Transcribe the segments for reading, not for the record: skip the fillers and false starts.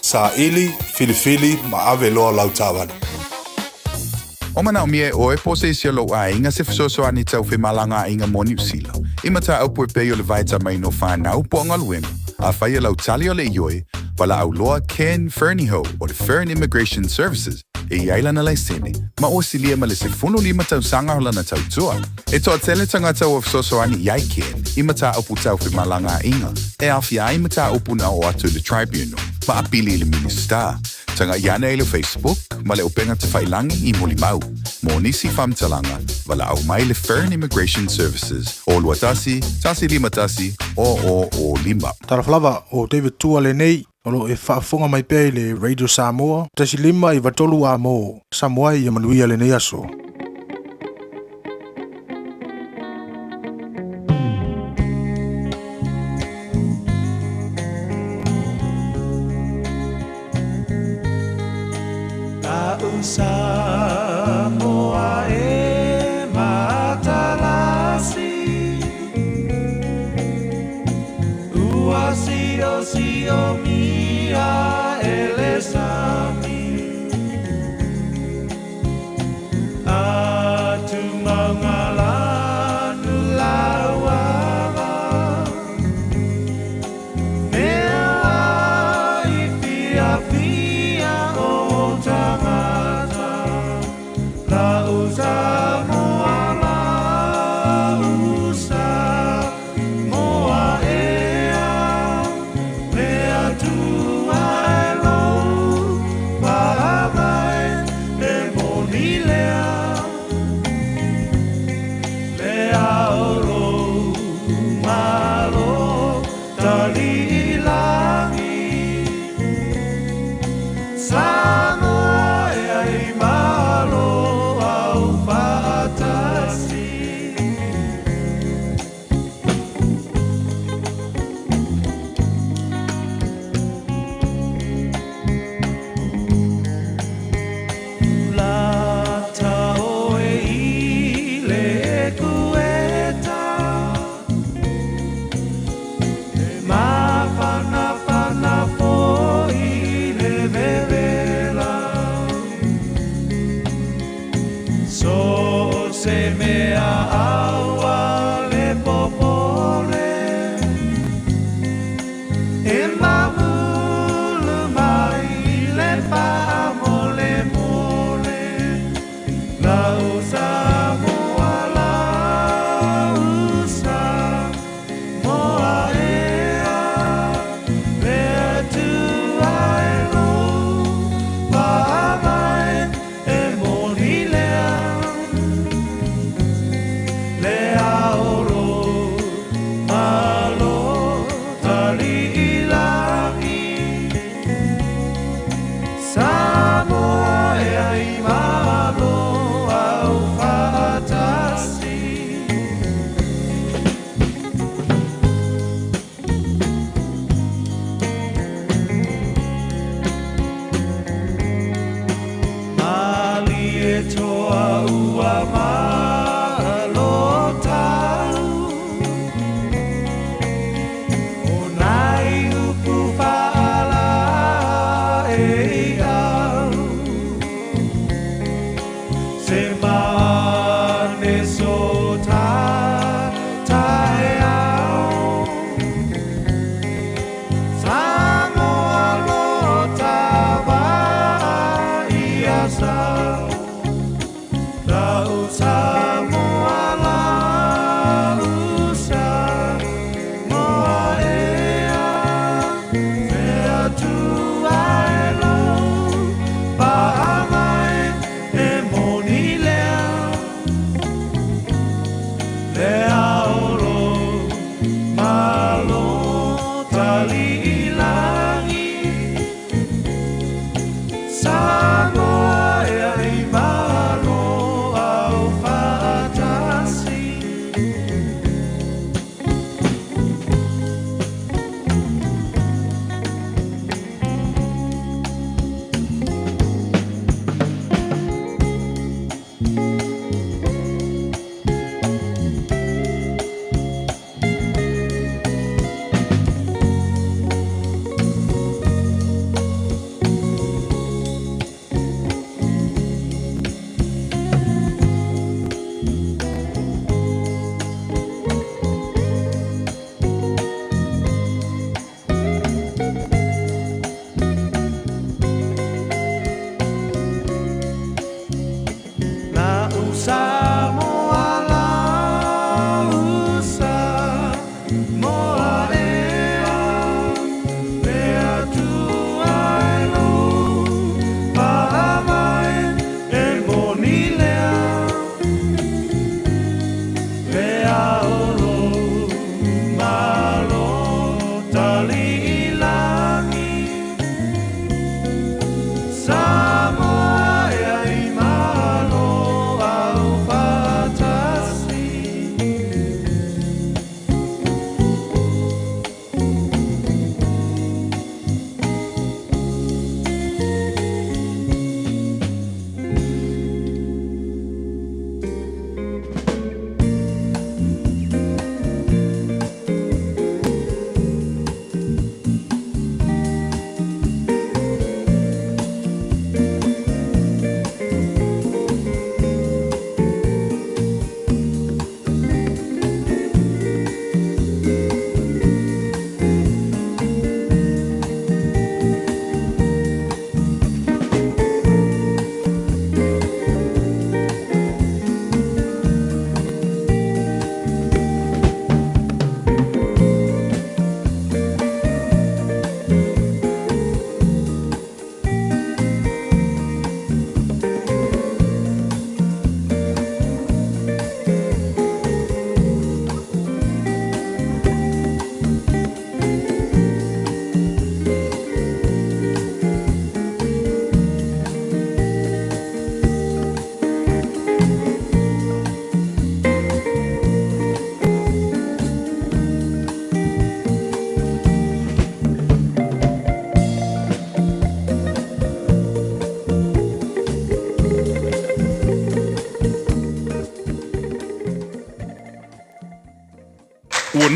Saili, filifili ma ave loa lau taavale. O manaomia e ʻoe po o se isi o lou aiga se fesoasoani tau femalagaaiga mo Niu Sila, i mataupu e pei o le vaetamaina o fanau po o galuega, afai o lau tali o le ioe, valaau loa Ken Fernihough o le Fern Immigration Services e i ai lana laisene, ma ua silia ma le 15 tausaga o lana tautua. E toatele tagata ua fesoasoani i ai Ken i mataupu tau femalagaaiga e aofia ai mataupu na oo atu i le Tribunal ma apili i le Minisita. Tagai ane i le Facebook ma le upega tafailangi i Mulimau. Mo nisi faamatalaga, valaau mai le Fern Immigration Services o 21 151 0005. Talofa lava, o David Tua lenei, o lo o e faafofoga mai pea i le Radio Samoa, 1 5 93 A mo Samoa ia manuia lenei aso.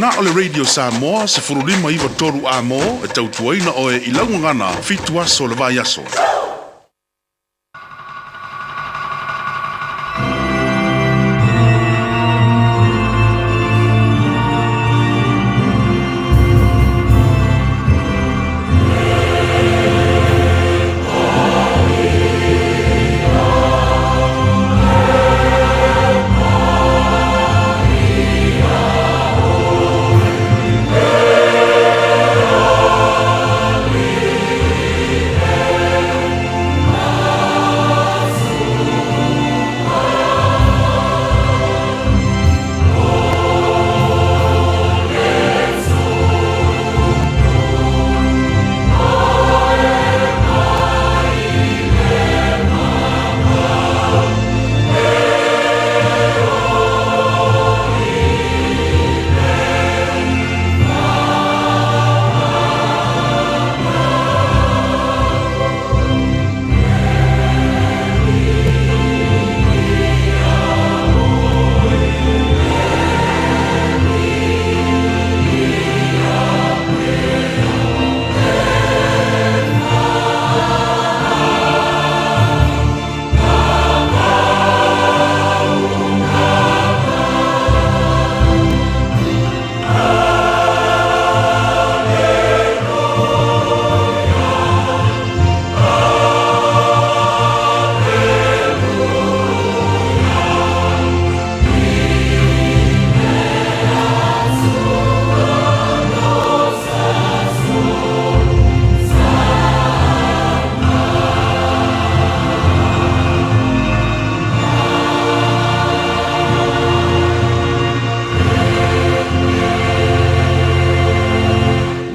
Na o le Radio Samoa 15 93 A mo e tautuaina oe i lau gagana 7 aso o le vaiaso.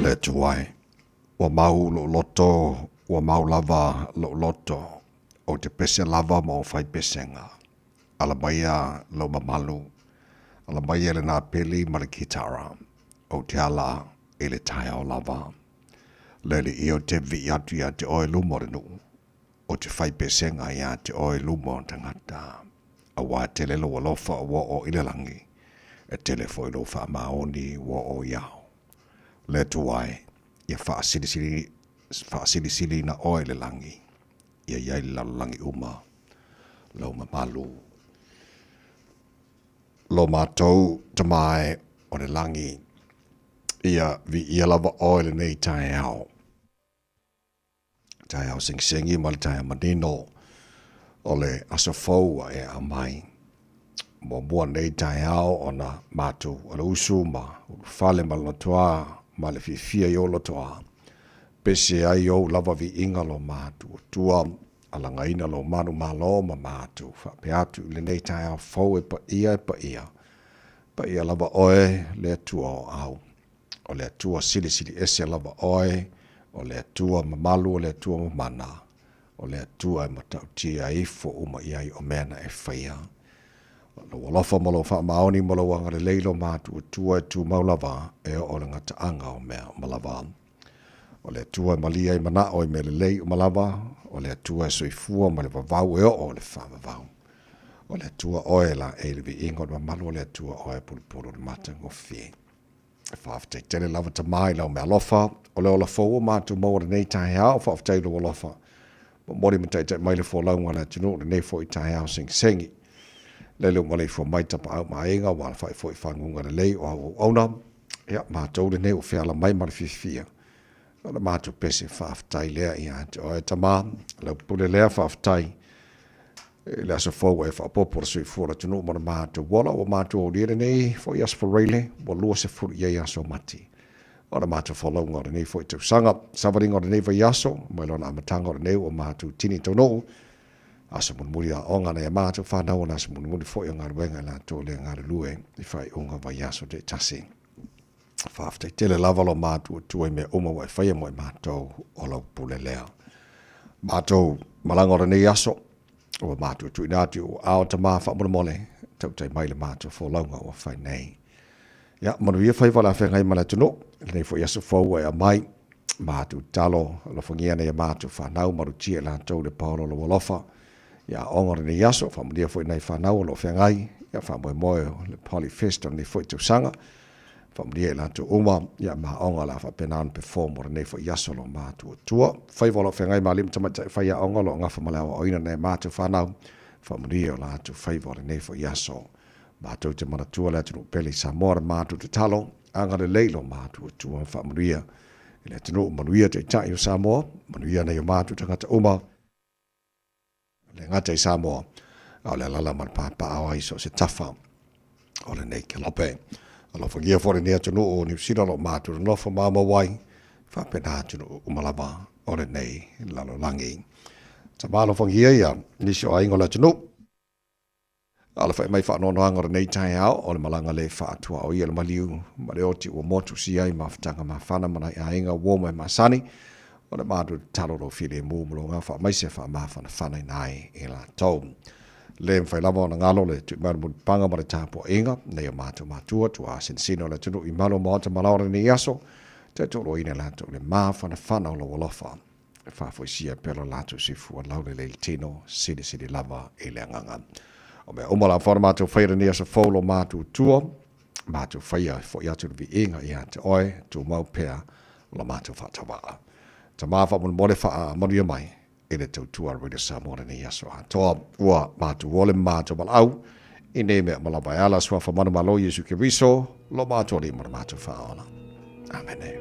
Le Atua e, ua mau lou loto, ua mau lava lou loto, ou te pese lava ma ou fai pesega. Ala maia lou mamalu, ala maia le napeli ma le kitara, ou te ala i le taeao lava. Le Alii ou te vivii atu ia te oe luma o le nuu, ou te fai pesega ia te oe luma o tagata. Auā e tele lou alofa ua oo i le lagi, e tele foi lou faamaoni ua oo i ao. Le Atua e, ia faasilisili, faasilisiliina oe i le lagi, ia i ai le lalolagi uma lou mamalu. Lo matou Tama e o le lagi, ia viia lava oe lenei taeao. Taeao segiseги ma le taeao manino o le aso fou ua e aumai. Muamua lenei taeao ona matou alausu ma ulufale ma lona toa ma le fiafia i ou lotoa. Pese ai ou lava viiga lo matou Atua, alagaina lou manumalo ma matou faapea atu i lenei taeao fou e paia e paia. Paia lava oe le Atua o au. O le Atua silisili ese lava oe, o le Atua mamalu, o le Atua mamana, o le Atua e matautia ifo uma i ai o mea na e faia. O lou alofa ma lou faamaoni ma lou agalelei lo matou Atua e tumau lava e oo le gataaga o mea uma lava. O le Atua e malia i manao i mea lelei uma lava, o le Atua e soifua ma le vavau e oo le faavavau. O le Atua oe la e i le viiga o le mamalu o le Atua oe e pulupulu le matagofie. Faafetai tele lava Tama i lau meaalofa, o le ola fou o matou maua lenei taeao, faafetai i lou alofa. Momoli ma taitai mai le folauga a le atunuu lenei foi taeao segisegi. Lele ua maleifua mai tapaau ma aiga ua alafai foi faguga lelei o au auauna. Ia, matou lenei ua feala mai ma le fiafia. O le matou pese faafetai lea ia te oe Tama, lau pule lea faafetai. I le aso fou ua e faaopoopo le soifua o le atunuu ma le matou ola, ua matou aulia lenei foi aso Faraile, ua 20 i ai aso mati. O le matou folauga o lenei foi tausaga, savaliga o lenei vaiaso, mai lona amataga o lenei ua matou tini taunuu, aso mulimuli aoga nai a matou fanau ona aso mulimuli foi o galuega i latou lea galulue i faaiuga vaiaso taitasi. Faafetai tele lava lo matou Atua i mea uma ua e faia mo i matou o lau pule lea. Matou malaga o lenei aso, ua matou tuuina atu i ou aao Tama faamolemole, tautai mai le matou folauga ua fai nei. Ia, manuia faiva o le afeagai ma le atunuu, lenei foi aso fou ua e aumai, matou tatalo, alofagia nai a matou fanau, malutia i latou le paola o lou alofa, ia aoga o lenei aso, faamanuia foi nai fanau o lo o feagai, ia faamoemoe o le Poly Fest o lenei foi tausaga. Faamanuia i latou uma, ia ma aoga o le a faapena ona perform o lenei foi aso lo matuatua. Faiva o lo o feagai ma alii ma tamaitai faiaoga o lo o gafa ma le aoaoina o nai a matou fanau. Faamanuia i o latou faiva o lenei foi aso. Matou te manatua le atunuu pele i Samoa le matou tatalo, agalelei i lo matuatua ma faamanuia i le atunuu. Manuia Taitai o Samoa, manuia nai o matou tagata uma. Le gata i Samoa, a o le alala ma le papaaao ai so o se tafa o lenei kelope. Alofagia foi lenei atunuu o Niu Sila o lo o matou nonofo maumau ai, faapena atunuu uma lava o lenei lalolagi. Tama alofagia ia nisi o aiga o le atunuu. Alafai mai faanoanoaga o lenei taeao o le malaga le faatuaoia le maliu ma le oti ua motu sia ai mafutaga mafana ma nai aiga uo ma e masani o le matou tatalo lou filemu ma lou gafaamaise faamafanafanaina ai i latou. Le mafai lava ona galo le tui mai o le mulipapaga ma le tapuaiga nei o matou matua tuaasinasina o le atunuu i malu o maota ma laoa lenei aso, taitoloina i latou le mafanafana o lou alofa e faafoisia pea lo latou soifua laulelei i le tino, silisili lava i le agaga. O mea uma la fana matou faia lenei aso fou lo matou tua, matou faia e foi atu le viiga ia te oe, tumau pea lo matou faatauaa. Tama faamolemole faamanuia mai i le tautua a Radio Samoa lenei aso atoa. Ua matou ole ma matou valaau i nei mea uma lava e ala suafa manumalo Iesu Keriso lo matou Alii ma lo matou Faaola. Amene.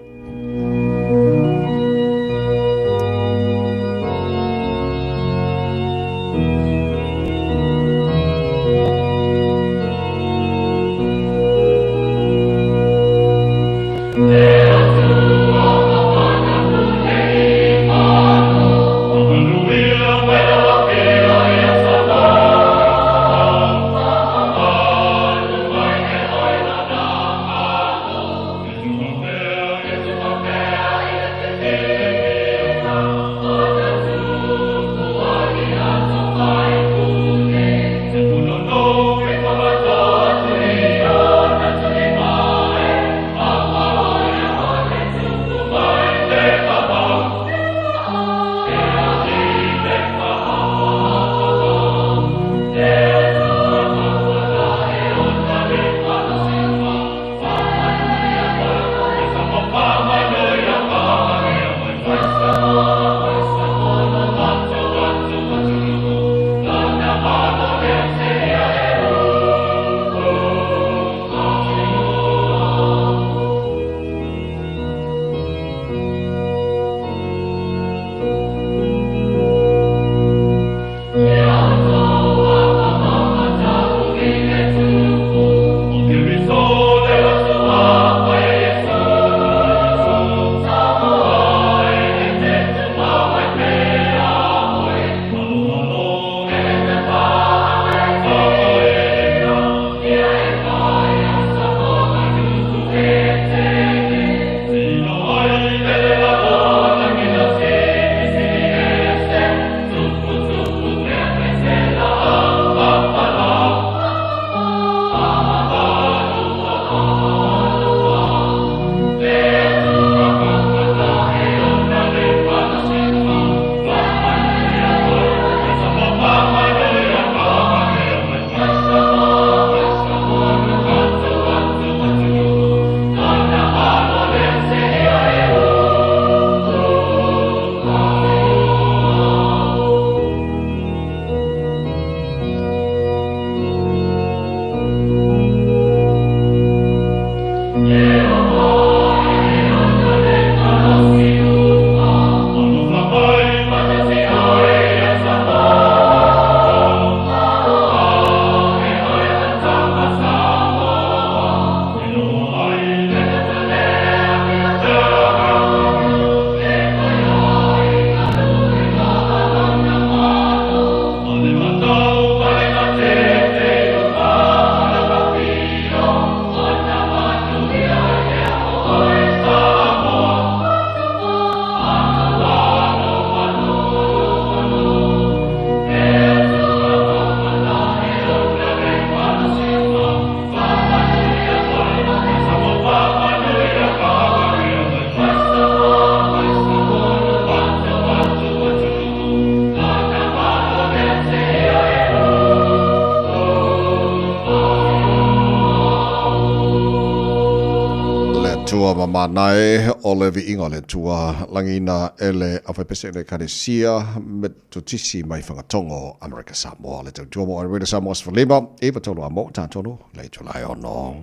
matua ma manae o le viiga o le Atua lagiina e le aufaipese o le Ekalesia Metotisi mai Fagatogo Amerika Samoa le tautua mo Arena Samoa 15 9 3 a mo tātolu le itulai ono.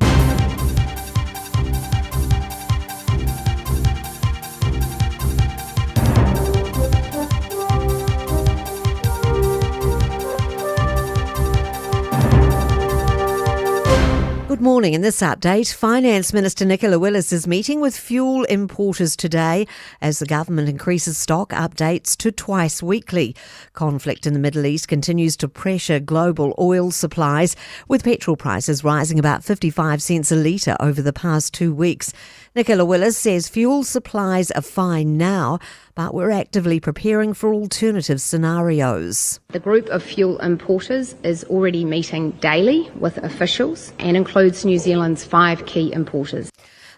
Good morning. In this update, Finance Minister Nicola Willis is meeting with fuel importers today as the government increases stock updates to twice weekly. Conflict in the Middle East continues to pressure global oil supplies, with petrol prices rising about 55 cents a litre over the past 2 weeks. Nicola Willis says fuel supplies are fine now, but we're actively preparing for alternative scenarios. The group of fuel importers is already meeting daily with officials and includes New Zealand's 5 key importers.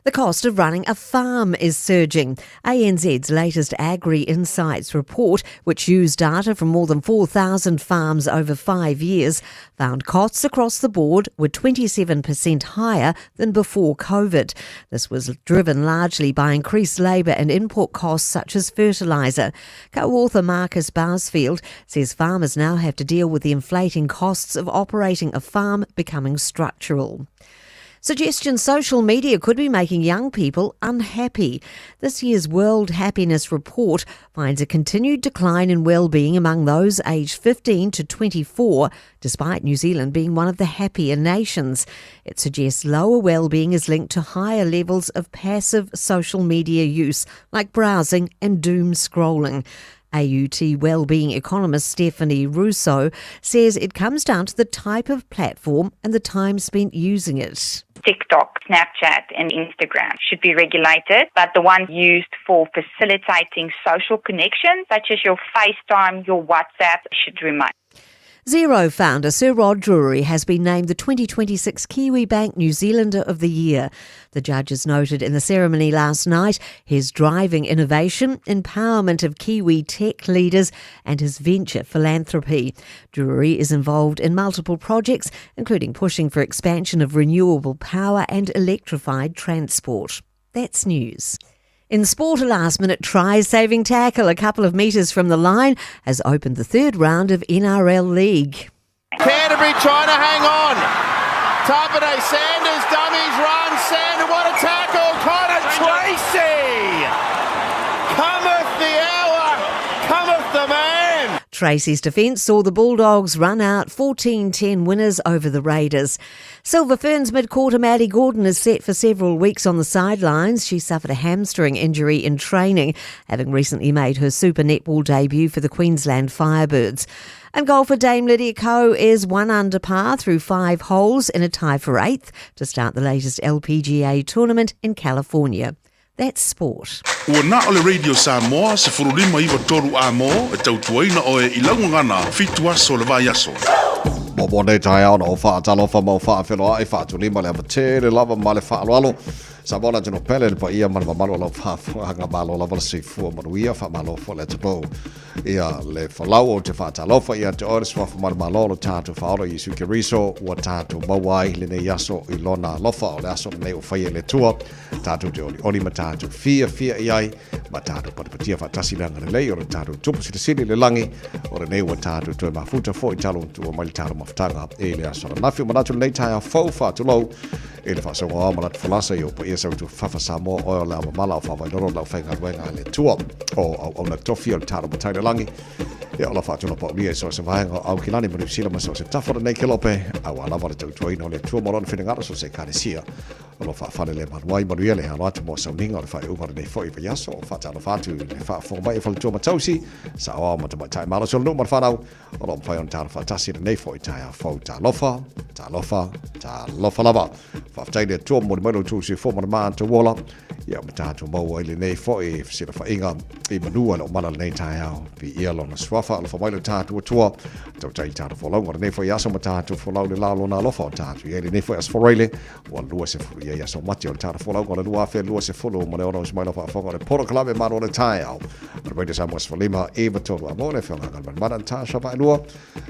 The cost of running a farm is surging. ANZ's latest Agri Insights report, which used data from more than 4,000 farms over 5 years, found costs across the board were 27% higher than before COVID. This was driven largely by increased labour and input costs such as fertiliser. Co-author Marcus Barsfield says farmers now have to deal with the inflating costs of operating a farm becoming structural. Suggestion social media could be making young people unhappy. This year's World Happiness Report finds a continued decline in well-being among those aged 15 to 24, despite New Zealand being one of the happier nations. It suggests lower well-being is linked to higher levels of passive social media use, like browsing and doom scrolling. AUT wellbeing economist Stephanie Russo says it comes down to the type of platform and the time spent using it. TikTok, Snapchat and Instagram should be regulated, but the ones used for facilitating social connections, such as your FaceTime, your WhatsApp, should remain. Xero founder Sir Rod Drury has been named the 2026 Kiwibank New Zealander of the Year. The judges noted in the ceremony last night his driving innovation, empowerment of Kiwi tech leaders and his venture philanthropy. Drury is involved in multiple projects, including pushing for expansion of renewable power and electrified transport. That's news. In sport, a last-minute try-saving tackle a couple of metres from the line has opened the third round of NRL League. Canterbury trying to hang on. Tapine, Sanders, dummies, run, Sanders, what a tackle, Connor Tracey! Cometh the hour, cometh the man! Tracey's defence saw the Bulldogs run out 14-10 winners over the Raiders. Silver Ferns mid-quarter Maddie Gordon is set for several weeks on the sidelines. She suffered a hamstring injury in training, having recently made her Super Netball debut for the Queensland Firebirds. And golfer Dame Lydia Ko is 1 under par through 5 holes in a tie for 8th to start the latest LPGA tournament in California. That's sport. Ua na o le Radio Samoa 15 93 a mo e tautuaina oe i lau gagana 7 aso le vaiaso. Mo nei taeao na o faatalofa ma o faafeloaʻi faatulima le avatele lava ma le faaaloalo. Samoa le atunuu pele le paia ma le mamalu o lau faafofogaaga malo lava le soifua manuia faamalo foi le atunuu. Ia le folau ou te faatalofa ia te oe le suafa ma le malo o lo tatou faaola Iesu Keriso ua tatou maua ai lenei aso i lona alofa o le aso lenei ua faia e le Atua tatou te olioli ma tatou fiafia i ai ma tatou patipatia faatasi le agalelei o le tatou Tupu Silisili i le lagi o lenei ua tatou toe mafuta foi talu ona tuua mai le tatou mafutaga i le aso ananafi. Ua manatu lenei taeao fou faatulou i le faasoga o ao ma latu folasa i ou paia sautu fafa Samoa oe o le ao mamala o faavailolo lau faigaluega a le Atua o auauna tofi o le talo matai le lagi ia ola faatula paulia i so se vaega o Aukilani ma Niu Sila ma so se tafa o lenei kelope aua lava le tautuaina o le Atua ma lona finagalo so se ekalesia o lo faafale le malu ai manuia le alo atu mo sauniga o le faaiuga o lenei foi vaiaso. Faatalofa atu i le faafofoga mai e faletua ma tausi saoao ma tamaitai malosi o le nuu ma le whanau o lo mawhai ona talo faatasi lenei foi taeao fou. Talofa, talofa, talofa lava. Faafetai le Atua momoli mai lo outou soifua ma le matou ola. Ia ma tatou maua ai lenei foi fesilafaiga i manua le omala lenei taeao. Viia lona suafa, alofa mai lo tatou Atua. Tautai i tatou folauga lenei foi aso ma tatou folau le la lona alofa o tatou i ai lenei foi aso Faraile. Ua 20 i ai aso mati o le tatou folauga o le 2026 ma le ono usu mai lau faafofoga o le polokalame malo o le taeao. O le Radio Samoa 15 9 3 a mo le afioga Galumalemana Natasha Vaaelua. lua.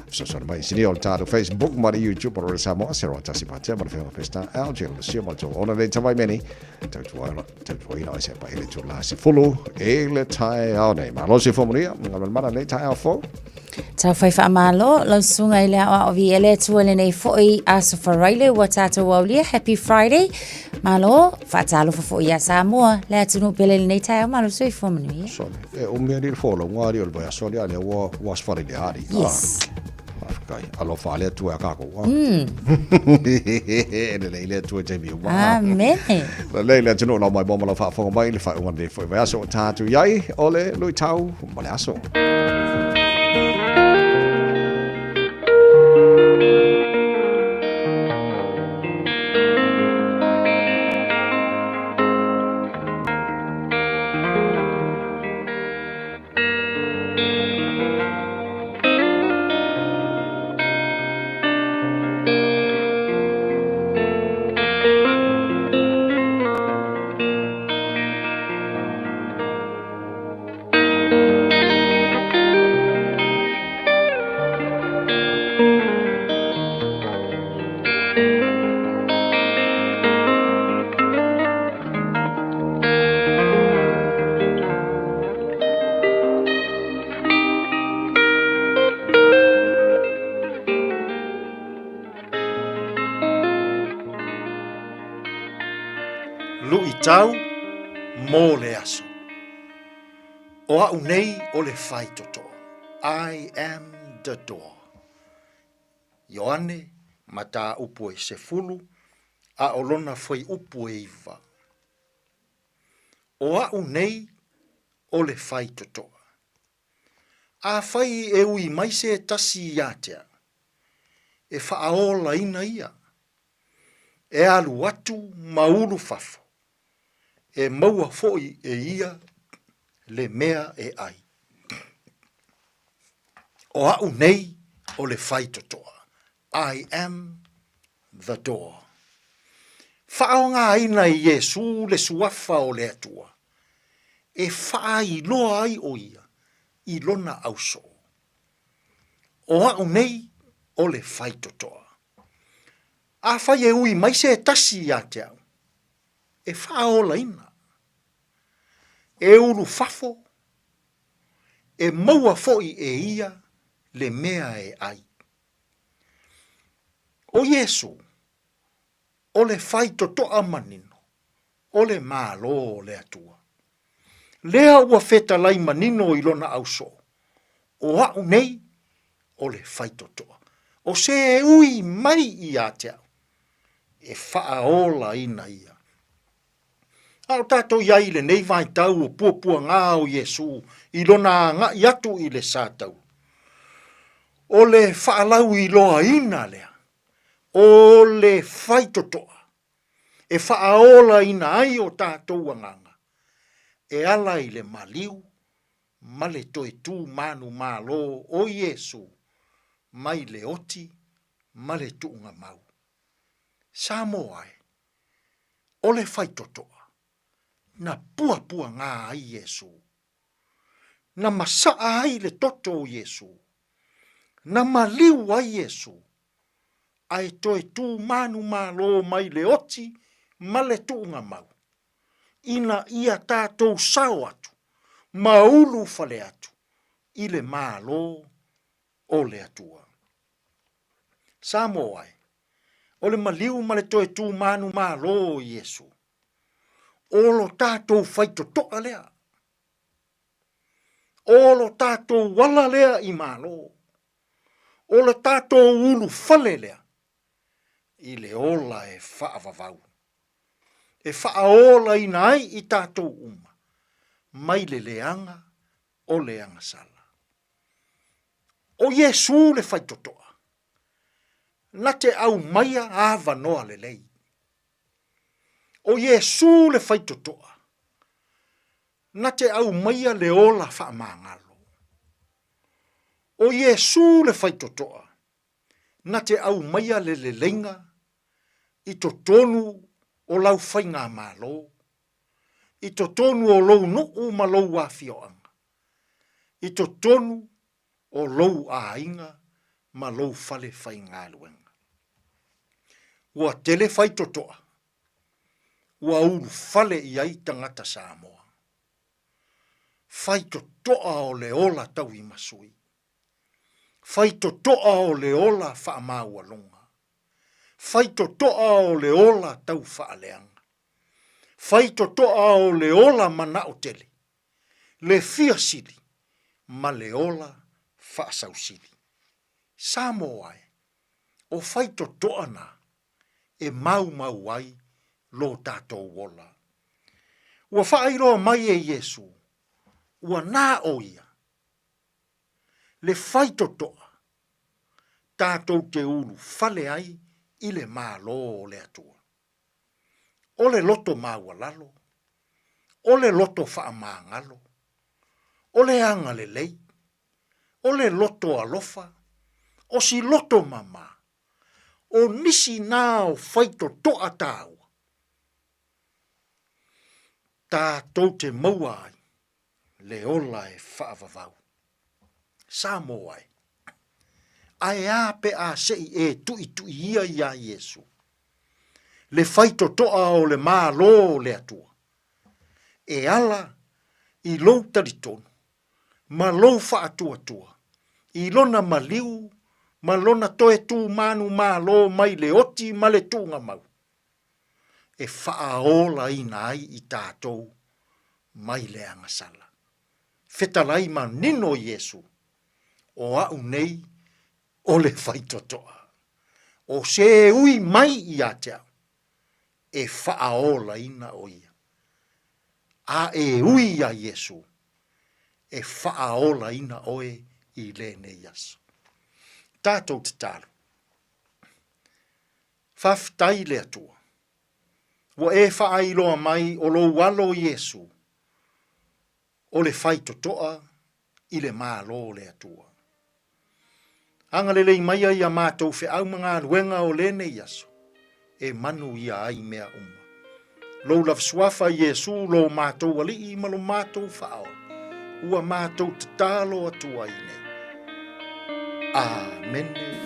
Fesoasoani mai inisinia o le tatou Facebook ma le YouTube o le Radio Samoa, Sero Tasi Matea ma le Feoga Peseta, LG Lucia ma le tou ona nei tawai meni. Tautuaina o se pa ele tu la se fulu e le taeao nei. Malo se fo manuia, ngā mana nei taeao fou. Tau whai whaamalo, lau sunga i le ao ao vi ele tua le nei foi aso faraile ua tātou aulia. Happy Friday. Malo, whaatalofa fo ia Samoa. Le atunu pele le nei taeao, malo soifua manuia. Sorry. E o mea ni le fō lau ngā ri o le vai aso ali ali ua ua aso faraile ari. Yes. Faafetai. Alofa a le Atua ia kākou. E lelei le Atua i taimi uma. Amene. Lelei le atunuu lau mai mo ma lau faafofoga mai i le faaiuga o lenei foi vaiaso ua tatou i ai o le luitau ma le aso. Luitau mo le aso. O a'u nei o le faitotoa. I am the door. Ioane, mataupu e sefulu, a o lona fuaiupu e iva. O a'u nei o le faitotoa. Afai e ui mai se tasi ia te au, e faaolaina ia, e alu atu ma ulu fafo, e maua foi e ia le mea e ai. O a'u nei o le faitotoa, I am the door. Faaaogaina e Iesū le suafa o le Atua e faailoa ai ʻo ia i lona ausoo. O a'u nei o le faitotoa. Afai e ui mai se tasi ia te au, e faaolaina, e ulu fafo, e maua foi e ia le mea e ai. ʻO Iesū, o le faitotoa manino, o le Malo o le Atua. Lea ua fetalai manino i lona ausoo, o aʻu nei o le faitotoa, o se e ui mai ia te au, e faaolaina ia. A o tātou i ai i lenei vaitau o puapuagā o Iesū i lona agaʻi atu i le sātau, o le faalauiloaina lea o le faitotoa e faaolaina ai o tātou agaga e ala i le maliu ma le toe tū manumalo o Iesū mai le oti ma le tuugamau. Samoa e! o le faitotoa, na puapuagā ai Iesū. Na masaʻa ai le toto o Iesū. Na maliu ai Iesū, a e toe tū manumalo mai le oti ma le tuugamau, ina ia tātou sao atu ma ulu fale atu i le Malo o le Atua. Samoa e, o le maliu ma le toe tū manumalo o Iesū. O lo tātou faitotoa lea. O lo tātou ala lea i Malo. O le tātou ulu fale lea i le ola e faavavau. E faaolaina ai i tātou uma mai le leaga o le agasala. ʻO Iesū le faitotoa, na te aumaia avanoa lelei. ʻO Iesū le faitotoa, na te aumaia le ola faamagalo. ʻO Iesū le faitotoa, na te aumaia le leleiga i totonu o lau faigamalo, i totonu o lou nuu ma lou afioaga, i totonu o lou aiga ma lou fale faigaluega. Ua tele faitotoa, ua ulufale i ai tagata Samoa. Faitotoa o le ola tauimasui. Faitotoa o le ola faamaualuga. Faitotoa o le ola tau faaleaga. Faitotoa o le ola manao tele, le fia sili ma le ola faasausili. Samoa e, o faitotoa na e maumau ai lo tatou ola. Ua faailoa mai e Iesu, ua na o ia, le faitotoa tatou te ulufale ai i le Malo o le Atua. O le loto maualalo, o le loto faamagalo, o le agalelei, o le loto alofa, o si loto mama, o nisi na o faitotoa taua, tatou te maua ai le ola e faavavau. Samoa e! Ae a pe a se i e tuituiia iā Iesu, le faitotoa o le Malo o le Atua, e ala i lou talitonu ma lou faatuatua i lona maliu ma lona toe tūmanumalo mai le oti ma le tuugamau, e faaolaina ai i tatou mai le agasala. Fetalai manino Iesu, o a'u nei o le faitotoa. O se ui mai ia te au, e faaolaina o ia. A e ui iā Iesu, e faaolaina oe i lenei aso. Tatou tatalo. Faafetai i le Atua, ua e faailoa mai o lou Alo Iesu o le faitotoa i le Malo o le Atua. Agalelei maia ia matou feau ma galuega o lenei aso, e manuia ai mea uma. Lou lava suafa Iesu lo matou Alii ma lo matou Faaola, ua matou tatalo atu ai nei. Amene.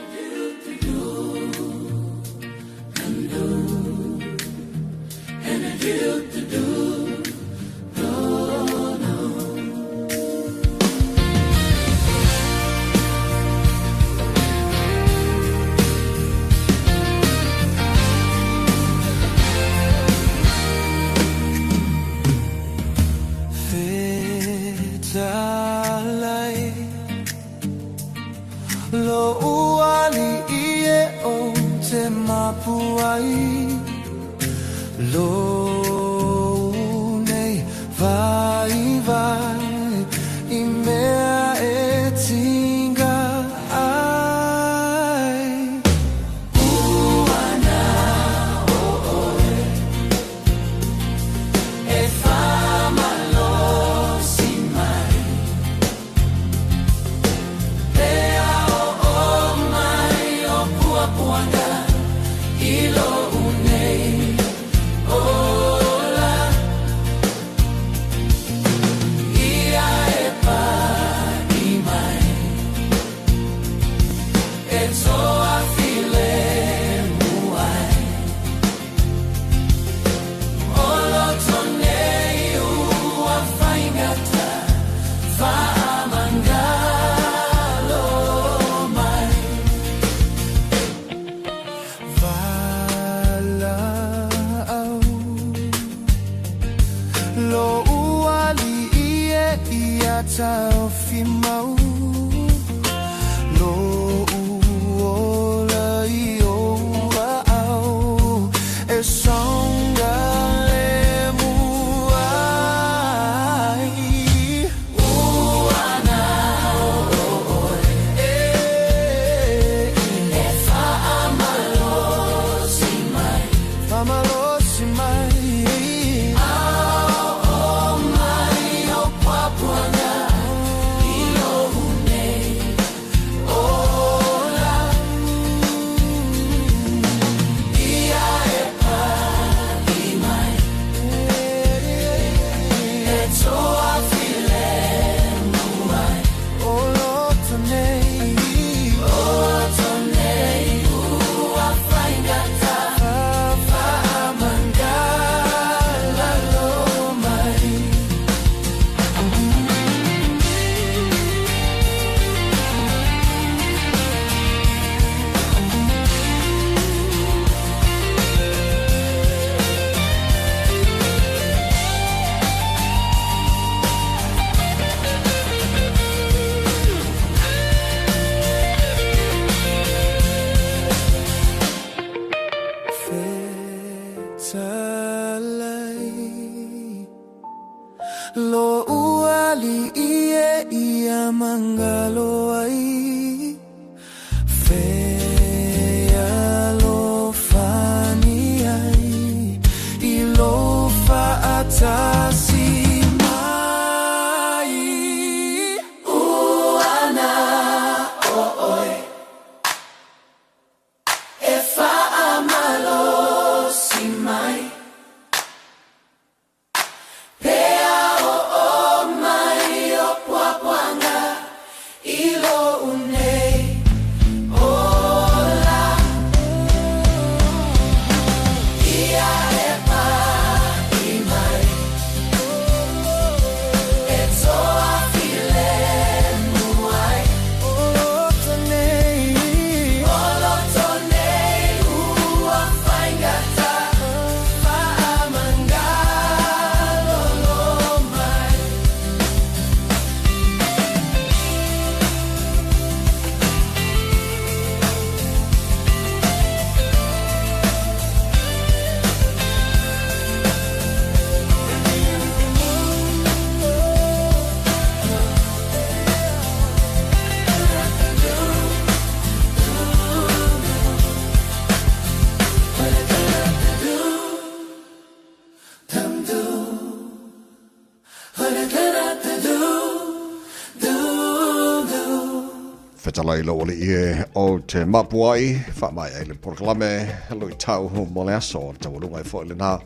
Fetalai lou alii e o te mapu ai, faamaea ai le polokalame luitau mo le aso, o le taualuga ai foi lena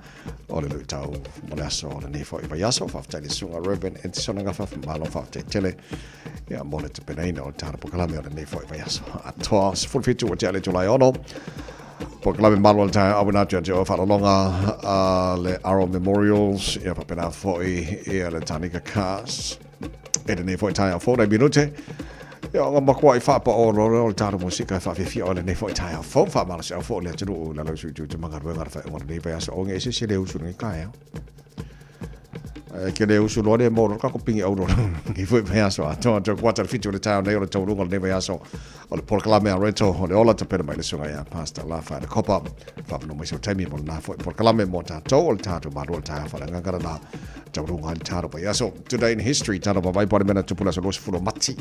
o le luitau mo le aso o lenei foi vaiaso. Faafetai i le susuga Reverend Edison Gafa, malo faafetai tele ia mo le tapenaina o le tatou polokalame o lenei foi vaiaso. Atoa 17 ua tea le itula e 6. Polokalame malo o le taeao auina atu ia te oe faalologa a le Aro Memorials, ia faapena foi ia le Tanika Cast. E lenei foi taeao fou nai minute. Ia o ngā makuai whaapa o rore o le tāro musika e whawhiwhia o lenei foi taeao fou whaamalo se au fo le atunuu la lausu i tū te mangaruenga le whae o lenei vai aso o nge ese se le usu lenei taeao. E ke le usu loa le mō ka ko pingi au roro ni foi vai aso a toa tō kuata le whitu o le taeao nei o le taurunga lenei vai aso o le polokalame a Reto o le ola tapena mai le sunga ia Pastor La Whae le Kopa whawhano mai so taimi mo nā foi polokalame mō tātou o le tātou mālua le taeao whare ngangara nā taurunga ai le tāro vai aso. Today in history, tāro mawai pare mena tupula so 20 mati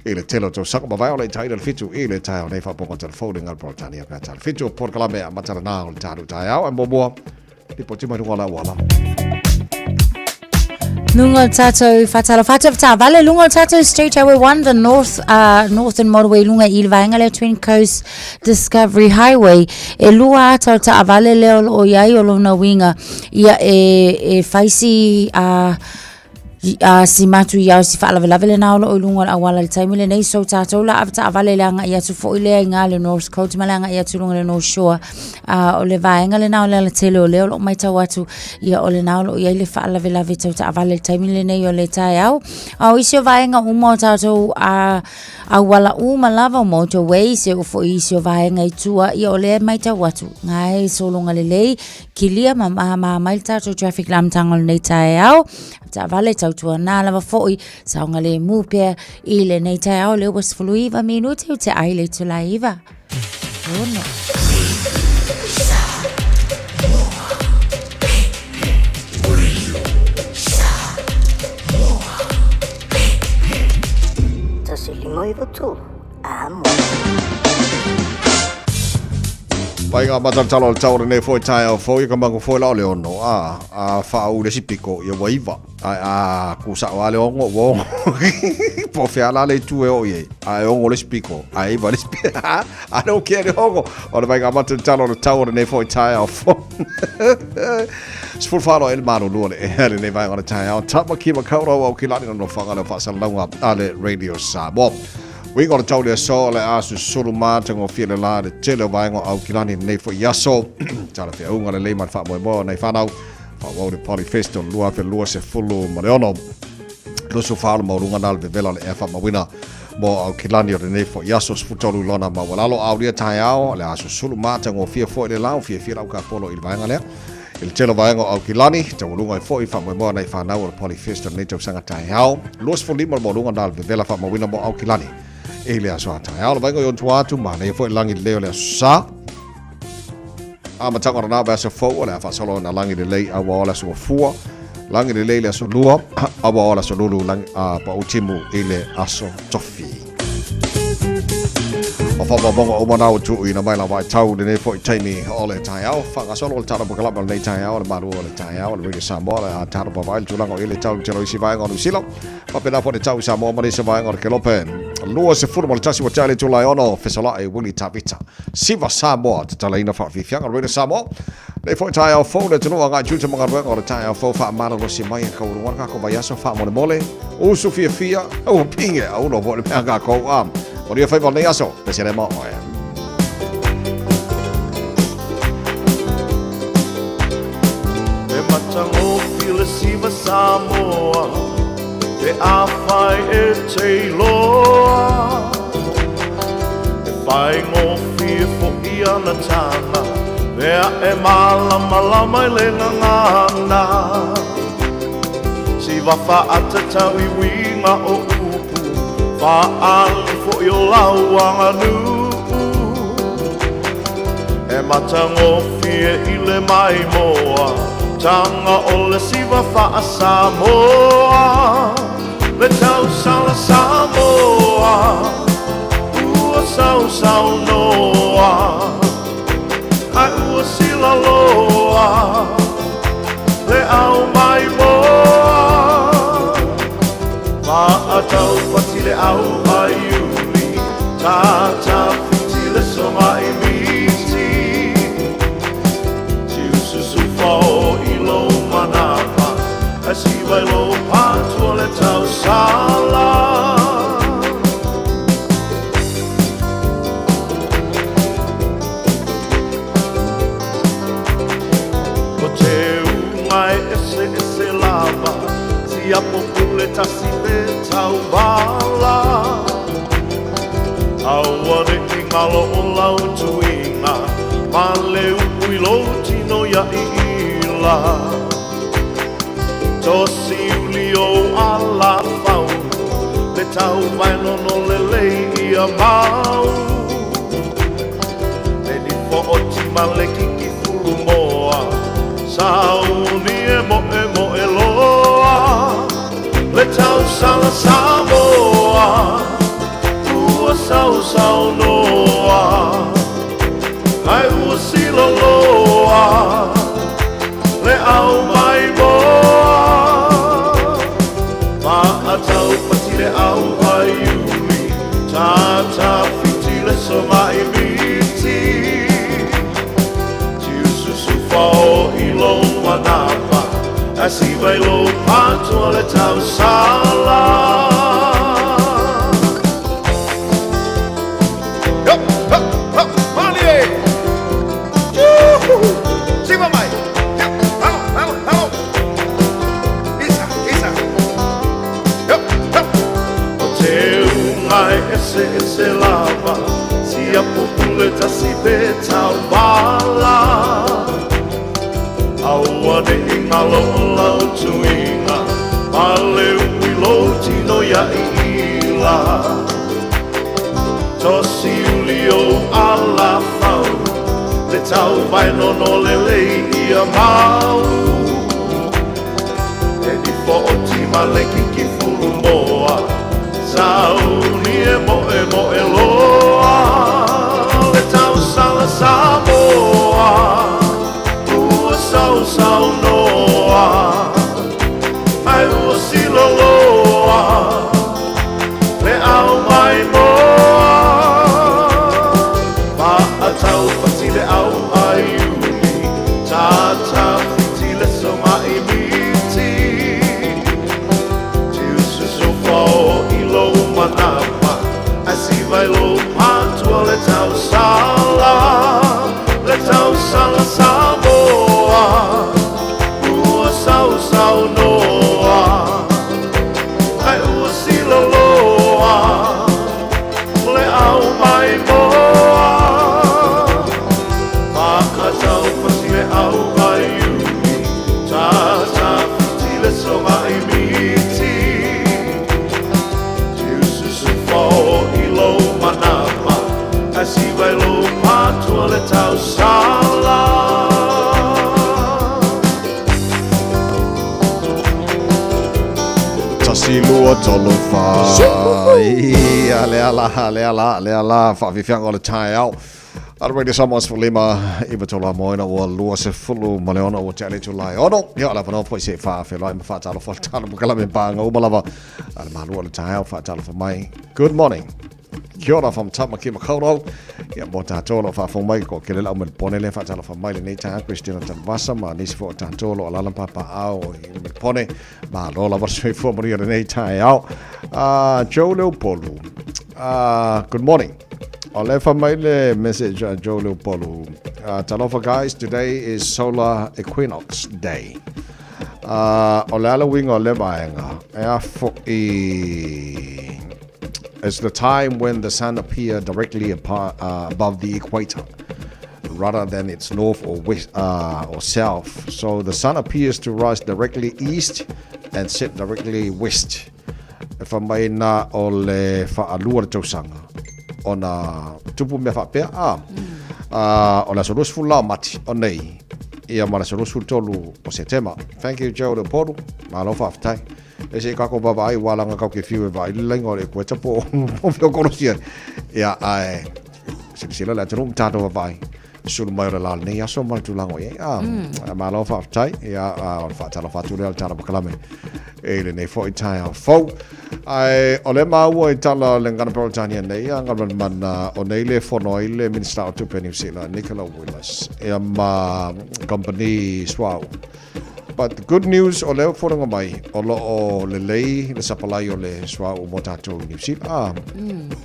i le tele o tausaga mawai o le taina le whitu i le taeao nei whaponga telefone ngal Britania pea tāro whitu o polokalame a matara nā o le tāro taeao e mōmua Lipoti mai runga o le auala. Lunga o tātou whatalo whatou whatavale, lunga o tātou State Highway 1, the North, Northern Motorway, lunga i le vaenga lea Twin Coast Discovery Highway. E lua ata o taavale lea o loo iai o lona uiga, ia e, e faisi a si matu i au si faalavelave lena o loo i luga o le auala i le taimi lenei. So tātou la ave taavale le aga'i atu foi lea i gā le North Coast ma le aga'i atu i luga i le North Shore. O le vaega lena o le alatele o lea o loo maitau atu ia o lena o loo iai le faalavelave tau taavale i le taimi lenei o le taeao. A o isi o vaega uma o tātou auala uma lava o motorways e oo foi i isi o vaega i tua ia o lea e maitau atu ngā e sologa lelei kilia ma māmā mai le tātou traffic le amataga o lenei taeao. Taavale tautuanā lava foi saogalemu pea i lenei taeao lea ua 19 minute o te ai le itula e 9. Ono. Tasi lima iwa tolu. Pai ngā matatalo o le tau o lenei foi taeao fou ia ka mangu foi la o le ono a a whaau le si piko ia ua iwa a a ku sao a le ongo ua ongo po fea la le itu e o i ai a e ongo le si piko a e iwa le si piko I don't care le ongo o le vai ngā matatalo o le tau o lenei foi taeao fou Sefulu whāroa e le malulu o le ea lenei vaega o le taeao Tamaki Makaurau au ki lani no whanga leo whaasalalauga a le Radio Samoa. Uiga o le tau le aso o le a susulu matagofie le la le tele o vaega o Aukilani lenei foi aso. Tala feauga lelei ma le faamoemoe o nei whanau. Whaawau le Polyfest o le 2026. Lusu whaalo maurunga nā le vevela o le ea whaamawina mo Aukilani o lenei foi aso 13 lona maualalo aulia taeao le a susulu matagofie foi le la o fiafia lau ka polo i le vaega lea. I le tele o vaega o Aukilani, taualuga ai foi faamoemoe nai fanau o le Polyfest o lenei tausaga taeao. 25 le maualuga na le vevela faamauina mo Aukilani i le aso a taeao. Le vaega i ona tua atu, manaia foi le lagi lelei o le aso Sa. Amataga o lena vaiaso fou o le a faasolo na lagi lelei auao le aso Gafua. Lagi lelei le aso Lua, auao le aso Lulu, lagi, a pau timu i le aso Tofi. O whaamamonga o manao tuuina mai la vaitau lenei foi taimi o le taeao. Whangasolo o le tala pakalama o lenei taeao, le malu o le taeao, le Radio Samoa, le a tala pavai le tulaga o i le tau le telo isi vaega o Niu Sila. Faapena foi le tau i Samoa ma nisi vaega o le Kelope. 21 ua tea le itula e ono, fesolai Willie Tavita. Siva Samoa, tatalaina whaafifianga Radio Samoa. Nei foi taeao fou le atunuu agai tiute ma galuega o le taeao fou faamalolosi mai e kaualuga le kako vaiaso faamolemole usu fiafia ua pinge aulo foi le mea kakou a manuia faiva o lenei aso pese le ma oe. E matagofie le siva Samoa Pe afai e te iloa E faigofie fo'i ana taga Mea e mālamalama i le gagana Siva faatatau i uiga o upu Faaali fo'i o lau aganuu E matagofie i le maimoa Taga o le siva faa-Samoa Le tausala Samoa Ua sausaunoa Ae ua silaloa Le au maimoa Maataupati le au a Iuli. Tātawhiti le soga i miti Tiususu fao i lou manapa Ae siva i lou patua le tausala. Ko te unga e eseese lava, Siapo pule tasi pe tauvala. Aua ne i ngalo o lau tuiga, Ma le upu i lou tino ia iila. Tosi uli ou ala fau, Le tau vaenono lelei ia mau. Le nifo o tima le kiki fulu moa, Sauni e moe moe loa. Le tausala Samoa, Ua sausaunoa, Ae ua siloloa, Le au mai moa. Maatau pati le au ai uli, Tātawhiti le soga i miti. Tiususu fao i lou manapa, Ae siva i lou patua le tausala. Yo, ho, ho, malie! Juhu! Siva mai! Yo, alo, alo, alo! Isa, isa! Yo, ho! O te unga e eseese lava, Siapo pule tasi pe tauvala. Aua ne i ngalo o lau tuiga, Ma le upu i lou tino ia iila. Tosi uli ou ala fau, Le tau vaenono lelei ia mau. E nifo o tima le kiki fulu moa, Sauni e moe moe loa. Le tausala Samoa, Ua sausaunoa, Ae ua siloloa, Le au mai moa. Maatau pati le au ai uli, Tātawhiti le soga i miti. Tiususu fao i lou manapa, Ae siva i lou patua le tausala. Le tausala Samoa, Ua sausaunoa, Ae ua siloloa, Le au mai moa. Maatau pati le au ai uli, Tātawhiti le soga i miti. Tiususu fao i lou manapa, Ae siva i lou patua le tausala. Tasi lua tolu fa. Ia lea la, lea la, lea la, faafiafiaga o le taeao. Ara Radio Samoa 15 iva tolu a moena ua 26 ua tea le itula e ono. Ia o le avanoa foi se i faafeiloai ma faatalofa le tala mokalame paga uma lava a le malu o le taeao faatalofa mai. Good morning. Kia ora from Tamaki Makaurau. Ia mo tātou o lo o faafofoga mai ko kele lau Melbone lea faatalofa mai lenei taeao Christina Tanuvasa ma nisi foi o tātou o lo o alaala ma papaaao i Melbone. Malo lava le soifua manuia lenei taeao. Joe Leopolu. Good morning. O lea fa mai le message a Joe Leopolu. Talofa guys, today is solar equinox day. O le a le uiga o lea vaega, e a fo'i It's the time when the sun appear directly above the equator rather than its north or west or south. So the sun appears to rise directly east and set directly west. E wha mai nā o le whaalua le tausaga ona tupu mea faapea a o le aso 20 la o Mati o nei ia ma le aso 23 o Setema. Thank you Joe Leopoldo. Malo faafetai. E se i kako vaavaai ua langa kau ke fiu e vaai le laina o le ekueta po o po feo kolosia. Ia ae silasila le atunuu ma tatou vaavaai. sulu mai o le la lenei aso ma le tulaga o i ai. Ah, malo faafetai. Ia, o le faatalofa atu lea o le tala pakalame i lenei foi taeao fou. Ae o lea maua i tala o le Gagana Peretania nei, a Gavana o nei le fono ai le Minista o Tupe Niu Sila, Nicola Willis, ia ma company suauu. But the good news o lea foliga mai, o lo o lelei le sapalai o le suauu mo tatou i Niu Sila. Ah,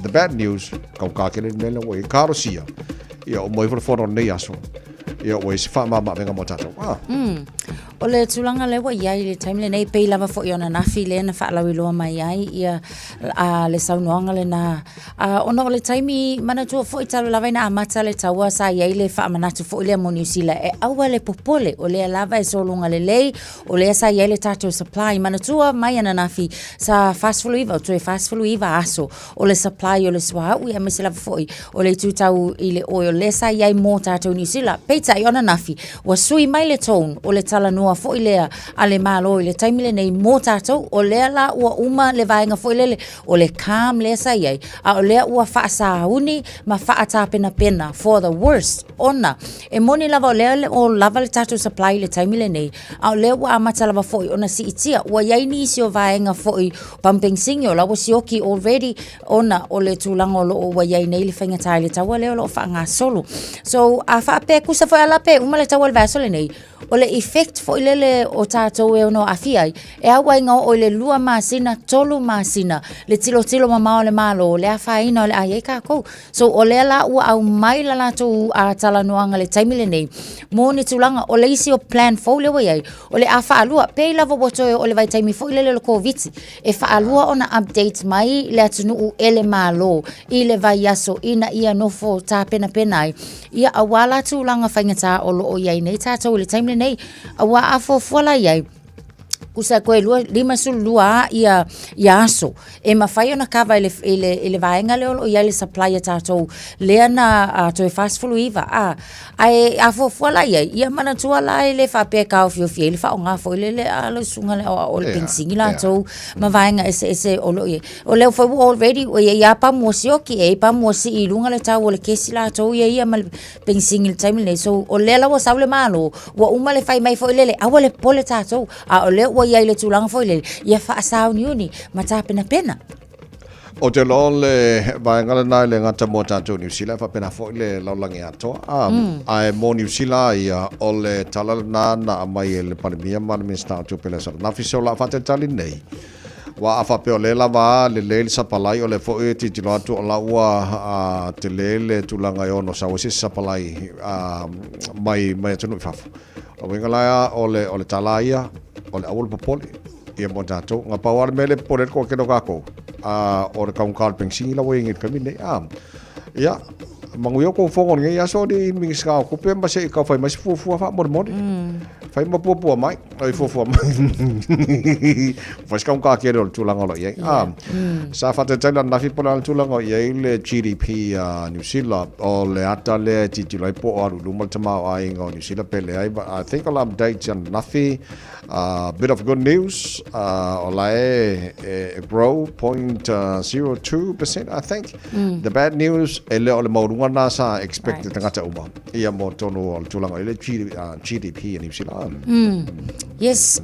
the bad news, kaukā tele le mea lea ua i ai. Kalosia, ia o mo ifo le fono o lenei aso, ia ua i se faamamaavega mo tatou. Ah. O le tulaga lea ua i ai i le taimi lenei, pei lava foi o ananafi lea na faalauiloa mai ai ia a, le saunoaga lena. A, ona o le taimi, manatua foi talu lava ina amata le taua sa i ai le faamanatu foi lea mo Niu Sila e aua le popole, o lea lava e sologa lelei, o lea sa i ai le tatou supply. Manatua mai ananafi sa 49, toe 49 aso o le supply o le suauu aemaise lava foi o le itu tau i le oil lea sa i ai mo tatou Niu Sila. Peitai o ananafi, ua sui mai le tone o le talanoa foi lea a le Malo i le taimi lenei mo tatou, o lea la ua uma le vaega foi lele o le calm lea sa i ai, a o lea ua faasauni ma faatapenapena for the worst ona e moni lava o lea o lava le tatou supply i le taimi lenei, a o lea ua amata lava foi ona siitia. Ua i ai nisi o vaega foi pamu penisini o la ua sioki already ona o le tulaga o lo o ua i ai nei le faigata i le taua lea o lo o faagasolo. So a faapea kusa foi a la pe uma le taua i le vaiaso lenei, o le effect foi lele o tatou e ono aafia ai, e au ai ina oo i le 2 masina, 3 masina le tilotilo mamao a le Malo, le afaina o le a i ai tatou. So o lea la ua aumai la latou talanoaga i le taimi lenei mo ni tulaga, o le isi o plan fou lea ua i ai, o le a faalua, pei lava ua toe oo i le vaitaimi foi lele o le Koviti, e faalua ona update mai le atunuu e le Malo i le vaiaso ina ia nofo tapenapena ai, ia aua la tulaga faigata o lo o i ai nei tatou i le taimi lenei. Aua a fuafua la i ai, tusa toe 52 lava ia aso e mafai ona kava i le, i le, i le vaega lea o lo o i ai le supply a tatou lea na toe 49 a ae a fuafua la i ai ia manatua la e le faapea e taofiofi ai le faaaoga foi lele a le susuga le aoao o le penisini latou ma vaega eseese o lo o i ai. O lea foi ua already ua i ai lava pamu ua sioki, e i ai pamu ua sii i luga le tau o le kesi latou ia ia ma le penisini i le taimi lenei. So, o lea la ua sau le Malo, ua uma le fai mai foi lele, aua le popole tatou, a o lea ua i ai i le tulaga foi lele, ia faasauniuni ma tapenapena. Ou te iloa o le vaega lena e le gata mo tatou i Niu Sila, e faapena foi le lalolagi atoa. Ae mo Niu Sila ia, o le tala lena na aumai e le Palemia ma le Minisita o Tupe i le aso ananafi. So, o le a faatalitali nei, Aua a faapea o lea lava a lelei le sapalai, o lea foi e tilotilo atu o la ua tele le tulaga e ono sau ai se isi sapalai mai mai atunuu i fafo. O lona uiga la o le o le tala ia, o le aua le popole ia mo tatou. Na pau lava le mea lea e popole ai le toatele o tatou, o le taugata o le penisini la ua i ai nei i le taimi lenei. Ia, manuia tou fono i lenei aso alii Minisita o Tupe ma se i tau fai mai se fuafua faamolemole. Fai ma puapua mai. Ai fuafua mai. Fai se taugata tele o le tulaga o lo o i ai. Ah, sa faatalitali ananafi po o le a le tulaga o i ai le GDP a Niu Sila. O le ata lea e tilotilo ai po o alu i luma le tamaoaiga o Niu Sila pe leai. But I think o le update ananafi, bit of good news, o la e, e grow 0.02% I think. The bad news, e le o le maualuga lena sa expect e tagata uma. Ia mo tonu o le tulaga i le GDP a Niu Sila. Yes,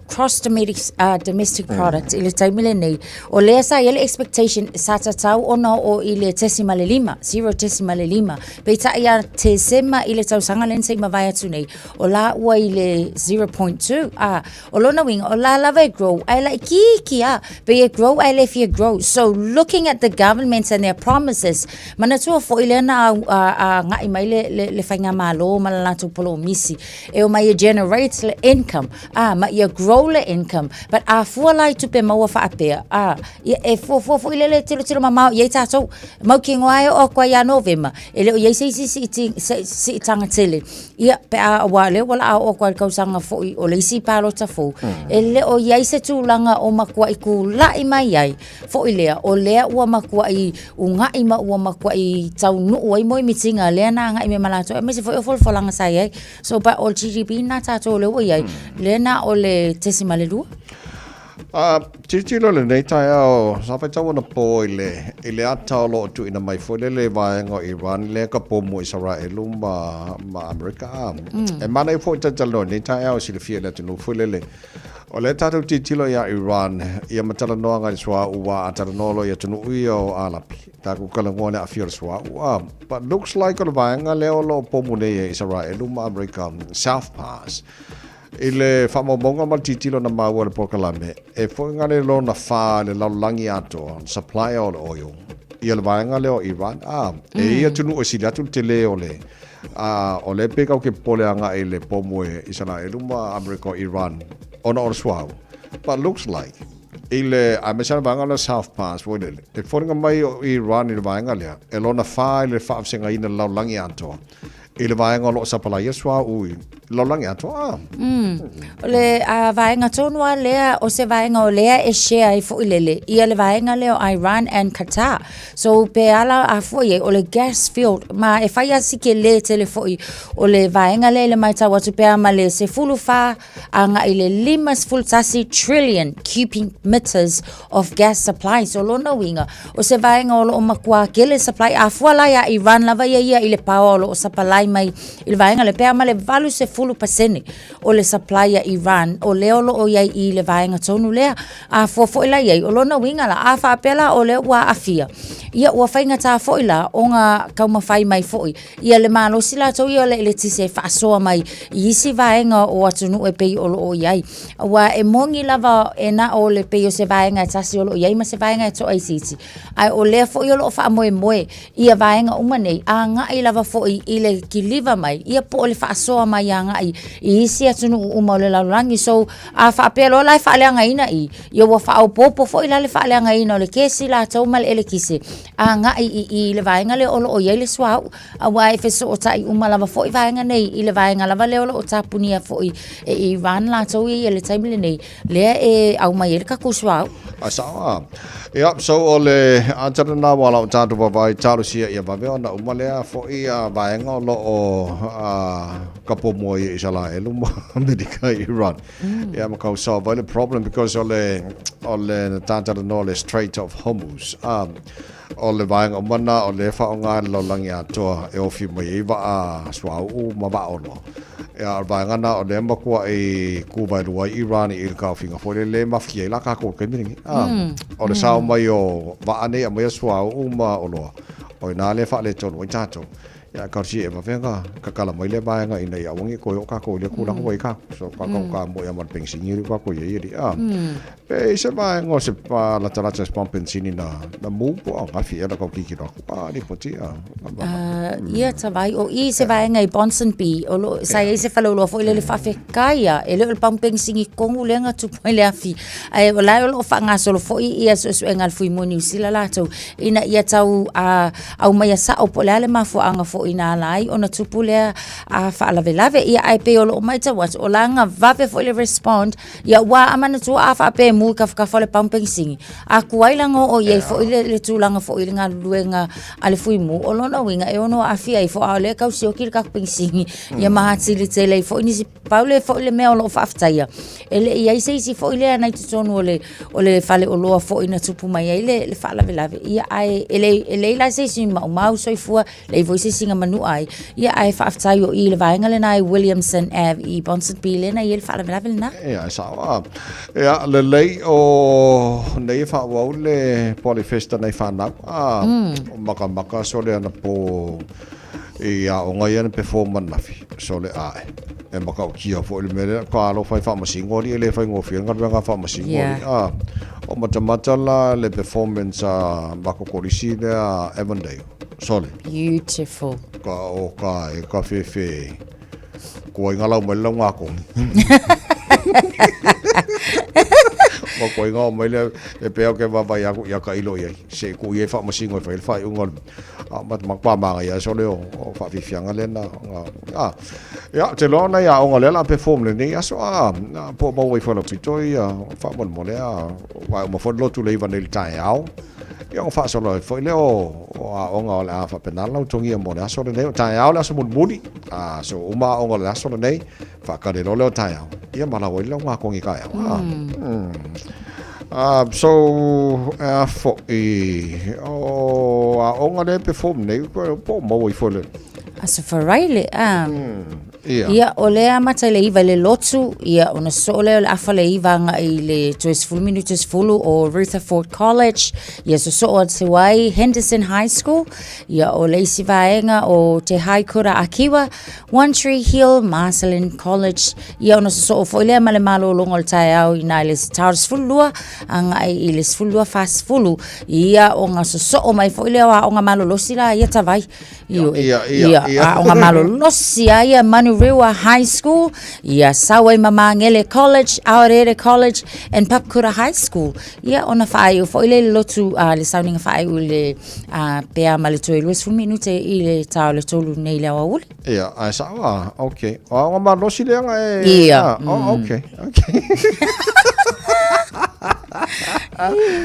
cross domestic, domestic product i le taimi lenei. O lea sa i ai le expectation sa tatau ona oo i le 0.5, 0.5. Peitai ia Tesema i le tausaga lea na se i mavae atu nei, o la ua i le 0.2, a, o lona uiga, o la lava e grow, ae laitiiti lava, pei e grow ae le fia grow. So looking at the government and their promises, manatua foi lea na agai mai le, le, le faigamalo ma le latou polomisi, e omai e generate le income, a, ma ia grow le income, but a fua la i tupe maua faapea, a, ia, e fuafua foi lele tilotilo mamao i ai tatou, mautinoa e oo atu ai ia Novema, e le o i ai se isi siitaga tele, Ia, pe a, aua o lea ua laa oo atu lava i le tausaga foi o le isi palota fou, e le o i ai se tulaga o matuai tulai mai ai foi lea, o lea ua matuai una'i ma ua matuai taunuu ai moemitiga lea na agai mai ma latou, aemaise foi o folafolaga sa i ai. So, but o le GDP lena tatou lea ua i ai, lea na o le 0.2. A tilotilo i lenei taeao, sa faitau anapo i le, i le ata o lo o tuuina mai foi lele i vaega o Iran lea ka pomu o Isaraelu ma, ma Amerika. A, e manaia foi talatalanoa i lenei taeao e silafia i le atunuu foi lele. O lea tatou tilotilo ia Iran, ia ma talanoaga i le suauu, aua a talanoa loa i atunuu ia o Alapi, tatou talanoa i le aafia o le suauu. A, but looks like o le vaega lea o lo o pomu nei e Isaraelu ma Amerika, South Pars. I le faamaumauga ma le tilotilo na maua i le polokalame, e foʻiga le lona fa i le lalolagi atoa, supplier o le oil, ia le vaega lea o Iran. A, e i ai atunuu e sili atu le tele o le, a, o lea pei kau ke popole agai i le pomu e Isaraelu ma Amerika o Iran ona o le suauu. But looks like, i le, aemaise lava le vaega lea o South Pars foi lele, e foliga mai o Iran i le vaega lea, e lona fa i le faavasegaina i le lalolagi atoa. I le vaega o lo o sapalaia suauu i lalolagi atoa. Ah. O le vaega tonu lava lea, o se vaega o lea e share ai foi lele, ia le vaega lea o Iran and Qatar. So pe ala a foi ai, o le gas field, ma e fai lava si tele tele foi o le vaega lea i le matau atu pea ma le 14 agai i le 51 trillion cubic meters of gas supply. So lona uiga, o se vaega o lo o matua tele supply. A fua la ia Iran lava ia ia i le power o lo o supply mai i le vaega lea, pe a ma le 80% o le supply a Iran o lea o lo o i ai i le vaega tonu lea. A fua foi la i ai, o lona uiga la, a faapea la o lea ua aafia, ia ua faigata foi la ona taumafai mai foi ia le malosi latou ia o le eletise e faasoa mai i isi vaega o atunuu e pei o lo o i ai. Aua e moni lava e na o le pei o se vaega e tasi o lo o i ai ma se vaega e toaitiiti, ae o lea foi o lo o faamoemoe ia vaega uma nei agai lava foi i le kiliva mai ia po o le faasoa mai agai i isi atunuu uma o le lalolagi. So, a faapea loa la e faaleagaina i, ia ua faaopoopo foi la le faaleagaina o le kesi latou ma le elekise agai i i le vaega lea o lo o i ai le suauu, aua e fesootai uma lava foi vaega nei i le vaega lava lea o lo o tapunia foi e Iran latou ia i le taimi lenei, lea e aumai ai le tatou suauu. A sao a. Ia, so o le ata lena ua lau tatou vaavaai talosia ia vave ona uma lea foi a vaega o lo o kapo mua i Isaraelu ma Amerika i Iran. Ia ma kau solve ai le problem because o le o le talanoa le Strait of Hormuz. O le vaega uma lena o lea e faaaoga e le lalolagi atoa e ofi mai ai vaa suauu ma vaa oloa. Ia, o le vaega lena o lea e matuai ku waelua ai Iran i le taofiga foi lele e mafatia ai la tatou i le taimi lenei. O le sao mai o vaa nei e aumaia suauu ma oloa, o i ina lea e faaletonu ai tatou. Ia, talosia e vave ona tatala mai lea vaega ina ia aua ne i toe oo tatou i lea tulaga ua i ai tatou. So, tatou ta moe lava ma le penisini lea ua tatou i ai alii. A, pe i ai se vaega o se latalata se pamu penisini na na mū po o ananafi ea na tau tilotilo atu. A, lipoti, a. Ia, tavai, o i se vaega i Ponsonby, o lo, sa i ai se faleoloa foi lele faafetai lava, e le o le pamu penisini tonu lea na tupu ai le afi, ae o la e o lo o faagasolo foi ia suesuega a le Fui Mu Niu Sila latou, ina ia tau aumaia sao po o le a le mafuaaga foi na ala ai ona tupu lea faalavelave. Ia ae pei o lo o matau atu, o la na vave foi le respond, ia ua a manatua a faapea e mu i tafatafa o le pamu penisini, a tuai la ona oo i ai foi le tulaga foi i le galuluega a le Fui Mu, o lona uiga e ono aafia ai foi, a o lea e tau sioki le tatou penisini, ia ma atili tele ai foi nisi. Pau lea foi le mea o lo o faafetaia, e le i ai se isi foi lea na i totonu o le, o le faleoloa foi na tupu mai ai le, le faalavelave. Ia, ae e le, e leai la se isi maumau soifua, leai foi se isi na manua ai. Ia, ae faafetai o i le vaega lena i Williamson Ave i Ponsonby lea na i ai le faalavelave lena. Ia, e sao a. Ia, lelei o nei e faaauau le Polyfest nei whanau. A, mm. makamaka sole ana po I aoga ia na perform anafi, sole ae. E matautia foi le mea lea, ka alofa i faamasino alii e le faigofie le galuega a faamasino alii. Yeah. O matamata la le performance a Mako Kolisi lea a Avondale, sole. Beautiful. Ka o ka e ka fefe kua i ngalau mai le lau ngakogi. Ma kua i ngao mai le e pea o ke vaavaai aku ia ka ilo i ai. Se ku i ai faamasino e fai le faaiuga o le A ma ma pa ma ia so le o faafiafiaga lea na a ia te loa na ia aoga lea la perform lenei aso a po o maua ifo lau pito ia faamolemole a ua uma foi le lotu le 9 nei i le taeao ia ona faasolo ai foi lea o aoga o le a faapena ona lautogia mo le aso lenei. O taeao le aso mulimuli a so uma aoga o le aso lenei faatali loa lea o taeao ia ma lau ai le lauga kogi taeao. So, a foʻi, o aoga lea e perform nei, po o maua ifo i le... Aso Faraile, a. Ia. Ia, o lea amata i le 9 i le lotu, ia, ona sosoo lea o le afa le 9 agai i le toe 10 minute 10 o Rutherford College, ia sosoo atu ai Henderson High School, ia, o le isi vaega o Te Haikura a Kiwa, One Tree Hill, Marcellin College, ia ona sosoo foi lea ma le malologa o le taeao i ina i le ta o le 12 agai i le 12:40, ia ona sosoo mai foi lea o aoga malolosi la ia tavai. Ioe. Ia, ia, ia. Aoga malolosi a ia Manurewa High School, ia sau ai ma Magele College, Aorere College and Papakura High School. Ia ona faaiu foi lea i le lotu, le sauniga faaiu i le pe a ma le toe 20 minute i le ta o le 3 nei le aoauli. Ia, ae sao a, okay. O aoga malosi lea na e... Ia. Ah, oh, okay, okay.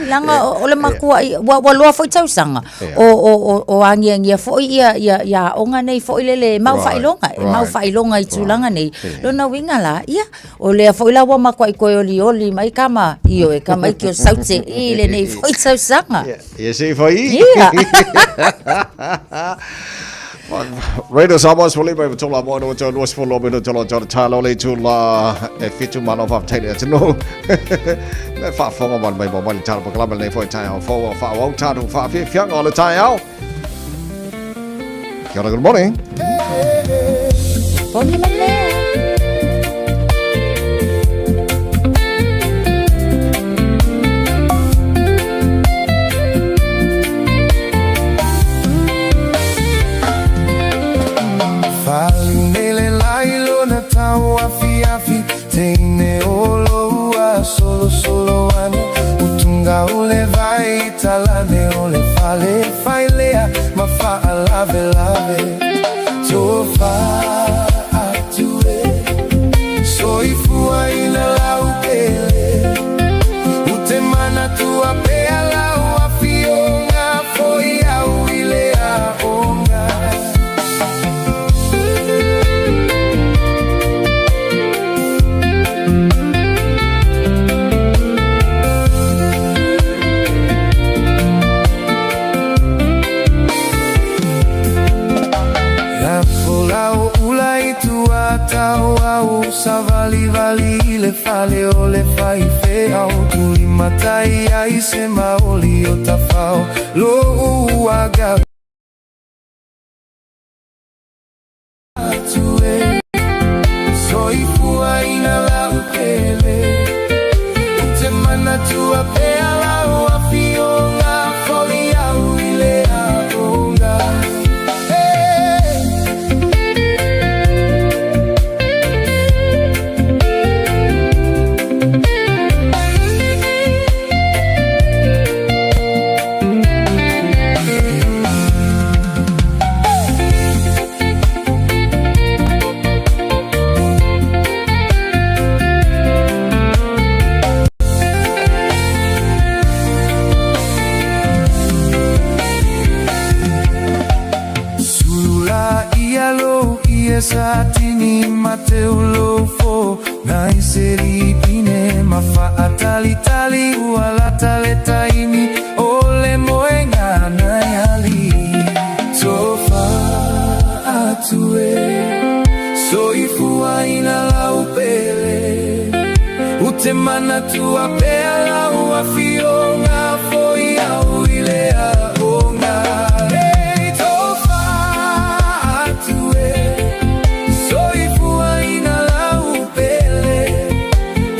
Leaga o le makua, ua loa foi tausaga, o agiagia foi ia, ia, ia aoga nei foi lele e mau faailoga, e mau faailoga i tulaga nei. Lona uiga la, ia, o lea foi la ua makuai toe olioli mai kama, ioe, kama iki o Saute i lenei foi tausaga. Ia se i fai. Ia. Radio Samoa sefulu lima iva tolu a moa no tolu 22 minute lo tolu talo le tula e fitu malo faafetai le atunuu le faafofoga mai mai mai le tala pakalama lenei foi taeao fou o faaauau tatou faafiafiaga o le taeao. Kia ora, good morning. Pogi manea. Faalinele lai lona tau afiafi Teine o loua solosolo ana Utunga o le vai talane o le fale Failea ma faalavelave Tofa atu e Soifua ina lau pele U te manatua pea lau afioga Foi au i le aoga. Lafo lau ula i tua tau au Savalivali i le fale o le faifeau Tulimatai ai se maoli o tafao Lou aga atu e Soifua ina lau pele U te manatua pea lau afioga Foli au i le aoga Hey! Sulu la ia lou ia sa tini ma te ulo fo Nai seri pine ma faatalitali ua lata le taimi o le moenga nai ali Tofa atu e soifua ina lau pele U te manatua pea lau afioga foi au i le aoga Hey, tofa atu e soifua ina lau pele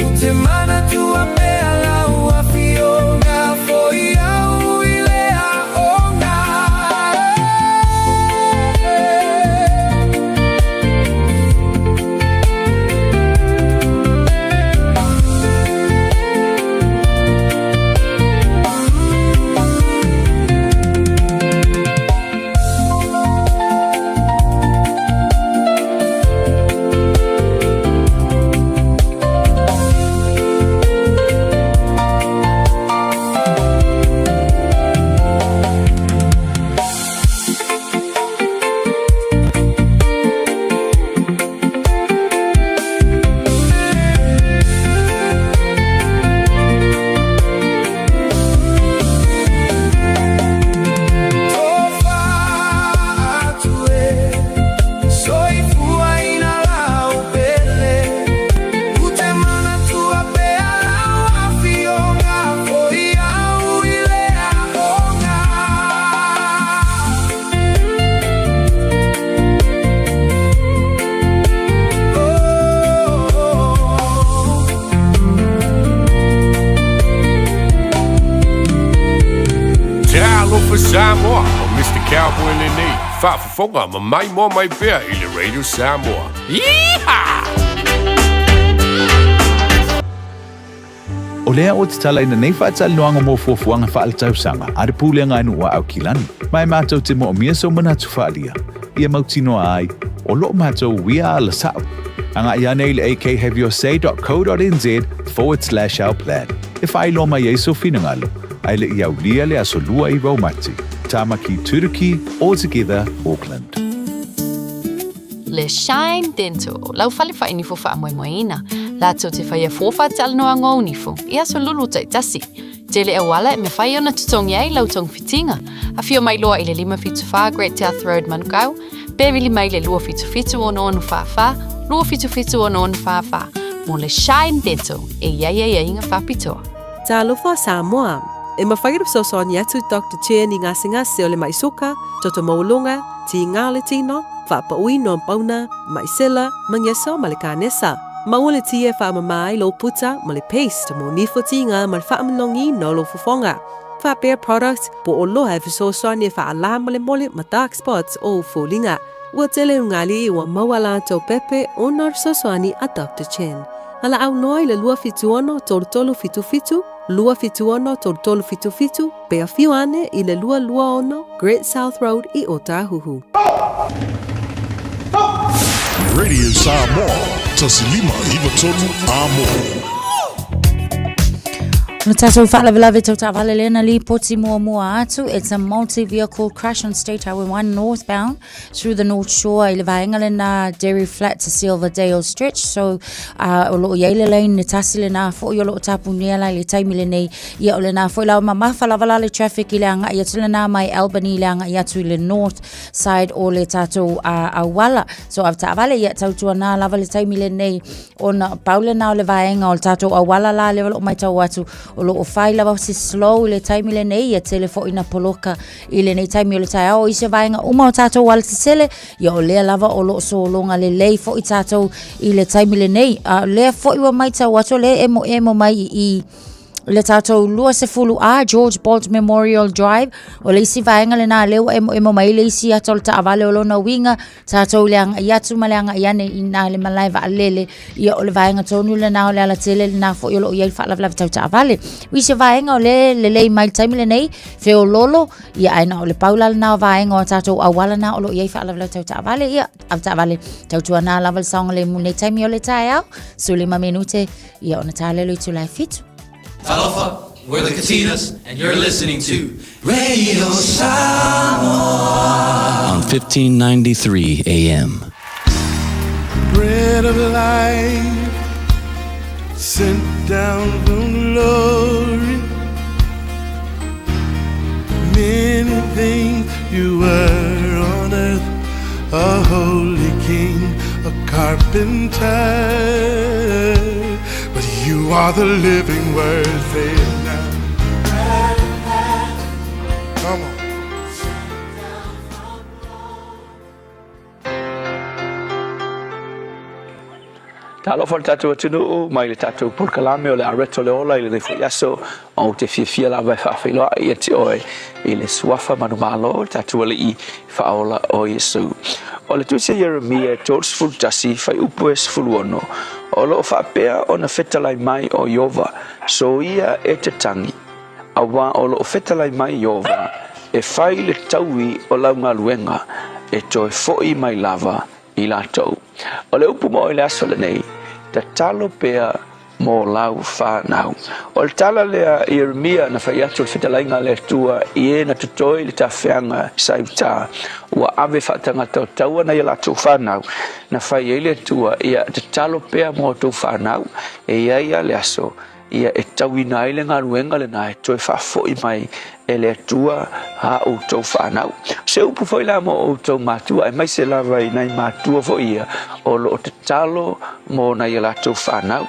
U te manatua pea lau afioga foi au i le aoga Hey. Cowboy lenei, faafofoga ma maimoa mai pea i le Radio Samoa. Yeehaw! O lea ua tatalaina nei faatalanoaga mo fuafuaga faaletausaga a le Pulega a Nuu a Aukilani, ma e matou te moomia sou manatu faaalia, ia mautinoa ai, o loo matou uia ala sa'o. Agai ane i le akhaveyourSay.co.nz/ourplan e faailoa mai ai sou finagalo, ae le i aulia le Aso Lua i Raumati, Tamaki Turuki, All Together, Auckland. Le Shine Dental, lau fale whainifo whaamoemoeina. Lātou te whaia fōwha talanoa ngō nifo, i aso lulu taitasi. Tele auala e mawhai ona tutongi ai lau tong fitinga. A whio mai loa i le 574 Great South Road Manukau, pe vili mai le 277 6644, 277 6644, mō le Shine Dental e iai ai ai inga whapitoa. Talofa Samoa! E mafai ona fesoasoani atu Doctor Chen i gasegase o le mai soka, toto maualuga, tiga o le tino, faapauina o pauna, mai sela, magiaso ma le kanesa. Maua le ti e faamama ai lou puta ma le paste mo nifo tiga ma le faamanogiina o lou fofoga. Faapea product po o loa e fesoasoani e faalā molemole ma dark spots o ou foliga. Ua tele ugali ua maua latou pepe ona o le fesoasoani a Doctor Chen. Valaau loa i le 276 3377, 276 3377, pe afio ane i le 226 Great South Road i Ōtāhuhu. Radio Samoa, 1593 Amo. O tātou whaalavelave tau tāwale lena lipoti muamua atu. It's a multi-vehicle crash on State Highway 1 northbound through the North Shore i le vaenga lena Dairy Flat to Silverdale stretch. So o loo iai le lane le tasi lena foi o loo tapunia la i le taimi lenei. Ia o lena foi la o mamafa lava la le traffic i le agai atu lena mai Albany i le agai atu i le north side o le tātou auala. So avetaavale ia tautuana lava le taimi lenei ona pau lena o le vaega o le tātou auala la lea o loo maitau atu o loo fai lava se slow i le taimi lenei ia tele foi na poloka i lenei taimi o le taeao i se vaega uma o tātou alatetele ia o lea lava o loo sologa lelei foi tātou i le taimi lenei a lea foi ua maitau atu o lea e emoemo mai i le tātou 20 A George Bolt Memorial Drive o le isi vaega lena lea ua emoemo mai le isi ata o le taavale o lona uiga tātou le agai atu ma le agai ane i nā le malae vaalele ia o le vaega tonu lena o le alatele lena foi o loo i ai le faalavelave tau taavale o isi vaega o le lelei mai le taimi lenei feololo ia ae na o le pau la lena o vaega o tātou auala na o loo i ai faalavelave tau taavale ia avetaavale tautuana lava le saogalemu nei taimi o le taeao 15 minute ia ona tālelo itula e 7. Talofa, we're the Katinas, and you're listening to Radio Samoa on 1593 AM. Bread of life, sent down from glory. Many things you were on earth, a holy king, a carpenter. But you are the living word, say it now. Come on. Talofa le tatou atunuu mai le tatou polokalame o le Areto le Ola i lenei foi aso. Ou te fiafia lava e faafeiloai ia te oe i le suafa manumalo o le tatou Alii Faaola o Iesu. O le tusi a Ieremia 31 fuaiupu e 16, o lo o faapea ona fetalai mai o Ieova, soia e te tagi, auā o lo o fetalai mai Ieova e fai le taui o lau galuega, e toe foʻi mai lava i latou. O le upu mo i le aso lenei, tatalo pea mo lau whanau. O le tala lea Ieremia na whai atu o le fetalaiga a le Atua i e na totoe i le tafeaga sa i uta, ua ave faatangata o taua nai a latou whanau, na whai ai le Atua, ia tatalo pea mo outou whanau, e i ai a le aso, ia e tauina ai le galuega lena e toe faafoi mai e le Atua a outou fanau. Se upu foi la mo outou matua, aemaise lava i nai matua foi ia o lo o tatalo mo nai a latou fanau.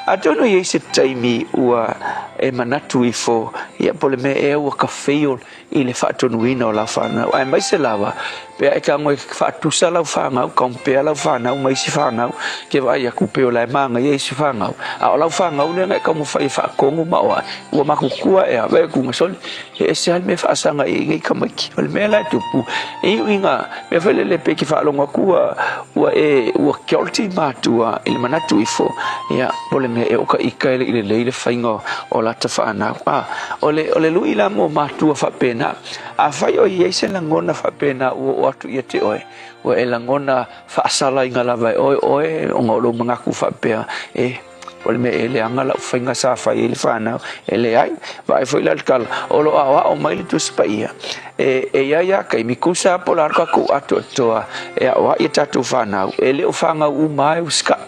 Atonu e i ai se taimi ua e manatu ifo, ia po o le mea ea ua ka fail i le faatonuina o lau fanau. Aemaise lava pe a e tago e faatusa lau fanau, compare lau fanau ma isi fanau, ke vaai aku pei o la e manaia isi fanau, a o lau fanau lea na e taumafai e faatonu ma o ae, ua matutua ea, vaai atu na soli, e ese lava le mea e faasaga i ai nei tamaiti. O le mea la e tupu, e iu ina mea foi lele pei e te faalogo atu ua, ua e, ua guilty matua i le manatu ifo, ia, po o le mea ea o ta ita e le i lelei le faiga o lata fanau. A, o le, o le lui la mo matua faapena, afai o i ai se lagona faapena ua oo atu ia te oe, ua e lagona faasalaina lava e oe oe ona o lou manatu faapea, e, o le mea e leaga lau faiga sa fai ai le fanau, e leai. Vaai foi la i le tala, o lo o aoao mai le Tusi Paia, e, e i ai lava taimi, tusa lava po o le a le tatou atoatoa e aoai a tatou fanau, e le o fanau uma lava e usitai.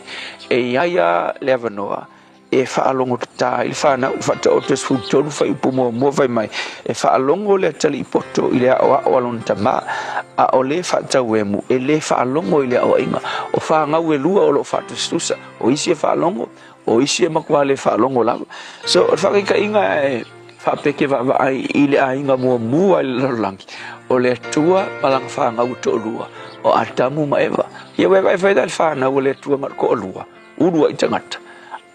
E i ai lava le avanoa e faalogotata ai le fanau, Faataoto 13 fuaiupu muamua fai mai, e faalogo le atalii poto i le aoao a lona tama, a o le faatauemu e le faalogo i le aoaiga. O fanau e lua o lo o faatusatusa, o isi e faalogo, o isi e matua le faalogo lava. So, o le faataitaiga e faapeke vaavaai i le aiga muamua i le lalolagi, o le Atua ma lana fanau e toalua, o Atamu ma Eva. Ia ua e vaai foi la i le fanau a le Atua na o le toalua, uluai tagata,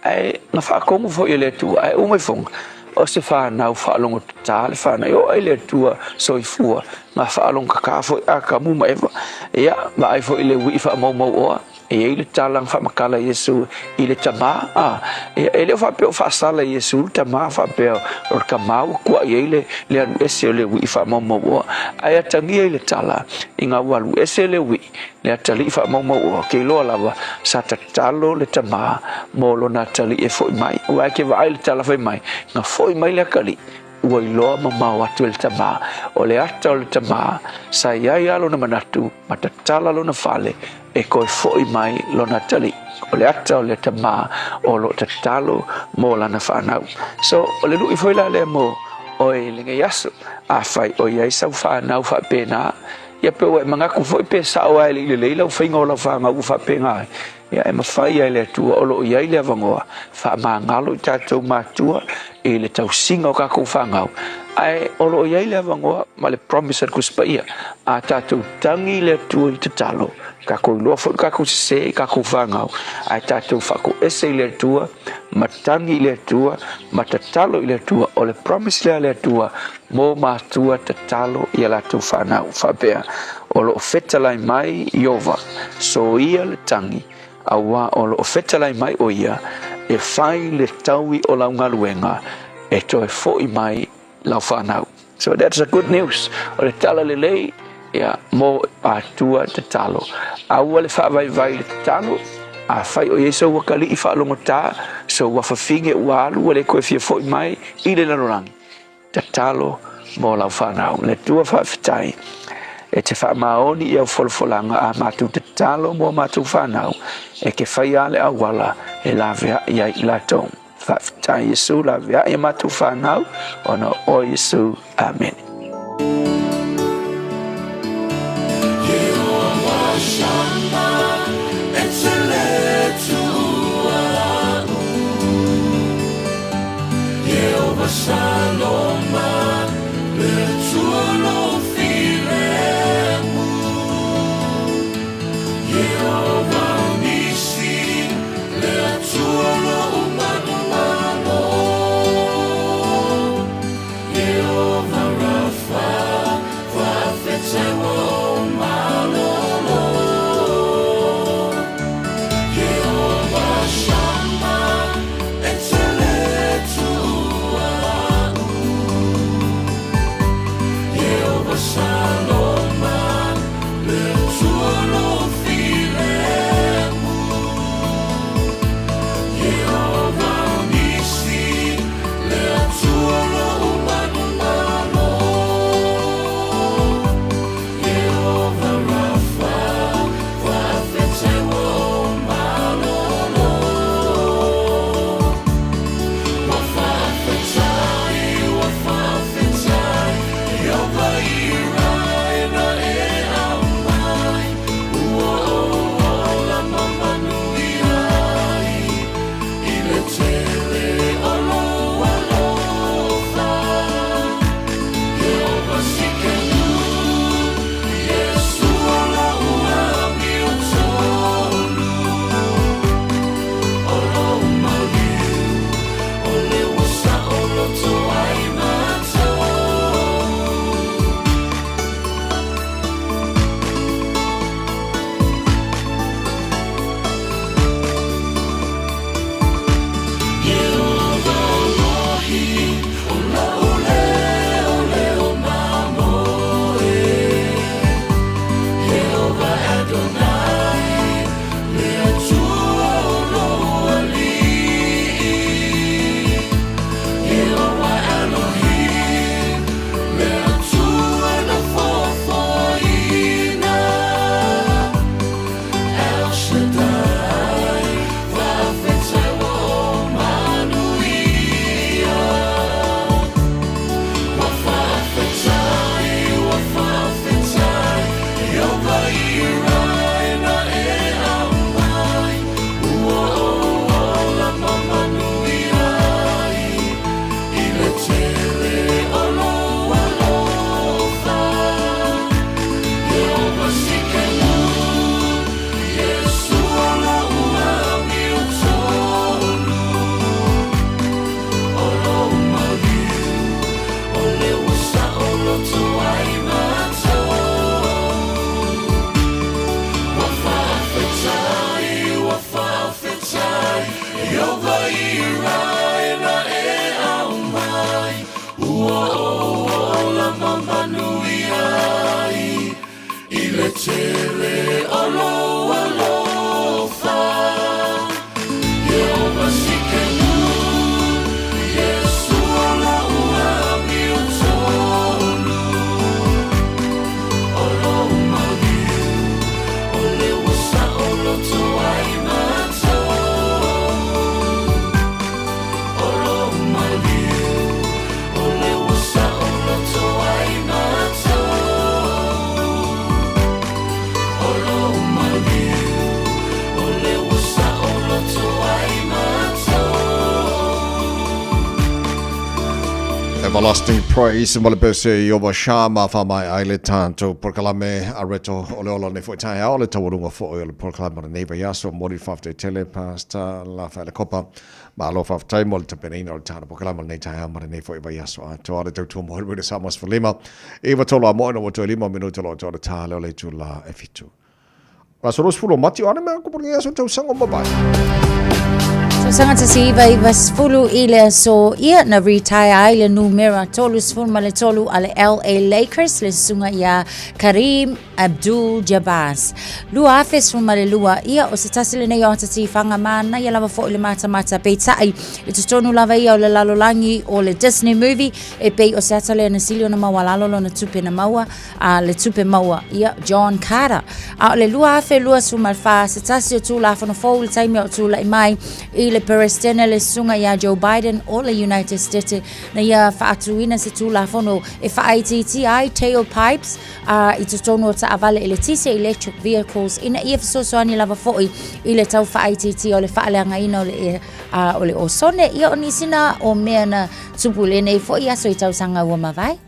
ae na faatonu foi e le Atua, ae uma ifoga, o se fanau faalogotata le fanau. E oo i le Atua soifua, na faalogotata foi Atamu ma Eva. Ia, vaai foi i le uii faamaumauoa, e i ai le tala na faamatala e Iesu i le tama, a, ia, e le o faapea o faasala e Iesu le tama, faapea o le tama ua tuai ai le, le alu ese o le uii faamaumauoa. Ae atagia i le tala, ina ua alu ese le uii, le atalii faamaumauoa, ke iloa lava sa tatalo le tama mo lona atalii e foi mai. Aua e ke vaai i le tala fai mai, na foi mai le atalii, ua iloa mamao atu e le tama. O le ata o le tama, sa i ai lava lona manatu ma tatala lona fale e toe foi mai lona atalii. O le ata o le tama o lo o tatalo mo lana fanau. So, o le lui foi la lea mo oe i lenei aso. Afai o i ai sau fanau faapena, Ia pe ua e manatu foi pe sao lava e le i lelei lau faiga o lau fanau ua faapena ai, ia e mafai lava e le Atua o lo o i ai le avanoa faamagalo i tatou matua i le tausiga o tatou fanau, ae o lo o i ai le avanoa ma le promise a le Tusi Paia, a tatou tagi i le Atua i tatalo, tatou iloa foi lo tatou sese i tatou fanau, ae tatou faatoese i le Atua ma tagi i le Atua ma tatalo i le Atua, o le promise lea a le Atua Mo matua tatalo i a latou fanau, faapea, O lo o fetalai mai Ieova, soia le tagi, auā o lo o fetalai mai ʻo ia, e fai le taui o lau galuega, e toe foʻi mai lau fanau. So that's a good news. O le tala lelei, ia, mo matua tatalo. Aua le faavaivai i le tatalo, afai o i ai sou atalii faalogotā, sou afafine ua alu ua le toe fia foʻi mai i le lalolagi, Tatalo mo lau fanau. Le Atua faafetai e te faamaoni i au folafolaga a matou tatalo mo a matou fanau e te faia le auala e laveai ai i latou. Faafetai Iesu laveai a matou fanau ona o oe Iesu. Amene. Everlasting Praise ma le pese i ova shama fa mai ai le tātou polokalame a reto o le ola nei foi taeao o le taualuga foi o le polokalame o lenei vaiaso moli faafetai tele Pastor Lafaele Kopa Malo faafetai mo le tapenaina o le tātou polokalame o lenei taeao ma lenei foi vaiaso atoa le tautua mo le Samoa 15 9 tolu a moe na ua toe 5 minuta lo toa le tā leo le itula e 7. O aso 20 o Mati o ane mea kupu lenei aso tausaga o mavae. Tausaga 1990 i le aso ia na retire ai le numera 33 a le LA Lakers le susuga ia Kareem Abdul-Jabbar. 2012 ia o se tasi lenei o ata tifaga manaia lava foi le matamata peitai i totonu lava ia o le lalolagi o le Disney movie e pei o se ata lea na sili ona maualalo lona tupe na maua a le tupe maua ia John Carter. A o le 2024 se tasi o Tulafono fou le taimi o tula'i mai i le Peresetene le susuga ia Joe Biden o le United States na ia faatuina se Tulafono e faaitiitia ai tailpipes a i totonu o taavale eletise, electric vehicles, ina ia fesoasoani lava foi i le tau faaitiitia o le faaleagaina o le, a, o le osone. Ia o nisi na o mea na tupu i lenei foi aso i tausaga ua mavae.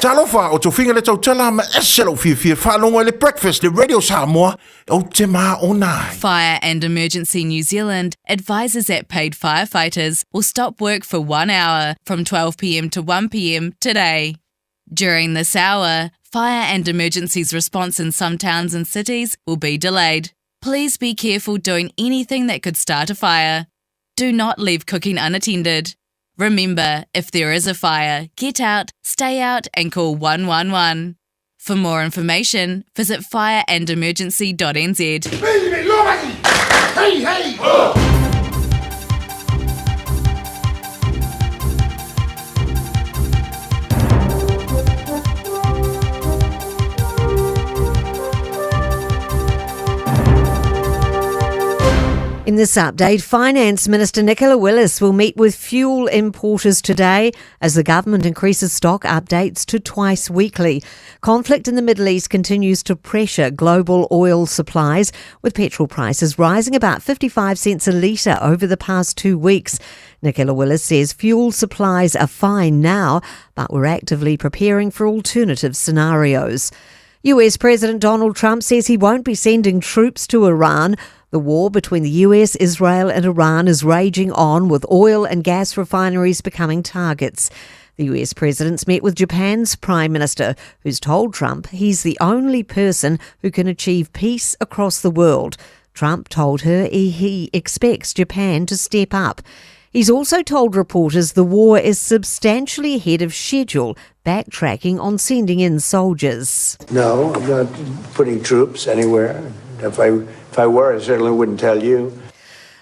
Talofa, o Tofiga le tautala ma ese lou fiafia faalogo i le Breakfast le Radio Samoa, ou te maona ai. Fire and Emergency New Zealand advises that paid firefighters will stop work for one hour from 12pm to 1pm today. During this hour, fire and emergencies response in some towns and cities will be delayed. Please be careful doing anything that could start a fire. Do not leave cooking unattended. Remember, if there is a fire, get out, stay out, and call 111. For more information, visit fireandemergency.nz. Hey, hey! Oh! In this update, Finance Minister Nicola Willis will meet with fuel importers today as the government increases stock updates to twice weekly. Conflict in the Middle East continues to pressure global oil supplies, with petrol prices rising about 55 cents a litre over the past two weeks. Nicola Willis says fuel supplies are fine now, but we're actively preparing for alternative scenarios. US President Donald Trump says he won't be sending troops to Iran. The war between the US, Israel, and Iran is raging on, with oil and gas refineries becoming targets. The US president's met with Japan's prime minister, who's told Trump he's the only person who can achieve peace across the world. Trump told her he expects Japan to step up. He's also told reporters the war is substantially ahead of schedule, backtracking on sending in soldiers. No, I'm not putting troops anywhere. If I, if I were, I certainly wouldn't tell you.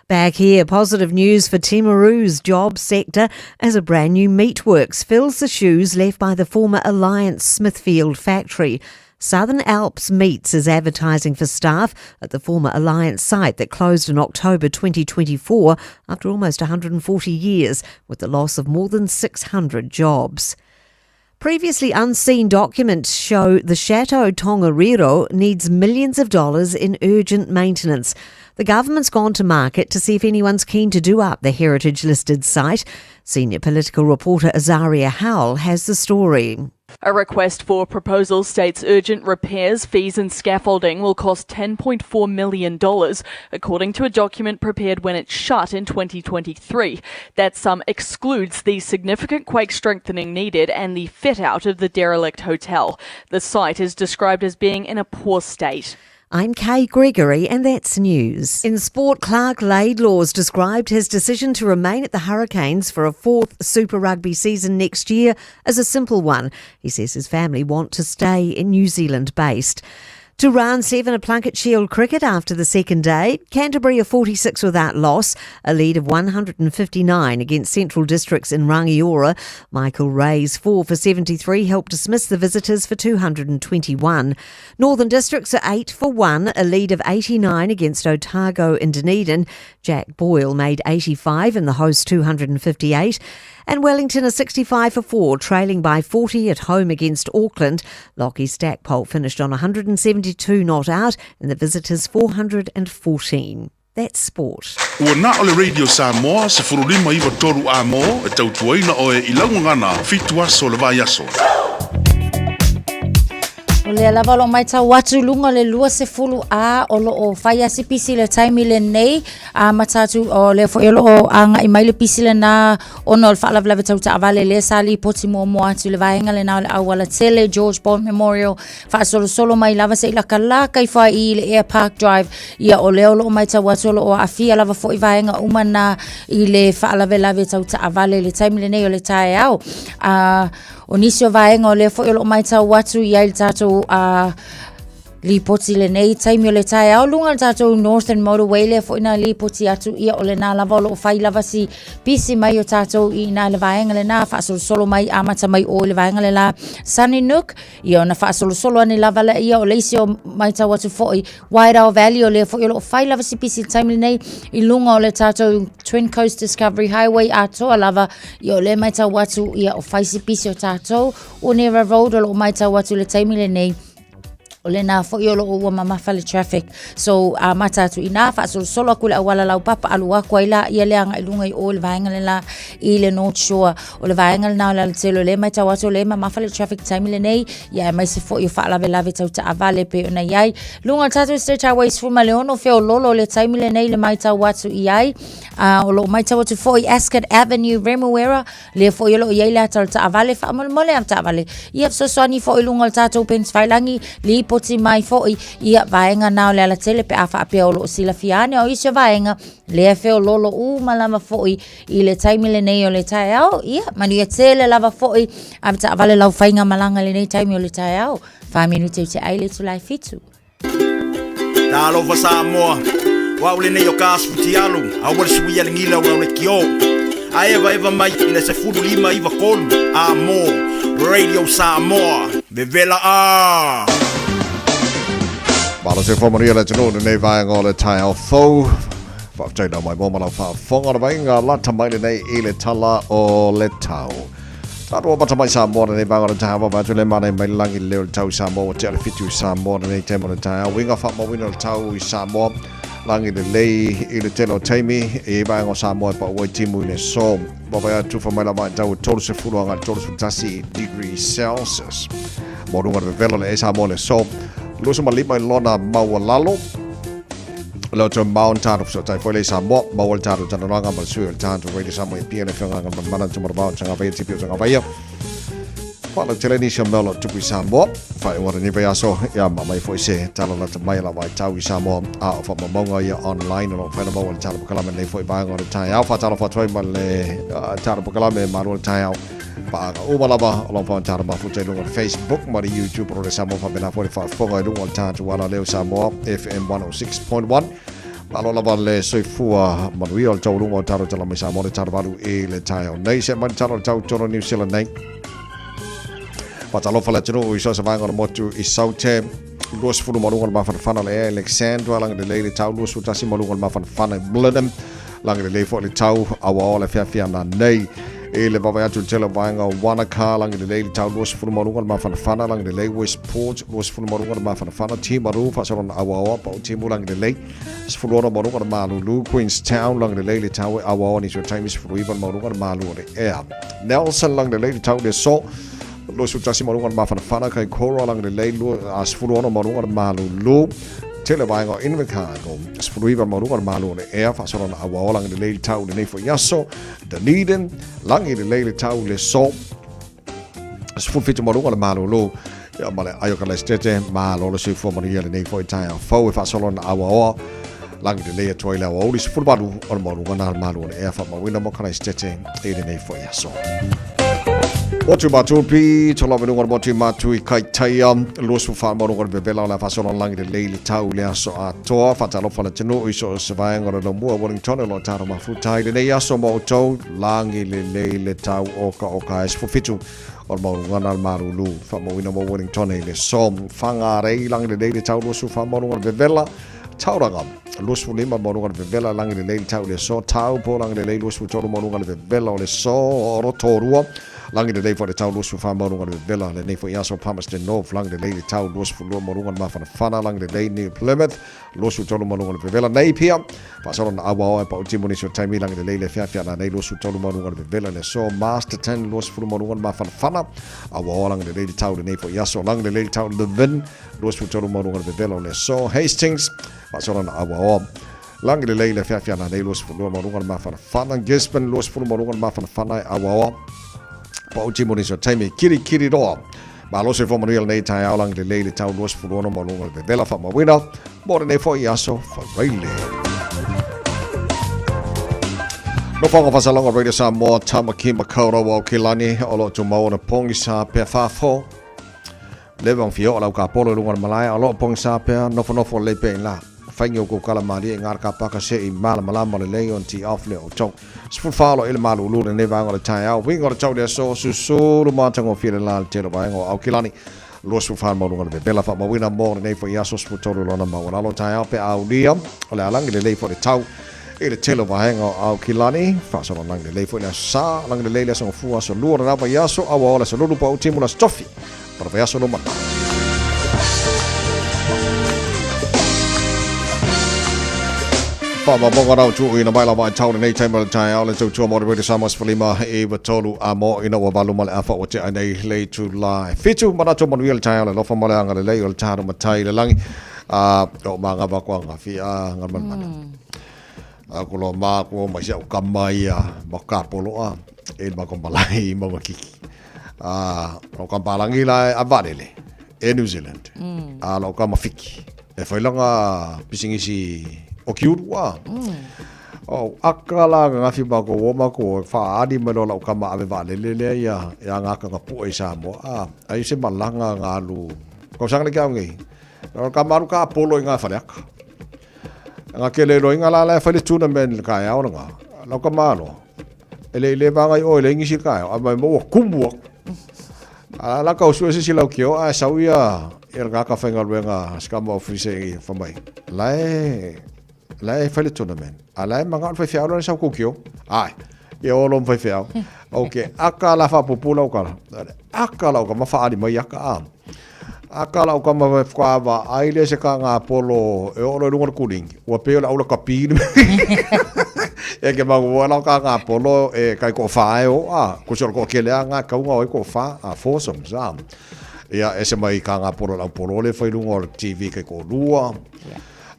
Back here, positive news for Timaru's job sector as a brand new meatworks fills the shoes left by the former Alliance Smithfield factory. Southern Alps Meats is advertising for staff at the former Alliance site that closed in October 2024 after almost 140 years, with the loss of more than 600 jobs. Previously unseen documents show the Chateau Tongariro needs millions of dollars in urgent maintenance. The government's gone to market to see if anyone's keen to do up the heritage listed site. Senior political reporter Azaria Howell has the story. A request for proposal states urgent repairs, fees, and scaffolding will cost $10.4 million, according to a document prepared when it shut in 2023. That sum excludes the significant quake strengthening needed and the fit out of the derelict hotel. The site is described as being in a poor state. I'm Kay Gregory, and that's news. In sport, Clark Laidlaw's described his decision to remain at the Hurricanes for a fourth Super Rugby season next year as a simple one. He says his family want to stay in New Zealand based. To round seven of Plunket Shield cricket after the second day, Canterbury are 46 without loss, a lead of 159 against Central Districts in Rangiora. Michael Ray's 4 for 73 helped dismiss the visitors for 221. Northern Districts are 8 for 1, a lead of 89 against Otago in Dunedin. Jack Boyle made 85 in the host 258. And Wellington are 65 for 4, trailing by 40 at home against Auckland. Lockie Stackpole finished on 172 not out and the visitors 414. That's sport. Ua na o le Radio Samoa, se furulima iwa toru a mō, e tautuaina oe i laugagana, fitu aso le vai aso. O lea lava o lo o matau atu i luga o le 20 a o lo o fai lava si pisi i le taimi lenei a mata atu o lea foi o lo o agai mai le pisi lena ona o le faalavelave tau taavale lea sa lipoti muamua atu i le vaega lena o le auala tele George Bond Memorial faasolosolo mai lava seʻi lakalaka ifo ai i le Air Park Drive ia o lea o lo o matau atu o lo o aafia lava foi vaega uma na i le faalavelave tau taavale i le taimi lenei o le taeao a O nisi o vaega o lea foi o lo o matau atu i ai le tatou lipoti lenei taimi o le taeao luga o le tatou Northern Motorway lea foi na lipoti atu ia o lena lava o lo o fai lava si pisi mai o tatou i ina le vaega lena faasolosolo mai amata mai o i le vaega le la Sunnynook ia ona faasolosolo ane lava lea ia o le isi o matau atu foi Wairau Valley o lea foi o lo o fai lava si pisi i le taimi lenei i luga o le tatou Twin Coast Discovery Highway atoa lava ia o lea matau atu ia o fai si pisi o tatou Onera Road o lo o matau atu i le taimi lenei o lena foi o lo o ua mamafa le traffic. So, amata atu i nā, faasolosolo atu le auala laupapa, alu atu ai la, ia le agai i luga i o i le vaega le la i le North Shore. O le vaega lena o le alatele o lea e matau atu o lea e mamafa le traffic taimi lenei, ia aemaise foi o faalavelave tau taavale pei ona i ai. Luga o le tatou State Highway 16 feololo le taimi lenei le matau atu i ai. O lo o matau atu foi Ascot Avenue, Remuera, lea foi o lo o i ai le ata o le taavale, faamolemole a taavale. Ia fesoasoani foi i luga o le tatou Pennsylvania, lipoti mai foi ia vaega na o le alatele pe a faapea o lo o silafia ane o isi o vaega lea feololo uma lava foi i le taimi lenei o le taeao. Ia, manuia tele lava foi ave taavale lau faiga malaga i lenei taimi o le taeao. 4 minute i te ai le itula e fitu. Talofa Samoa, o au lenei o ka Asfutialu, aua le suia le gila o le kio. A eva eva mai i le 1593, a mo, Radio Samoa, vevela a! Malo se fōmanuia le atunuu lenei vaega o le taeao fou. Faafetai lau mai mo ma lau faafofoga le vaiga lata mai lenei i le tala o le tau. Tatou amata mai Samoa lenei vaega o le taeao vaavaai atu le manai mai le lagi le leo o le tau i Samoa ua tea le 7 i Samoa lenei taimi o le taeao. Uiga faamauina o le tau i Samoa lagi lelei i le tele o taimi i vaega o Samoa e pau ai timu i le aso. Vaavaai atu fa mai la vaitau e 30 agai le 31 degrees Celsius. Maualuga le vevela o le ea i Samoa i le aso. 25 i lona maualalo. O le autu mao na tatou fesootai foi lea i Samoa, maua le tatou talanoaga ma le sui o le tatou Radio Samoa i Apia, le Afioga Galumalemana Tumaravao Tagavaia Tipi o Tagavaia. Faalautele nisi o mea o lo o tupu i Samoa. Faaiuga o lenei vaiaso, ia ma aumai foi se tala lata mai a lau vaitau i Samoa, a o faamaumauga ia online o lo o mafai ona maua i le tala polokalame i lenei foi vaega o le taeao. Faatalofa atu ai ma le tala polokalame malu o le taeao. Paaga uma lava o lo o mafai ona tala mafuta i luga o le Facebook ma le YouTube o le Samoa faapena foi le faafofoga i luga o le tatou alaleo Samoa FM 106.1. Malo lava le soifua manuia o le taualuga o tatou tala mai Samoa le tala valu i le taeao nei. Se mai le tala o le tau tonu New Zealand nei. Faatalofa le atunuu i so o se vaega o le motu i Saute. 20 ma luga o le mafanafana le ea Alexandra, lagi lelei le tau 21 ma luga o le mafanafana i Blenheim, lagi lelei foi le tau aua o le feafiana nei. I le vaavaai atu i le tele o vaega o Wanaka, lagi lelei le tau 20 ma luga o le mafanafana, lagi lelei Westport 20 ma luga o le mafanafana, Timaru faasolona auaoa, pau timu lagi lelei 16 ma luga o le malulu, Queenstown lagi lelei le tau e auaoa nisi o taimi 19 ma luga o le malu o le ea. Nelson lagi lelei le tau i le aso 21 ma luga o le mafanafana, Kaikoura lagi lelei 16 ma luga o le malulu, tele vaega o Invercargill 19 ma luga o le malu o le ea faasolona auaoa lagi lelei le tau i lenei foi aso. Dunedin, lagi lelei le tau le aso 17 ma luga o le malulu ia ma le aio ka lesitete malo le soifua manuia lenei foi taeao fou e faasolo na auaoa lagi lelei atu ai le aoauli 18 o le maualuga na le malu o le ea faamauina mo ka lesitete i lenei foi aso. Motu Matupi, to lava luga o le motu matu i Kaitaia, 24 maualuga o le vevela o le a faasolo lagi lelei le tau i le aso atoa. Faatalofa le atunuu i so o se vaega o le lomua Wellington o lo o tatou mafuta ai lenei aso ma outou, lagi lelei le tau okaoka e 17 o le maualuga na le malulu. Faamauina mo Wellington i le aso. Whangarei, lagi lelei le tau 24 maualuga o le vevela. Tauranga, 25 maualuga o le vevela, lagi lelei le tau i le aso. Taupo, lagi lelei 23 maualuga o le vevela o le aso. Rotorua, Lagi lelei foi le tau 24 maualuga o le vevela lenei foi aso Palmerston North, lagi lelei le tau 22 maualuga o le mafanafana, lagi lelei New Plymouth, 23 maualuga o le vevela Napier, faasolo na auaoa e pau timu nisi o taimi, lagi lelei le feafea na nei 23 maualuga o le vevela le aso Masterton, 20 maualuga o le mafanafana, auaoa lagi lelei le tau lenei foi aso, lagi lelei le tau Levin, 23 maualuga o le vevela o le aso Hastings, faasolo na auaoa Lagi lelei le feafea na nei 22 maualuga o le mafanafana, Gisborne 20 maualuga o le mafanafana e auaoa pau timu nisi o taimi kirikiri roa. Malo soifua manuia lenei taeao lagi lelei le tau 26 maualuga o le vevela faamauina mo lenei foi aso Faraile. Nofoaga Faasalaga Radio Samoa, Tamaki Makaurau Aokelani, o lo o tumau ona pogisa pea fafo. Leva ona fia oo lau kapolo i luga o le malae, a o loo pogisa pea, nofonofo lelei pea i ina. Faigi oukou kala malie i ngā ka paka se i malamalama lelei ona tee off lea o outou. 14 loa i le malulu lenei vaega o le taeao, uiga o le tau i le aso, susulu matagofie le la le tele o vaega o Aukilani. 24 maualuga o le vevela faamauina mo lenei foi aso 13 lona maualalo taeao pe a aulia o le a lagi lelei foi le tau i le tele o vaega o Aukilani. Faasolo lagi lelei foi le aso Sa, lagi lelei le aso Gafua, aso Lua o lena vaiaso, auaoa le aso Lulu, pau timu le aso Tofi. Ma le vaiaso lumanai. Faamaumauga na tuuina mai la vaitau lenei taimi o le taeao le tautua mo le Radio Samoa 15 i 3 a mo ina ua valu ma le afa ua tea nei le itula e 7. Manatu manuia le taeao le alofa ma le agalelei o le tano matai i le lagi. A o mangava ko anga fi a ngalmanmana. A ko lo ma ko mai se o kama ia ma ka polo a e ma ko malai ma kiki. A o ka palangi la e avalele e New Zealand. A lo ka mafiki. E whai langa pisingisi o ki uru a. O aka la nga ngafi ma ko o ma ko wha ani me lo la o kama ave valele lea ia ia ngā kanga pua i Samoa. A ai se malanga ngā alu. Ko sanga le kia ngi. O ka maru ka polo i ngā whareaka. Nga ke le loinga la la e whai le tuna men le ka eao nga. Lau ka malo. E le le vanga i o e le ingisi ka eao. A mai mo kumu aku. A la ka usua sisi lau kio a sau ia ia ngā ka whainga luenga skama office i whamai. La e La e fai le tournament. A la e manga o le faifeau la le sau kukio. Ai, ia o lo faifeau. Ok, aka la faapupu lau kala. Aka lau kama faali mai aka a. Aka lau kama vai whakawa ai le se ka ngā polo e o lo lunga le kulingi. Ua peo le aula kapi. E ke mangu ua lau ka ngā polo e kai ko whae o a. Ko se o ko kele a ngā kaunga o e ko wha a foursomes a. Ia e se mai ka ngā polo lau polo le whai lunga o le TV kai ko lua.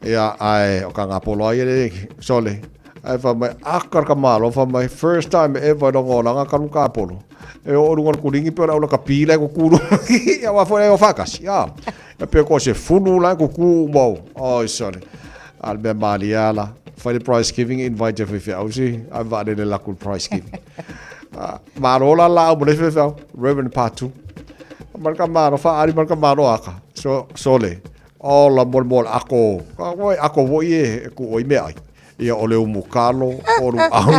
Ia, ae, o ka ngā polo ai e sole. Ae wha mai, akar ka malo, wha mai, first time ever no ngā langa karu ka polo. E o runga kuringi pe ora ka pila ko kuru. Ia wa fo e o whakasi, ia. E pe ko se funu la ko ku mau. Oi sole. Al me mali ala. Whai le prize giving invite e whiwhi au si. Ai wa le la ku prize giving. Malo la la au mo le whiwhi au. Reverend Patu. Marka malo, wha ari marka malo aka. So, sole. Ola molemole ako, ka koe ako foi e e ku oi mea ai. Ia o le umu kalo, o le au,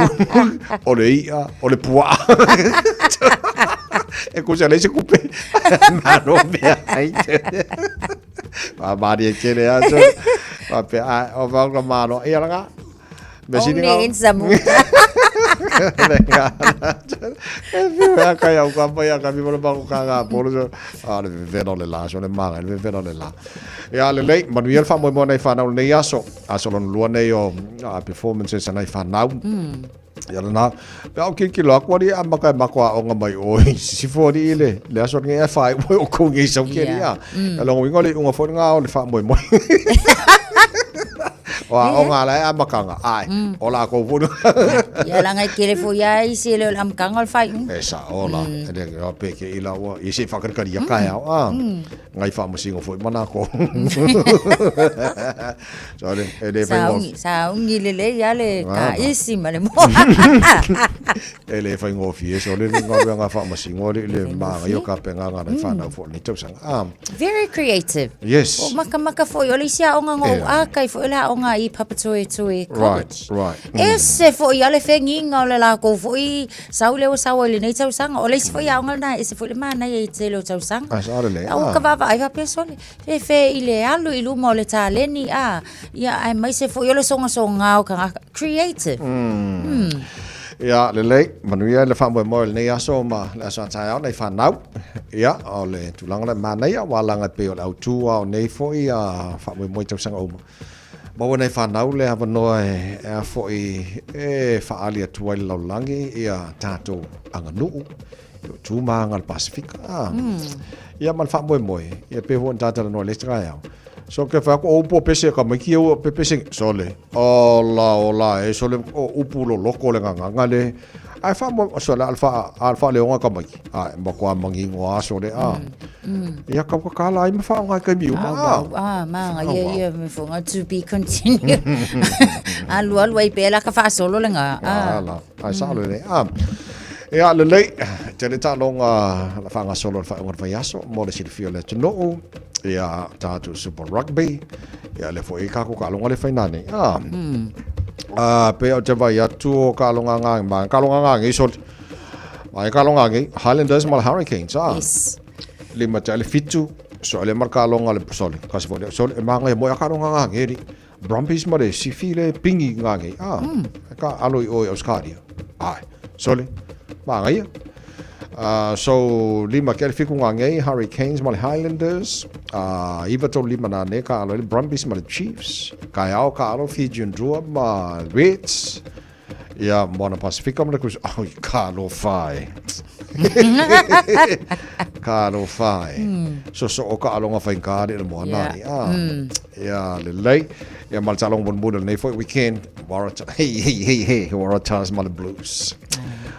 o le i'a, o le pua'a. E kusa le se kupe. Malo mea ai. Ma mari e kere aso. Ma pe a o vau ka malo. Ia langa. Me sini Only in Samoa. E kai au ka pai ka mi mo ba ka ga polo so a le veno le la so le manga le veno le la ia le lei manuia le faamoemoe nai fanau lenei aso aso lona lua nei o performances a nai fanau ia lena pe au kilokilo atu ali a maka e mako aoga mai ʻō i sisifo alii le le aso lenei ae faaiu ai ʻoukou nei sau ke alii a e lona uiga o le iuga foi lena o le faamoemoe o aoga la e amataga ae o lakou foi Ia laga e tele foi lava isi e le o le amataga o le faaiuga. E sao la e le iloa pe ke ila ua ia se i faakalikali ia kaeao a ngai faamasino foi ma lako. Sorry, e le faigofie. Sauni lelei lava le taisi ma le moa. E le faigofie sole le galuega faamasino alii le manaia o tapenaga a nai fanau foi o lenei tausaga. Ah. Very creative. Yes. O makamaka foi o le isi aoga na ou akai foi o le aoga i Papatoetoe College. Right, right. Ese foi lava le fegiga o le lakou foi Sau lea ua sau ai i lenei tausaga. O le isi foi aoga lena e ese foi le manaia i tele o tausaga. Ah, sao lelei. Ua ka vaavaai faapea sole. Fefe i le alu i luma o le taleni a. Ia aemaise foi o le sogasoga o tagata. Creative. Mm. Ia, lelei, manuia le faamoemoe o lenei aso ma le aso a taeao nei fanau. Ia, o le tulaga lea manaia, ua alaga e pei o le autu lava o nei foi faamoemoe i tausaga uma. Maua nai fanau le avanoa e a foi e faaali atu ai le lalolagi ia tatou aganuu i o tu ma aga o le Pasifika. Ah. Ia ma le faamoemoe, ia pei foi ona ta talanoa i le isi taeao. So ke whai aku o upu o pese ka mai ki au pe pese sole. Ola ola e sole o upu lo loko le nganganga le. Ai wha mo sole alfa alfa le onga ka mai. Ai ma koa mangingo a sole a. Ia kau ka kala ai ma wha onga kai mi uma. Ah, ma nga ia ia me fo nga to be continued. Alu alu ai pela ka wha solo le nga. Ah la. Ai sa le ah. Ia lelei, tele taaloga la faagasolo le faaiuga o le vaiaso mo le silafia o le atunuu, ia tatou Super Rugby, ia lea foi kako taaloga le faina nei. Ah. Ah, pe o te vai atu o taaloga ngā, ma taaloga ngā ngei soli. Ma taaloga ngei, Highlanders ma le Hurricanes, ah. Yes. Lima te ale fitu, so ale mar taaloga le soli. Kasi foi le soli, e manga e moe a taaloga ngā ngei. Brumbies ma le sifi le pingi ngā ngei. Ah, ka alo i oi Australia. Ai, sole, manaia. So, lima ke ale fiku ngā ngei, Hurricanes ma le Highlanders. Iwa tolu lima nā ne, ka alo le Brumbies ma le Chiefs. Ka ao ka alo Fijian Drua ma Reds. Ia, Moana Pasifika ma le Crusaders. Oh, ka alo whae. Ka alo whae. So, so o ka alonga whai ngā le moana ni. Ah. Ia, lelei. Ia, ma le taaloga mulimuli o lenei foi weekend. Waratahs, hey, hey, hey, hey, Waratahs ma le Blues.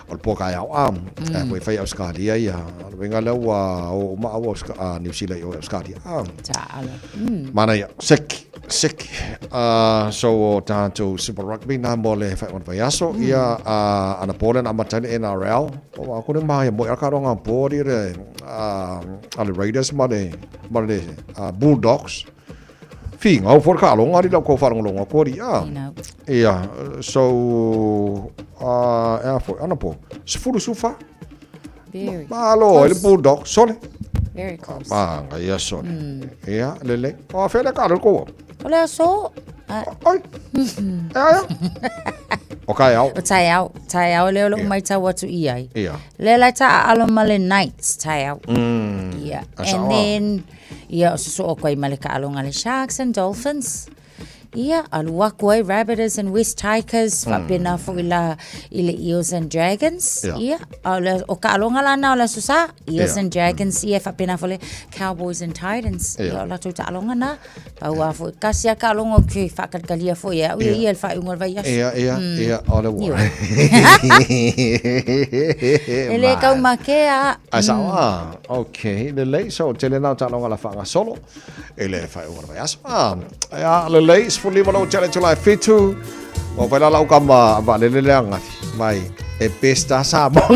O le pō kaeao. Ah, mm. Whai Australia ia. O le uiga lea ua o uma au New Zealand i o Australia. Ah. Taalo. Manaia, seki. Sick. So o tātou Super Rugby nā mo le whai whai aso. Ia ana pōle na amata le NRL. O a kore mahi mo ia karonga pōri re a le Raiders ma le, ma le Bulldogs. Whinga o fora karonga ri lau kau wharongolonga kori. Ia, so, ea foi, ana pō. Sefulu sufa. Very Malo, e le Bulldogs, sole. Very close. Manga, ia sole. Ia, lelei. O a whea le karo koa? O le aso. Oi. E aia. O taeao. O taeao. Taeao lea o lo'u maitau atu i ai. Ia. Lea la e taaalo ma le Knights taeao. Ia. A sao And a. then, ia, o sosoo atu ai ma le taaloga a le Sharks and Dolphins. Ia, alu aku ai Rabbitohs and West Tigers, faapena foi la i le Eels and Dragons. Ia. Ia, a o le, o taaloga la na o le Aso Sa, Eels Ia. and Dragons, ia, faapena foi le Cowboys and Titans. Ia. Ia, o latou taaloga na. Pau a foi, tasi a taaloga ou te faatalitalia foi e au ia ia i le faaiuga o le vaiaso. Ia, ia, ia, o le ua. E le taumakea. Ai sao a. Okay, lelei. So, tele na o taaloga o le a faagasolo i le faaiuga o le vaiaso. Ah, ia, lelei, 15 lou tele tula e fitu. O vai la lau kama vaalele le angafi. Mai, e best a Samoa.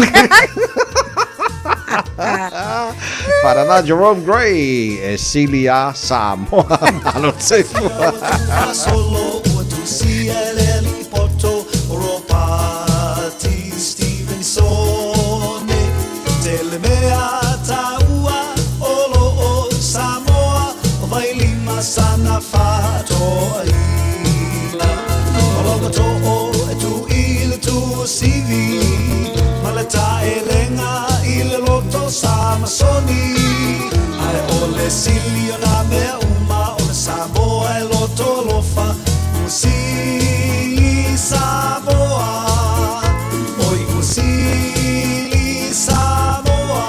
Parana Jerome Gray e sili a Samoa. Malo soifua. Faasolo ua tusia e le alii poto o Ropati Stevenson e tele mea taua o loo Samoa o Vailima sana faatoaina o Logatoo e tu i le tuasivi ma le taelega i le loto Samasoni ae o le sili o nā mea uma o le Samoa e loto alofa ua sili Samoa oi ua sili Samoa.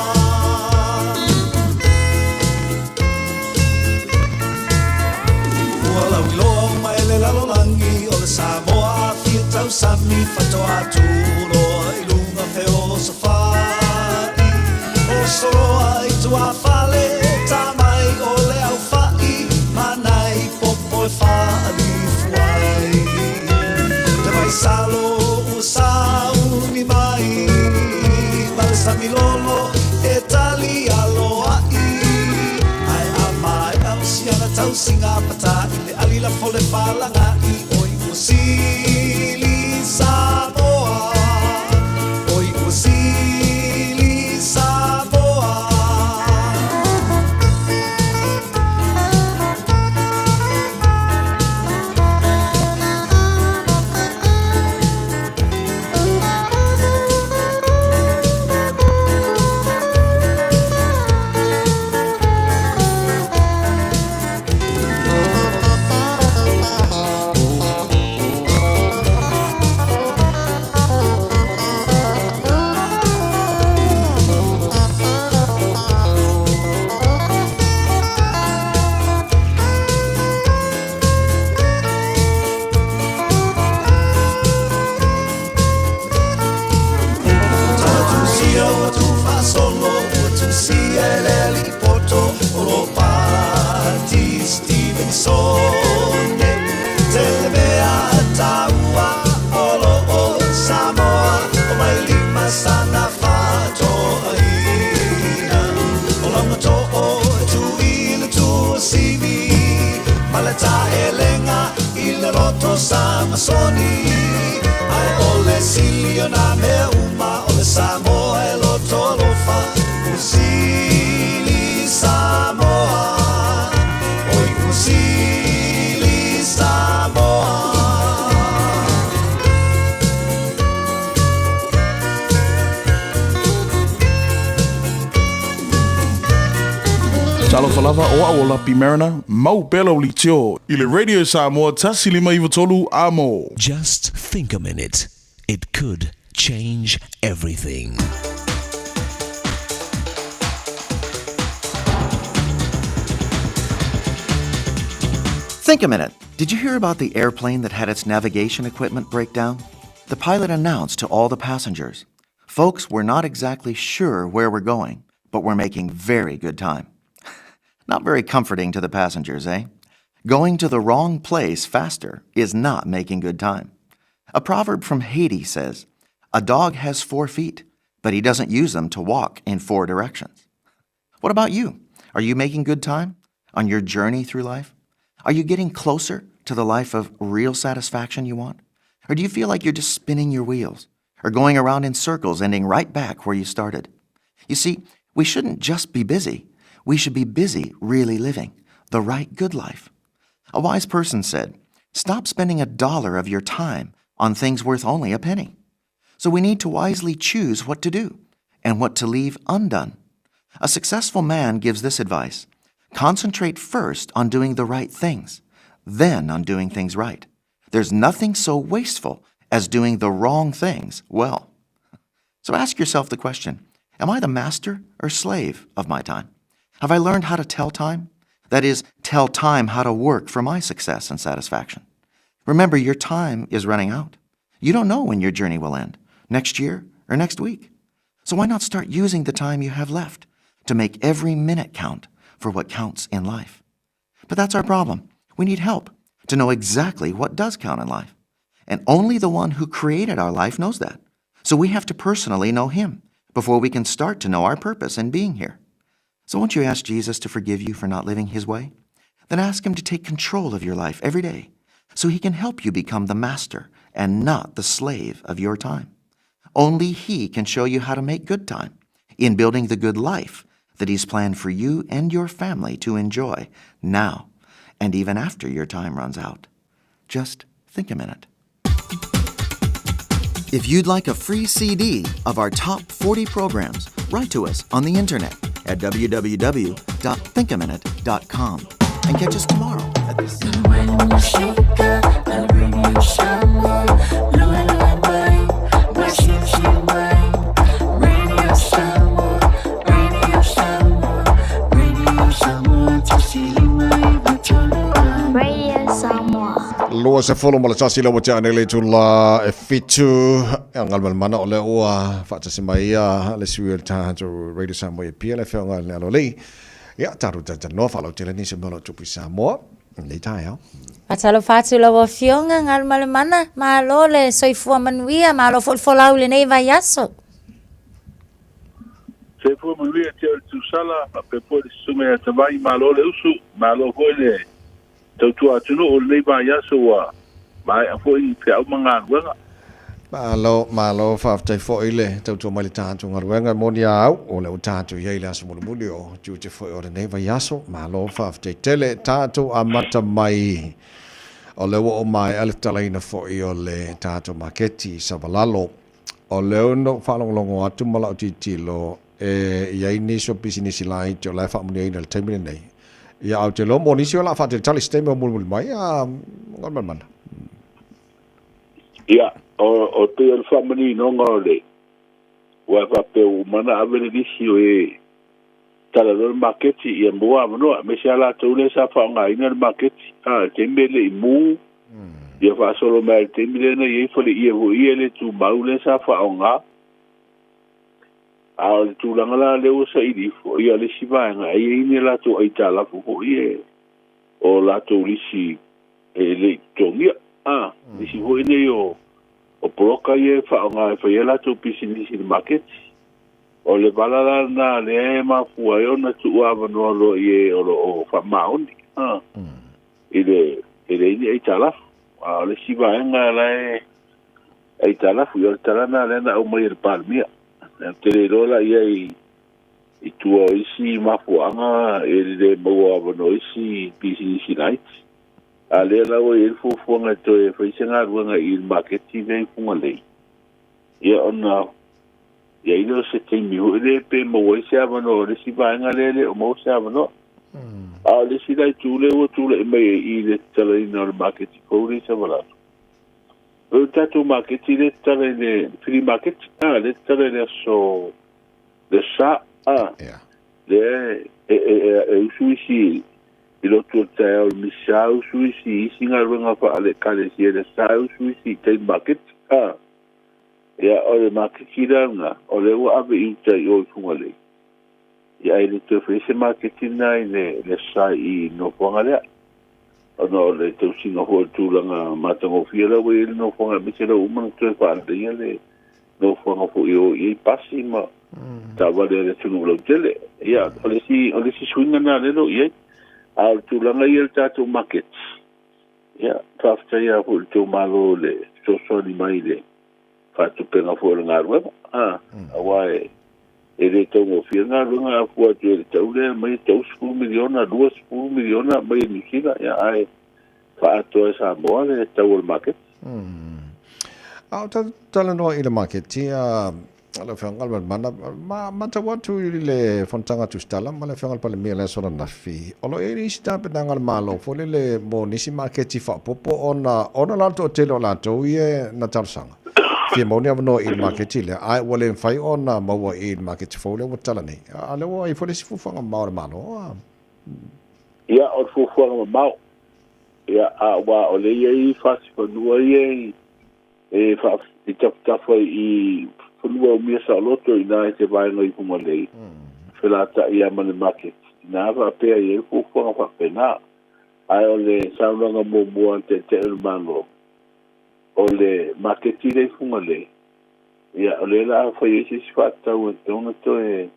Ua lauiloa uma e le lalolagi o le Samoa afia tausami faatoa tuloa i luga feosofa'i o soloa i tuafale tamai o le aufa'i ma nai popo e fa'alifu ai le vaisalo ua sauni mai ma le samilolo e tali aloa'i ae a maea o siana tausiga pata i le ali lafo le falaga'i oi ua sili Samoa oi ua sili Samoa. Tusia ua tuufaasolo ua tusia e le alii poto o Ropati Stevenson e tele mea taua o loo Samoa o Vailima sana faatoaina o Laugatoo e tu i le tuasivi ma le taelega i le loto Samasoni ae o le sili o nā mea uma o le Samoa e loto alofa ua sili Samoa oi ua sili Samoa. Talofa lava o au o Lapi Mariner, mau pea lau leitio i le Radio Samoa 1593 amo. Just think a minute. It could change everything. Think a minute. Did you hear about the airplane that had its navigation equipment break down? The pilot announced to all the passengers Folks, we're not exactly sure where we're going, but we're making very good time. Not very comforting to the passengers, eh? Going to the wrong place faster is not making good time. A proverb from Haiti says, A dog has 4 feet, but he doesn't use them to walk in 4 directions. What about you? Are you making good time on your journey through life? Are you getting closer to the life of real satisfaction you want? Or do you feel like you're just spinning your wheels or going around in circles, ending right back where you started? You see, we shouldn't just be busy. We should be busy really living the right good life. A wise person said, Stop spending a dollar of your time on things worth only a penny. So we need to wisely choose what to do and what to leave undone. A successful man gives this advice concentrate first on doing the right things, then on doing things right. There's nothing so wasteful as doing the wrong things well. So ask yourself the question Am I the master or slave of my time? Have I learned how to tell time? That is, tell time how to work for my success and satisfaction. Remember, your time is running out. You don't know when your journey will end, next year or next week. So why not start using the time you have left to make every minute count for what counts in life? But that's our problem. We need help to know exactly what does count in life. And only the one who created our life knows that. So we have to personally know him before we can start to know our purpose in being here. So won't you ask Jesus to forgive you for not living his way? Then ask him to take control of your life every day so he can help you become the master and not the slave of your time. Only he can show you how to make good time in building the good life that he's planned for you and your family to enjoy now and even after your time runs out. Just think a minute. If you'd like a free CD of our top 40 programs, write to us on the internet at www.thinkaminute.com and catch us tomorrow at the Radio Samoa. Lua se folo ma le tasi le ua tea nei le itula e fitu e galumalemana o lea ua faatasi mai ia le sui o le tatou Radio Samoa i Apia le afioga i le Aloalii. Ia, tatou talatalanoa faalautele nisi o mea o lo o tupu i Samoa i lenei taeao. Faatalofa atu i lau Afioga Galumalemana, malo le soifua manuia, malo foi le folau i lenei vaiaso. Soifua manuia te o le Tusala, faapea foi le Susuga ia Tavai, malo le usu, malo foi le tautua atunuu o lenei vaiaso ua maea foi feau ma galuega. Malo, malo, faafetai foi le tautua mai le tatou galuega e moni a au, o lea ua tatou i ai i le aso mulimuli o tiute foi o lenei vaiaso. Malo, faafetai tele, tatou amata mai o lea ua oo maea le tatalaina foi o le tatou maketi i Savalalo. O lea na ou faalogologo atu ma lau tilotilo e i ai nisi o pisinisi laiti o la e faamanuiaina i le taimi lenei. Ia, ae ou te iloa mo nisi o le a faatalitali i se taimi o mulimuli mai, a Galumalemana. Ia, o, o pei o le faamaninoga o le, aua e faapea ua uma ona ave le lisi o e tala loa le maketi, ia maua avanoa, aemaise lava latou lea sa faaaogaina le maketi, a, i le taimi e le i mu, ia faasolo mai lava i le taimi lea na i ai faleie foi ia e le tumau lea sa faaaoga. A o le tulaga la lea ua saili ifo, ia o le isi vaega, e i ai ni a latou aitalafu foi e o latou lisi e le i totogia. A, nisi foi nei o o poloka ia e faaaoga e fai ai latou pisinisi i le maketi. O le vala la lena lea e mafua ai ona tuu avanoa loa i e o lo o faamaoni, a, i le e leai ni aitalafu. A o le isi vaega la e aitalafu, ia o le tala lena lea na aumai e le Palemia. Ou te le iloa la i ai i tua o isi mafuaaga e le maua avanoa isi pisinisi laiti. A lea la ua i ai le fuafuaga e toe fai se galuega i le maketi lea i Fugalei, ia ona i ai lea o se taimi foi lea pe maua ai se avanoa o le isi vaega lea e le o maua se avanoa. A o le isi la itu lea ua tulai mai ai i le tatalaina o le maketi fou lea i Savalalo, o le tatou maketi lea e tatala i le flea market, a, lea e tatala i le aso le Sa, a, lea e, e, e, e usu isi i lotu o le taeao i le Misa, usu isi i isi galuega faale-Ekalesia i le Sa, usu isi i tai maketi, a. Ia, o le maketi la lena, o lea ua ave i uta i o i Fugalei. Ia, ae le toe faia se maketi lena i le, le Sa i nofoaga lea. Ona o le tausiga foi o le tulaga matagofie la ua i ai le nofoaga, aemaise la ua uma ona toe faaleleia le nofoaga foi e o i ai pasi ma taavale a le atunuu lautele. Ia, o le isi, o le isi suiga lena lea o lo o i ai. A o le tulaga ia i le tatou maketi, ia, faafetai lava foi i le tou Malo i le fesoasoani mai i le faatupega foi o le galuega, a, aua e, e le taugofie le galuega a fua atu i le tau lea e aumai e $30 miliona, $20 miliona aumai e Niu Sila, ia, ae faaatoa e Samoa le tau o le maketi. A o tatou talanoa i le maketi, lau Afioga i le Mana, ma matau atu i le fonotaga a Tusitala ma le Afioga i le Palemia i le aso ananafi, o lo o i ai nisi tapenaga a le Malo foi lele mo nisi maketi faaopoopo ona ona la le toatele o latou ia na talosaga fia maua ni avanoa i le maketi lea, ae ua le mafai ona maua i le maketi fou lea ua tatala nei. A o lea ua i ai foi le isi fuafuaga mamao a le Malo. Ia, o le fuafuaga mamao, ia, a ua o lea e i ai fasifanua ia i e i tafatafa i fanua umia saoloto i ina i se vaega i Fugalei, felata'i lava ma le market, ina faapea i ai le fuafuaga faapena. Ae o le saunoaga muamua a le Taitai o le Malo, o le maketi lea i Fugalei, ia, o lea o le a fai ai se isi faatatau e tatau ona toe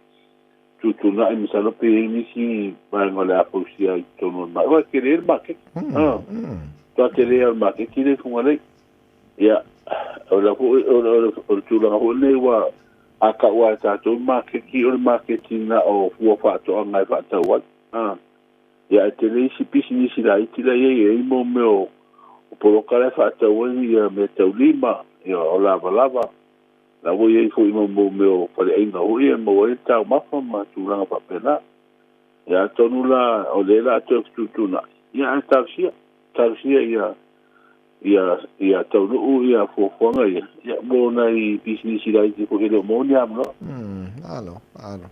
tuutuuna'i masalo pe i ai nisi vaega o le a fausia i totonu o le maketi. Aua e tele le maketi. Matua tele lava o le maketi lea i Fugalei. Ia, o le foi, o le, o le tulaga foi lenei ua a tau lava e tatou le maketi, o le maketi na o fua faatoaga e faatau ai. A, ia, ae tele isi pisinisi laiti la i ai, e i ai mo mea o, o poloka la e faatau ai ia mea tau lima, ia, o lavalava, la ua i ai foi ma mo mea o faleaiga foi e maua ai le taumafa ma tulaga faapena. Ia, atonu la, o lea o le a toe fetuutuunai, ia, ae talosia, talosia ia, ia ia taunuu ia fuafuaga ia, ia mo nai pisinisi laiti foi e le o maua ni avanoa. Alo, alo.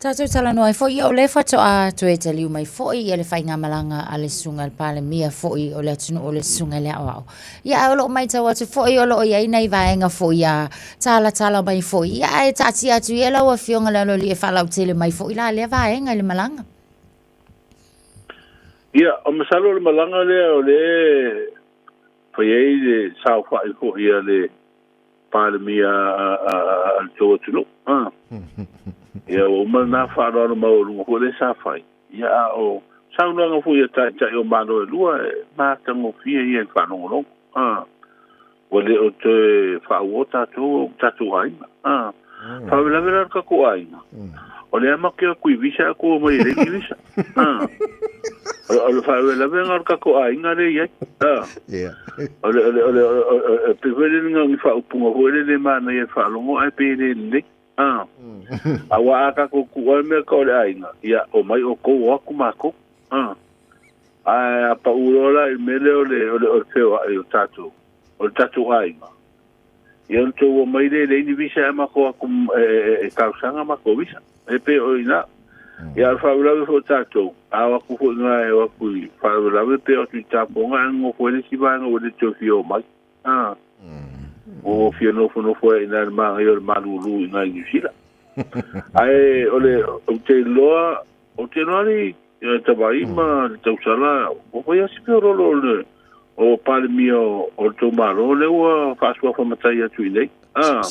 Tatou talanoa ai foi, ia o lea faatoa toe taliu mai foi ia le faigamalaga a le Susuga i le Palemia foi o le atunuu o le Susuga i le Aoao. Ia ae o lo o matau atu foi o lo o i ai nai vaega foi a talatala mai foi, ia ae taatia atu ia lau Afioga i le Aloalii e faalautele mai foi la lea vaega i le malaga. Ia, o masalo o le malaga lea o lea fai ai le saofai foi a le Palemia a le tou atunuu. Ia, ua uma lena faaaloalo maualuga foi lea sa fai. Ia, a o saunoaga foi a Taitai o Malo e lua, e matagofie ia i le faalogologo. Ua le o toe faauo tatou o tatou aiga. Ah. Faalavelave la le tatou aiga. O lea matou te o atu i visa ae tou omai e leai ni visa. Ah. O le faalavelavega o le tatou aiga lea e i ai. Ah. O le o le o le e pei foi lele na o ni faaupuga foi lele e manaia i le faalogo ae pei e le lelei. Ah. Aua a tatou tuu lava le mea tau o le aiga, ia omai outou o atu matou. Ah. Ae a pau loa la i le mea lea o le, o le, o le feoai o tatou, o le tatou aiga, ia ona tou omai lea e leai ni visa ae matou o atu e, e, e talosaga matou visa. E pei o i ina. Ia a o le faalavelave foi o tatou, a o atu foi ina e o atu i faalavelave pe o atu i tapoga ae nonofo ai le isi vaega ua le toe fia omai. A. Ua fia nofonofo ai i ina i le manaia o le malulu i ina i Niu Sila. Ae o le, ou te iloa, ou te iloa alii, Ia Tavaai ma le tausala, ua fai lava si feoloolo o le o Palemia o le tou Malo lea ua faasuafa matai atu i inei. A,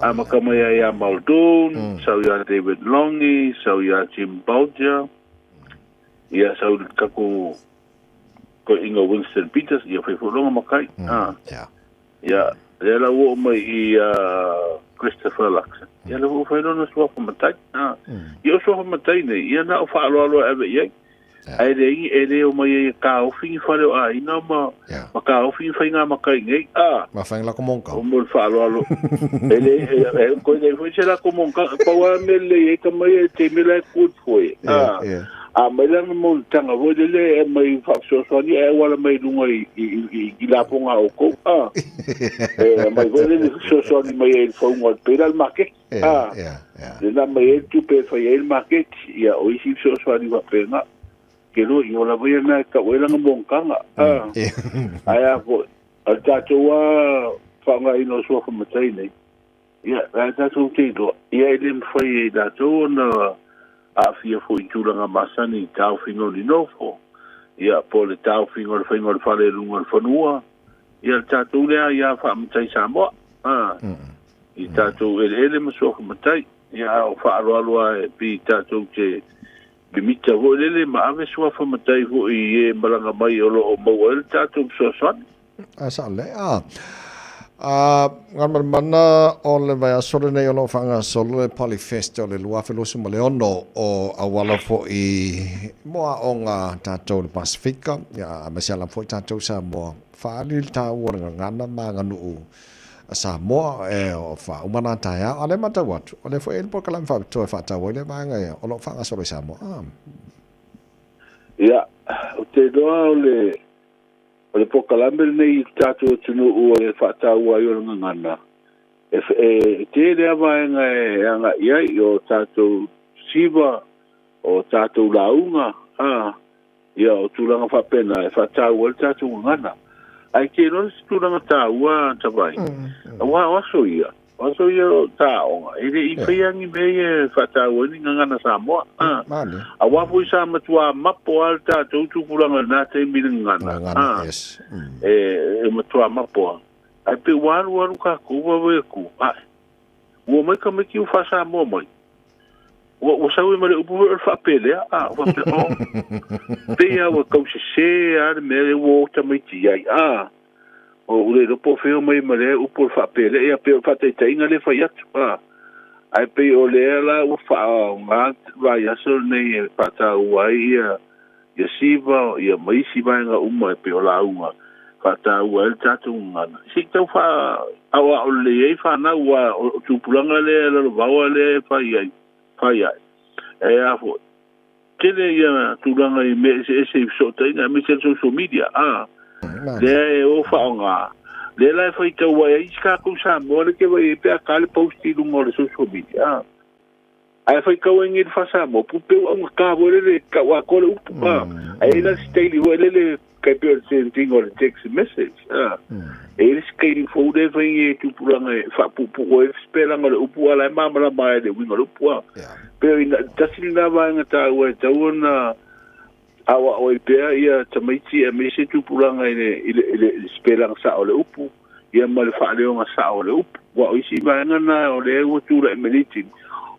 amata mai ai ia Muldoon, sau ia David Lange, sau ia Jim Bolger, ia sau le tatou toeaina Winston Peters, ia fai foi lona matai. A, ia, lea la ua oo mai i ia Christopher Luxon, ia lea foi ua fai lona suafa matai. A, ia o suafa matai nei, ia na o faaaloalo e ave i ai. Ae leai, e le omai ai e taofi ni fale o aiga ma, ma taofi ni faiga matai nei. A, Ma fai lako mongkau. O mo le faaaloalo. E le, e, e, koe nei foi se lako mongkau. Pau lava mea lelei ai tama ia i taimi la e good foi. A, A mai lana monotaga foi lele e aumai faafesoasoani ae auala mai i luga i, i, i, i lafoga a outou. A, e aumai foi lele fesoasoani mai ai i le fauga o le pei la le maketi. A, lena aumai ai le tupe e fai ai le maketi. Ia, o isi fesoasoani faapena. Ke loa, ia o lava ia lena e tau ai lana monotaga. A, ae a foi, o le tatou lava faaaogaina o suafa matai nei, Ia, ae tatou te iloa, ia e le mafai e i latou ona aafia foi i tulaga masani i taofiga o ni nofo, ia, po o le taofiga o le faiga o le fale i luga o le fanua, ia, le tatou lea aia faamatai Samoa, a, i tatou eleele ma suafa matai, ia, a o faaaloalo lava e pei tatou te mimita foi lele ma ave suafa matai foi i e malaga mai o lo o maua ai le tatou fesoasoani. A sao lelei. A. A Galumalemana o le vaiaso lenei o lo o faagasolo le Polyfest o le 2026 o auala foi mo aoga a tatou i le Pasefika, ia, aemaise lava foi tatou i Samoa. Faaali le taua o le gagana ma aganuu a Samoa e o faauma na taeao. A o lea e matau atu, o lea foi e i ai le polokalame faapitoa e faatau ai lea vaega ia o lo o faagasolo i Samoa. A. Ia, ou te iloa o le O le polokalame lenei i le tatou atunuu e faataua ai o le gagana, e, e tele lava vaega e agai i ai, o tatou siva, o tatou lauga, a, ia, o tulaga faapena e faataua ai le tatou gagana. Ae te iloa le isi tulaga taua, Tavai, aua o aso ia, O aso ia o ta aoga, e le i faia ni mea ia e faataua ai ni gagana Samoa. A, aua foi sa matuā mapo lava le tatou tupulaga i lena taimi i le gagana. Gagana, yes. E, e matuā mapo lava. Ae pei ua alualu tatou vaavaai atu, ae, ua omai tamaiti ua faa-Samoa mai. Ua, ua sau ai ma le upu foi o le faapelea, a, ua faapea, oh, pei lava ua tau sese lava le mea lea ua o tamaiti i ai, a. Ua le iloa po o fea o mai ma lea upu o le faapelea, ia pei o le faataitaiga lea e fai atu, a. Ae pei o lea la ua faaaoga le vaiaso lenei e faataua ai ia, ia Siva, ia ma isi vaega uma e pei o lauga, faataua ai le tatou gagana. Se i tau faaaoao lelei ai fanau, aua o tupulaga lea e lalovaoa lea e fai ai, fai ai. E a foi, tele ia tulaga i mea eseese i fesootaiga aemaise le social media a lea e o faaaoga lea la e faitau ai ai isi tatou Samoa lea ke vaai ai pe a ta le post i luga o le social media a ae faitau ai nei le faa-Samoa pupeu augata foi lele tau atoa le upu a ae i ai la si taili foi lele tai pei o le same thing o le text message a e i ai le isi taimi fou lea e fai nei e tupulaga e faapuupuu ai le sipelaga o le upu a la e malamalama ai le uiga o le upu a pei o ina tasi lena vaega taua e tatau ona aoao ai pea ia tamaiti aemaise tupulaga i le i le i le sipelaga sao o le upu ia ma le faaleoga sao o le upu. Aua o isi vaega na o lea ua tulai mai nei taimi,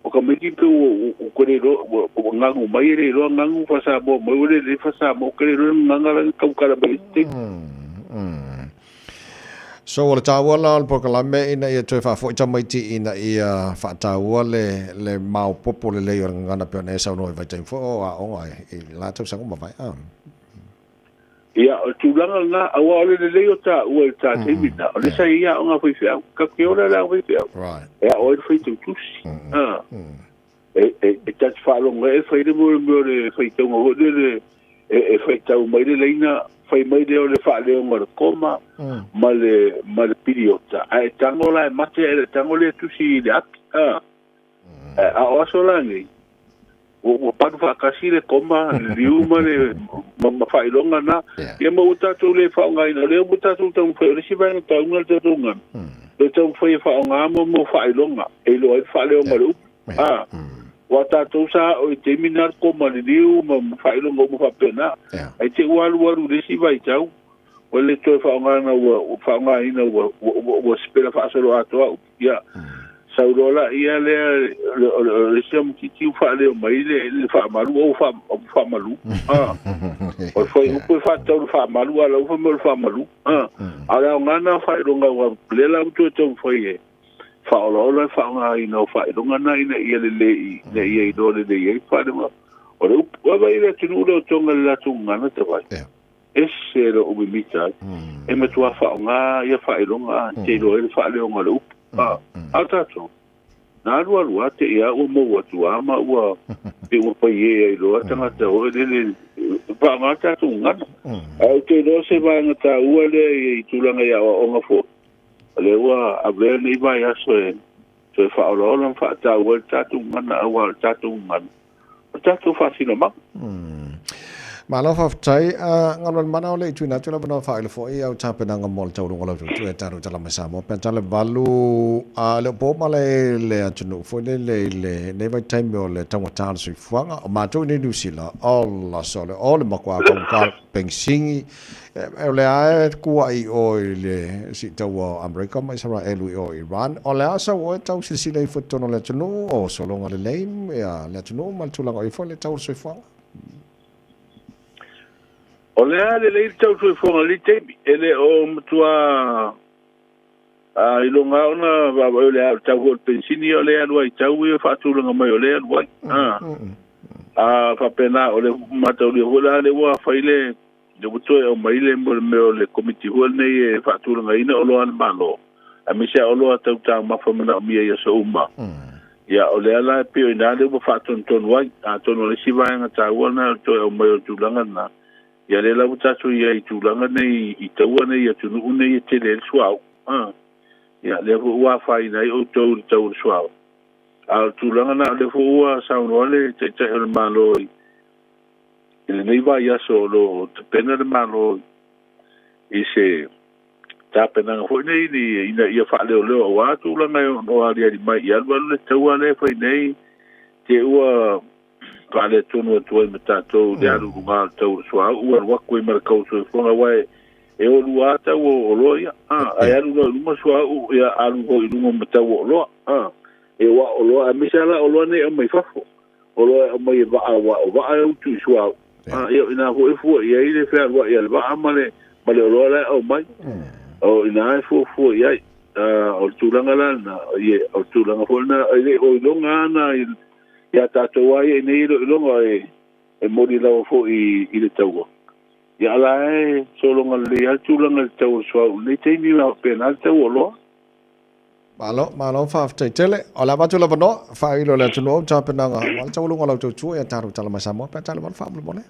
o tamaiti pei ua ua le iloa ua ua gagu mai e le iloa gagu faa-Samoa mai ua le lelei faa-Samoa ou te le iloa le gagana la na tautala mai i isi taimi. So o le taua la o le polokalame ina ia toe faafoi tamaiti ina ia faataua le le maopoopo lelei o le gagana pei ona e saunoa i vaitaimi foi o aoga i la tausaga ua mavae. Ia, o le tulaga lena, aua o le lelei o taua i le ta taimi lena, o lea sa i ai aoga a faifeau. Tatou te ola i le aoga faifeau, e ao ai le faitau tusi. A, e, e, e ta te faalogo ai e fai le mea o le mea o le faitauga foi lele, e, e faitau mai le laina, fai mai lea o le faaleoga o le koma ma le, ma le piriota, ae tago la e mate ae le tago lea tusi i le ati. A, A o aso la nei, ua palu faatasi le koma, le liu ma le ma faailoga na. Ia ma ua tatou le faaaogaina, o lea ua tatou taumafai, o le isi vaega taua le tatou gagana, le taumafai e faaaoga mo faailoga e iloa ai le faaleoga o le upu. A, aua tatou sa oo i taimi na le koma, le liu ma faailoga uma faapena. Ae te i ua alualu i le isi vaitau, ua le toe faaaogaina ua faaaogaina ua sipela faasoloatoa upu. Ia, sau loa la ia lea o le isi tamaitiiti ua faaleo mai le faamalu o faamalu. Ah. O le fuaiupu e faatatau i le faamalu, a o la ua fai mai o le faamalu. Ah. A o le aoga lena o faailoga aua lea la ua toe taumafai e faaolaola le faaaogaina o faailoga na ina ia lelei, ina ia iloa lelei ai le faaleoga o le upu. Vaavaai i le atunuu lea o Tonga i le latou gagana tavai. Ese lou mimita ai. E matua faaaoga ia faailoga a te iloa ai le faaleoga o le upu. A, a o tatou, na alualu lava te i a ua mou atu lava ma ua pei ua paiē ai loa tagata foi lele e faaaoga tatou gagana. Ae ou te iloa se vaega taua lea i tulaga i aoaoga foi, o lea ua avea lenei vaiaso e toe faaolaola ma faataua ai le tatou gagana aua o le tatou gagana o le tatou faasinomaga. Malo faafetai. Galumalemana o le i tuuina atu le avanoa faailo foi au tapenaga mo le taualuga o lau tuutuu e tatou tala mai Samoa pe a le valu a le o po ma le le atunuu foi lele i lenei vaitaimi o le taugata o le soifuaga. O matou i nei Niu Sila, ola sole, o le matua kaugata pegisini O le a e kuaʻi i o i le siitaua o Amerika ma Isaraelu i o i Iran. O le a sau oe tau silasila ifo i totonu o le atunuu, o sologa lelei ia le atunuu ma le tulaga o i ai foi le tau o le soifuaga? O le a lelei le tau o le soifuaga i lenei taimi, e le o matua. A iloga lava ona vaavaai o le a o le tau foi o le penisini ia o lea e alu ai i tau ia faatulaga mai o lea e alu ai. A a faapena o le mataulia foi la lea ua fai le lea ua toe aumai le mo le mea o le komiti foi lenei e faatulagaina oloa a le Malo aemaise lava oloa tau taumafa manaomia i aso uma. Ia o lea la e pei o i ina lea ua faatonutonu ai. Atonu o le isi vaega taua lena o le toe aumai o le tulaga lena. Ia lea la ua tatou i ai i tulaga nei i taua nei i atunuu nei e tele ai le suauu. A. Ia lea foi ua afaina ai outou i le tau o le suauu. A o le tulaga lena o lea foi ua saunoa le Taitai o le Malo i lenei vaiaso o lo o tapena le Malo i se tapenaga foi nei ina ia faaleoleo aua tulaga e ono aliali mai i alualu le taua lea e fai nei te ua faaletonu atu ai ma tatou i le alu i luga o le tau o le suauu, alu atu ai ma le tau o le soifuaga, aua e o lua lava tau o oloa ia, ae alu loa i luma suauu, ia alu foi i luga ma tau o oloa, e o a oloa, aemaise lava la oloa nei e aumai fafo, oloa e aumai e vaa, aua o vaa e utu i suauu, ia o ina foi e fua i ai le fealuai a le vaa ma le ma le oloa la e aumai, o ina e fuafua i ai. O le tulaga la lena, o le tulaga foi lena, e le o iloga lava na Ia tatou lava ia i nei iloiloga e moni lava foi i le taua, ia a la e sologa lelei lava le tulaga i le tau o le suauu i lenei taimi ma faapena le tau o oloa. Malo, malo faafetai tele. O le a avatu le avanoa, faailo i le atunuu au tapenaga aua le taualuga o lau tautua ia tatou tala mai Samoa pe a tala valu faamolemole.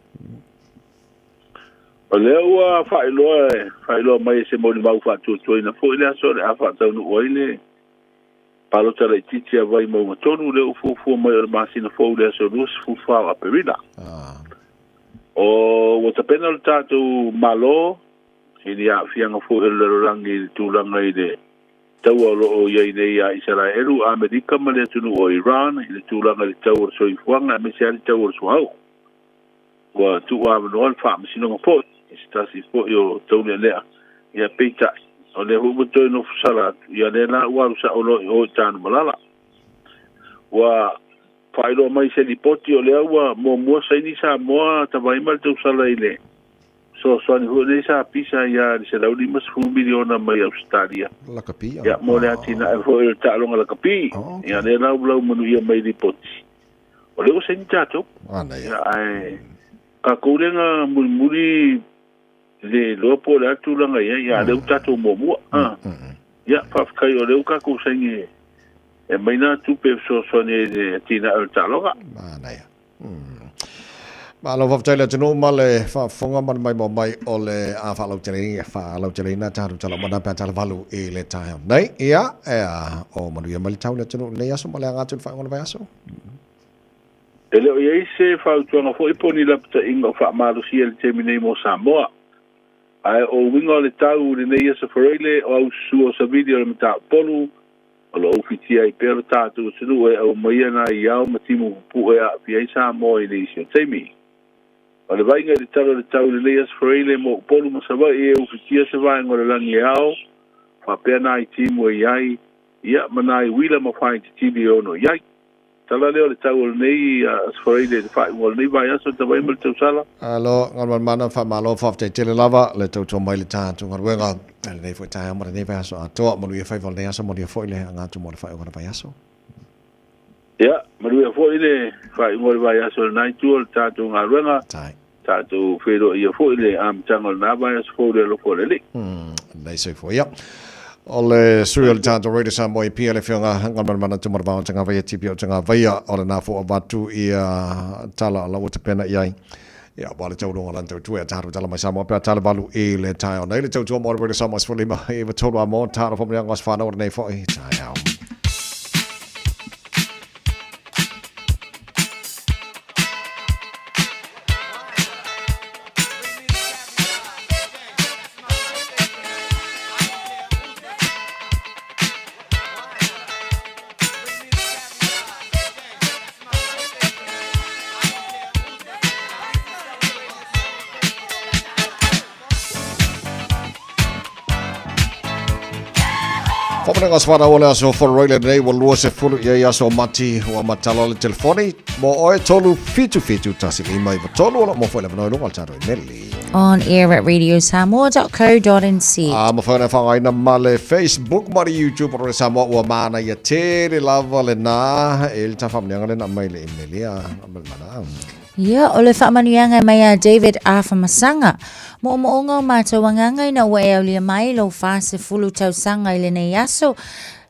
O lea ua faailoa, faailoa mai e se molimau faatuatuaina foi le aso o le a faataunuu ai le Palota laitiiti a Vaimauga 3 lea ua fuafua mai o le masina fou i le aso 24 o Aperila. O ua tapena le tatou Malo i ni aafiaga foi o le lalolagi i le tulaga i le taua o lo o i ai nei ia Isaraelu, Amerika ma le atunuu o Iran i le tulaga i le tau o le soifuaga aemaise lava le tau o le suauu. Ua tuuavanoa le Faamasinoga foi i se tasi foi o taulealea, ia peitai, o lea foi ua toe nofo sala atu, ia lea la ua alu sao loa i o i Tanumalala. Ua faailoa mai i se lipoti o lea ua muamua saini Samoa Tavaima le tausala i le fesoasoani foi nei sa pisa ia le $150 miliona mai Ausetalia. Lakapi, Ia, mo le atinae foi o le taaloga lakapi. Ia, lea la ua laumanuia mai i lipoti. O lea ua saini tatou. Ia, ae tatou lea na mulimuli le iloa po o le a le tulaga i ai, ia, a o lea ua tatou muamua. Ia, faafetai o lea ua tatou saini e aumai nā tupe e fesoasoani ai i le atinae o le taaloga. Manaia. Malo faafetai le atunuu ma le faafofoga ma le maimoa mai o le a faalauteleina, faalauteleina tatou tala uma na pe a tala valu i le taeao nei. Ia, e a, o manuia mai le tau le atunuu i lenei aso ma le aga atu i le faaiuga o le vaiaso. E le o i ai se fautuaga foi po o ni lapataiga o faamalosia i le taimi nei mo Samoa. Ae o uiga o le tau i lenei aso Faraile o aususu o savili o le mataupu o lo o ufitia ai pea lo tatou atunuu e aumaia nai ao ma timu pupuu e aafia ai Samoa i nisi o taimi. O le vaaiga i le tala o le tau i lenei aso Faraile mo Upolu ma Savaii e ufitia se vaega o le lagi e ao, faapea nai timu e i ai, ia, ma nai uila ma faaititili e ono i ai. Tala lea o le tau o lenei Aso Faraile i le faaiuga o lenei vaiaso, Tavaima ma le tausala. Alo, Galumalemana, faamalo, faafetai tele lava le tautua mai i le tatou galuega i lenei foi taeao ma lenei vaiaso atoa. Manuia faiva o lenei aso, manuia foi le aga atu mo le faaiuga o le vaiaso. Ia, manuia foi le faaiuga o le vaiaso i lena itu o le tatou galuega. Tatou feiloaia foi le amataga o lena vaiaso fou i le alofa o le Alii. Lelei soifua. Ia, o le sui o le tatou Radio Samoa i Apia, le Afioga Galumalemana Tumanavao Tagavaia TPO Tagavaia, o lena foi avatu ia tala o la ua tapena i ai. Ia, aua le taualoga o lana tautua ia tatou tala mai Samoa pe a tala valu i le taeao nei. Le tautua mo le Radio Samoa 15 i 93 a mo talo whamulianga o se whanau o lenei foi taeao. Whamananga swara o le aso wharaile nei wa lua se fulu i ai aso mati ua matala le telefoni mo oe tolu 77 tasi lima iwa tolu o lo mo foi le vanoi lunga o le tatou imeli. On air at radiosamoa.co.nz. A mafai ona faaaogaina ma le Facebook ma le YouTube o Radio Samoa ua manaia tele lava lena e le ta faamanuiaga lena aumai le email ia aumai le mana. Ia, o le faamanuiaga e mai a David Afamasaga. Moomooga o matou agaga ina ua e aulia mai lou 40 tausaga i lenei aso.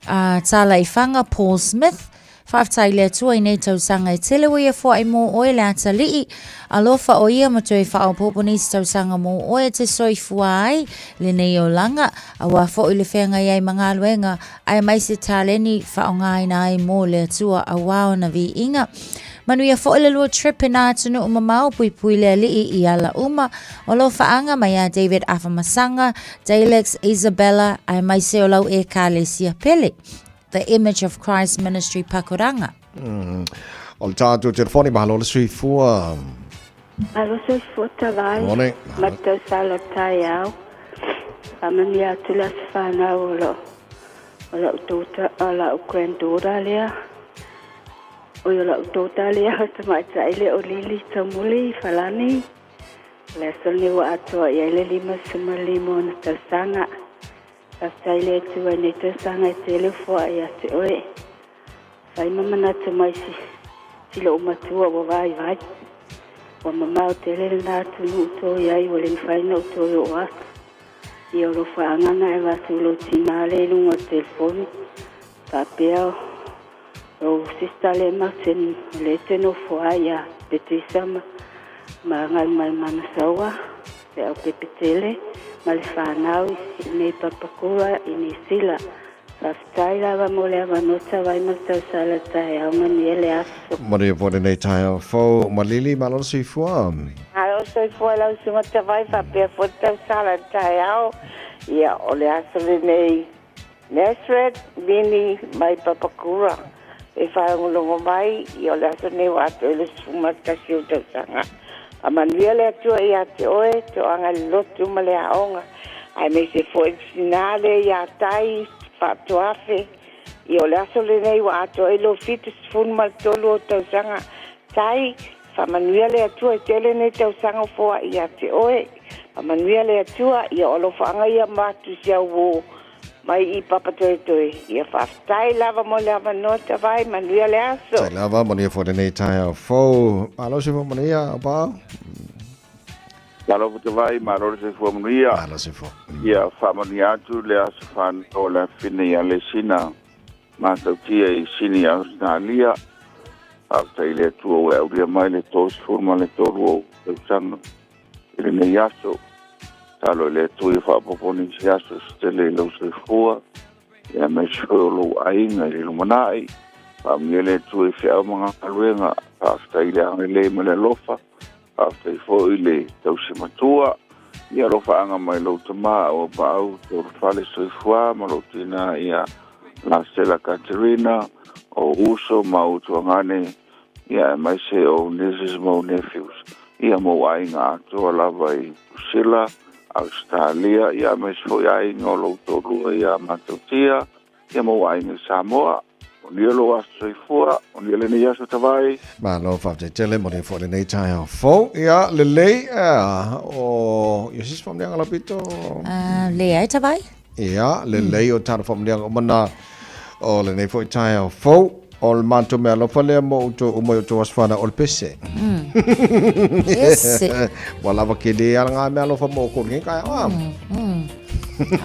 A Talaifaga Paul Smith, Faafetai i le Atua i nei tausaga e tele ua ia foai mō oe le atalii. Alofa o ia ma toe faaopoopo nisi tausaga mō oe e te soifua ai lenei olaga, auā foʻi le feagai ai ma galuega aemaise taleni faaaogaina ai mō le Atua auā ona viiga. Manuia foʻi le lua trip i nā atunuu mamao, puipui le Alii i ala uma. O alofaaga mai ia David Afamasaga, Dalex, Isabella aemaise o lau Ekalesia pele. The Image of Christ Ministry Pakuranga. O le tātou telefoni, mahalo le soifua. Malo soifua tavai. Morning. Ma le tausala taeao. Faamanuia atu le aso fanau o lau o lau daughter, o lau granddaughter lea. Oi o lau daughter lea, o tamaitai lea o Lily Taumuli Falani. O le aso lenei ua atoa i ai le 55 ona tausaga. Faafetai le Atua i nei tausaga e tele o foaa ia te oe. Fai ma manatu mai si, si lou matua ua vaivai. Ua mamao tele lena atunuu toe ai ua le mafai ona ou toe oo atu. Ia o alofaaga na e avatu i lou tina lea i luga o le telefoni. Faapea lou sister lea matou te, o lea e te nofo ai ia Petisa ma, ma Galumalemana Saua, Leaupepe tele ma le fanau i nei Papakura i Niu Sila. Faafetai lava mo le avanoa tavai ma le tausala taeao manuia le aso. Manuia foi lenei taeao fou. Malili, malo le soifua. Malo soifua lau susuga Tavai faapea foi le tausala i le taeao. Ia, o le aso lenei Nazareth Mini mai Papakura e faalogologo mai, ia o le aso lenei ua atoa i le 11 ou tausaga. Faamanuia le Atua ia te oe, toaga i le lotu ma le aoga, aemaise foi le tina lea ia Tai Faatoafe. Ia o le aso lenei ua atoa ai lou 73 ou tausaga. Tai, faamanuia le Atua e tele nei tausaga o foai ia te oe. Faamanuia le Atua, ia o alofaaga ia ma atu i si au uo mai i Papatoetoe. Ia faafetai lava mo le avanoa Tavai, manuia le aso. Tai lava, manuia foi lenei taeao fou. Malo soifua manuia, Aupaau. Malo Tavai, malo le soifua manuia. Malo soifua. Ia faamanuia atu le aso fanau o le afine ia Lesina matautia i Sini Ausetalia. Faafetai i le Atua ua e aulia mai le 33 ou tausaga i lenei aso. Tatalo i le Atua ia faaopoopo nisi aso se tele i lou soifua, ia aemaise foi o lou aiga i le lumanai. Faamanuia le Atua i feau ma galuega. Faafetai i le agalelei ma le alofa. Faafetai foi i le tausi matua. Ia alofaaga mai lou tama o Paau Tolofale Soifua ma lou tina ia Lasela Katerina, o uso ma utuagane, ia aemaise o nieces ma ou nephews, ia ma ou aiga atoa lava i Usila, Ausetalia, ia aemaise foi aiga o lou toalua ia Matautia, ia ma ou aiga i Samoa. Manuia lou aso soifua, manuia lenei aso Tavai. Malo faafetai tele, manuia foi lenei taeao fou. Ia, lelei, o ia sisi faamanuiaga Laupito? Leai Tavai. Ia, lelei o tāna faamanuiaga uma nā o lenei foi taeao fou. O le matou mea alofa lea mo outou uma i outou aso fanau o le pese. Pese. Ua lava ke le ala ngā mea alofa mo oukou lenei taeao a.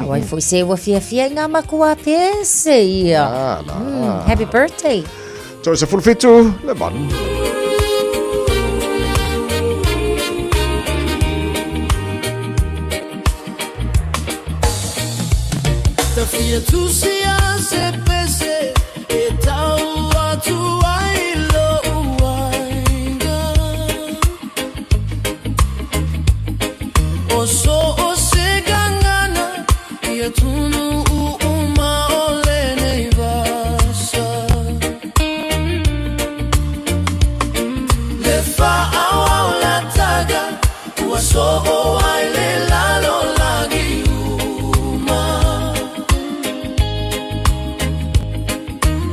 Auai foi se ua fiafia i ngā makua pese ia. Ah, la. Happy birthday. Toe se 17, le 8. Tawhia tusia se pese e tau atu ai lou aiga. O so o se gagana ia tunu uma o lenei vasa. Le faaauau lataga ua soo ai le lalolagi uma.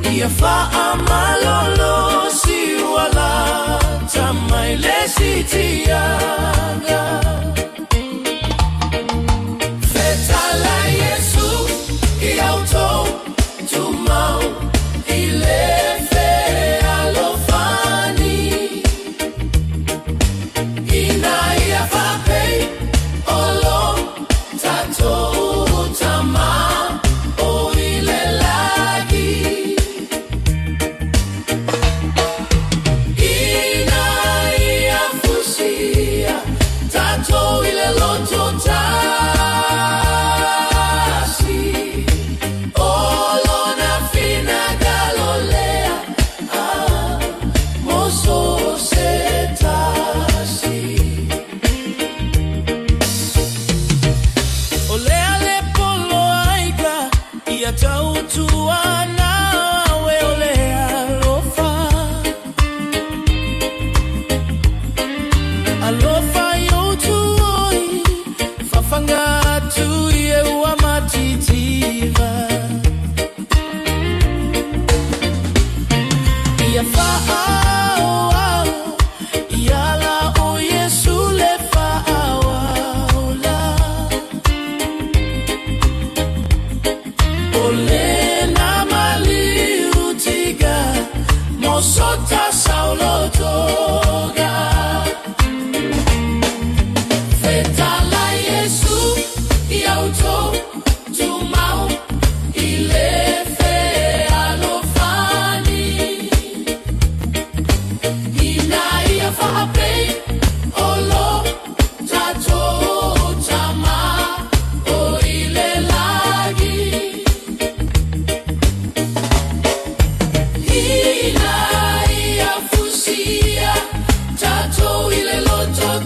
Ia faamalolo si ua lata mai le sitiaga.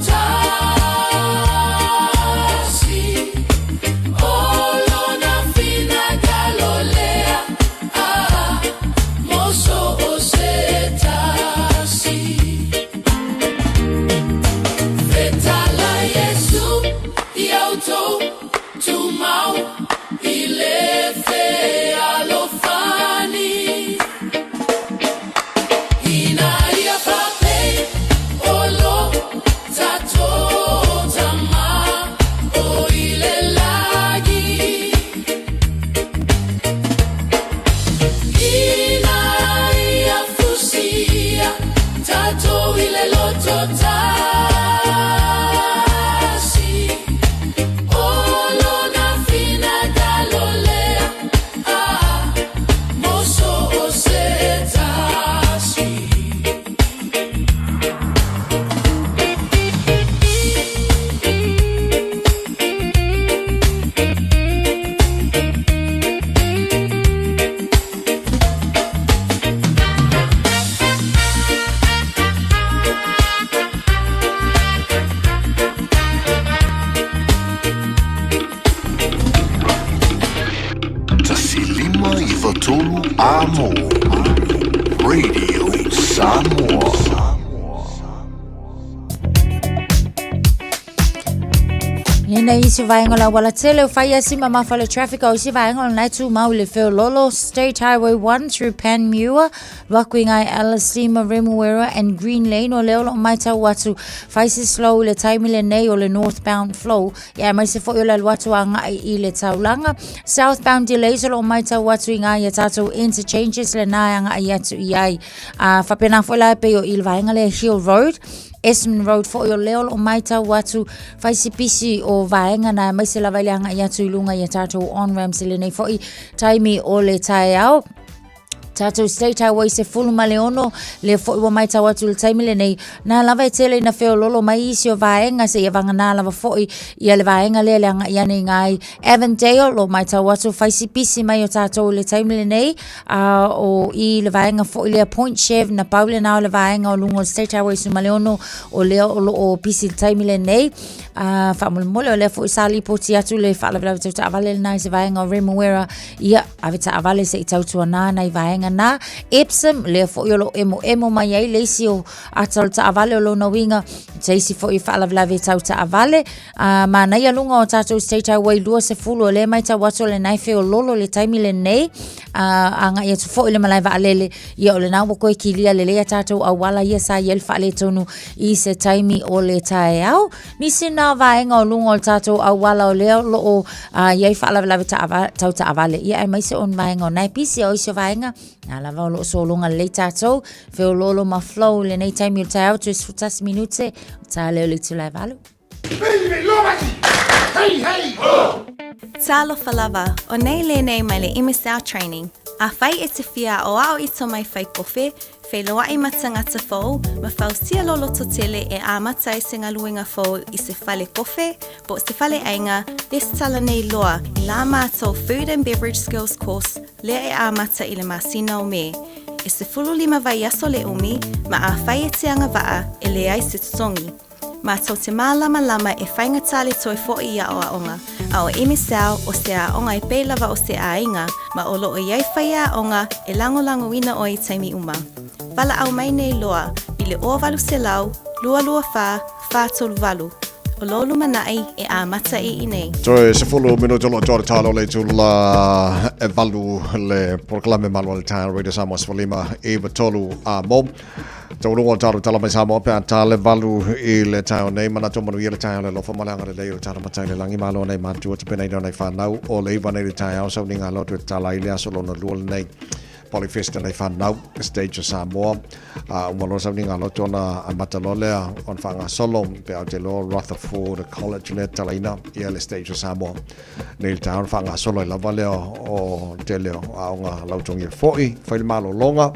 tasi O lona finagalo lea ah, Mo so o se tasi Fetala Iesu ia outou tumau I le fealofani Ina ia faapei o lo tatou Tama o i le lagi Ina ia fusia tatou i le loto tasi O lona finagalo lea ah, Mo so o se tasi. 1 5 9 3 Amo Radio Samoa. Ia nei isi vaega o le auala tele o fai asi mamafa le traffic o isi vaega o lena e tumau i le feololo State Highway 1 through Panmure Luaku i ngai Ellerslie ma Remuera and Green Lane o lea o loo maitau atu fai se slow i le taimi lenei o le northbound flow ia aemaise foi o le alu atu agai i le taulaga southbound delays o loo maitau atu i ngai a tatou interchanges lena e agai atu i ai a faapena foi la e pei o i le vaega lea Hill Road Esmond Road foi o lea o loo maitau atu fai se pisi o vaega na aemaise lava i le agai atu i luga i a tatou on ramps i lenei foi taimi o le taeao Tatou State Highway 16 lea foi ua maitau atu i le taimi lenei na lava e tele ina feololo mai isi o vaega seia vagana lava foi ia le vaega lea le agai ane i ngai Avondale lo maitau atu fai si pisi mai o tatou i le taimi lenei a o i le vaega foi lea Point Chev na pau lena o le vaega o luga o le State Highway 16 o lea o lo o pisi i le taimi lenei a faamolemole o lea foi sa lipoti atu le faalavelave tau taavale lena i se vaega o Remuera ia ave taavale se i tautuanā nai vaega na. Epsom, lea foi o lo o emoemo mai ai le isi o ata o le taavale o lona uiga, se isi foi faalavelave tau taavale. Manaia luga o tatou State Highway 20 o lea maitau atu o lena e feololo le taimi lenei. Agai atu foi le malae vaalele, ia o lena ua toe kilia lelei a tatou auala ia sa i ai le faaletonu i se taimi o le taeao. Nisi na vaega o luga o le tatou auala o lea o lo o i ai faalavelave tau taavale, ia aemaise o ni vaega o nae pisi o isi o vaega, na lava o lo o sologa lelei tatou, feoloolo ma flow i lenei taimi o le taeao, toe 11 minute, o ta lea o le itula e 8. Talofa lava, o nei lenei mai le MSL Training. Afai e te fia aoao i to mai fai kofe, Feiloai ma tagata fou, ma fausia lo loto tele e amata ai se galuega fou i se fale kofe, po o se fale aiga, lesitala nei loa i la matou Food and Beverage Skills Course lea e amata i le masina o Me. E 15 vaiaso le umi, ma afai e te agavaa, e leai se totogi. Mātou te mālamalama e faigata le toe foʻi i aʻoaʻoga, a o MSL o se aoga e pei lava o se ʻāiga, ma o lo o i ai faiaoga e lagolagoina ʻoe i taimi uma. Valaau mai nei loa i le 0800 224 438. O lou lumanai e amata i inei. Toe 10 minuto lo toa talo le tula e valu le polokalame malo a le taeao Radio Samoa 15 i 3 a mo. Tauluga o tatou tala mai Samoa pe a ta le valu i le taeao nei. Manatu manuia le taeao le alofa ma le agalelei o le tala matai le lagi malo nei matua tapenaina o nei whanau o le iwa nei le taeao sauniga lotu e tatala ai le aso lona lua lenei. Polyfest nei whanau stage o Samoa. A uma loa sauniga lotu ona amata loa lea ona faagasolo pe a te loa Rutherford College le tatalaina ia le stage o Samoa. Nei le taeao ona faagasolo ai lava lea o tele o aoga lautogia foi fai le malologa.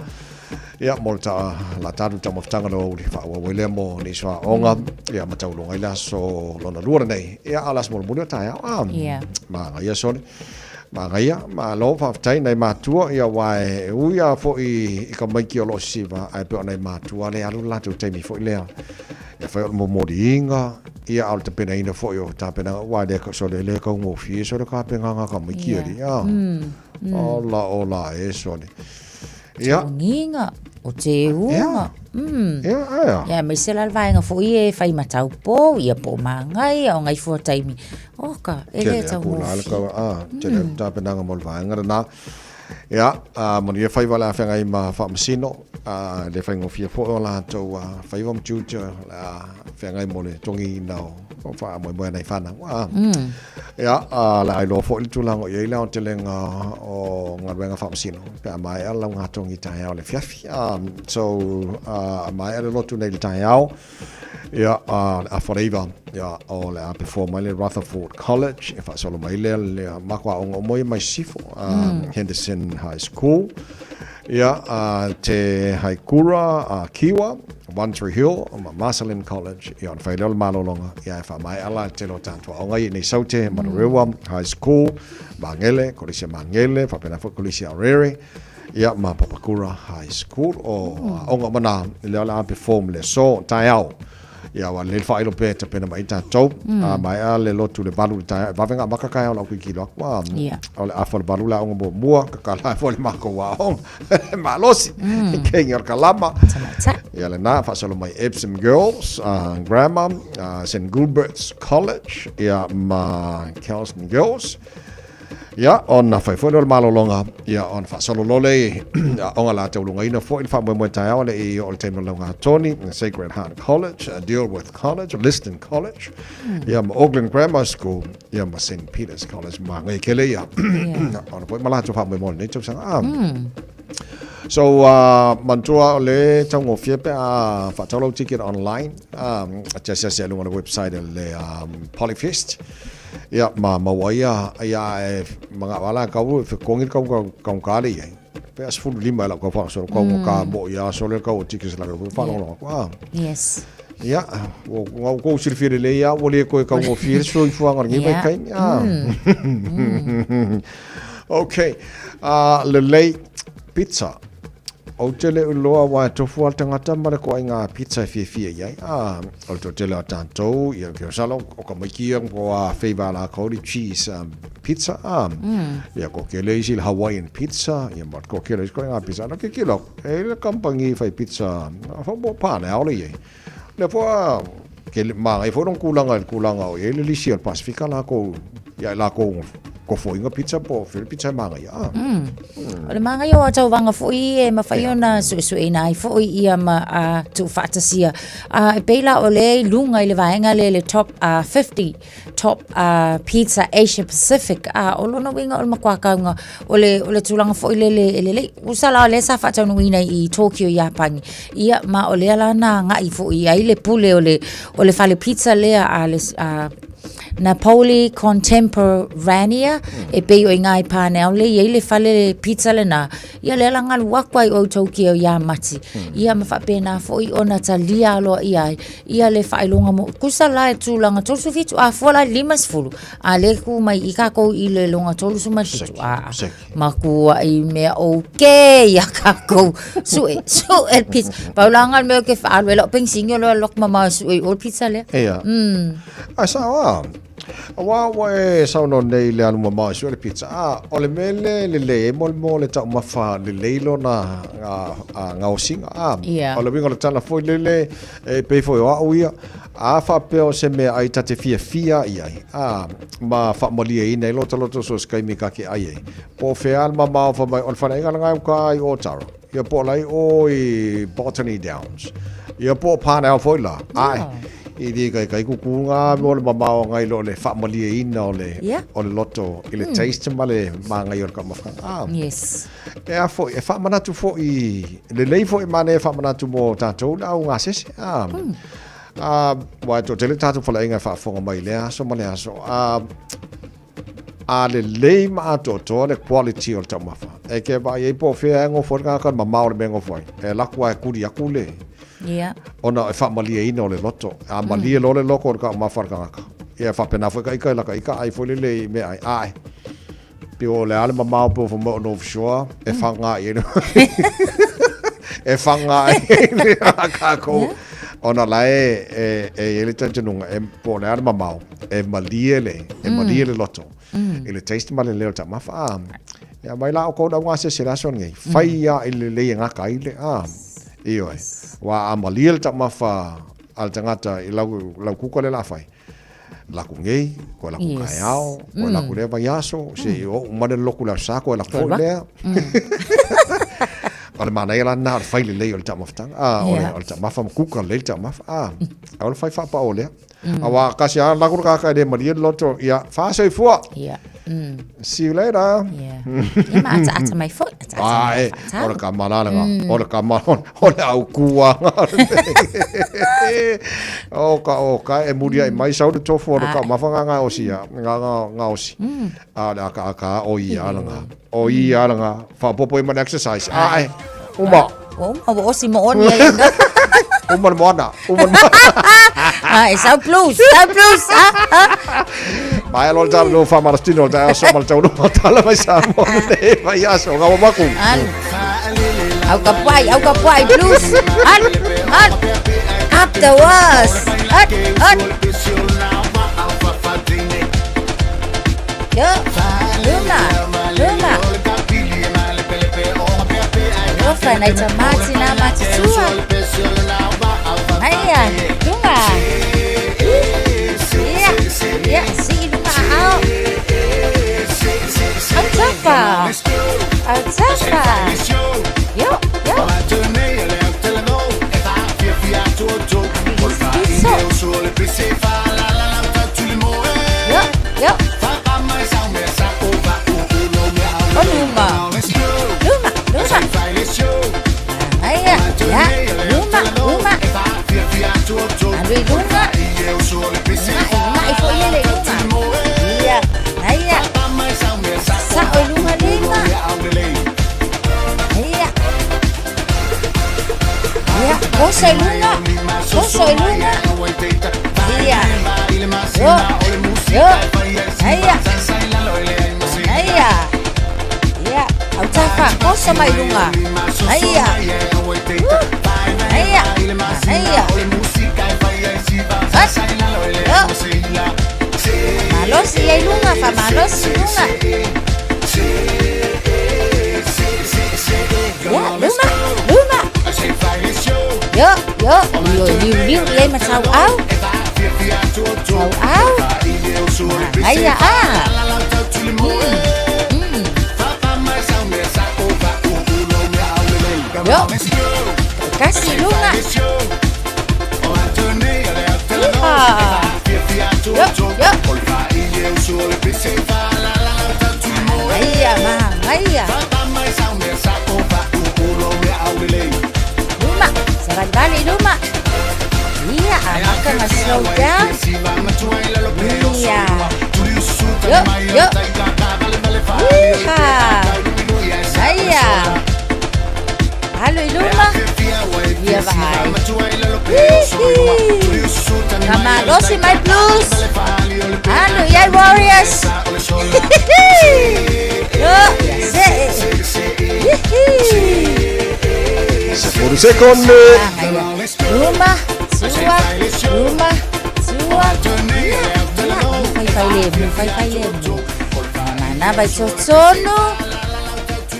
Ia, mo le ta, la tatou taumafataga lea ua faaauau ai lea mo nisi o aoga, ia, ma taualoga ai le aso lona lua lenei. Ia, a o le aso mulimuli o taeao, a, magaia sole. Magaia, malo, faafetai nai matua, ia, aua e ui lava foi i tamaiti o lo o sisiva, ae pei o nai matua lea e alu le latou taimi foi lea. Le fai o le momoliga, ia a o le tapenaina foi o tapenaga aua e le sole e le taugofie sole tapenaga ka maiki ali a. Ola ola e sole. Ia. Togiga, o teuga. Ia, aea. Ia, aemaise la le vaega foi e fai ma taupou, ia po o magaia, o ngai fua taimi. Oka, e le taugofie. Tele atu tapenaga mo le vaega lena. Ia, manuia faiva o le a feagai ma Faamasino, e le faigofie foi o latou faiva ma tiute o le a feagai mo le togiina o faamoemoe a nai fanau. Ia, o le a iloa foi le tulaga o i ai le aotelega o galuega faamasino pe a maea le laugatogi taeao i le afiafi. So, a maea le lotu nei i le taeao, Ia, a le afa 9, ia, o le a perform mai le Rutherford College, e faasolo mai lea le mako aoga uma ia mai Sisifo, Henderson High School, ia, Te Haikura a Kiwa, One Tree Hill, ma Marcellin College, ia, ona fai lea o le malologa, ia, e faamaea la le tele o tatou aoga ia i nei Saute, Manurewa High School, Magele, Kolisi a Magele, faapena foi Kolisi a Aorere, Ia ma Papakura High School o aoga uma na lea o le a perform le aso taeao. Ia ua lelei le faailo pea e tapena mai ai tatou. A maea le lotu le 8 i le taeao e vave ona amata taeao lau kikilo atu. A o le afa o le 8 le aoga muamua, tatala ai foi le matou aoga. Malosi, kegi o le kalama. Ia lena, faasolo mai Epsom Girls Grammar, St Gilbert's College, ia ma Kelston Girls. Ia, ona fai foi lea o le malologa, ia, ona faasolo loa lea i aoga la taulugaina foi le faamoemoe taeao le i o le taimi o le laugatoni, Sacred Heart College, Dilworth College, Liston College, ia ma Auckland Grammar School, ia ma St Peter's College, ma ngai kele ia. Ona foi ma latou faamoemoe lenei tausaga. Ah. So, manatua o le taugofie pe a faatau lau ticket online, te asiasi ai luga o le website le Polyfest. Ia, ma maua ai a, ia e manao lava la kau e fetogi le kau kau ka le iai. Pe a 15 e lau kau whaasolo, kau mm. ka mo ia sole kau o tikis la kau whaalongolonga ku. Ah. Yes. Ia, o ngau kou silafia lelei ia, ua le koe kau o fie le soifuaga o lenei vaitaimi. Ah. Okay. Lelei, pizza. Ou te le iloa aua e tofu lava le tagata ma le koaiga pizza e fiafia i ai. A, o le toatele o tatou, ia, ke masalo, o ka maiki ia ko a favour a lakou le cheese pizza, a. Ia, ko kele isi le Hawaiian pizza, ia ma ko kele isi koaiga pizza. Na kikilo, e i le kampangi fai pizza, fa mo pane aole i ai. Lea foi a, ke maangai foi lona kulaga i le kulaga o i ai le lisi o le Pasefika lakou, ia i lakou kofoiga pizza po o fea le pizza e maangai a. O le maangai o a tauvaga foi e mafai ona suesueina ai foi ia ma a tuufaatasia. A e pei la o lea i luga i le vaega lea le top 50 top pizza Asia Pacific a o lona uiga o le matua kauga o le o le tulaga foi lele e lelei. Tusa la o lea sa faataunuuina i Tokyo Iapani. Ia ma o lea la na agai foi ai le pule o le o le fale pizza lea a le a Napoli Contemporanea e pei o i iga i Parnell lea e i ai le fale pizza lena. Ia lea la galu atu ai o i Tokyo ia Mati. Ia ma faapena foi ona talia aloaia ai ia le faailoga mo tusa la e tulaga 37 a fua la 50 a le ku mai i kākou i le loga 37 a makuaʻi mea okay ia kākou suʻe suʻe le pizza pau la nga le mea ke whaalu e lau penisini o loa lok mama suʻe i o le pizza lea Ia. Ai sao a. Aua ua e saunoa nei i le alu mamao e sue le pizza. A, o le mea le lelei ai mo le mo le taumafa lelei lona gaosiga. A, Ia. o le uiga o le tala foi lele, e pei foi o au ia, a faapea o se meaai ta te fiafia i ai, a, ma faamalieina ai lota loto so se taimi ta te ai ai. Po o fea le mamao fai mai, o le faleaiga lena e uka ai o Tara, ia po o la i o i Botany Downs, ia po o Parnell foi la, ae, i le kaikai kuku ngā mo le mamao ngai lo le faamalieina o le, o le loto i le taste ma le māngai o le taumafaga. A, Yes. E a foi, e faamanatu foi, lelei foi manaia e faamanatu mo tatou le au gasese. A, a, ua e toatele tatou faleaiga e faafofoga mai i lea aso ma lea aso. A, a lelei ma atoatoa le quality o le taumafa. E ke vaai ai po o fea e gofo ai le tagata, le mamao o le mea e gofo ai. E alu atu lava e kuli atu le, ona e faamalieina o le loto. A malie loa le loto o le taumafa a le tagata, ia e faapena foi ka ika i laka ika ai foi lele i meaai. Ae, Pei o le a le mamao pe o fai mai o North Shore, e whanga i ai. E whanga i ai a kākou. Ona la e e e i ai le talitonuga e po o le a le mamao e malie le e malie le loto i le taste ma le leo o le taumafa a. Ia mai la outou le augasese i le aso lenei, fai lava i le lelei e gata ai le a. Ioe. Aua a malie le taumafa a le tagata i lau lau kuka lea o le a fai, laku nei, koe laku taeao, koe laku lea vaiaso, se i oo uma le loku i le Aso Sa, koe laku foi lea. O le manaia la lena o le fai lelei o le taumafataga, a, o le, o le taumafa ma kuka lelei le taumafa, a, aua le fai faapao lea. Aua kasi lava laku le tagata e le malie le loto, ia, faasoifua. Ia. See you later. Yeah. Ia ma ataata mai foi. Ataata Ah, mai e, faatalo. o le kama la langa, o le kama, o le au kuanga. O ka, o ka, e muri ai mai sau le tofu o le ka mafa ngā ngā osi ia, ngā ngā ngā osi. A le aka aka, o ia langa, o ia langa, whapopo i mana exercise. Ah, e, uma. Ua uma, ua osi mo oni ai ina. Uma le moana, uma le moana. Ah, e sau blues, sau blues. Ah, ah. Mai alo le tala no whamarastino, le tae aso ma le taunu o tala mai Samoa le vai aso, ngā wamaku. Alu. Au ka puai, au ka puai, blues. Alu, alu. Up the walls. Up, up. Yo, luma, luma. Alofa nai tamati na matutua. Aia, luma. Ia, ia, si luma ao. Au tafa. Au tafa. Yo, yo. Yo, yo. O luma. Luma, luma. Aia, ia, luma, luma. Alu i luga. Ma'i, ma'i foi ele i luga. Ia, aia. Sa'o i luga lima. Ia. Ia, oso i luga. Oso i luga. Ia. Yo, yo. Aia. Aia. Ia, autafa, oso mai luga. Aia. Aia. Aia. Fas. Yo. Malosi ia i luga, faamalosi i luga. Ia, luma, luma. Yo, yo, liu, liu, liu i ai ma tauau. Tauau. Aia, ah. Yo. Kasi i luga. Iha. Yo, yo. Aia, ma, aia. Luma, savalivali i luma. Ia, amata ona slow down. Ia. Yo, yo. Iha. Aia. Alu i luma. Ia vaai. Hihi. Faamalosi mai Blues. Alu i ai Warriors. Hihi. Yo, ia see. Hihi. Sefulu sekonde. Luma, tua, luma, tua. Ia, ia, faifai lemu, faifai lemu. Manava i totonu.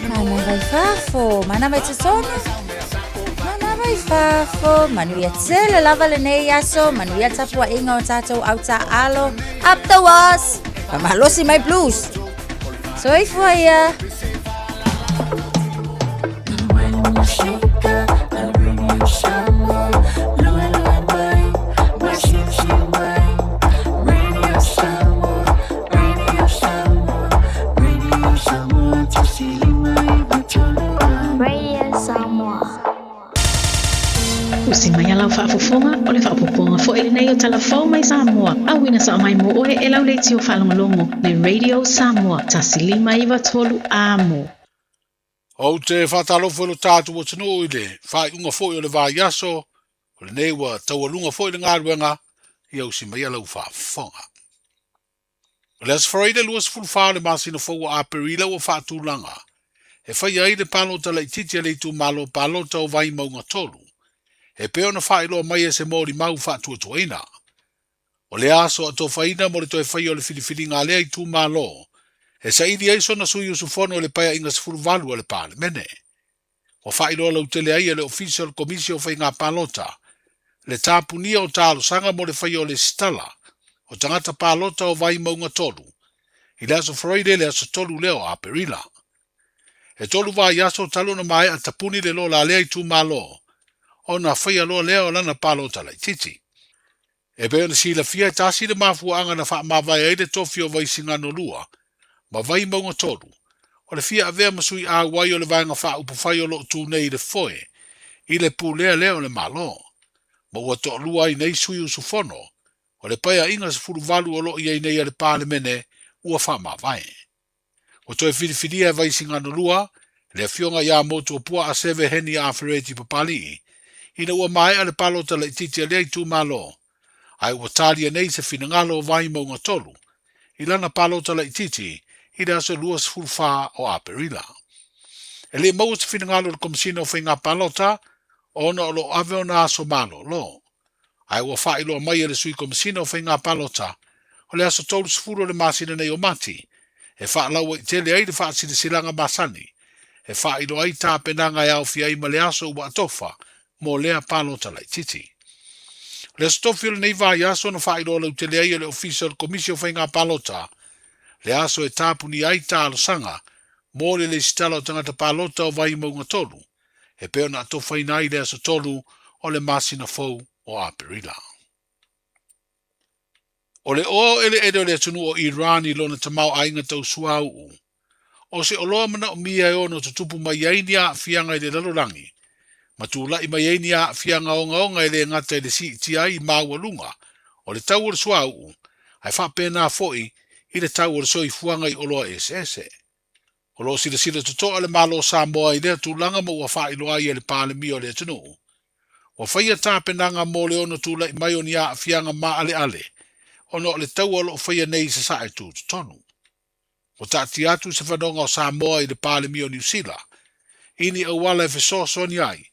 Manava i fafo, manava i totonu. Manava i fafo. Manuia tele lava lenei aso, manuia le tapuaiga o tatou au taaalo. Up the was! Faamalosi mai Blues. Soifua ia. Radio Samoa. Usi mai a lau faafofoga, o le faaopoopoga foi lenei o Tala Fou mai Samoa, auina sao mai mo oe e lau leitio faalogologo le Radio Samoa 1593 Amo. Ou te faatalofa i lo tatou atunuu i le faaiuga foi o le vaiaso, o lenei ua taualuga foi le galuega ia usi mai a lau faafofoga. O le Aso Faraile 24 o le masina fou o Aperila ua faatulaga e faia ai le palota laitiiti a le itumalo palota o Vaimauga 3. E pei ona faailoa mai e se molimau faatuatuaina. O lea aso atofaina mo le toe faia o le filifiliga a lea itumalo, e saili ai sona sui usufono i le Paeaiga 18 a le Palemene. Ua faailoa lautele ai e le Ofisa o le Komisi o Faiga Palota le tapunia o talosaga mo le faia o lesitala o tagata palota o Vaimauga 3 i le aso Faraile le aso 3 lea o Aperila. E tolu vaiaso talu ona maea tapuni le lola a lea itumalo ona faia loa lea o lana palota laitiiti. E pei ona silafia e tasi le mafuaaga na faamavae ai le tofi o Vaisigano 2 ma Vaimauga 3, o le fia avea ma sui auai o le Vaega Faaupufai o lo o tu nei i le foe i le pulea lea o le Malo, ma ua toalua ai nei sui usufono o le Paeaiga 18 o lo o i ai nei a le Palemene ua faamavae. Ua toe filifilia e Vaisigano 2 le Afioga ia Motuopuaa Seve Heni Afereti Papali'i ina ua maea le palota laitiiti a lea itumalo, ae ua talia nei se finagalo o Vaimauga 3 i lana palota laitiiti i le aso 24 o Aperila. E le maua se finagalo o le Komesina o Faiga Palota ona o lo o ave ona aso malolo, ae ua faailoa mai e le Sui Komesina o Faiga Palota o le aso 30 o le masina nei o Mati e faalauaitele ai le faasilasilaga masani e faailoa ai tapenaga e aofia ai ma le aso ua atofa mo lea palota laitiiti. O le aso tofi o lenei vaiaso na faailoa lautele ai e le Ofisa o le Komisi o Faiga Palota le aso e tapunia ai talosaga mo le lesitala o tagata palota o Vaimauga 3 e pei ona atofaina ai le aso 3 o le masina fou o Aperila. O le oa o eleele o le atunuu o Iran i lona tamaoaiga tau suauu, o se oloa manaomia e ono tutupu mai ai ni aafiaga i le lalolagi, ma tulai mai ai ni aafiaga ogaoga e le gata i le siitia ai maualuga o le tau o le suauu, ae faapena foi i le tau o le soifuaga i oloa eseese. O lo o silasila totoa le Malo o Samoa i lea tulaga ma ua faailoa ai e le Palemia o le atunuu, ua faia tapenaga mo le ono tulai mai o ni aafiaga maaleale ona o le taua o lo o faia nei i Sasae Tutotonu. Ua taatia atu se fanoga o Samoa i le Palemia o Niu Sila i ni auala e fesoasoani ai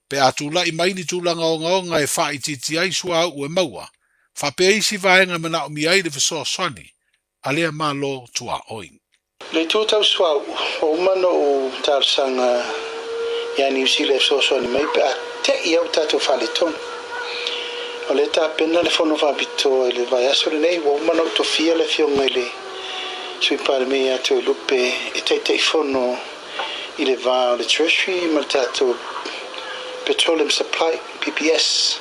pe a tulai mai ni tulaga ogaoga e faaitiitia ai suauu e maua faapea isi vaega e manaomia ai le fesoasoani a lea Malo tuaoi. Le itu tau suauu, ua uma ona ou talosaga ia Niu Sila e fesoasoani mai pe a te'i au tatou faaletonu. O lea e tapena le fono faapitoa i le vaiaso lenei, ua uma ona ou tofia le afioga i le Sui Palemia ia Toelupe e Taitaifono i le va o le Treasury ma le tatou Petroleum Supply, PPS,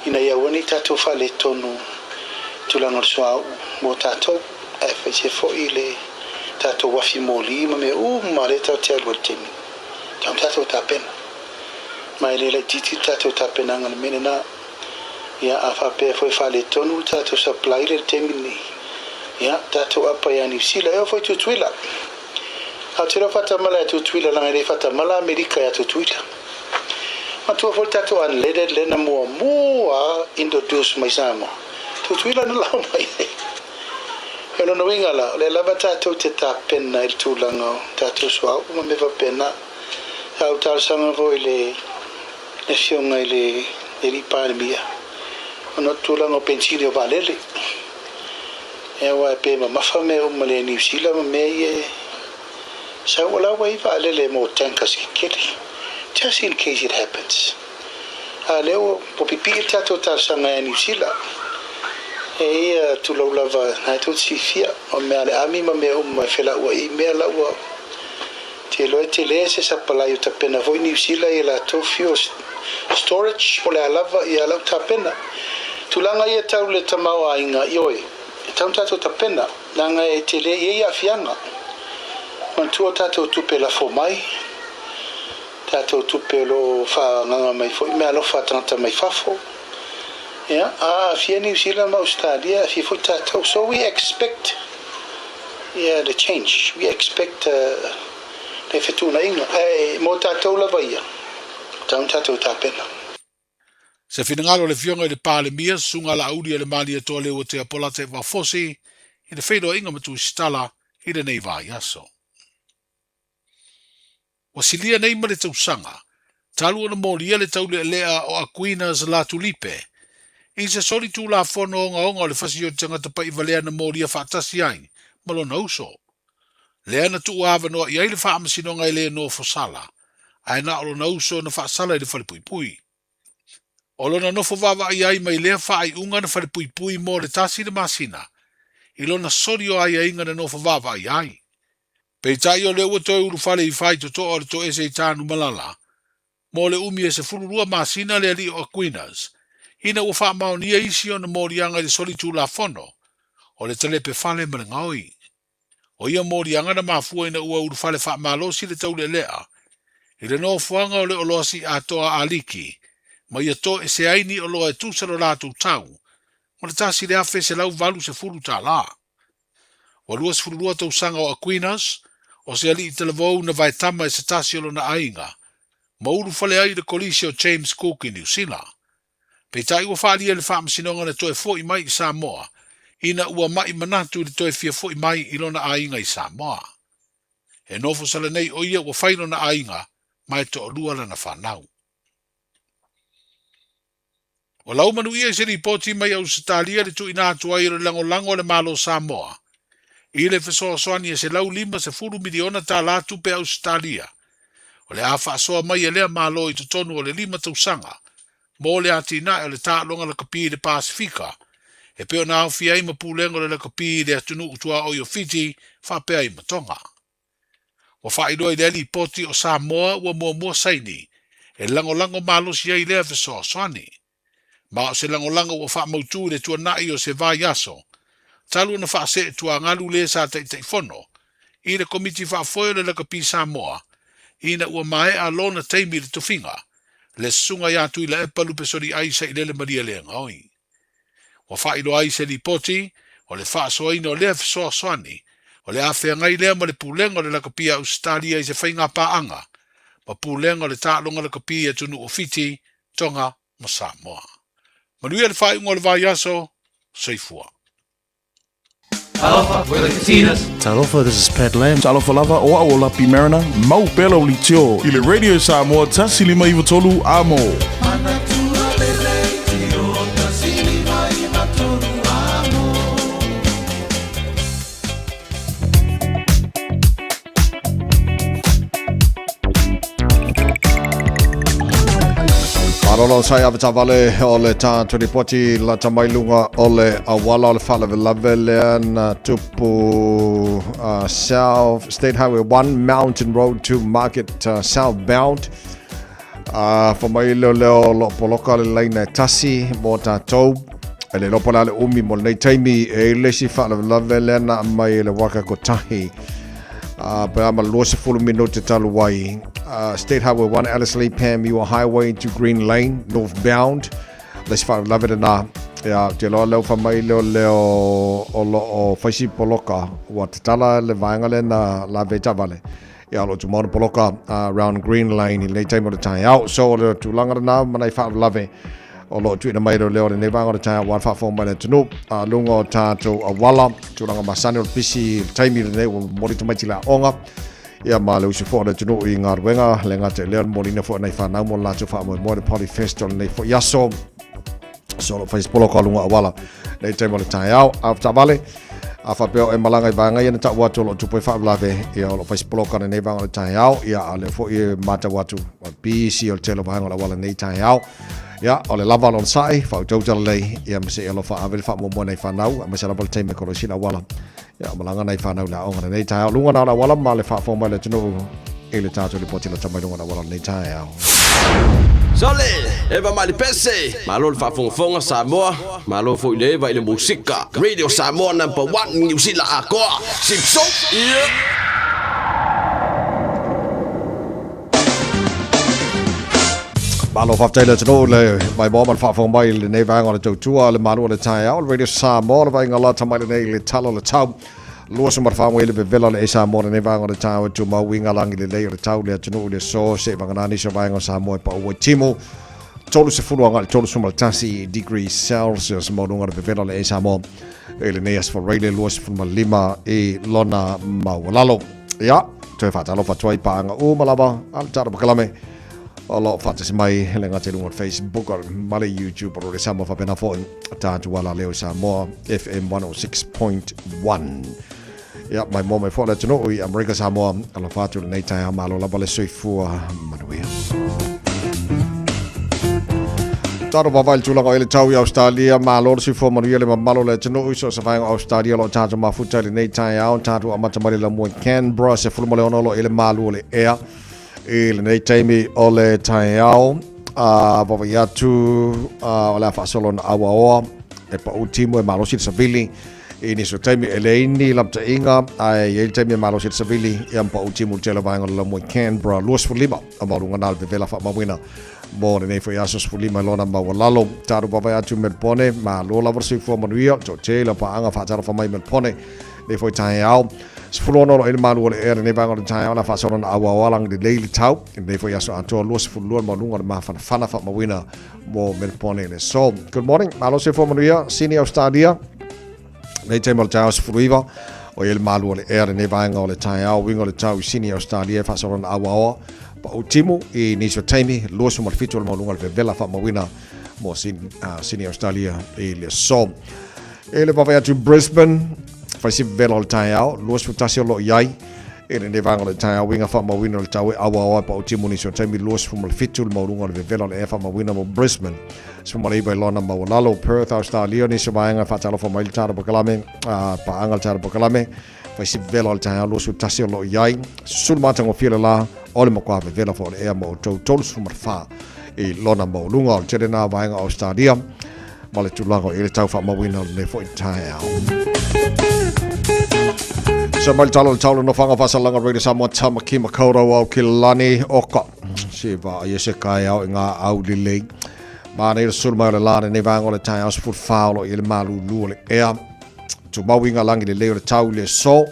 ina ia aua ne i tatou faaletonu i tulaga o le suauu mo tatou, ae faise foi le tatou afi moli ma mea uma lea tatou te alu ai i le taimi. Tau tatou tapena. Ma e le laitiiti le tatou tapenaga i le mea lena. Ia, a faapea foi e faaletonu le tatou supply i le taimi lenei, ia, tatou apa ia Niu Sila, e oo foi i Tutuila. Ae ou te iloa faatamala ia Tutuila leaga e le faatamala Amerika ia Tutuila. Matua foi le tatou unleaded lea na muamua introduce mai Samoa. Tutuila na lau mai ai. O lona uiga la, o lea lava tatou te tapena i le tulaga o tatou suauu ma mea faapena. A ou talosaga foi i le afioga i le Alii Palemia, ona o le tulaga o penisini o vaalele. Aua e pei e mamafa mea uma i le Niu Sila ma mea ia e sau. O la ua i ai vaalele mo tankers kekele, just in case it happens. A o lea ua pipii le tatou talosaga ia Niu Sila. E ia tulou lava, na e tou te silafia, o mea a le army ma mea uma e felauai i mea la ua te iloa e tele se sapalai o tapena foi Niu Sila i a latou fuel storage po o le a lava ia lau tapena. Tulaga ia tau le tamaoaiga, ioe, e tau na tatou tapena, leaga e tele i ai aafiaga. Manatua tatou tupe lafo mai, tatou tupe o lo o faaagaga mai foi meaalofa a tagata mai fafo. Ia, a aafia Niu Sila ma Ausetalia, e aafia foi tatou. So we expect ia le change, we expect le fetuunaiga. Ae mo tatou lava ia, tau na tatou tapena. Se finagalo o le Afioga i le Palemia, Susuga Laauli a le Malietoa Leuatea Polata Vafosi i le feiloaiga ma Tusitala i lenei vaiaso. Ua silia nei ma le tausaga Talu ona molia le taulealea o Aquinas Latulipe i se soli tulafono ogaoga o le fasi o le tagata pa'ivalea na molia faatasi ai ma lona uso. Lea na tuu avanoa i ai le faamasinoga e lē nofo sala, ae na o lona uso na faasala i le falepuipui. O lona nofo vaavaai ai mai lea faaiuga na falepuipui mo le 1 le masina i lona soli o aiaiga na nofo vaavaai ai. Peitai o lea ua toe ulufale i faitotoa o le toese i Tanumalala mo le umi e 12 masina le alii o Aquinas, ina ua faamaonia isi ona moliaga i le soli tulafono o le talepe fale ma le gaoi. O ia moliaga na mafua ina ua ulufale faamalosi le taulealea i le nofoaga o le oloa si'atoa a Aliki ma ia to'ese ai ni oloa e tusa lo latou tau ma le $1,180 tālā. Ua 22 tausaga o Aquinas, o se ali'i talavou na vaetama e se tasi o lona aiga, ma ulufale ai i le Kolisi o James Cook i Niu Sila. Peitai ua faaalia i le faamasinoga na toe fo'i mai i Samoa, ina ua ma'i manatu i le toe fia fo'i mai i lona aiga i Samoa. E nofo sala nei o ia ua fai lona aiga ma e to'alua lana fanau. Ua laumanuia i se lipoti mai Ausetalia le tuuina atu ai o le lagolago a le Malo Samoa i le fesoasoani e $150 miliona tālā tupe Ausetalia o le a faasoa mai e lea Malo i totonu o le 5 tausaga mo le atinae o le taaloga lakapi i le Pasefika e pei ona aofia ai ma pulega o le lakapi i le atunuu tuaoi o Fiti faapea ai ma Tonga. Ua faailoa i lea lipoti o Samoa ua muamua saini e lagolago malosi ai lea fesoasoani. Ma o se lagolago ua faamautū i le tuana'i o se vaiaso talu ona faasee tuagalu lē sa taitaifono i le Komiti Faafoe o le Lakapi Samoa ina ua maea lona taimi i le tofiga, le Susuga ia Tuilaepa Lupesoliai Sailele Malielegaoi. Ua faailoa ai se lipoti o le faasoaina o lea fesoasoani o le a feagai lea ma le Pulega o le Lakapi a Ausetalia i se faiga paaga ma Pulega o le Taaloga Lakapi i atunuu o Fiti, Tonga ma Samoa. Manuia le faaiuga o le vaiaso, soifua. Talofa, we're the Katinas. Talofa, this is Pat Lam. Talofa lava, o au o Lapi Mariner, mau pea lau leitio i le Radio Samoa 153 Amo. Manatua le radio 153 Amo. Malolo sai avetaavale o le tatou lipoti lata mai luga o le auala o le faalavelave lea na tupu South State Highway 1 Mountain Road to Market Southbound. Fa mai leo leo o loo poloka le laina e tasi mo tatou. E le iloa po o le a le umi mo lenei taimi e i le isi faalavelave lea na aumai e le waka kotahi. Pe a ma 20 minute talu ai. State Highway 1 Alice Lee Pam Ewa Highway to Green Lane northbound. Le isi faalavelave lena. Ia, te loa leo fa mai leo leo o lo o faisi poloka ua tatala le vaega lea na lave taavale. Ia, o lo o tumau ona poloka round Green Lane i lenei taimi o le taeao. So, o le tulaga lena ma nai faalavelave o lo o tuuina mai e leoleo lenei vaega o le taeao aua le faafofoga mai le atunuu a luga o tatou auala, tulaga masani o le pisi i le taimi lenei ua momoli tamaiti i le aoga ia ma le usu foi o le atunuu i galuega le gata i lea o le momoliina foi o nai fanau mo le latou faamoemoe le Polyfest o lenei foi aso. So, o lo o fai se poloka o luga auala lenei taimi o le taeao. A taavale, a faapea o e malaga i vaega ia na ta'u atu o lo o tupu ai faalavelave, ia o lo o fai se poloka lenei vaega o le taeao, ia a o lea foi e matau atu o le busy o le tele o vaega o le auala lenei taeao. Ia o le lava o le onosai, faautautaga lelei, ia ma se i alofa ave le faamuamua nai fanau, aemaise lava le taimi e kolosi le auala. Ia o malaga nai fanau i le aoga lenei taeao. Luga na o le auala ma le faafofoga mai le atunuu i le tatou lipoti lata mai luga o le auala lenei taeao. Sole, Eva mai le pese, malo le faafogafoga Samoa, malo foi le Eva i le musika. Radio Samoa number one Niu Sila atoa. Sipso, yeah. Malo faafetai le atunuu le maimoa ma le faafofoga mai i lenei vaega o le tautua a le Malo o le taeao, le Radio Samoa, le vaaiga lata mai lenei i le tala o le tau. 24 i le vevela o le Samoa lenei vaega o le taeao e tumau uiga lagi lelei o le tau le atunuu i le aso seia vagana nisi o vaega o Samoa e paua i timu. 30 agai i le 31 degrees Celsius maualuga o le vevela o le Samoa i lenei aso Faraile 25 i lona maualalo. Ia, toe faatalofa atu ai i paaga uma lava a le Tala Pakalame. O lo o faatasi mai e le gata i luga o le Facebook ma le YouTube o le Samoa faapena foi tatou ala leo i Samoa FM 106.1. Ia, mai moa mai foi le atunuu i Amerika Samoa, alofa atu lenei taeao, malo lava le soifua manuia. Taro vava i le tulaga o le tau i Australia, malo le soifua manuia le mamalo le atunuu i so o se vaega o Australia o lo o tatou mafuta i lenei taeao, tatou amata mai le lamua i Canberra, 16 o lo o i le malu o le ea i lenei taimi o le taeao. A vavai atu o le a faasolo na auaoa e pau timu e malosi le savili i nisi o taimi e leai ni lamataʻiga ae i ai le taimi e malosi le savili ia ma pau timu i le tele o vaega o le laumua i Canberra 25 o maualuga na le vevela faamauina mo lenei foi aso 15 i lona maualalo. Tatou vavae atu Melbourne, malo lava le soifua manuia, toatele o paaga faatalofa mai Melbourne lenei foi taeao. 16 o lo o i le malu o le ea lenei vaega o le taeao, la faasolo na auaoa lagi lelei le tau i lenei foi aso atoa 22 le maualuga o le mafanafana faamauina mo Melbourne le aso. Good morning, malo soifua manuia, Sydney, Australia. Nei taimi o le taeao 19, o ia le malu o le ea lenei vaega o le taeao, uiga o le tau i Sydney, Australia, e faasolo na auaoa pau timu i nisi o taimi, 27 o le maualuga o le vevela faamauina mo Sydney, Australia i le aso. E le vavae atu Brisbane, fai si vevela o le taeao, 21 o lo o i ai i lenei vaega o le taeao, uiga faamauina o le tau e auaoa e pau timu nisi o taimi, 27 le maualuga o le vevela o le ea faamauina mo Brisbane. 19 i lona maualalo, Perth, Australia, nisi o vaega e faatalofa mai le tala pakalame, paaga le tala pakalame, fai si vevela o le taeao 21 o lo o i ai, susulu matagofie le la o le matua vevela foi o le ea mo outou 34 i lona maualuga o le tele na vaega o Australia ma le tulaga o i le tau faamauina o lenei foi taeao. Sa mai le talo le tau le nofoaga faasalaga Radio Samoa Tamaki Makaurau au ki lani oka. Se va ai se kai au i ngā au lelei. Mā nei le sulu mai o le la lenei vaega o le taeao 14 o lo i le malulu o le ea. Tumau i ngā langi lelei o le tau i le so.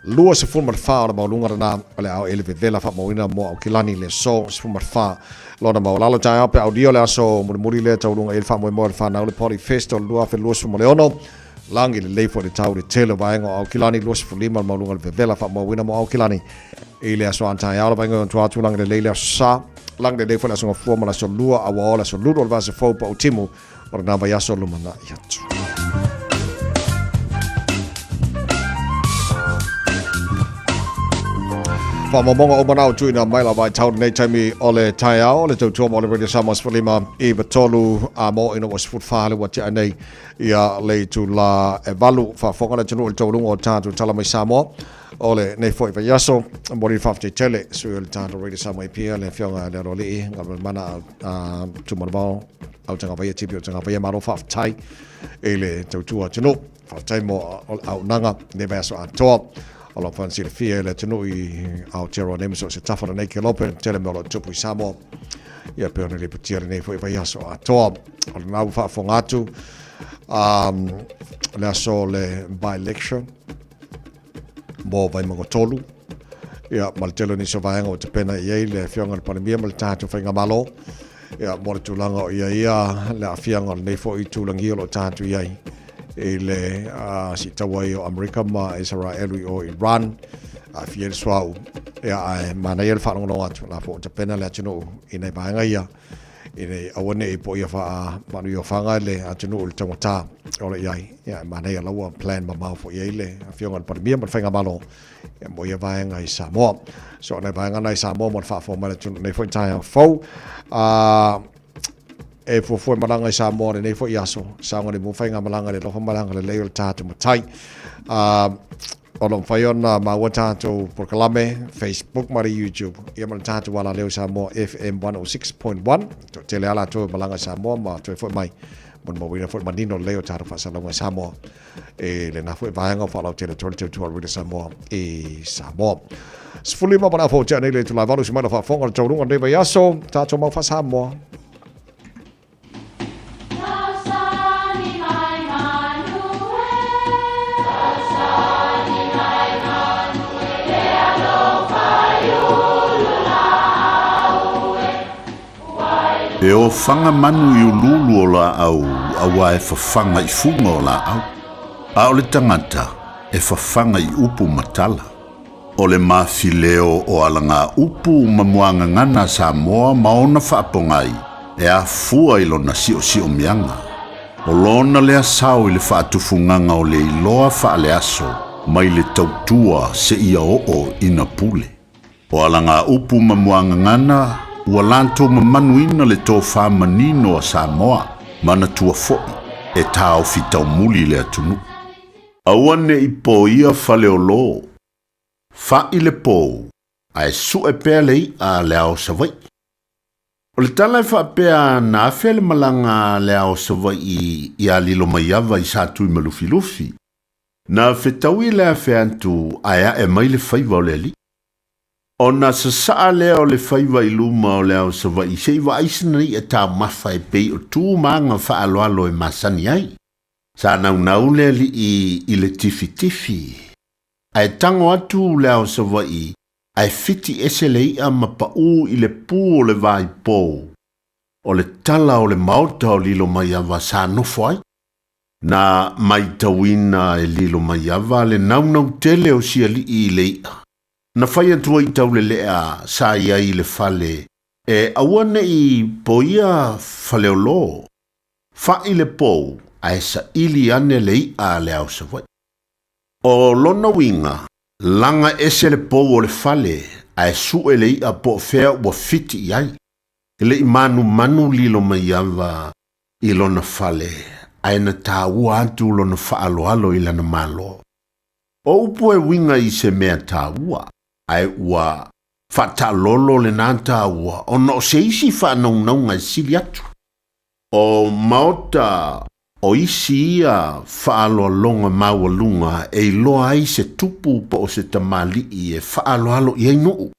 24 o le maualuga lena o le ao e le vevela faamauina mo Aukilani le aso 14 lona maualalo taeao pe aulia o le aso mulimuli lea tauluga i le faamoemoe o le whanau le Poly Fest o le 2026 lagi lelei foi le tau le tele o vaega o Aukilani 25 le maualuga o le vevela faamauina mo Aukilani i le aso taeao le vaega o tua atu lagi lelei le aso sa lagi lelei foi le aso gafua ma le aso lua auao le aso lulu o le vasa fou pa utimu o lena vaiaso lumanai atu. Faamaumauga uma na o tuuina mai la vaitau lenei taimi o le taeao o le tautua mo le Radio Samoa 15 i 3 a mo ina ua 14 le ua tea nei ia le itula e valu faafofoga le atunuu i le taualuga o tatou tala mai Samoa o lenei foi vaiaso. E momoli le faafetai tele sui o le tatou Radio Samoa i Apia le afioga i le Aloalii Galumalemana Tumanavao Autagavaia Tipi o Tagavaia malo faafetai i le tautua atunuu. Faafetai mo auaunaga i lenei vaiaso atoa. O lo o mafai ona silafia e le atunuu i Aotearoa nei ma so o se tafa o lenei kelope, tele mea o lo o tupu i Samoa. Ia pei ona lipotia lenei foi vaiaso atoa. O lena ua faafofoga atu le aso o le by-election mo Vaimauga 3. Ia, ma le tele o nisi o vaega ua tapena i ai le Afioga i le Palemia ma le tatou Faigamalo. Ia, mo le tulaga o i ai ia le aafiaga o lenei foi itulagi o lo o tatou i ai i le siitaua ai o Amerika ma Isaraelu i o Iran, aafia ai le suauu. Ia, ae manaia le faalogologo atu, la foi ua tapena le atunuu i nai vaega ia ina ia aua ne i poia faamanui-o-faga le atunuu i le taugata o lo o i ai. Ia, e manaia la ua plan mamao foi i ai le Afioga i le Palemia ma le Faigamalo mo ia vaega i Samoa. So, o nai vaega na i Samoa mo le faafofoga mai le atunuu nei foi taeao fou. E fuafua e malaga i Samoa lenei foi aso, saogalemu faigamalaga i le alofa ma le agalelei o le tatou Matai. O lo o mafai ona maua tatou polokalame, Facebook ma le YouTube, ia ma le tatou alaleo i Samoa FM 106.1. Toatele lava latou e malaga i Samoa ma toe foi mai mo le mauina foi manino lelei o tatou faasalalauga i Samoa i lena foi vaega o faalautele atu ai le tautua a le Radio Samoa i Samoa. 15 ma le afa o tea nei le itula e valu, si mai la faafofoga o le taualuga o lenei vaiaso, tatou mau faa-Samoa. E ofaga manu i uluulu o laau auā e fafaga i fuga o laau, a o le tagata e fafaga i upu ma tala. O le mafileo o alagaupu ma muagagana a Samoa ma ona faapogai e afua i lona siosiomiaga. O lona lea sao i le faatufugaga o le iloa faaleaso mai le tautua seia oo ina pule. O alagaupu ma muagagana ua latou mamanuina le tofa manino a Samoa, manatua foi e taofi taumuli le atunuu. Aua ne i poia Faleolo, fa'i le pou, ae su'e pea le i'a a le ao Savaii. O le tala e faapea na afea le malaga a le ao Savaii ia Lilomaiava i Satuimalufilufi, na fetaui le afe atu ae a'e mai le faiva o le alii. Ona sasaa lea o le faiva i luma o le ao Savaii se i vaai sana i'a taumafa e pei o tu ma aga faaaloalo e masani ai. Sa naunau le alii i le tifitifi, ae tago atu le ao Savaii ae fiti ese le i'a ma pa'ū i le pu o le vaipou o le tala o le maota o Lilomaiava sa nofo ai. Na maitauina e Lilomaiava le naunau tele o si alii i le i'a. Na fai atu ai i Taulelea sa i ai i le fale e aua ne i poia Faleolo, fa'i le pou ae saili ane le i'a a le ao Savaii. O lona uiga, laga ese le pou o le fale ae su'e le i'a po o fea ua fiti i ai. E le i manumanu Lilomaiava i lona fale ae na taua atu lona faaaloalo i lana Malo. O upu e uiga i se mea taua, ae ua faataalolo lena taua ona o se isi faanaunauga e sili atu. O maota o isi ia faaaloaloga maualuga e iloa ai se tupu po o se tamalii e faaaloalo i ai nuu.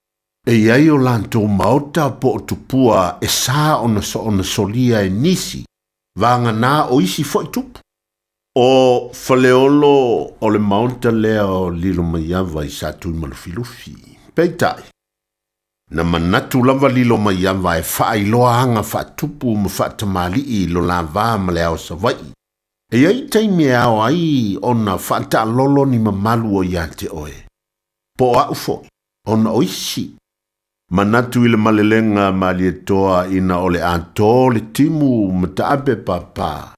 E i ai o latou maota po o tupua e sa ona soona solia e nisi, vagana o isi foi tupu. O Faleolo o le maota lea o Lilomaiava i Satuimalufilufi. Peitai, na manatu lava Lilomaiava e faailoa aga faatupu ma faatamalii i lo la va ma le ao Savaii. E i ai taimi e ao ai ona faataalolo ni mamalu o ia te oe, po o a'u foi, ona o isi. Manatu i le malelega a Malietoa ina o le a tō le timu ma taape pāpā.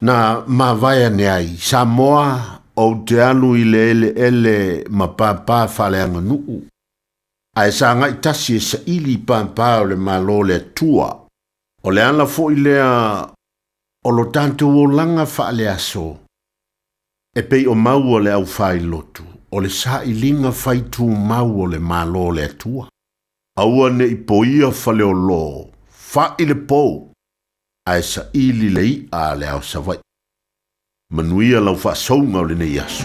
Na mavae ane ai, Samoa, ou te alu i le eleele ma pāpā faaleaganuu, ae sagai tasi e saili i pāpā o le Malo o le Atua. O le ala foi lea o lo tatou olaga faaleaso, e pei o mau a le aufailotu, o le sailiga fai tumau o le Malo o le Atua. Aua ne i poia Faleolo, fa'i le pou, ae saili le i'a a le ao Savaii. Manuia lau faasouga o lenei aso.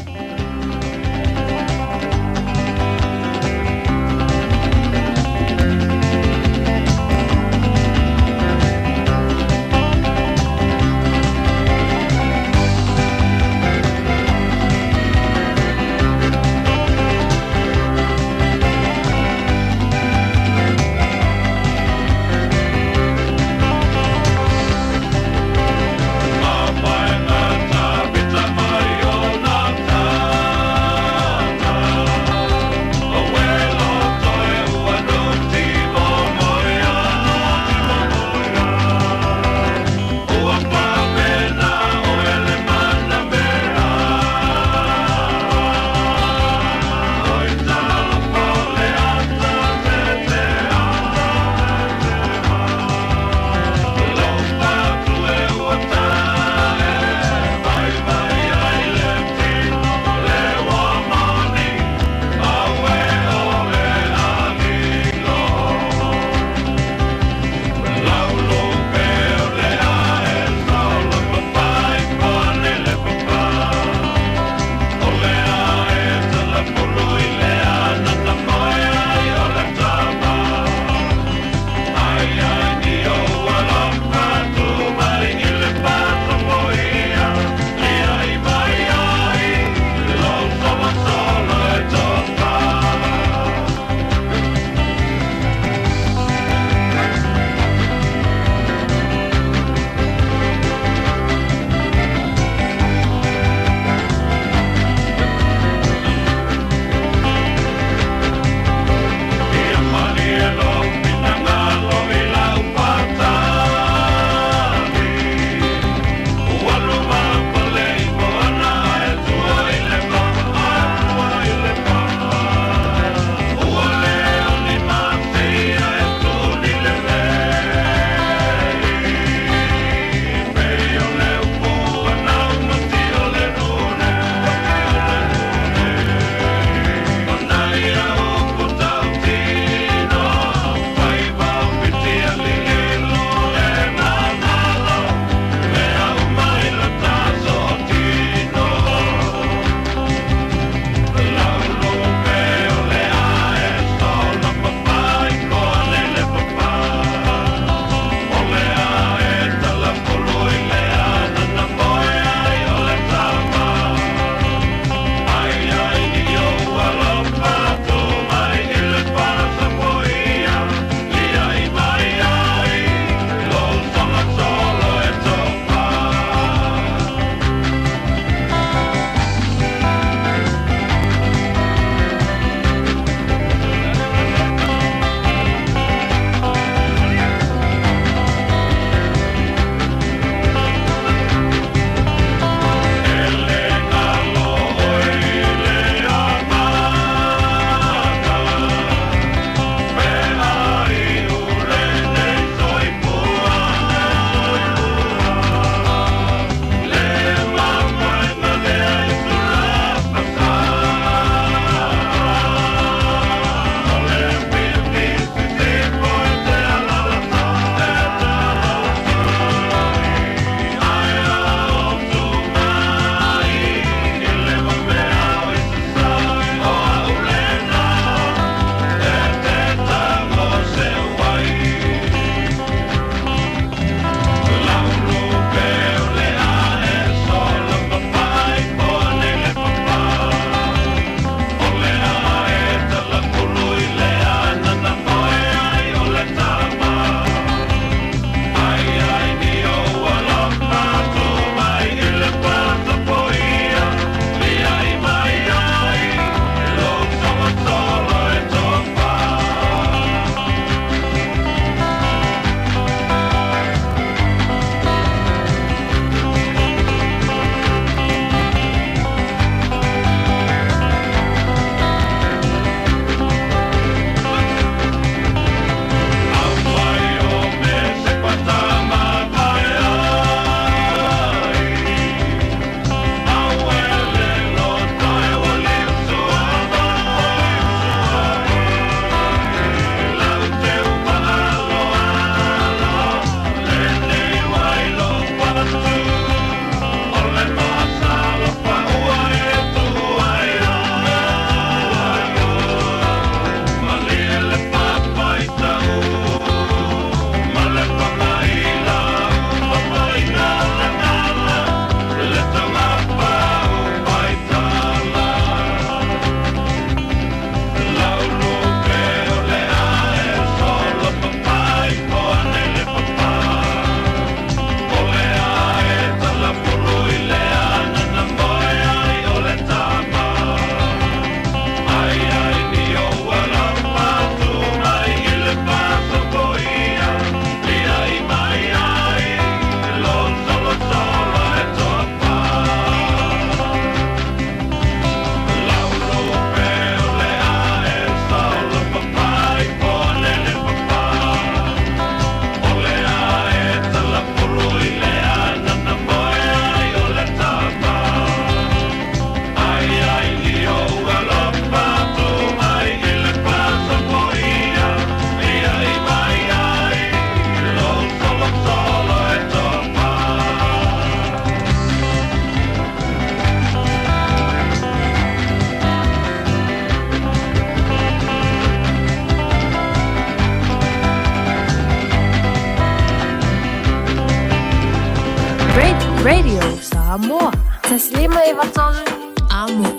Samoa. 153 Amo.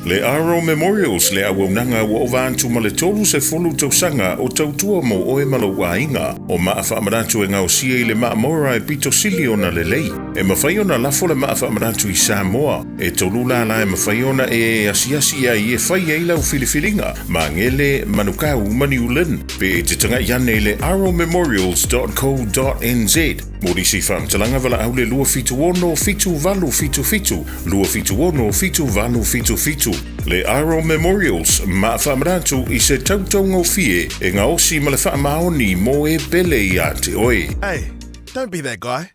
Le Aro Memorials le auaunaga ua ova atu ma le 30 tausaga o tautua mo oe ma lou aiga. O maa faamanatu e gaosia i le maamora e pito sili ona lelei. E mafai ona lafo le maa faamanatu i Samoa. E tolu lala e mafai ona e asiasi ai e fai ai lau filifiliga. Magele, Manukau ma New Lynn. Pe e te tagai ane i le aromemorials.co.nz. Mo nisi faamatalaga valaau le 276 7877, 276 7877. Le Aro Memorials, maa faamanatu i se tautaugofie e gaosi ma le faamaoni mo e pele ia te oe. Hey, don't be that guy.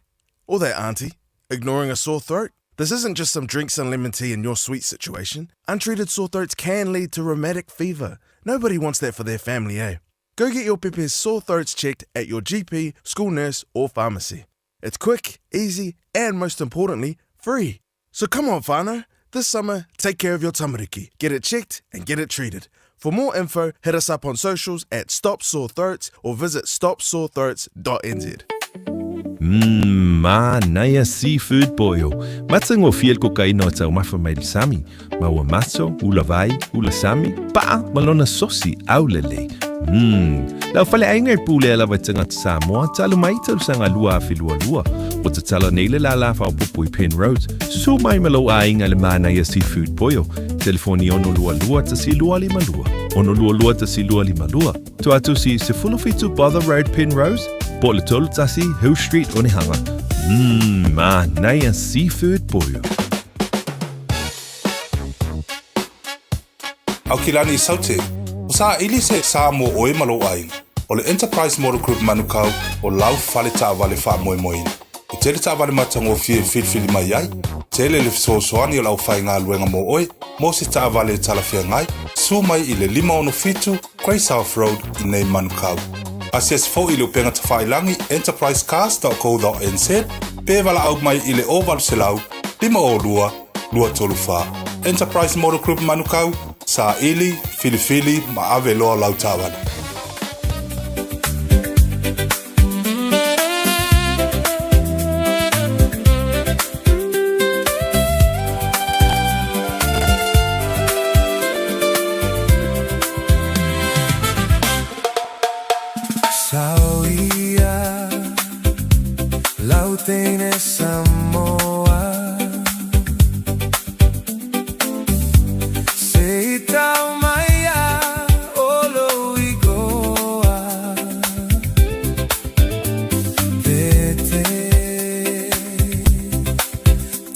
Or that auntie, ignoring a sore throat. This isn't just some drinks and lemon tea in your sweet situation. Untreated sore throats can lead to rheumatic fever. Nobody wants that for their family, eh? Go get your pepe's sore throats checked at your GP, school nurse, or pharmacy. It's quick, easy, and most importantly, free. So come on, whānau. This summer, take care of your tamariki. Get it checked and get it treated. For more info, hit us up on socials at Stop Sore Throats or visit stopsorethroats.nz. Mmm, manaia seafood boil. Matagofie le kokaina o taumafa mai le sami. Ma ua maso, ula vai, ula sami, pa'a ma lona sosi aulelei. Mmm, lau faleaiga e pulea lava i tagata Samoa talu mai tausaga 2022. Ua tatala nei le lālā faaopoopo i Penrose. Susu mai ma lou aiga i le manaia seafood boil. Telefoni 622 1252. 622 1252. Tua atu si 17 Bother Road Penrose, po o le 31 Hill Street Onehunga. Mmm, manaia seafood boil. Aukilani Saute, o saili se sa mo oe ma lou aiga. O le Enterprise Motor Group Manukau o lau fale taavale faamoemoeina. E tele taavale matagofie e filifili mai ai, tele le fesoasoani o le aufaigaluega mo oe, mo se taavale e talafeagai, susu mai i le 567 Grey South Road i nei Manukau. Asiasi foi i le upega tafailagi enterprisecars.co.nz pe valaau mai i le 0800 502 234. Enterprise Motor Group Manukau, saili, filifili ma ave loa lau taavale. Sauia lau teine Samoa Se i tau mai a o lou igoa Pete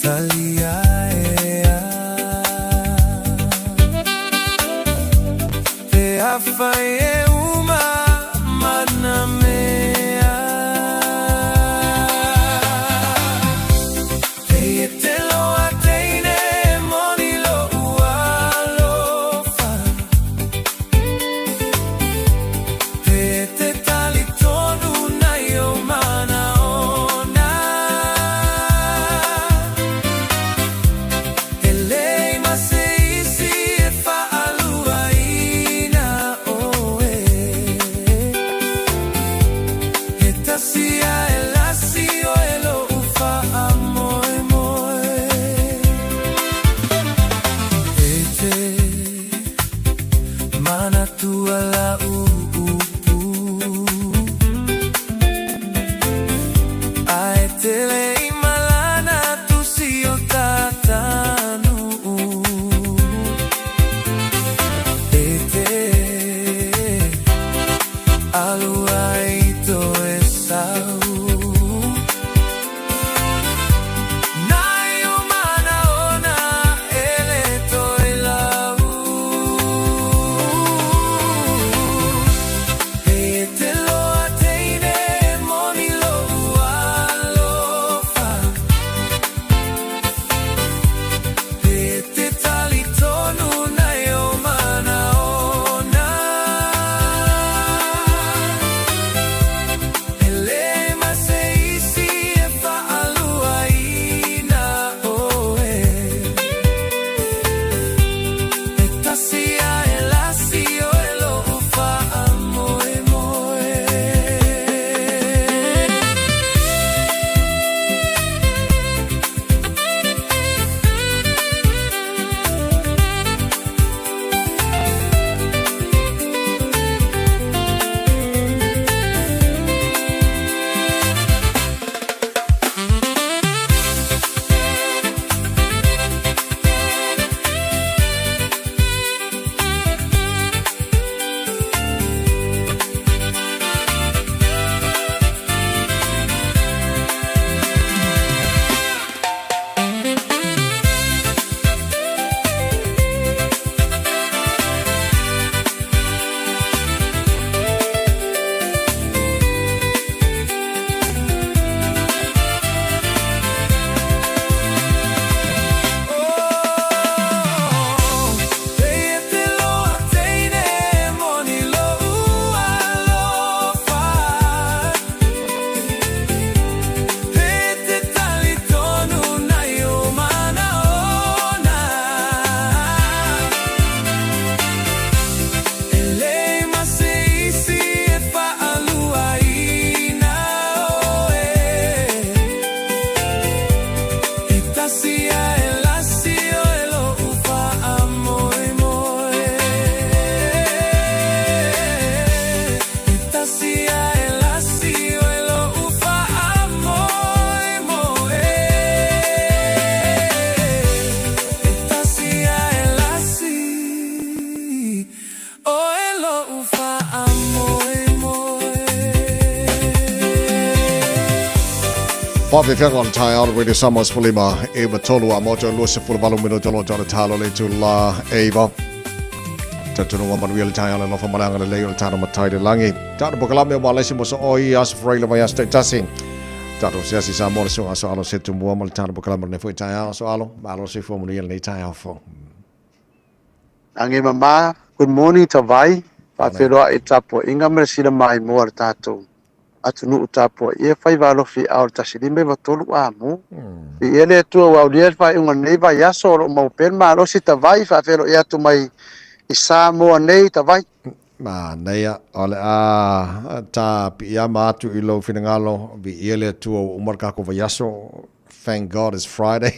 talia ea Pe afai e uma mana mea. Faafefega o le taeao le Radio Samoa 15 93 a moto 28 minuta lo tala talo le tula eiva. Tatunuga manuia le taeao le lofa malaga le lei o le tano matai le langi. Tano pokalame o malesi mo so oi aso frai le vai aso taitasi. Tatou siasi Samoa le suaga so alo se tumua ma le tano pokalame o le foi taeao so alo. Malo se fua manuia lenei taeao fou. Lagi mama, good morning Tavai, faafeiloai i le tapuaiga ma le silamaimoa a le tatou atunuu tapuai e faiva alofi ao le 153 amo. Viia le Atua ua aulia le faaiuga o lenei vaiaso o lo o maua pea le malosi Tavai, faafeiloai atu mai i Samoa nei Tavai. Manaia, o le a ta piiama atu i lou finagalo, viia le Atua ua uma le tatou vaiaso, Thank God it's Friday.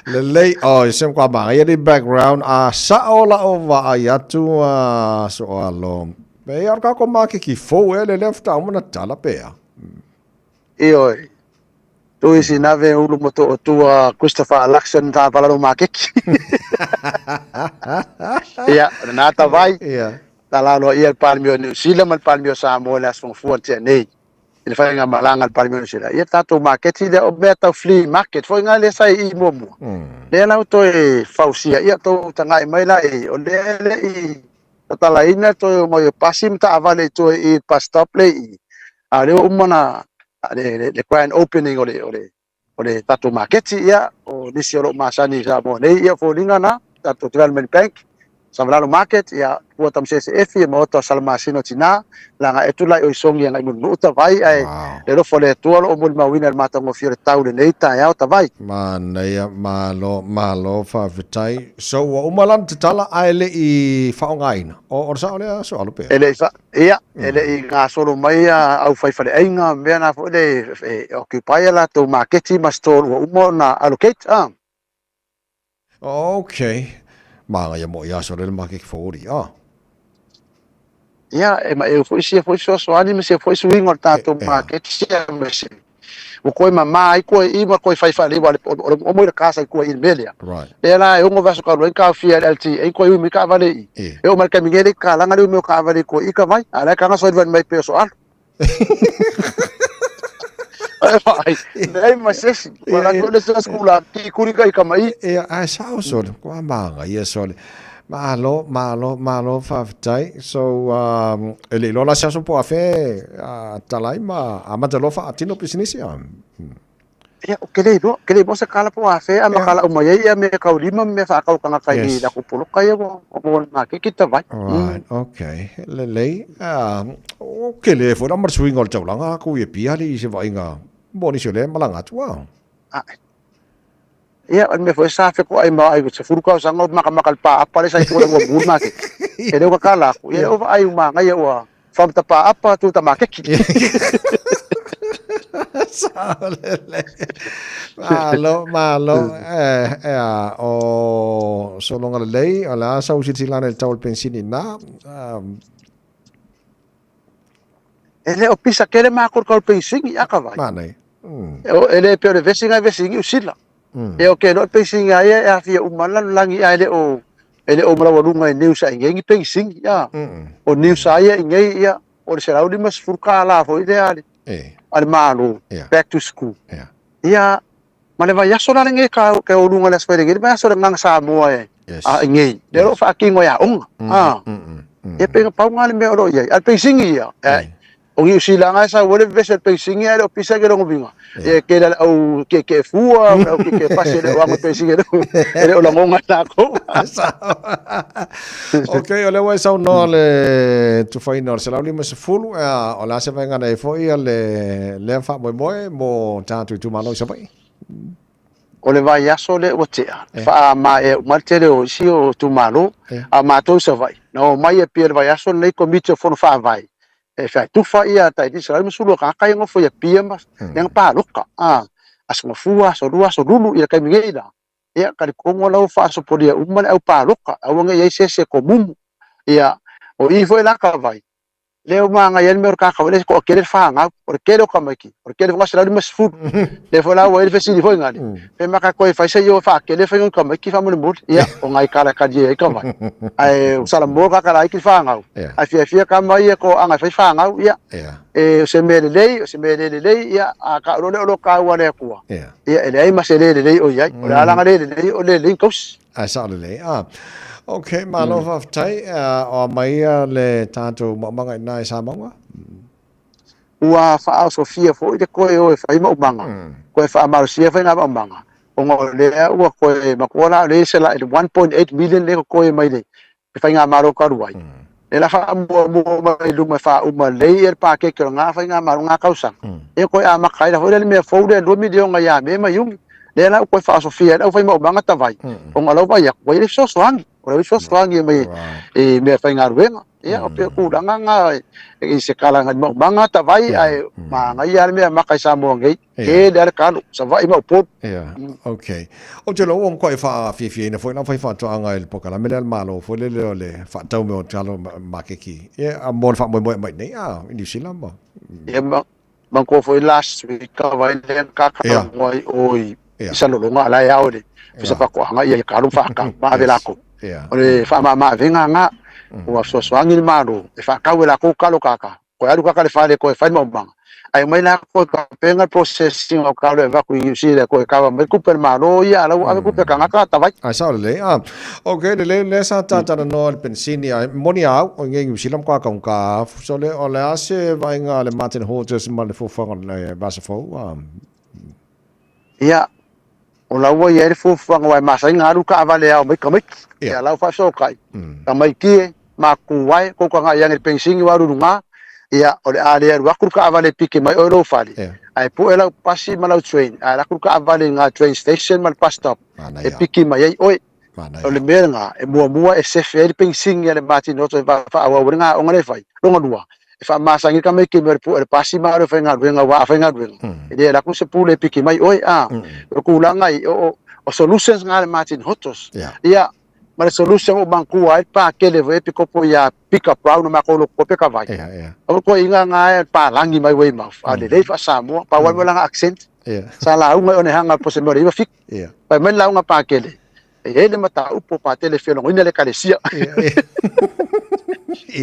Lelei, oh, se kwa manga ia background, a sa o la o va ai atu a so alo. Me ia ka ko ma ke ki fo e le left au mana tala pe a. Ioe. Tu isi nave ulu mo to tua Christopher Luxon ta pala no makeki. Ia, na ta vai. Ia. Ta la lo ia palmio New Zealand ma palmio Samoa le aso fua te nei. I le faigamalaga a le Palemene o Sila, ia tatou maketi lea o mea tau flea market foi na lea sa i i muamua. Lea la ua toe fausia, ia tou tagai mai la i, o lea e le i tatalaina le toe omai o pasi ma taavale i tua i i le bus stop lea i i, a o lea ua uma ona le le grand opening o le o le o le tatou maketi, ia o nisi o lo o masani i Samoa nei, ia o foliga na, tatou Development Bank, Savalalo Market, ia Pua Tamasese Efi, Maota o Salamasina o Tina, laga e tulai oi Songi agai Mulinuu Tavai, ae le alofa o le Atua o lo o molimauina i le matagofie o le tau lenei taeao Tavai. Manaia, malo, malo, faafetai. So ua uma la ona tatala ae le i faaaogaina. O le sao lea Soalo pea? E le i fa, ia, e le i gasolo mai a au fai faleaiga ma mea na foi le e occupy a latou maketi ma stall ua uma ona allocate a. Ok. Māngaia mo i aso le maketi 40, ah. Ia, e ma eu foi sia foi fesoasoani ma sia foi suiga o le tatou maketi sia ma se ua koe mamā ai koe i ma koe fai faalei aua o le omo i le kasa i koe i le mea lea. Right. Lea la e ono vaiaso talu ai taofia e le LTA koe ui mai taavale i i. E oo mai le taimi nei e le i tatalaga le umi o taavale i koe i ka vai, a o la e taga savalivali mai pei o soalo. Ai vaai, leai ma se isi. Ua alu atu le isi skula ki kuri ka i ka mai. Ia, ae sao sole, kua māngaia sole. Malo, malo, malo, faafetai. So, e le iloa la se aso po o afea e tala ai ma amata loa faatino pisinisi a? Ia, ou te le iloa, ou te le iloa se tala po o afea e amata lau mai ai ia mea taulima ma mea faatau tagata i latou poloka ia ua maua i le maketi ta vai. Right, okay. Lelei. O ke le foi la ma le suiga o le taulaga aku i Apia le i se vaaiga mo nisi o lea e malaga atu a. Ia, o le mea foi sa fetoai ma ai 10 tausaga o makamaka i le paapa lea sa i tua ua mu le maketi. E le o tatala atu, ia o vaai uma magaia ua from the paapa to the maketi. Sao lelei. Malo, malo. Ea, o sologa lelei, o le a sau silasila ane i le tau o le penisini ina. E le o pisa tele makou i le tau o le penisini, a ka vai. Manaia. E le pei o le vesi na e vesi i Niu Sila. E o ke loa le penisini a ia e aafia uma le lalolagi ae le o e le o malaualuga i Niu sa i nei ni penisini a. O Niu sa ia i nei ia o le $150 kālā foi lea a le a le Malo back to school. Ia ma le vaiaso la lenei ka ke o luga le aso lenei le vaiaso le Agaga Samoa e a i nei. Lea o lo o faatino e aoga a. Ia pei na pau na le mea o lo o i ai. A o le penisini ia, O Niu Sila nga e sau ai le vevesi o le peisini ae le o pisa ke lona uiga. E tele le au tietie fua, le au tietie pasi e le o ago i peisini e le o lagona e latou. Ok, o lea ua e saunoa le tufaina o le 150, o le a se vaega nei foi a le lea faamoemoe mo tatou itumalo i Savaii? O le vaiaso lea ua tea, faamaea uma le tele o isi o itumalo, a o matou i Savaii, na omai e pia i le vaiaso lenei Komiti o Fono Faavae e fai tufa ia tai 150 tagata ia nofo i Apia ma lea na paloka a aso gafua aso lua aso lulu ia taimi nei la ia talitonu la ua faasopolia uma le au paloka aua ne i ai se isi e tomumu ia o i foi la ka vai. Lea ua magaia ai le mea o le kakau le toatele le fanau, o le tele o tamaiti, o le tele foi 150. Lea foi la ua i ai le fesili foi nale, pe maka toe fai se io e faatele faiga o tamaiti faamolemole. Ia, o nai tala e talie ai tavai. Ae o Salamo kaka laiti le fanau, ae fiafia tama ia toaaga e fai fanau, ia, e, o se mea lelei, o se mea le lelei, ia, a tau loa lea o lo taua a le Atua, ia, e leai ma se le lelei o i ai. O le a la na le lelei, o le lelei na tausi. Ae sao lelei. Ah. Ok, malo mm. faafetai. O a mai ia le tatou maumaga i nā i Samoa? Ua faaosofia foi le koe o e fai maumaga. Koe faamalosia fai ngā maumaga. Ona o lea ua koe matua la o le se la 1.8 million le koe mai le faigamalo talu ai. Le la faamuamua mai luma e faauma lelei ia le pakeke o lena faigamalo lena tausaga. Ia toe amata ai la foi lea le mea fou lea 2 miliona ia Me ma Iuni. Lea la ua toe faaosofia ai le aufaimaumaga tavai, ona o lau vaai atu, ua i ai le fesoasoani. O le fesoasoani e mai i mea faigaluega. Ia, o pei o tulaga na i se tala i maumaga tavai, ae manaia lava le mea maka i Samoa nei. Tele lava le talo, Savaii ma Upolu. Ia, okay. Ou te iloa ua matuai faafiafiaina foi lau faifaatoaga i le polokalame lea a le Malo foi lele o le faatau mea o talo maketi. Ia, mo le faamoemoe mai nei a i Niu Sila ma. Ia, ma manatua foi last week ka vai lea na talanoa ai o i Salelologa a la e ao i le Ofisa Faatoaga ia talo ma faatau ma ave latou. O le faamama-avega lena, ua fesoasoani le Malo e faatau e latou talo kaka. Koe alu kaka le fale koe fai maumaga. Ai mai la koe tapena processing o kalo e avatu i New Zealand koe kava mai kupe le Malo ia ala ua ave kupe tagata tavai. Ai sao lelei. Ah, okay, lelei lea sa talanoa i le penisini ai moni au o i New Zealand kwa kaunga ka so le o le a se vaaiga a le Martin Hodges ma le fuafuaga o le vasa fou. Ah. Ia, o la ua i ai le fuafuaga aua e masani ona alu taavale e ao mai tamaiti. Ia la ua faafesootai, tamaiti e, matua e, tou tagai ane i le penisini ua alu i luga, ia, o le a le alu atu le taavale e piki mai oe i lou fale, ae pue lau pasi ma lau train, ae alu atu le taavale i ga train station ma le bus stop e piki mai ai oe. O le mea lena, e muamua e sefe ai le penisini a le matinoto e faaauau ai le gaoga lea e fai. Lona lua, e faamasani le tamaiti i mea o le pue o le pasi ma alu e faigaluega aua a faigaluega, e le alu atu se pule e piki mai oe. A, o le tulaga i, o, o solutions na a le Martin Hotos. Ia, ma le solution ua manatua ai le pakele foi e pikopo ia Pika Brown o matou lotu pe ka vai. O le toeaiga na e palagi mai Weymouth, a lelei faa-Samoa, pau lava lana accent. Sa lauga i Onehanga po o se mea o le 97. Fai mai le lauga Pakele, e i ai le mataupu o Patele e feologoina le Ekalesia.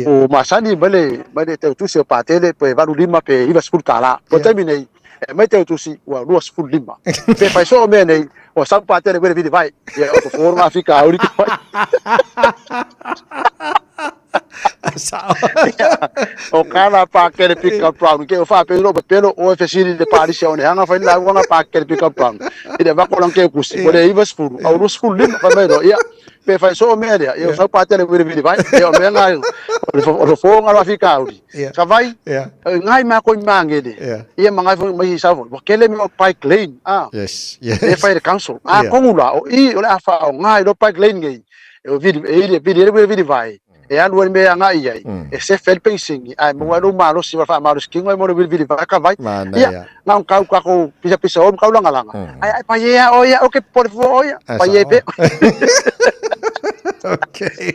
O masani mai le, mai le teutusi o Patele pe 85 pe 90 tala. Po taimi nei, e mai teutusi ua 25. Pe fai soo mea nei, ua sau Patele wele vili vai. Ia, o fofo ngā fika auri te vai. Sao. O kana Pakele pick up brown. Ke o wha pe ro pelo o fesili le palisi o ne hanga fai la uanga Pakele pick up brown. I le vako lang ke kusi. O le iwa sefulu. Au ru sefulu lima fai mai ro. Ia. Pe fai so mea lea. Ia o sau Patele wili wili vai. Ia o mea ngai. O le fofo ngā fika auri. Ka vai. Ngai mā koi mangele. Ia ma ngai foi mai sau foi. Wa kele me o bike lane. Ah. Yes. Yes. E fai le council. Ah kongu la o i o le afa o ngai lo bike lane ngai. E o vili e ili vili ele vili vai. E alu ai mea agai i ai, e sefe ai le penisini, ae maua ai lou malosi ma le faamalosi-kino ai mo le vilivili vai ka vai. Ia, na ona tau tatou pisapisa o ma taulagalaga, ae ae paie lava oe ia, oke popole fua oe ia, paie pea.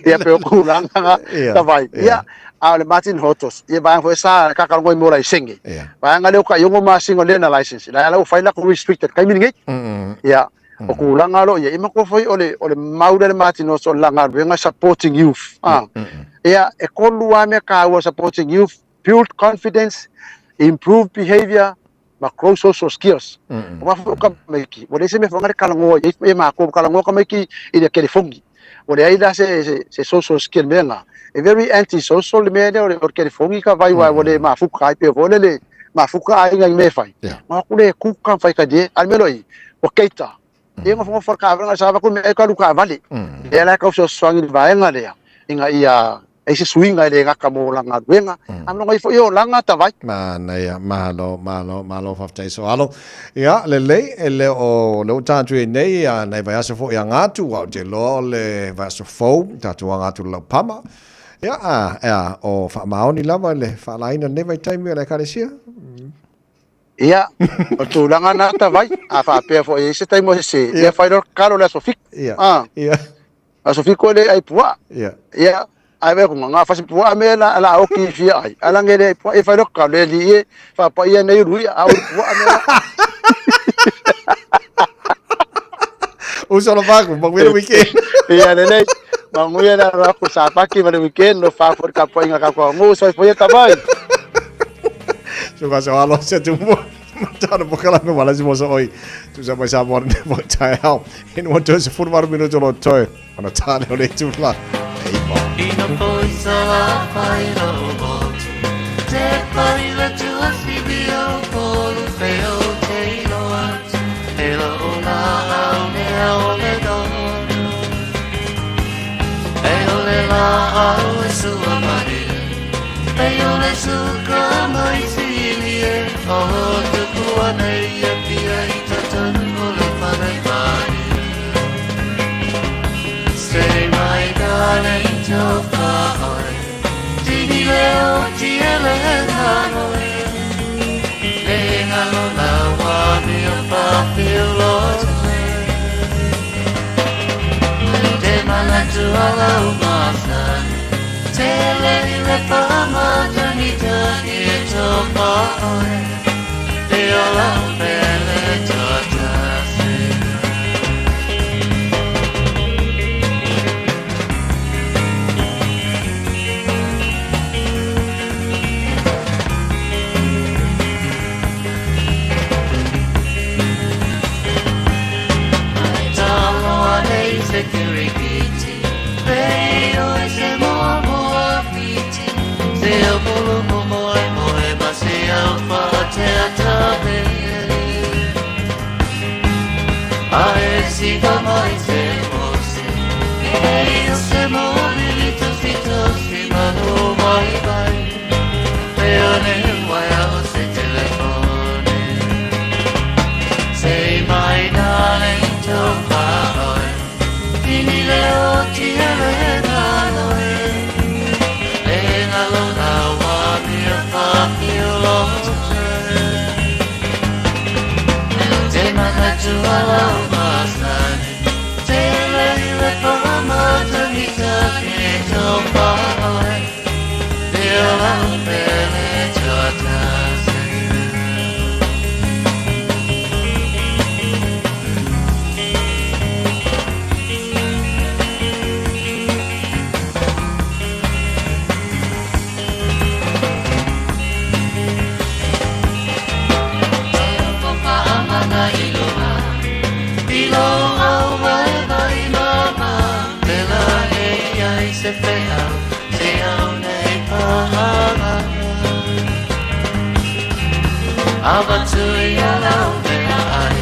Ia pei o tulaga na ta vai. Ia, a o le Martin Hotos, ia vaega foi sa kakalogo ai mo laisene. Vaega lea o tai 6 masina o learner license, la ua fai latou restricted taimi lenei. Ia, O tulaga lo ia, i matua foi o le, o le mau lea le Martin o le galuega supporting youth. Ah. Ia, e tolu lava mea taua supporting youth, build confidence, improve behavior, ma grow social skills. O mafua o tamaiti, ua leai se mea foi le talanoa i ai e matou, talanoa tamaiti i le telefoni. Ua leai la se, se, se social skill mea na. E very anti-social le mea lea o le, o le telefoni ka vai wa ua le mafuta ai pe foi le le mafuta aiga i mea e fai. Ma aku le kuka fai ka die, a le mea loa i, ua keita. Ia nofonofo le taavale sa avatu le mea e alu taavale. Lea la e tau fesoasoani i le vaega lea ina ia ai se suiga e le gata mo lana galuega, a ma lona ifo i olaga tavai. Manaia, malo, malo, malo faafetai Soalo. Ia, lelei, e le o le ua tatou i ai nei, ia, nai vaiaso foi aga atu, aua ou te iloa o le vaiaso fou, tatou aga atu i le laupama. Ia, a, ea, o faamaoni lava le faalaina o lenei vaitaimi o le Ekalesia. Ia, o le tulaga lena tavai, a faapea foi e i ai se taimi o sese, ia fai loa le tatalo i le aso Fitu. Ia, ia. Aso Fitu e le ai puaa. Ia. Ia, Ai ve ko nga fasi pua me la la o ki fia ai. Ala ngele pua e fa lo ka le li e fa pa ia nei ru a o pua me la. Uso lo vaku, manuia le weekend. Ia lelei. Manuia la ra ku sa paki ma le weekend no fa for ka poinga ka ko ngu so foi ta bai. So ka so alo se tu mo. Tana po kala me wala si mo so oi. Tu sa mai sa mo ne mo tai au. En mo tu se furu maru minuto lo toi. Ana tane o le tu la. Ei ba. Ina poisa la pai lo motu Te pai la tua fibi o polu fe o te ilo atu E lo o la au ne au le donu E o le la au e sua mai E o le suka mai sili e O tukua nei e pia i tatanu o le pare mai Say my darling to oi Tini leo ti ele nanoe Le ngalo la wa mi o pa filo Te mana tu ala u masani Te le le pa ma tani tani e to pa oi Te ola u pele to tasi. Talo nei se kirikiti Peo e se moa moa fiti Se o polo mo moe moe ma se au fa te atape A e si va mai se mose E o se mo vili tosi tosi ma no mai mai Peo ne wai o se telefone Say my darling to oi Tini leo ti ele nanoe Le ngalo la wa mi o pa fi o lo Te mana tu ala o masani Te le le pa ma tangi tangi e to pa oi Te ola o pele to tasi. Amana iloa Ilo au e mai mama Pela e ai se wheau Se au nei pahanga Ava tui alau mea ai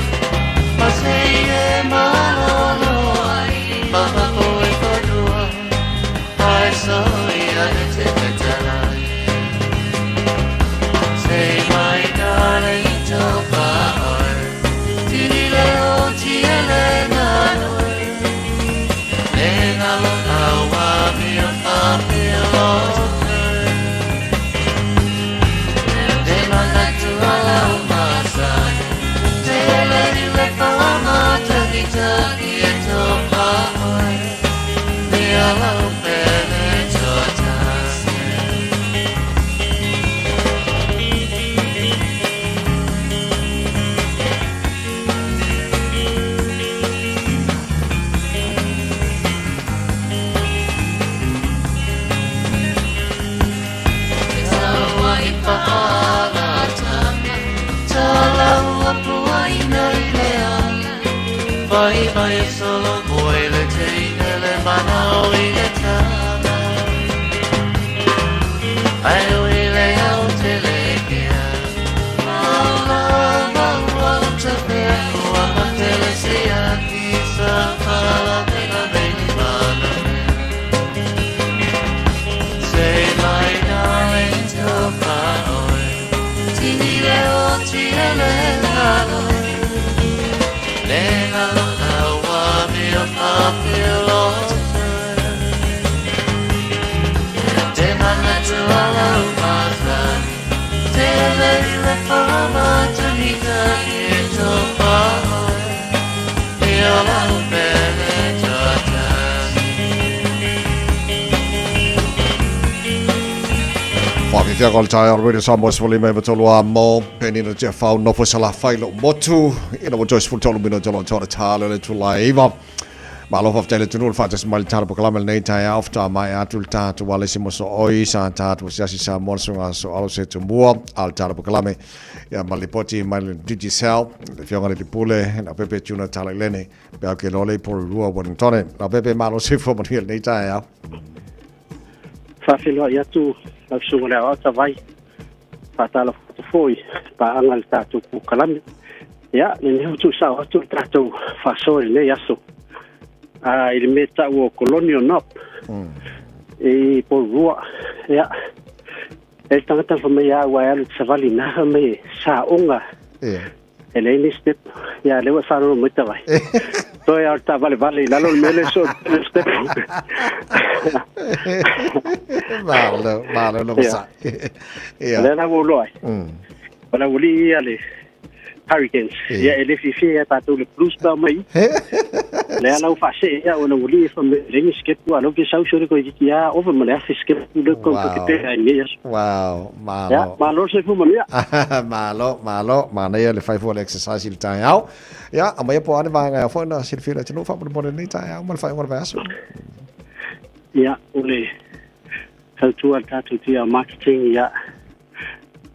Ma se e malolo ai Mama poe whanua Ai so ia e te petalai Say my darling to pa oi Tini leo ti ele nanoe Le ngalo awa mi o pa pilo Te mana tu ala o masani Te le le pa ma tangi tangi e to pa oi Me ala o pele to tasi. Saua i whaalatanga Talaua pua ina i le ala Vai vai e solo moe le teine le manao i le tama Ai o i le au te le kea Maula maua o te pea Ua matele se aki sa pala pena meni mana mea Say my darling to pa oi Tini leo ti ele nanoe Le ngalo awa mi o pa pilo Te mana tu ala u masani Te le le pa ma tangi tangi e to pa oi E ola u pele to tasi. Fiaga o le taeao Radio Samoa 15 a mo penina te whau nofo sa la whai lo motu ina mo toes fultolu mino tolo tolo talo le tulai iwa. Malo whaftai le tunu le whaatas mai le tala pokalame le nei taeao whata mai atu le tātu wale si moso oi sa tātu siasi sa moana sunga so alo se tumua a le tala pokalame ia ma lipoti mai le Digicel le fionga le pule na pepe tuna tala lene pe au ke lole Porirua Wellington na pepe malo se fo mo nei taeao. Faafeiloai atu lau susuga le aoao tavai faatalofa atu foi paaga le tatou polokalame. Ia lenei ua tuusao atu le tatou faasoa i lenei aso a i le mea tau o Colonial Knob i Porirua. Ia e le tagata fa mai a ua e alu i te savali na fa mai e saoga E leai ni step. Ia, lea ua e faalolo mai tavai. Toe a o le taavalevale i lalo le mea lea so le step. Malo, malo no sa. Ia. Lea la ua ou iloa ai. O le aualii ia le Hurricanes. Ia, e le fiafia ia tatou le Blues pe aumai. Lea la ua faasee ia o le aualii fa mai leai ni skep ua lau fia sau sole koe kiki a ova ma le afe skep le kou ke te ai nei aso. Wow, malo. Ia, malo se fu manuia. Malo, malo, manaia le fai fua le exercise i le taeao. Ia, amaia po ane vaega e foi na silafia le atunuu faamolemole lenei taeao ma le faaiuga o le vaiaso. Ia, o le tautua le tatou tia marketing, ia,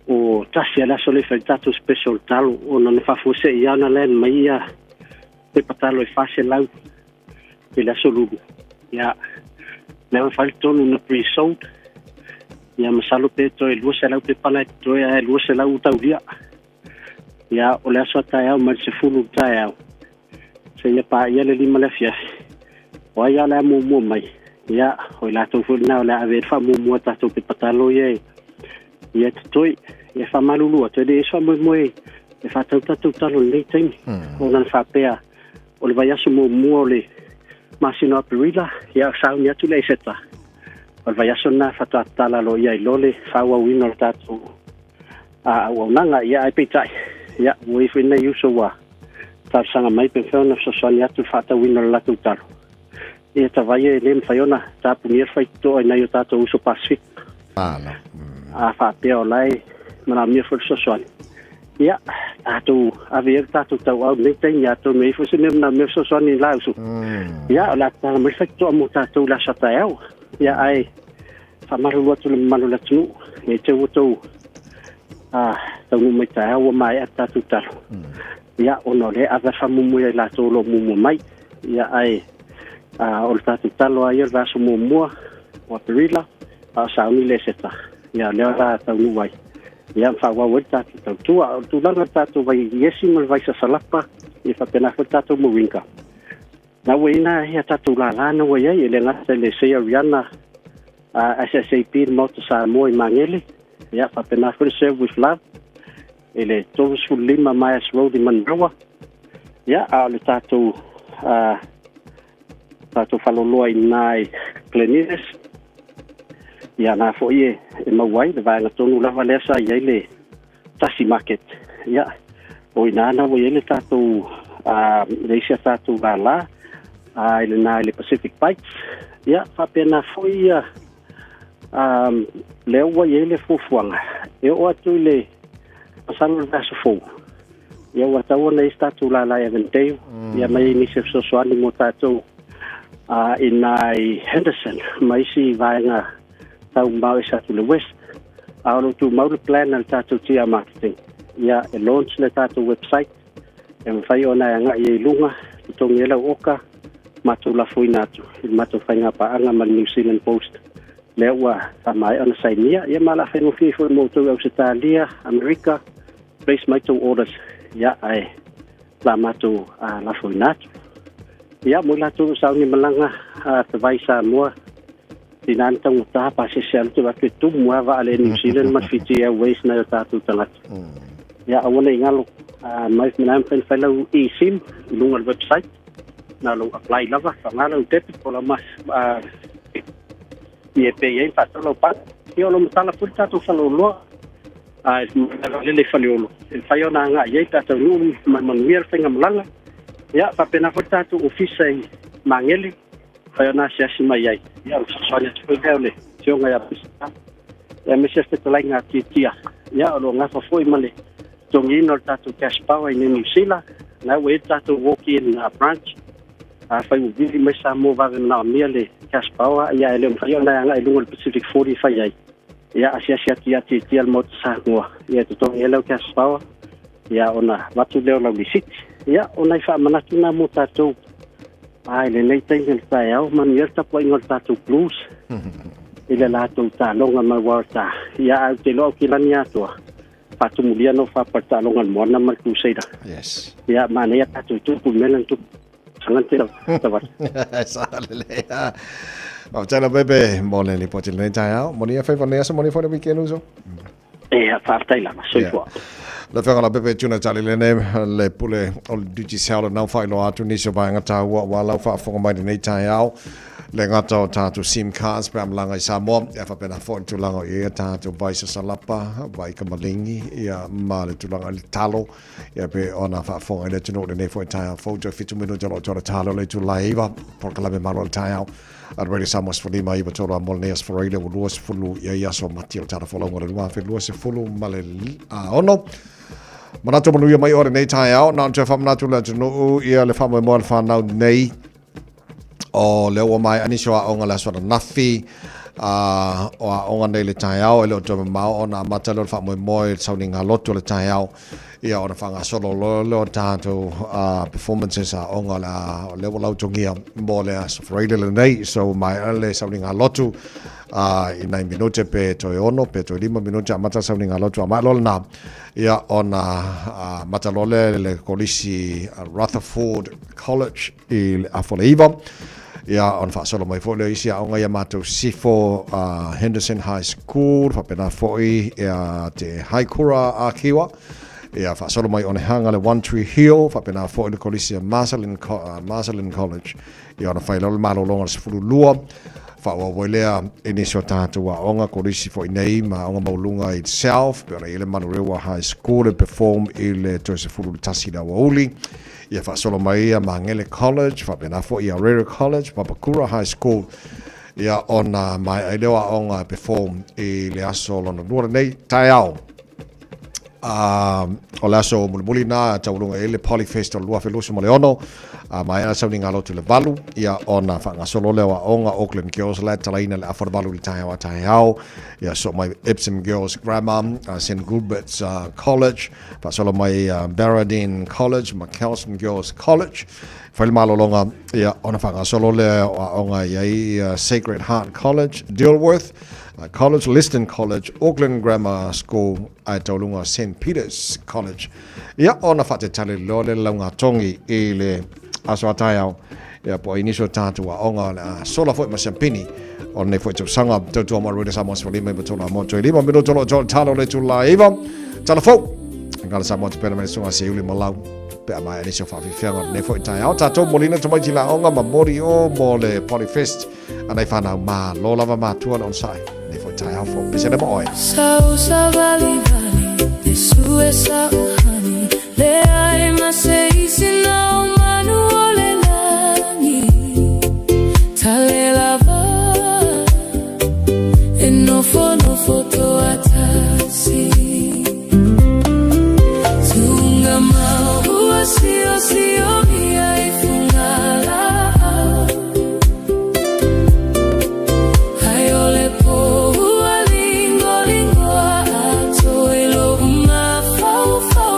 o tasi a le aso le fai tatou special talo ona na faafuasei ia ona land mai ia pepa talo e 400 i le aso Lulu. Ia, lea ua fai le tonu na pre-sold. Ia, masalo pe toe 200 pepa la e totoe ae 200 taulia. Ia, o le aso a taeao mai le 10 i le taeao seia paia le 5 le afiafi. O ai lava o le a muamua mai, ia, o i latou foi lena o le a ave ai le faamuamua a tatou pepa talo ia e ia e totoe. Ia e faamalulu atu, e le i se faamoemoe e faatau tatou talo i lenei taimi. Ona na faapea, o le vaiaso muamua o le masina o Aperila, ia sauni atu le Eseta. O le vaiaso lena faatoa tatala loa ai loa le faaauauina o le tatou auaunaga. Ia ae peitai, ia ua i ai foi nai uso ua talosaga mai pe mafai ona fesoasoani atu i le faatauina o le latou talo. Ia tavai e le mafai ona tapunia le faitotoa i nai o tatou uso Pasifika. A faapea o la e manaomia foi le fesoasoani, ia, tatou ave i ai le tatou tauau i lenei taimi, atonu e i ai foi se mea manaomia le fesoasoani i la uso. Ia, o le a tatala mai le faitotoa mo tatou i le aso a taeao. Ia, ae faamalulu atu i le mamalu o le atunuu, ne i te i ua outou taunuu mai taeao ua maea le tatou talo. Ia, ona o lea e ave le faamuamua ia i latou o lo o muamua mai. Ia, ae o le tatou talo lava ia o le vaiaso muamua o Aperila, a o sauni le Eseta. Ia, o lea o le a taunuu ai. Ia, ma faaauau ai le tatou tautua. O le tulaga i le tatou vai iesi ma le vai sasalapa, ia faapena foi le tatou moringa. Na ua i ai nai a tatou lala na ua i ai, e le gata i le Seia Riana SSAP i le Maota Samoa i Magele, ia faapena foi le Serve with Love i le 35 Myers Road i Manurewa, ia a o le tatou tatou faleoloa i ina i Glen Innes, ia na foi e maua ai le vaega tonu lava lea sa i ai le Tasi Market. Ia, o i ina na ua i ai le tatou, le isi a tatou lala, i lena i le Pacific Bites. Ia, faapena foi ia, lea ua i ai le fuafuaga, e oo atu i le masalo o le vaiaso fou, ia ua tatau ona i ai se tatou lala i Avondale, ia ma i ai nisi o fesoasoani mo tatou i ina i Henderson ma isi vaega taumamao ese atu i le West. A o lo o tumau le plan a le tatou TR Marketing, ia e launch le tatou website e mafai ona e agai ai i luga, totogi ai lau oka, matou lafoina atu i le matou faigapaaga ma le New Zealand Post lea ua faamaea ona sainia. Ia ma o le a faigofie foi mo outou i Ausetalia, Amerika, place mai tou orders, ia ae la matou lafoina atu. Ia mo i latou o sauni malaga a Tavai Samoa, Ina na taugata pasese alu te atu e tumu a vaa le New Zealand ma le Fiji Airways nai o tatou tagata. Ia aua ne i galo mai manaia mafai ona fai lau eSIM i luga o le website na o lou apply lava faaaoga lau debit po o lau i e pay ai ma faatau lau bank. Ia o lo o matala foi le tatou faleoloa i le vaalele i Faleolo e mafai ona agai i ai pe a taunuu ma manuia le faigamalaga. Ia faapena foi le tatou ofisa i Magele. Fai ona asiasi mai ai. Ia, o le fesoasoani atu foi lea o le Afioga ia Peseta. Aemaise le fetalaiga a Tiatia, ia o loo gafa fo'i ma le totogiina o le tatou cash power i nei Niu Sila, na ua i le tatou walk in branch. Afai ua vili mai Samoa vave manaomia le cash power, ia e le o mafai ona e aga'i luga o le Pacific 40 e fai ai, ia asiasi atu ia Tiatia le Maota Samoa, ia e totogi ai lau cash power, ia ona avatu lea o lau lisiti. Ia o nai faamanatu na mo tatou ai lenei taimi o le taeao. Manuia le tapuaiga o le tatou Blues i le latou taaloga ma Waratah. Ia ae ou te iloa Aukilani atoa faatumulia no fapa le taaloga le Moana ma le Crusader. Yes. Ia manaia tatou tupu le mea lena tupu sanga te tavali. Sa lelei. Faafetai lau Pepe mo le lipoti i lenei taeao. Manuia faiva o lenei aso, manuia foi le weekend uso. Ia, faafetai lava. Soifua. Le afioga la Pepe Tuna Talilene, le pule o le Digicel o nau faailoa atu nisi o vaega taua ua lau faafofoga mai lenei taeao. Le gata o tātou SIM cards pe a malaga i Samoa, ia faapena foi le tulaga o i ai a tātou vai sasalapa, vai kamalingi, ia ma le tulaga i le talo, ia pe ona faafofoga i le atunuu lenei foi taeao fou. Toe 7 minute o lo o toe talo le itula e 9, polokalame malo o le taeao. A Radio Samoa 15 i tolu a mo lenei aso Faraile ua 20 i ai aso mati o le tala folauga o le 2026 ma le 6. Manatu manuia mai o lenei taeao, na ona toe faamanatu le atunuu ia le faamoemoe o le whanau nei o lea ua maea nisi o aoga le aso ananafi, o aoga nei le taeao e le o toe mamao ona amata lea o le faamoemoe i le sauniga lotu o le taeao, ia ona faagasolo loa lea o tatou performances aoga o lea ua lautogia mo le aso Faraile lenei. So ua maea le sauniga lotu i nai minute pe toe 6 pe toe 5 minute amata le sauniga lotu, a maea loa lena, ia ona amata loa lea le kolisi Rutherford College i le afa o le 9, ia ona faasolo mai foi lea isi aoga ia matou Sifo Henderson High School, faapena foi ia te Haikura a Kiwa, ia faasolo mai Onehanga le One Tree Hill, faapena foi le kolisi a Marcelin College, ia ona fai loa le malologa o le 12, faaauau ai lea i nisi o tatou aoga kolisi foi nei ma aoga maualuga itself, pe ona i ai le Manurewa High School e perform i le toe 11 le aoauli. Ia faasolo mai ia Magele College, faapena foi ia Rere College, Papakura High School, ia ona maea ai lea o aoga e perform i le aso lona lua lenei taeao. O le aso mulimuli na taualuga i le Polyfest o le 2026, maea sauniga lotu le 8, ia ona faagasolo lea o aoga Auckland Girls la e talaina le afa o le 8 i le taeao a taeao, ia so mai Epsom Girls Grammar, St Gilbert's College, Faasolo mai Barradine College ma Kelson Girls College. Fai le malologa, ia, ona faagasolo lea o aoga i ai Sacred Heart College, Dilworth College, Liston College, Auckland Grammar School, ae taualuga St Peter's College. Ia, ona faatetale loa le lauga tongi i le aso a taeao, ia po o nisi o tātou aoga o le a sola foi ma siampini o lenei foi tausaga. Tautua mo Radio Samoa 15 i matolo a moto i 5 minuto lo tolo talo le tula 9. Tala fou! Ngala Samoa te pena mai sunga se uli malau. Pe a mai nisi o whaawhiwhianga o lenei foi taeao. Tātou molina tamaiti la onga ma mori o mo le Polyfest. Anei whanau mā, lo lava mātua le on sai. Nei foi taeao fou. Pese le mo oe. Sa u sa vali vali, e su e sa u hani, le ai ma se isi na o manu o le lani. Tale lava, e nofo nofo toa tasi. Tunga mau ua sio sio mia i fungala au. Ai o le po ua lingo lingo a ato e lo uma fau fau.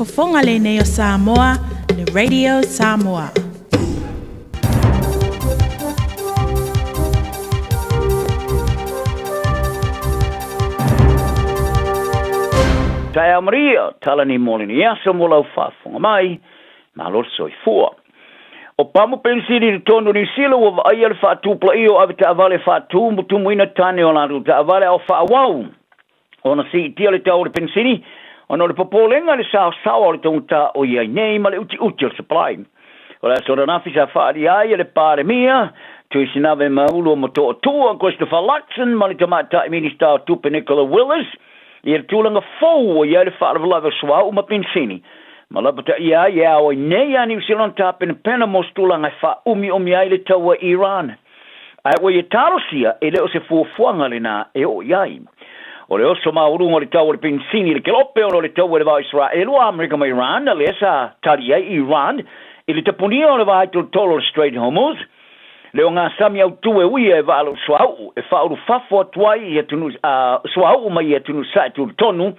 faapopofoga lenei o Samoa, le Radio Samoa. Taeao Maria, tala ni mo lenei aso mo lau faafofoga mai, malo le soifua. O pamu penisini i totonu o Niu Sila ua vaaia le faatupulaia o avetaavale faatumutumuina tane o latou taavale a o faaauau ona siitia le tau o le penisini ona o le popolega i le saosaoa o le taugata o i ai nei ma le utiuti o le supply. O le aso ananafi sa faaalia ai e le Palemia Tuisinave Maulu o Motootua Christopher Luxon ma le Tamaitai Minista o Tupe Nicola Willis i le tulaga fou ua i ai le faalavelave o suauu ma penisini ma lapataia ai e ao ai nei ia Niu Sila ona tapenapena mo se tulaga e faaumiumi ai le taua i Iran. Ae ua ia talosia e le o se fuafuaga lena e oo i ai. O le oso maualuga o le tau o le penisini i le kelope ona o le taua i le va o Isaraelu, Amerika ma Iran, lea sa tali ai Iran i le tapunia o le va tolotolo o le Strait Hormuz, le ogasami autū e uia e vaa lou suauu e faaulufafo atu ai i atunuu suauu mai i atunuu sae tutotonu,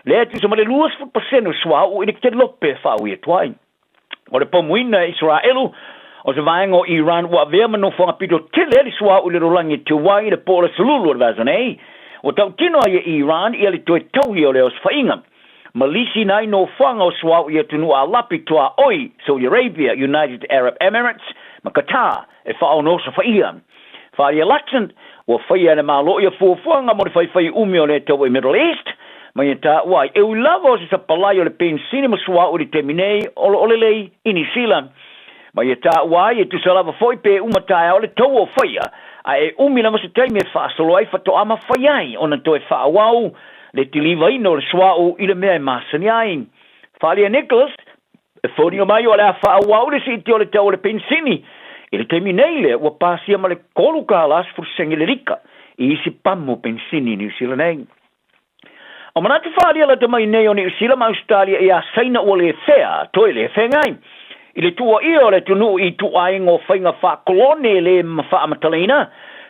lea e tusa ma le 20% o suauu i le kelope e faaui atu ai. O le pomuina e Isaraelu o se vaega o Iran ua avea ma nofoaga pito tele ai le suauu i le lalolagi e teu ai i le po o le aso Lulu o le vaiaso nei, ua tautino ai e Iran ia le toe tauia o le osofaiga ma lisiina ai nofoaga o suauu i atunuu Alapi tuaoi, Saudi Arabia, United Arab Emirates ma Qatar e faaono osofaia. Faaalia Luxon, ua faia e le Malo ia fuafuaga mo le faifai umi o lea taua i Middle East, ma ia taua ai e ui lava o se sapalai o le penisini ma suauu i le taimi nei o lo o lelei i Niu Sila. Ma ia taua ai e tusa lava foi pe uma taeao le taua o faia, ae e umi lava se taimi e faasolo ai faatoa mafai ai ona toe faaauau le tilivaina o le suauu i le mea e masani ai. Faaalia Nicholas, E foliga mai o le a faaauau le siitia o le tau o le penisini i le taimi nei lea ua pasia ma le $3.10 le lita i isi pamu penisini i Niu Sila nei. O manatu faaalia lata mai nei o Niu Sila ma Ausetalia iā Saina ua le fea, toe le feagai i le tuuaia o le atunuu i ituaiga o faiga faakolone le faamatalaina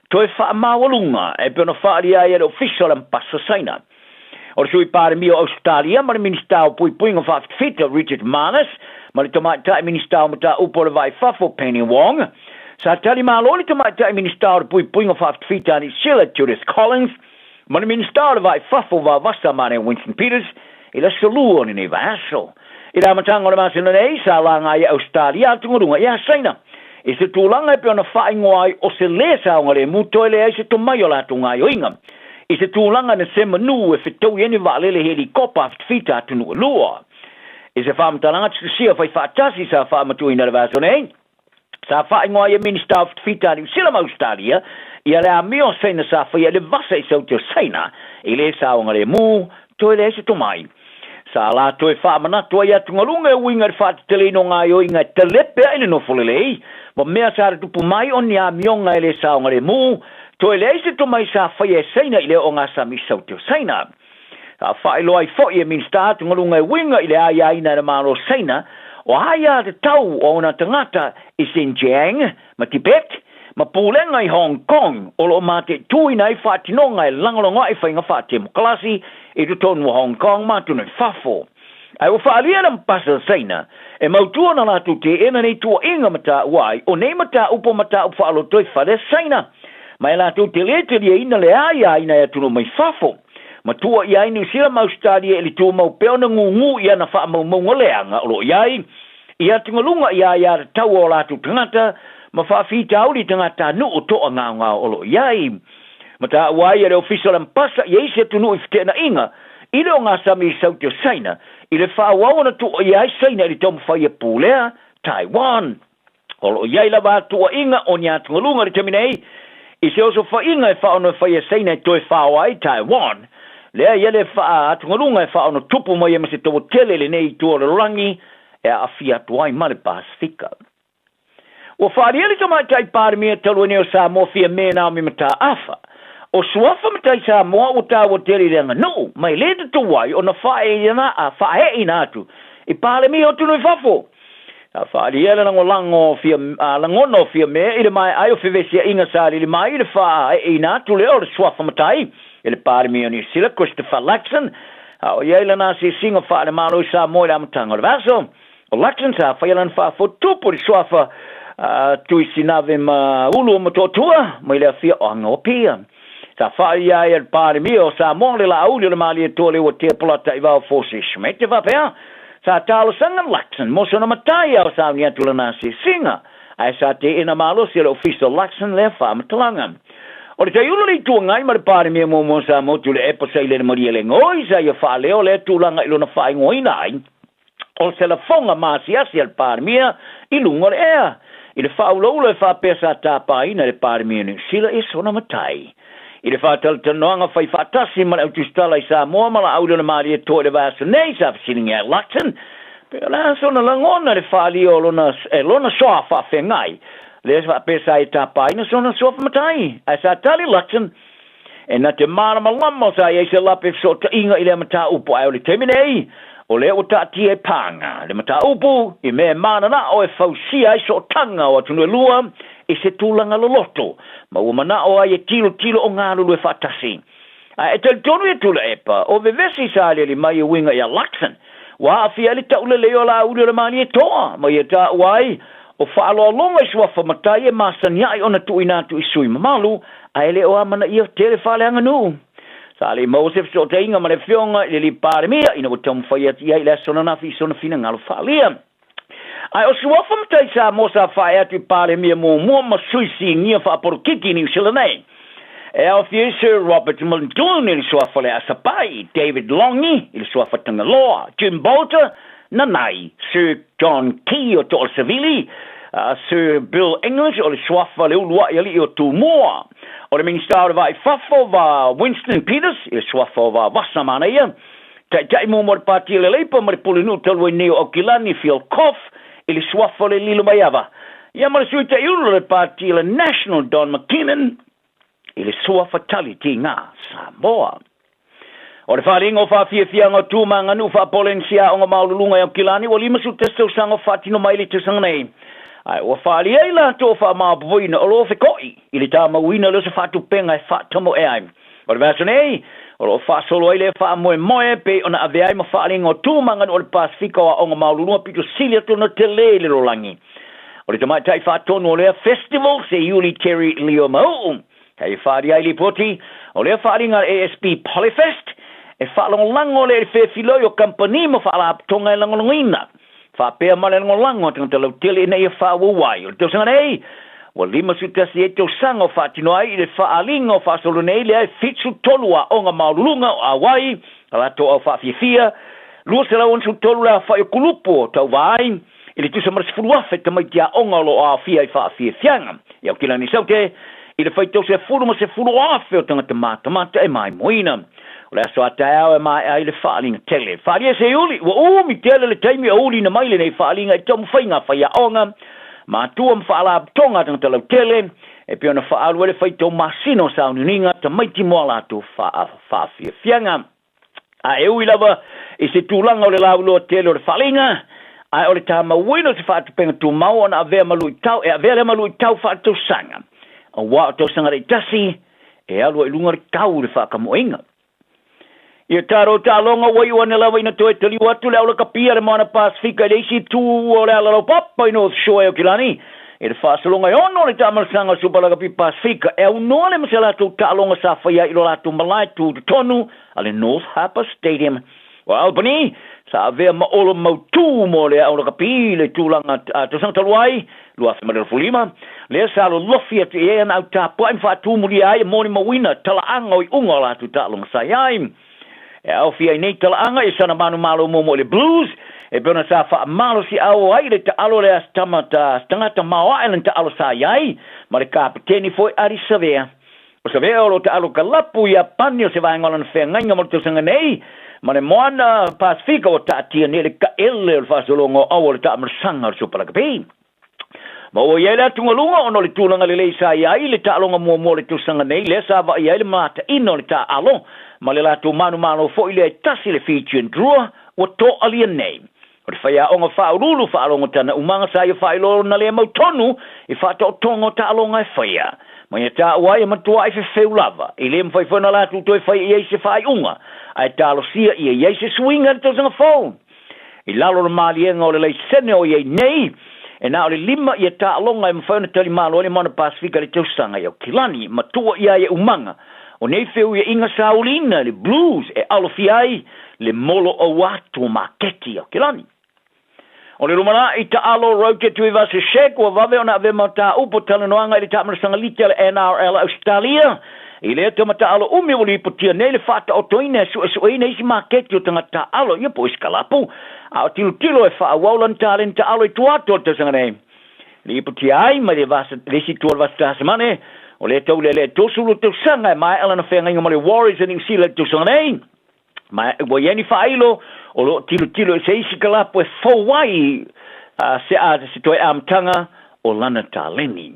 toe faamaualuga e pei ona faaalia ai e le Ofisa o le Ambasa Saina. O le Sui Palemia o Ausetalia ma le Minisita o Puipuiga Faafitafita Richard Marles ma le Tamaitai Minisita o Mataupu o le Va i Fafo Penny Wong. Sa tali malo le Tamaitai Minisita o le Puipuiga Faafitafita a Niu Sila Judith Collins ma le Minisita o le Va i Fafo Vavasa Mane Winston Peters i le aso Lua o lenei vaiaso. I le amataga o le masina nei, sa laga ai e Ausetalia atugaluga iā Saina i se tulaga e pei ona faaigoa ai o se lē saogalemu toe leai se tomai o latou gaoioiga i se tulaga na se manu e fetaui ai ni vaalele helikopa fitafita atunuu e lua. I se faamatalaga tusitusia faifaatasi sa faamatuuina i le vaiaso nei, sa faaigoa ai e Minista o Fitafita a Niu Sila ma Ausetalia ia le amio a Saina sa faia i le vasa i Saute o Saina i lē saogalemu toe leai se tomai. Sa la toe faamanatu ai atugaluga e uiga i le faateteleina o gaoioiga e talepe ai le nofo lelei ma mea sa tutupu mai o ni amioga e lē saogalemu toe leai se tomai sa faia e Saina i le oogasami i Saute o Saina. Sa faailoa ai foi e Minista atugaluga e uiga i le aiaina e le Malo o Saina o aiatatau o ona tagata i Xinjiang ma Tibet ma pulega i Hong Kong o lo o mataituina ai faatinoga e lagolago ai faiga faatemokalasi i totonu o Hong Kong ma atunuu i fafo. Ae ua faaalia le Ambassador Saina e mautu ona latou teena nei tuuaiga ma taua ai o nei mataupu o mataupu faaloto i fale a Saina ma e latou te lē taliaina le aiaina e atunuu mai fafo ma tuuaia ai Niu Sila ma Ausetalia i le tumau pea ona gūgū i ana faamaumauga leaga o lo o i ai i atugaluga i aiatatau a o latou tagata ma faafitauli tagatanuu toagaogao o lo o i ai. Ma taua ai e le Ofisa o le Ambasa i isi atunuu i feteenaiga i le ogasami i Saute o Saina i le faaauau ona tuuaia ai Saina i le taumafai e pulea Taiwan. O lo o i ai lava tuuaiga o ni atugaluga i le taimi nei i se osofaiga e faaono e fai e Saina e toe faoa ai Taiwan. Lea ia le faaatugaluga e faaono tupu mai ai ma se taua tele i lenei itu o le lalolagi e aafia atu ai ma le Pasefika. Ua faaalia le Tamaitai Palemia talu ai nei o Samoa Fiame Naomi Mataafa, o suafa matai Samoa ua taua tele i le aganuu, ma e lē tatau ai ona faaeeina atu i Palemia o atunuu i fafo. Sa faaalia le lagolago fia, lagona o Fiame i le maea ai o fevesiaiga sa alili mai i le faaeeina atu lea o le suafa matai e le Palemia o Niu Sila, Christopher Luxon. A o i ai lana asiasiga faale-Malo i Samoa i le amataga o le vaiaso. O Luxon sa faia lana faafotutupu i le suafa a Tuisinave ma Ulu o Motootua mai le afioaga o Apia. Sa faaalia ai e le Palemia o Samoa le laauli o le Malietoa Leuatea Polataivao Fosi Schmidt e faapea, Sa talosaga Luxon mo sona matai a o sauni atu lana asiasiga, ae sa teena malosi e le Ofisa o Luxon lea faamatalaga. O le taiulu o le Itu Agai ma le Palemia muamua o Samoa Tuilaepa Sailele Malielegaoi sa ia faaleo lea tulaga i lona faaigoaina ai o se lafoga maasiasi a le Palemia i luga o le ea, i le faaulaula e faapea sa tapaina e le Palemia o Niu Sila i sona matai. I le faatalatalanoaga fai faatasi ma le Autusitala i Samoa ma Laauli o le Malietoa i le vaiaso nei, sa fesiligia ai Lutton pe o le a sona lagona i le faaalia o lona, e lona soa faafeagai, lea faapea sa ia tapaina sona suafa matai. Ae sa tali Lutton, E na te mālamalama sa i ai se lape fesootaiga i lea mataupu, ae o le taimi nei, o lea ua taatia e pāga le mataupu i mea e mananao e fausia ai sootaga o atunuu e lua i se tulaga loloto, ma ua manao ai e tilotilo o galulue faatasi. Ae e talitonu ia Tuilaepa, o vevesi sa aliali mai e uiga ia Luxon, ua aafia ai le taulelei o Laauli o le Malietoa, ma ia taua ai o faaaloaloga i suafa matai e masani ai ona tuuina atu i sui mamalu, ae le o amanaia tele faaleaganuu. Sa le i maua se fesootaiga ma le Afioga i le alii Palemia ina ua taumafai atu i ai i le aso ananafi i sona finagalo faaalia. Ae o suafa matai Samoa sa faaee atu i Palemia muamua ma sui sinia faapolokiki i Niu Sila nei. E aofia ai Sir Robert Muldoon i le suafa o le Asapai, David Longi i le suafa Tagaloa, Jim Bolter, Nanai, Sir John Key o Toalesevili, Sir Bill English o le suafa le uluai alii o Tumua, o le Minisita o le Vaa i Fafo va Winston Peters i le suafa o Vavasa Manaia, Taitai muamua o le Pati o le Leipa ma le Pulenuu talu ai nei o Aukilani Phil Koff i le suafa o le Lilomaiava, ia ma le Sui Taiulu o le Pati o le National Don McKinnon i le suafa tali tiga Samoa. O le faaaliga o faafiafiaga o tu ma aganuu faa-Polenisia aoga maualuluga i Aukilani ua 51 tausaga o faatino mai le tausaga nei, ae ua faaali ai latou faamaopoopoina o lo o feko'i i le tamauina lea o se faatupega e faatamoe ai. O le vaiaso nei, o lo o faasolo ai lea faamoemoe pei ona avea ai ma faaaliga o tu ma aganuu o le Pasefika o aoga maualuluga pito sili atu ona tele i le lalolagi. O le tamaitai faatonu o lea festival, Seiuli Terry Leo Mau'u, Kei whaaria ai lipoti, o lea whaaliga a le ASB Polyfest, e faalagolago lea i le fefiloi o kamupani ma faalapotopotoga e lagolagoina faapea ma le lagolago a tagata lautele ina ia faaauau ai. O le tausaga nei, ua 51 ai tausaga o faatino ai i le faaaliga o faasolo nei lea e 73 aoga maualuluga o auai a latou au faafiafia, 263 le aofai o kulupu o tauva ai, i le tusa ma le 10,000 tamaiti aoga o lo o aofia i faafiafiaga i Aukilani Saute, i le faitau sefulu ma 10,000 o tagata matamata e maimoaina. O le aso a taeao e maea ai le faaaliga tele. Faaalia Seiuli, ua umi tele le taimi o uliina mai lenei faaaliga i taumafaiga a faiaoga, matua ma faalapotopotoga a tagata lautele, e pei ona faaalu ai le faitau masina o sauniuniga tamaiti mo a latou faafiafiaga. A e ui lava i se tulaga o le lauiloa tele o le faaliga, ae o le tamauina o se faatupega tumau ona avea ma luitau, e avea lea ma luitau faaletausaga, aua o tausaga taitasi e alu ai i luga le tau i le faakamoeina. Ia tatou taaloga ua iu ane lava ina toe taliu atu le aulakapia le Moana Pasefika i le isi itu o le alalaupapa i North Shore e Aukilani, i le faasologa e ono o le taamalasaga o Super Lakapi Pasefika e aunoa le ma se latou taaloga sa faia ai i lo latou malae tu totonu a le North Harbour Stadium o Albany sa avea ma olo mautū mo le aulakapi i le tulaga tausaga talu ai 2025, lea sa lolofi atu i ai ana au tapuai ma faatumulia ai e molimauina talaaga o iuga o latou taaloga sa i ai. E aofia ai nei talaaga i sana manumalo muamua i le Blues, e pei ona sa faamalosiau ai le taalo lea tama ta tagata maoae lana taalo sa i ai, ma le kapeteni foi Adi Savea. O Savea o lo taalo kalapu i Iapani o se vaega o lana feagaiga mo le tausaga nei, ma le Moana Pasefika ua taatia nei le kaele o le faasologa o aua o le taamalasaga o le Super Lakapi. Ma ua i ai le atugaluga ona o le tulaga lelei sa i ai i le taaloga muamua o le tausaga nei, lea sa vaai ai le mataina o le taaalo ma le latou manumalo foi lea e tasi le Fijian Drua ua toalia nei. O le faiaoga faauluulu faalogo tana umaga sa ia faailoa lona le mautonu i faataotoga o taaloga e faia. Ma ia taua ai e matuai fefeu lava, e le mafai foi ona latou toe fai i ai se faaiuga. Ae talosia ia i ai se suiga i le tausaga fou. I lalo o le maliega o le laisene o i ai nei, e na o le lima ia taaloga e mafai ona talimalo ai le Moana Pasefika i le tausaga i Aukilani, matua ia ia umaga o nei feuiaiga sa uliina e le Blues e alofia ai le moloau atu o maketi i Aukilani. O le lumanai taalo Roger Tuivasa-Sheck ua vave ona avea ma mataupu o talanoaga i le taamalasaga lita a le NRL a Ausetalia i lea tama taalo umi ua lipotia nei le faataotoina e suesueina isi maketi o tagata taaalo ia po o isi kalapu a o tilotilo e faaauau lana taleni taalo i tua atu o le tausaga nei. Lipotia ai mai le vasa, le isi tua o le Vasa Tasamane, o lea tau lealea 32 tausaga e maea lana feagaiga ma le Warriors a Niu Sila i le tausaga nei. Ma ua i ai ni faailo o lo o tilotilo i se isi kalapu e fou ai se a se toe amataga o lana taleni.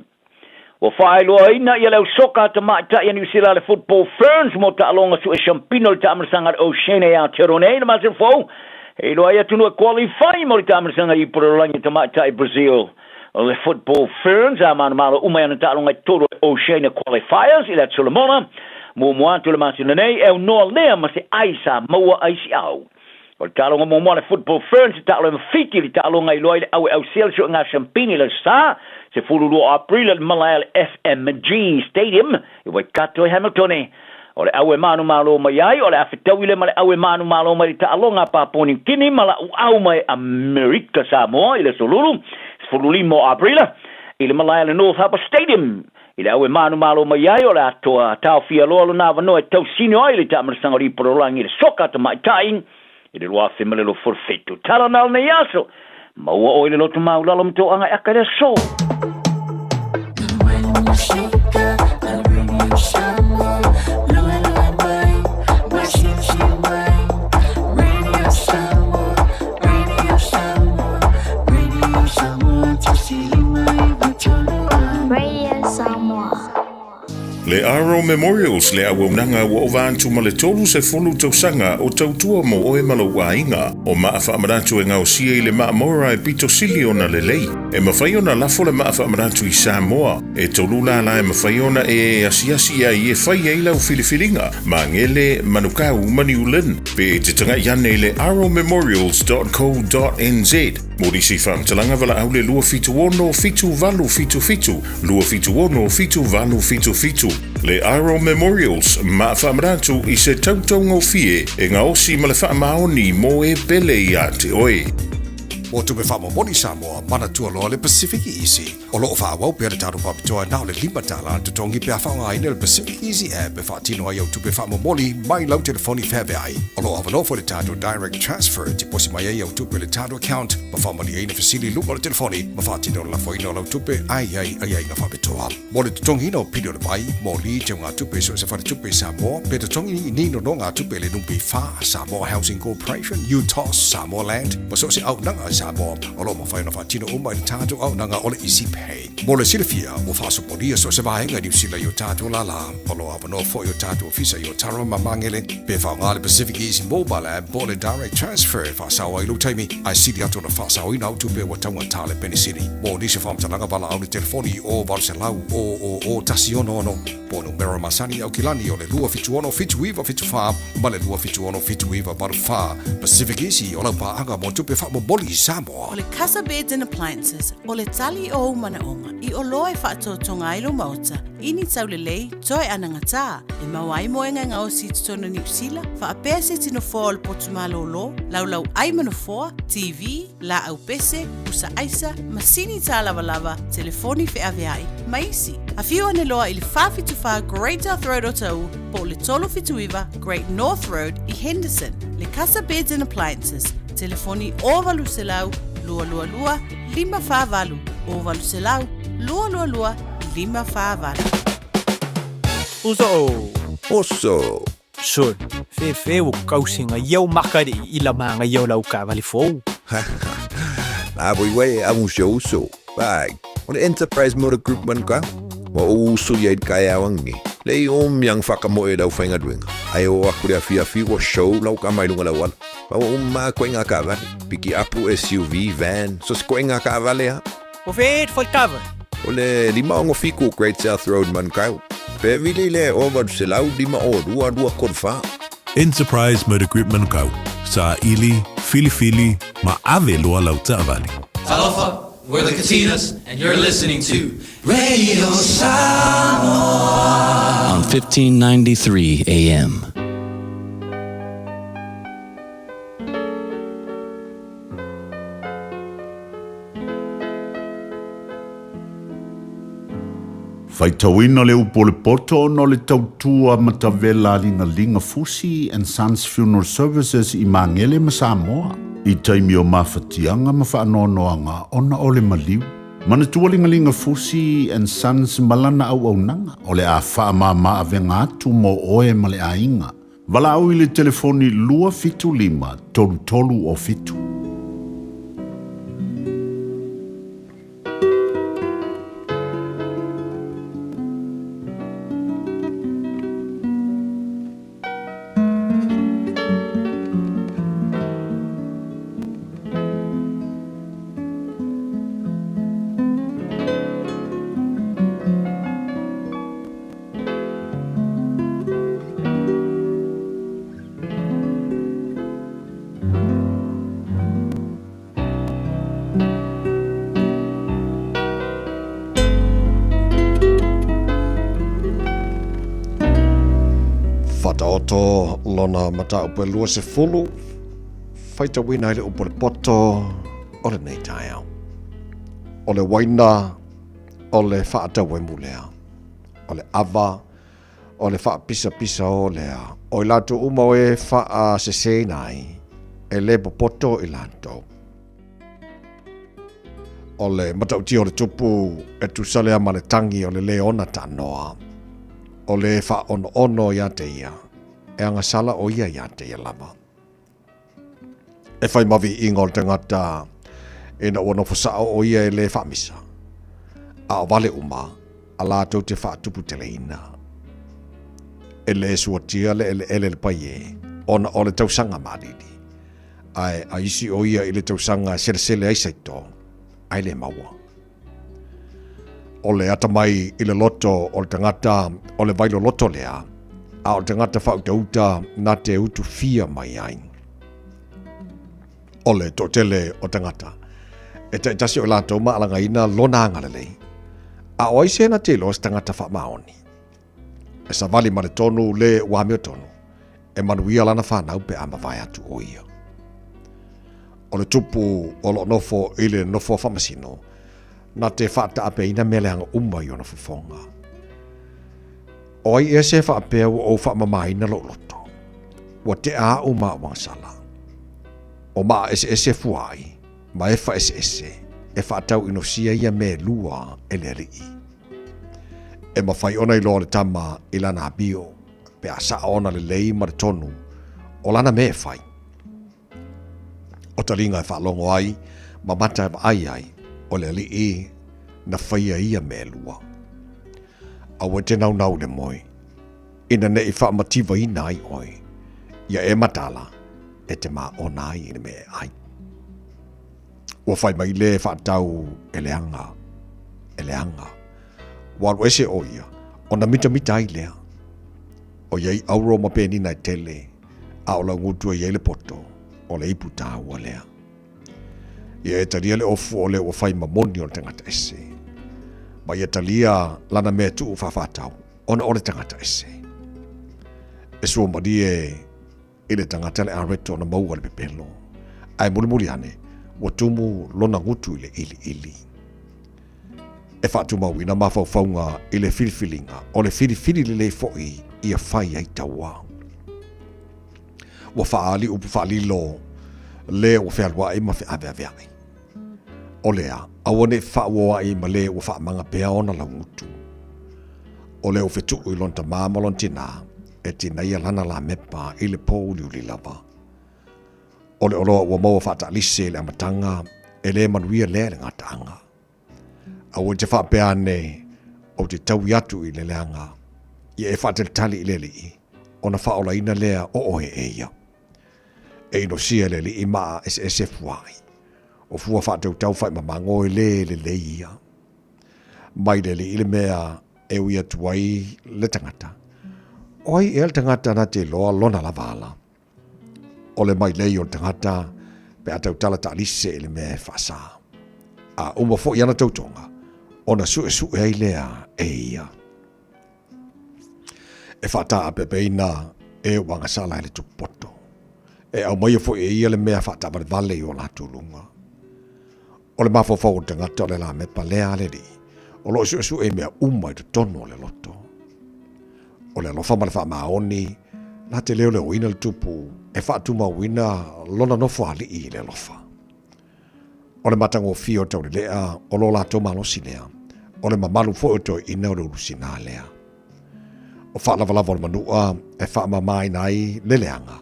Ua faailoaina ia le au soka a tamaitai a Niu Sila le Football Ferns mo taaloga sue siampina o le taamalasaga a le Oceania i Aotearoa nei i le masina fou. E iloa ai atunuu e qualify mo le taamalasaga i Ipololagi a tamaitai Brazil. O le Football Ferns a manumalo uma i ana taaloga i totonu o le Oceania Qualifiers i le Atu Solomona. Muamua atu i le masina nei, e aunoa lea ma se ai sa maua ai siau. O le taaloga muamua a le Football Ferns i taalo e mafiti i le taaloga i loa i le au e ausia le suegaa siampini i le aso Sa, 12 o Aperila i le malae a le FMG Stadium i Waikato i Hamiltone. O le au e manumalo mai ai, o le a fetaui lea ma le au e manumalo mai i le taaloga a Papua Niu Kini ma la'u mai Amerika Samoa i le aso Lulu, 15 o Aperila, i le malae a le North Harbour Stadium. I le au e manumalo mai ai, o le atoa taofia loa lona avanoa e tausino ai le taamalasaga o le Ipololagi i le soka a tamaitai i le 2027. Tala na o lenei aso, maua oe i le loto maulalo ma toaga e aka i le aso. Radio Samoa. Le Aro Memorials le auaunaga ua ova atu ma le 30 tausaga o tautua mo oe ma lou aiga. O maa faamanatu e gaosia i le maa Mora e pito sili ona lelei. E mafai ona lafo le maa faamanatu i Samoa. E tolu lala e mafai ona e asiasi ai e fai ai lau filifiliga, Magele, Manukau ma New Lynn. Pe e te taga'i ane i le aromemorials.co.nz. Mo nisi faamatalaga valaau le 276 7877, 276 7877. Le Aro Memorials, maa faamanatu i se tautaugofie e gaosi ma le faamaoni mo e pele iā te oe. Ua tupe faamomoli Samoa, manatua loa le Pacific Easy. O lo o faaauau pea le tatou faapitoa na o le $5 le totogi pe a faaaogaina le Pacific Easy App e faatino ai au tupe faamomoli mai lau telefoni feaveai. O lo o avanoa foi le tatou Direct Transfer e tiposi mai ai au tupe i le tatou account ma faamalieina fesili i luga o le telefoni ma faatino le lafoina o lau tupe a i ai aiaiga faapitoa. Mo le totogiina o pili o le vai, moli, teugatupe i so o se faletupe i Samoa, pe totogi i ni nonogatupe i le NPF, Samoa Housing Corporation, UTOS, Samoa Land, ma so o se auaunaga i Samoa. O lo o mafai ona faatino uma i le tatou auaunaga o le Easy Pay. Mo le silafia, ua faasopolia so o se vaega i Niu Sila i o tatou lālā. O lo o avanoa foi o tatou ofisa i Otara ma Magele, pe faaaoga le Pacific Easy Mobile App po o le Direct Transfer e faasao ai lou taimi, ae sili atu ona faasaoina au tupe ua taugata le penisini. Mo nisi o faamatalaga valaau le telefoni i o 800 000 166 po o numera masani i Aukilani o le 276 7974 ma le 276 7984. Pacific Easy o lau paaga mo tupe faamomoli i Samoa. O le Casa Beds and Appliances, o le tali o ou manaoga i oloa e faatotoga ai lou maota i ni taulelei toe anagatā e maua ai moega e gaosi i totonu o Niu Sila, faapea se tino foa o le potu malōlō, laulau ai ma nofoa, TV, laau pese, pusa aisa, masini tālavalava, telefoni feaveai, ma isi. Afio ane loa i le 474 Great South Road o Taʻu po o le 379 Great North Road i Henderson. Le Casa Beds and Appliances, telefoni 0800 222 548, 0800 222 548. Uso! Oso! Sol, fefe ua kausiga ia o maka li'i i la magaia o lau taavale fou. La voi uai e amu si ou uso. Pai, o le Enterprise Motor Group man ka. Ua ou uso ia i le kaeao angi. Le i o miang whakamoe lau whaingaluenga. Ai o aku le afiafi ua show lau ka mai lunga lau ala. Ma ua uma koe ngā kaavale. Piki apu, SUV, van, so se koe ngā kaavale ha. O fe e whaitava? O le 5 67 Great South Road Manukau. Pe vili le o 800 5 o 2 2 3 4. Enterprise Motor Group Manukau, saili, filifili, ma ave loa lau taavale. Talofa, we're the Katinas, and you're listening to Radio Samoa on 1593 AM. Faitauina le upu o le poto ona o le tautua matavela a Ligalinga Fusi and Sons Funeral Services i Magele ma Samoa i taimi o mafatiaga ma faanoanoaga ona o le maliu. Manatua Ligalinga Fusi and Sons ma lana auaunaga o le a faamama avega atu mo oe ma le aiga. Valaau i le telefoni 275 33 o 7. Whataoto lona mataupu e 20, faitauina ai le upu o le poto o lenei taeao. O le waina o le faatauemu lea. O le ava o le faapisapisa o lea. O i latou uma o e faaseseina ai, e le popoto i latou. O le matautia o le tupu e tusa lea ma le tangi o le lē ona tanoa. O le faaonoono ia te ia, e agasala o ia ia te ia lava. E whai mavi inga o le tangata ina ua nofo sao o ia e le whaamisa. A o vale uma, a latou te faatuputeleina. E le suatia le eleele le pai e, ona o le tausaga malili. Ae a isi o ia i le tausaga e selesele ai saito, ae le maua. O le atamai i le loto o le tagata o le vailoloto lea, a o le tagata faautauta na te utufia mai ai. O le toatele o tagata, e taitasi o i latou ma alagaina lona agalelei, a o ai se na te iloa se tagata faamaoni. E savali ma le tonu le ua amiotonu, e manuia lana whanau pe a mavae atu o ia. O le tupu o loo nofo i le nofoa faamasino, na te faataapeina mea leaga uma i ona fofoga. O ai ea se faapea ua ou faamamaina lou loto? Ua tea a'u ma a'u agasala. O maa eseese fuaai ma efa eseese e faatauinosia ia mea e lua e le Alii. E mafai ona iloa le tama i lana amio pe a sao ona lelei ma le tonu o lana mea e fai. O taliga e faalogo ai ma mata e vaai ai, o le Alii na faia ia mea e lua. Aua e te naunau i le moe, ina ne i faamativaina ai oe, ia e mataala e te māona ai i le mea e ai. Ua fai mai le faatau e leaga, e leaga. Ua alu ese ʻo ia, ona mitamita ai lea. ʻOiai auro ma penina e tele, a o laugutu e i ai le poto, o le ipu tāua lea. Ia e talia le ofu o le ua fai ma moni o le tagata ese. Ma ia talia lana mea tuu faafatau, ona o le tagata ese. E sua malie i le tagata le areto ona maua le pepelo, ae mulimuli ane, ua tumu lona gutu i le iliili. E faatumauina mafaufauga i le filifiliga, o le filifili lelei foi ia fai ai taua. Ua faaali upu faalilo le ua fealuai ma feaveaveai. O lea, aua ne i faauoai ma le ua faamaga pea ona laugutu. O le ua fetuu i lona tamā ma lona tinā, e tinaia lana lamepa i le pōuliuli lava. O le oloa ua maua faataalise i le amataga, e le manuia lea i le gataaga. Aua e te faapea ane, Ou te taui atu i le leaga, ia e faatalitali i le Alii, ona faaolaina lea o oe e ia. E inosia e le Alii maa eseese fuaai, o fua faatautau faimamago e le lelei ia. Mai le Alii le mea e ui atu ai le tagata. O ai ea le tagata na te iloa lona lava ala? O le mailei o le tagata pe a tautala taalise i le mea e faasā. A uma foi ana tautoga, ona suesue ai lea e ia. E faataapeapeina e ua agasala ai le tupu poto. E aumaia foi e ia le mea faataavalevale i o latou luga. O le mafaufau o le tagata o le lamepa lea a le Alii, o lo o suesue i mea uma i totonu o le loto. O le alofa ma le faamaoni na te leoleoina le tupu e faatumauina lona nofoalii i le alofa. O le matagofie o taulelea o lo latou malosi lea, o le mamalu foi o toeaiina o le ulusinā lea. O faalavalava o le manua e faamamaina ai le leaga,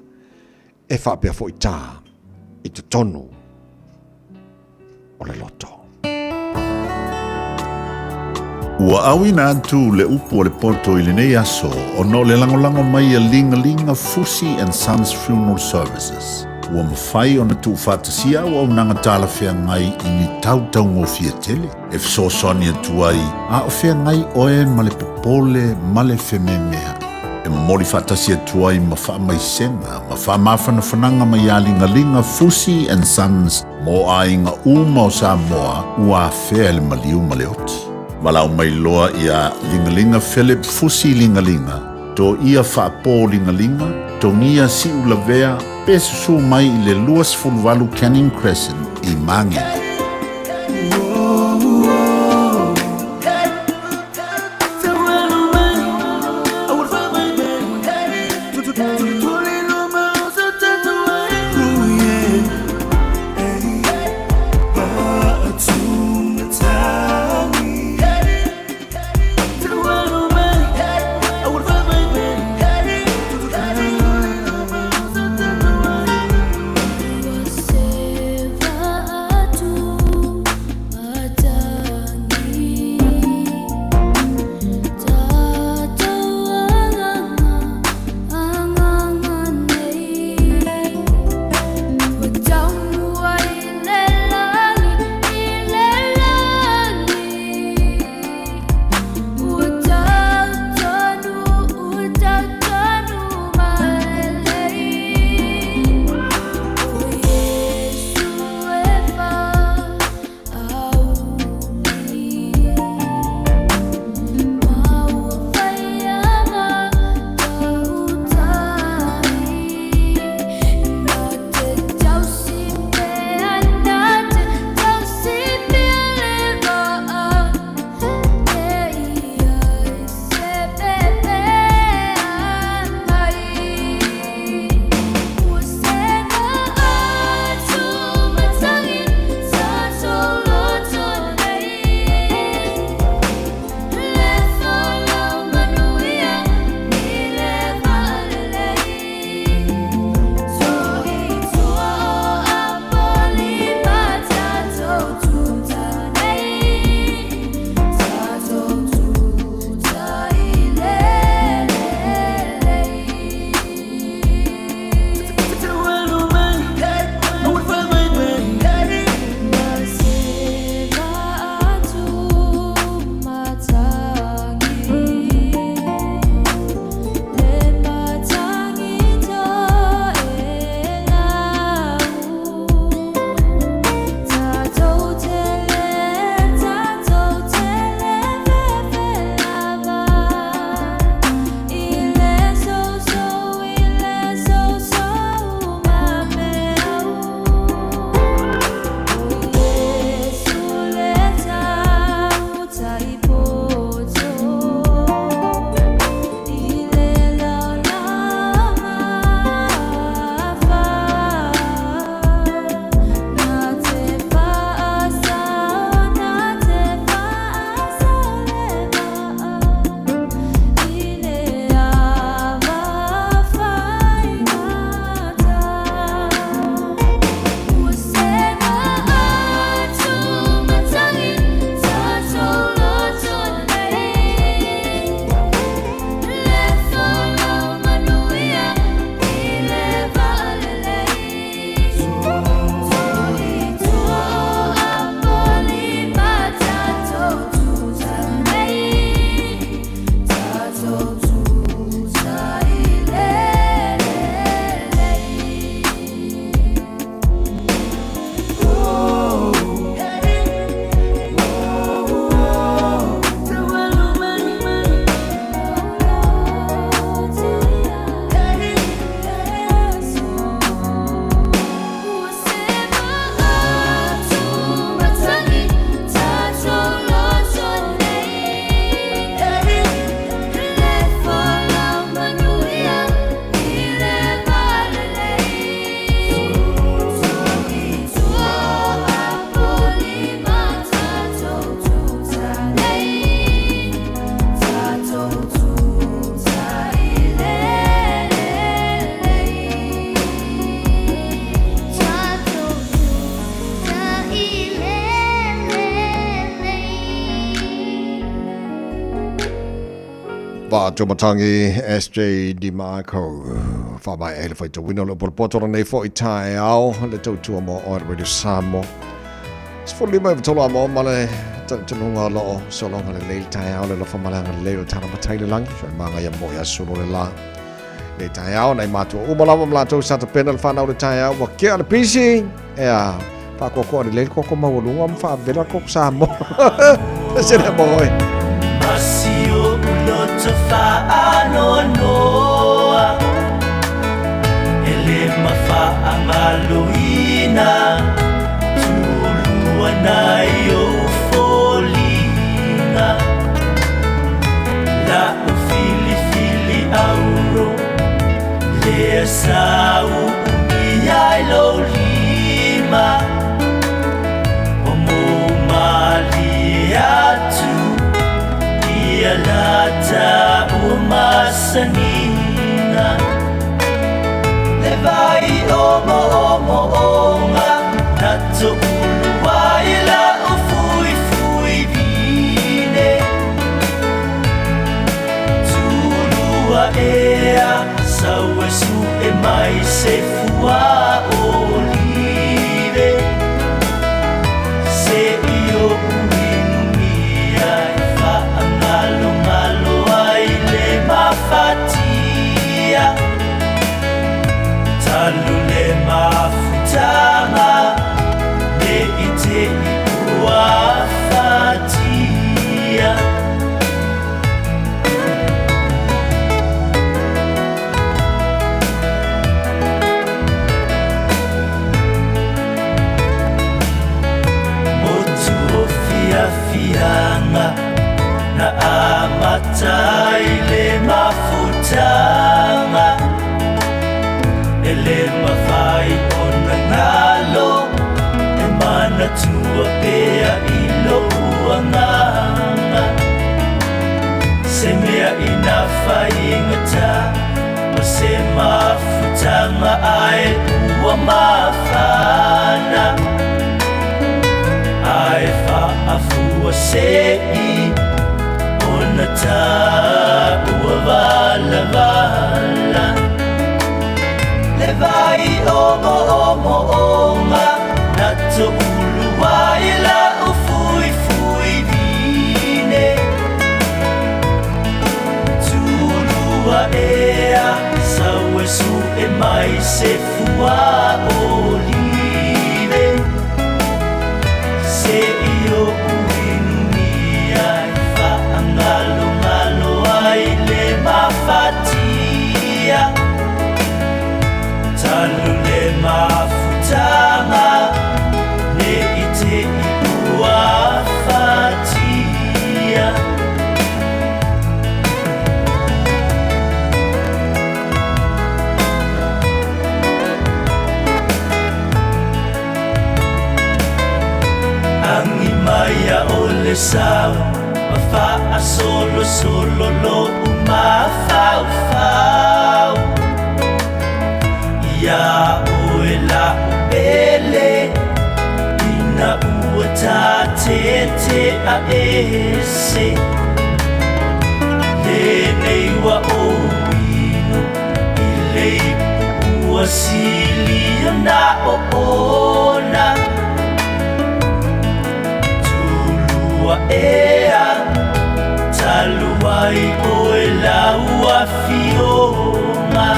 e faapea foi tā i totonu o le loto. Ua auina atu le upu a le poto i lenei aso ona o le lagolago mai a Ligalinga Fusi and Sons Funeral Services. Ua mafai ona tuufaatasia auaunaga talafeagai i ni tautaugofie tele e fesoasoani atu ai a o feagai oe ma le popole ma le fememea'i. E momoli faatasi atu ai ma faamaisega ma faamafanafanaga mai a Ligaliga Fusi and Sons mo aiga uma o Samoa ua afea e le maliu ma le oti. Valaau mai loa iā Ligaliga Philip Fusi Ligaliga, Toia Faapo Ligaliga, Togia Siulavea pe susu mai i le 28 Canning Crescent i Magele. Vaatumatangi SJ DiMarco. Whaamai e le whaitawina o le upolapoto nei fo i tae ao le tautua mo oe Radio Samoa. 15 i tolu a mo ma le tatununga loo solonga le leil tae ao le lofa malanga le leo tana matai le langi. So manga ia mo ia solo le la. Le tae ao nei mātua uma lava ma latou sa tapena le whanau le tae ao. Wa kea le pisi. Ea whaakoakoa le leil koko maualunga ma whaavela koko Samoa. Se le mo oe. Masio uloto whaanoanoa E le mawhaangaloina Tūlua nai o foliga La o filifili auro Lea sa uumia i lou lima O mo malie atu Ia lata ua masaniga Le vai o mo o mo onga Na to'ulu ai la o fui fui vine Tulua ea sau e su e mai se fua olive Se i o uinumia e whaangalongalo ai le mafatia Talu le mafutanga Ne i te i ua fatia Motu o fiafiaga Na amata i le mafutanga E le mafai ona galo E manatua pea i lou agaga Se mea ina faigata O se mafutanga ae ua mafana Ae faafua se'i Ona taua valavala Le vai o mo o mo onga Na to'ulu ai la o fui fui vine Tulua ea sau e su e mai se fua olive Se i o uinumia e whaangalongalo ai le mafatia Talu le mafutanga Ne i te i ua fatia Agi mai a o le sau Ma faasolosolo lo'u mafaufau Ia oe la'u pele Ina ua tatete'a ese Lenei ua ou inu I le ipu ua sili ona oona Tulua ea Talu ai oe lau afioga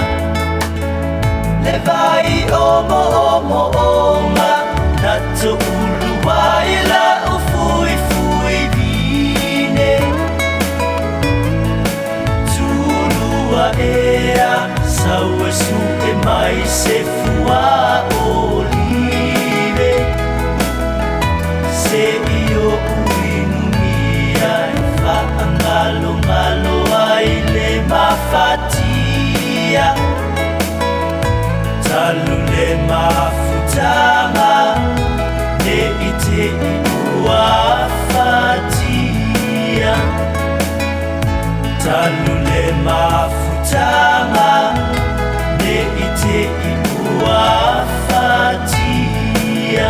Le vai o mo o mo onga Na to'ulu ai la'u fuifui vine Tulua ea sau e su'e mai se fua olive Se i o'u inumia e fa'agalogalo ai le mafatia Talu le mafutanga Ne i te i ua fatia Talu le mafutanga Ne i te i ua fatia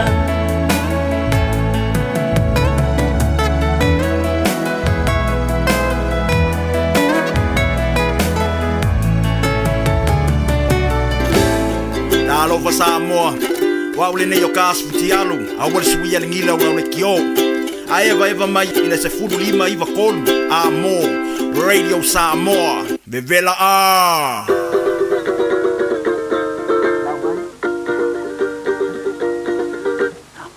Samoa. O au lenei o ka asu fitialu, aua le suia le gila o lau lekiō. A evaeva mai i le 15 93 a mō Radio Samoa. Vevela a!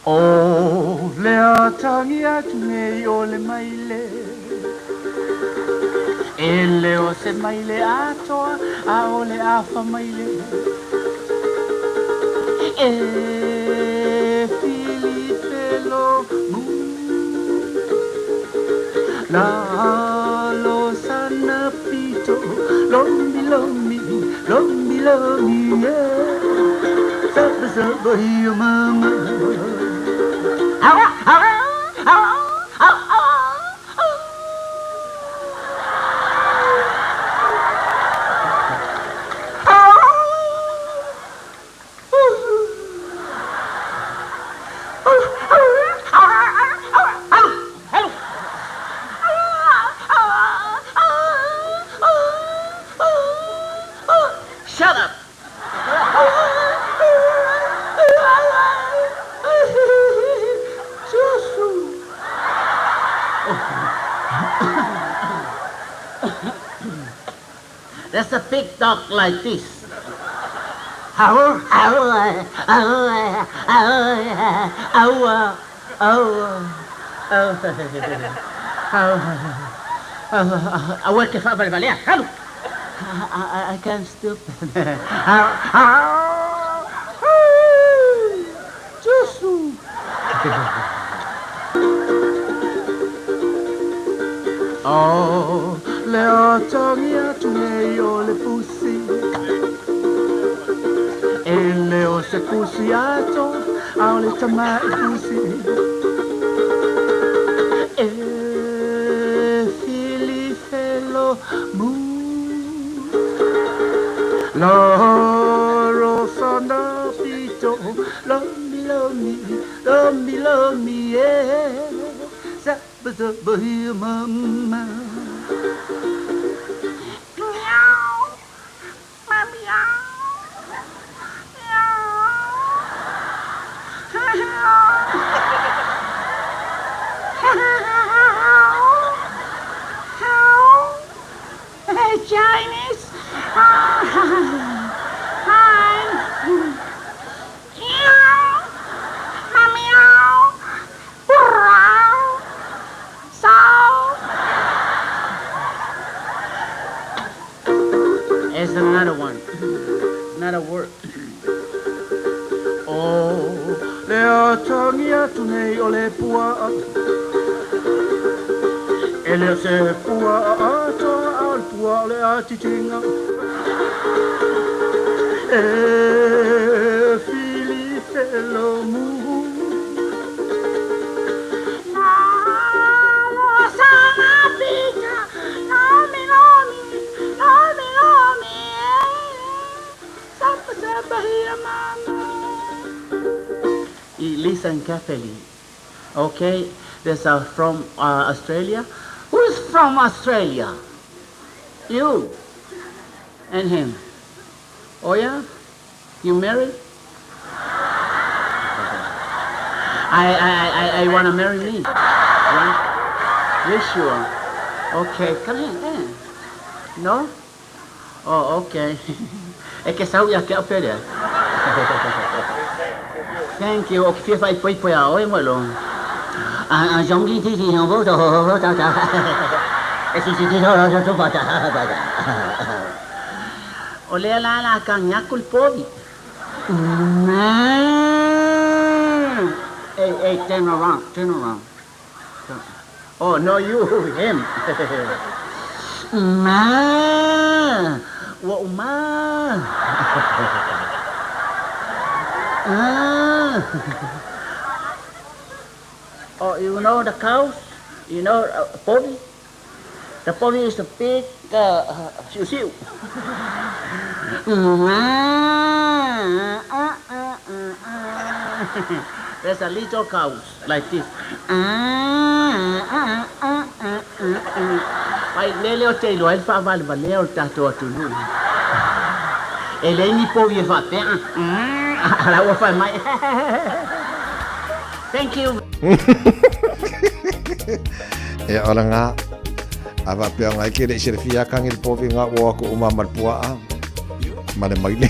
O lea tagi atu nei o le maile E le o se maile atoa a o le afa maile E filifelo mu La lo sana pito Lomi lomi lomi lomi yeah Saba saba ia mama Shut up! There's a big dog like this. Ow, ow, ow, ow, ow, ow, ow, ow. Aua ke faavalevalea. Alu! I can't stop. Susu. O lea tagi atu nei o le pusi E le o se pusi atoa a o le tama'i pusi E filifelo mu La rosana pito Lomi lomi lomi lomi yeah Saba saba ia mama Chinese. Hi. Meow. Meow. So. It's another one. Another word. O lea tagi atu nei o le pua'a E le o se pua'a atoa a o le pua o le atitiga E filifelo mu Listen carefully. Okay, there's a from Australia. Who's from Australia? You and him. Oh yeah? You married? I wanna marry me. Right? You sure? Okay, come here, come here. No? Oh, okay. E ke sau ia ke au pere. Thank you. O ke fia whai poi poi a oe mo lo. A jong ki ti ti hong bo to ho ho ta ta. E si si ti ho ho to ba ta ba ta. O lea la la ka ngaku le povi. Hey, hey, turn around, turn around. Oh, no, you, him. Ma, ua uma. Ah. Oh, you know the cows? You know povi? The povi is a big siu siu. There's a little cows like this. Ai lele o te iloa ai le faavalevalea o le tatou atunuu. E leai ni povi e faapea. La ua fai mai. Thank you. E ola ngā. A va pea ngai ke le silafia kangi le povi ngā o aku uma ma le puaa. Ma le maile.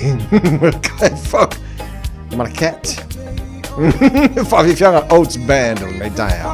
Ma le kai fuck. Ma le cat. Whaafifianga Oats Band o lenei taeao.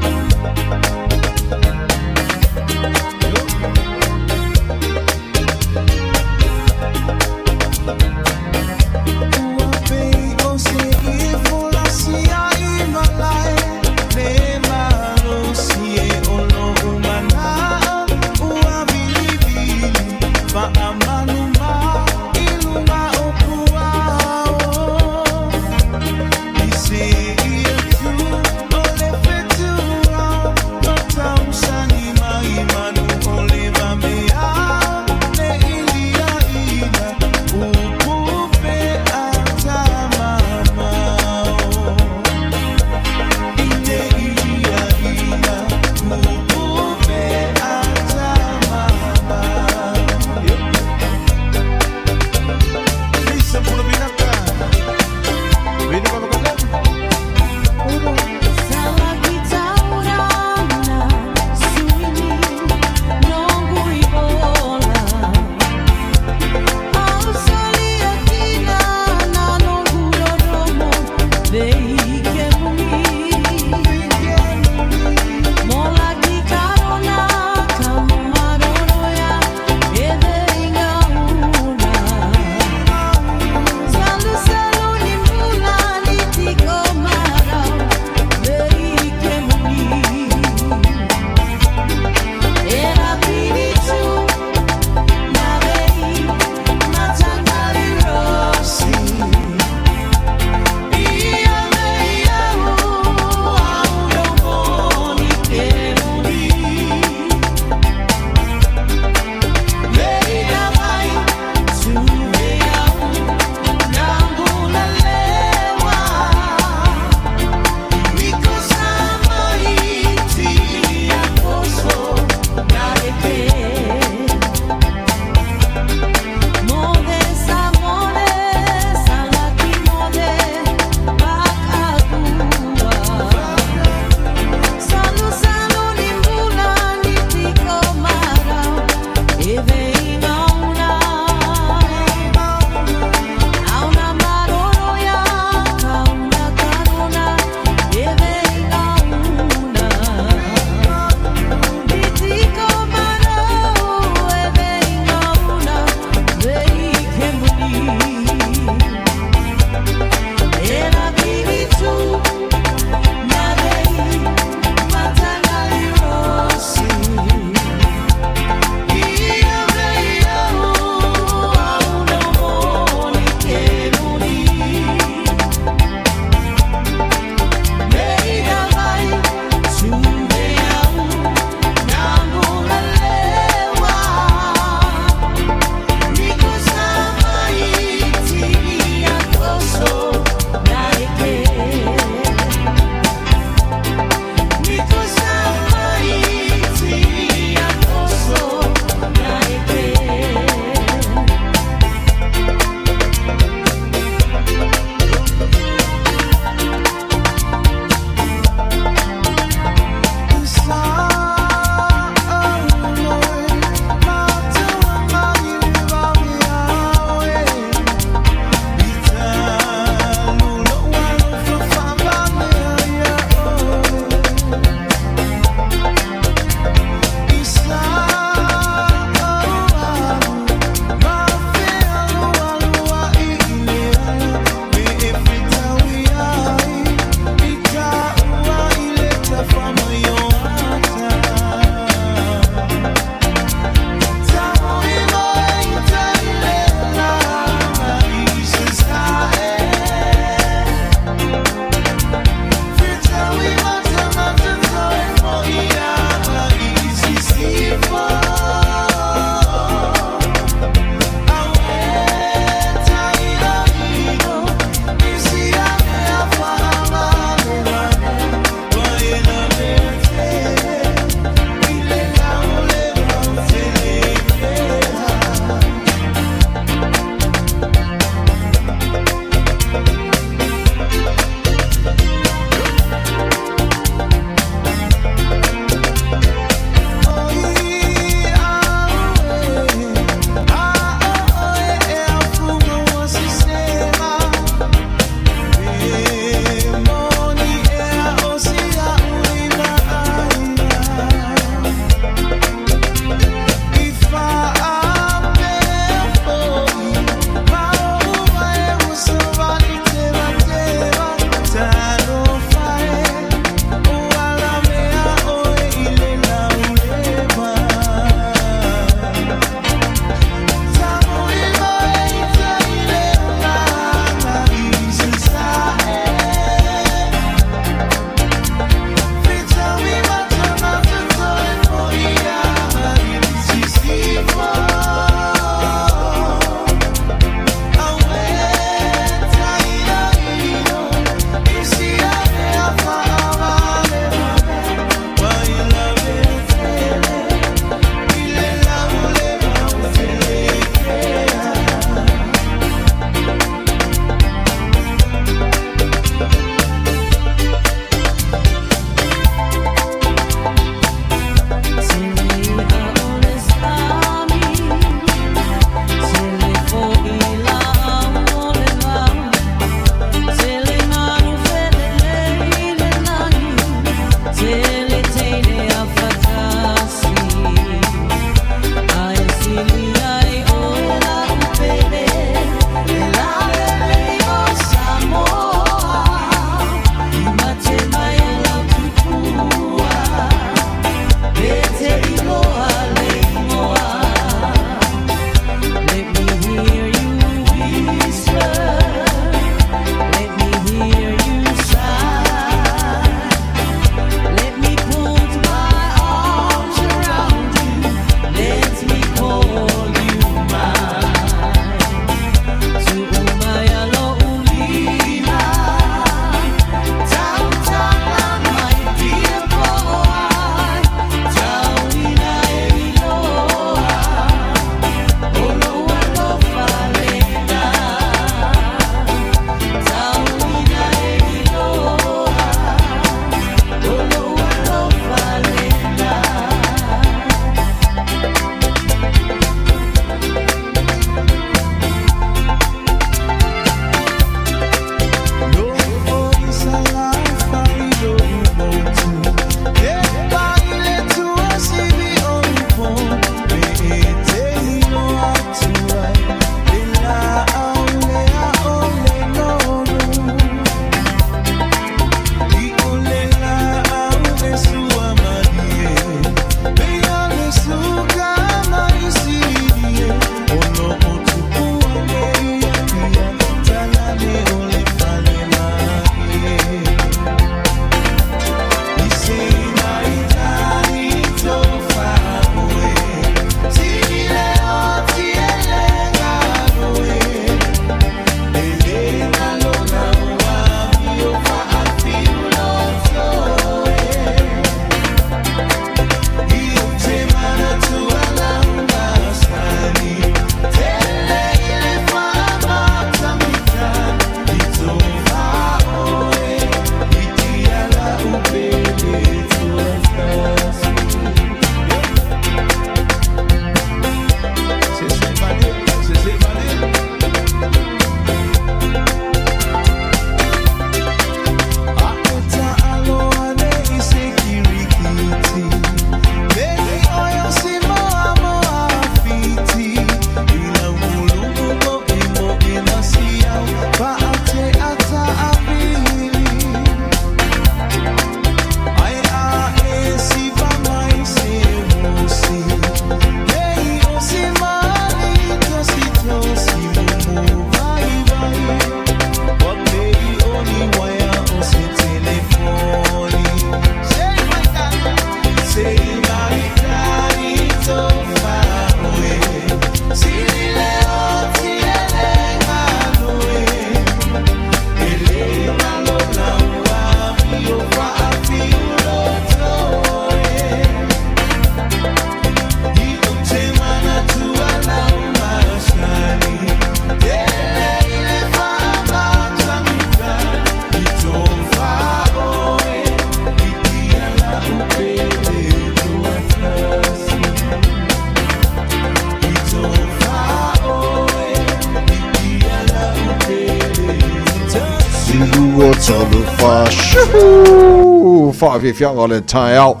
lua, tolu, fa, shuhu! Whaafiafianga o le taeao.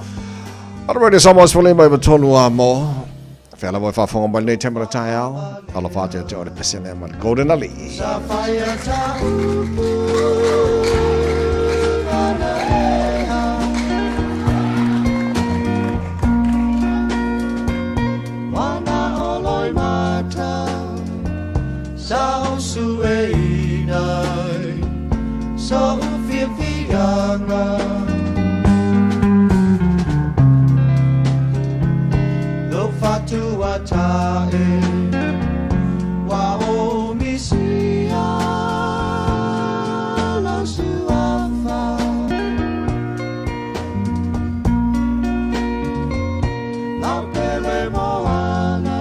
Ara Radio Samoa se mai tonu a mo. Whea lava e whaafonga mai nei temara taeao. Ala whaatea te ore pesene ma le Golden Ali. Sa whaia ta upu ana ea. Wana oloi mata sa o sue inai sa o fiafianga. Lo fatua tae wa o misia lo suafa. Lau pele moana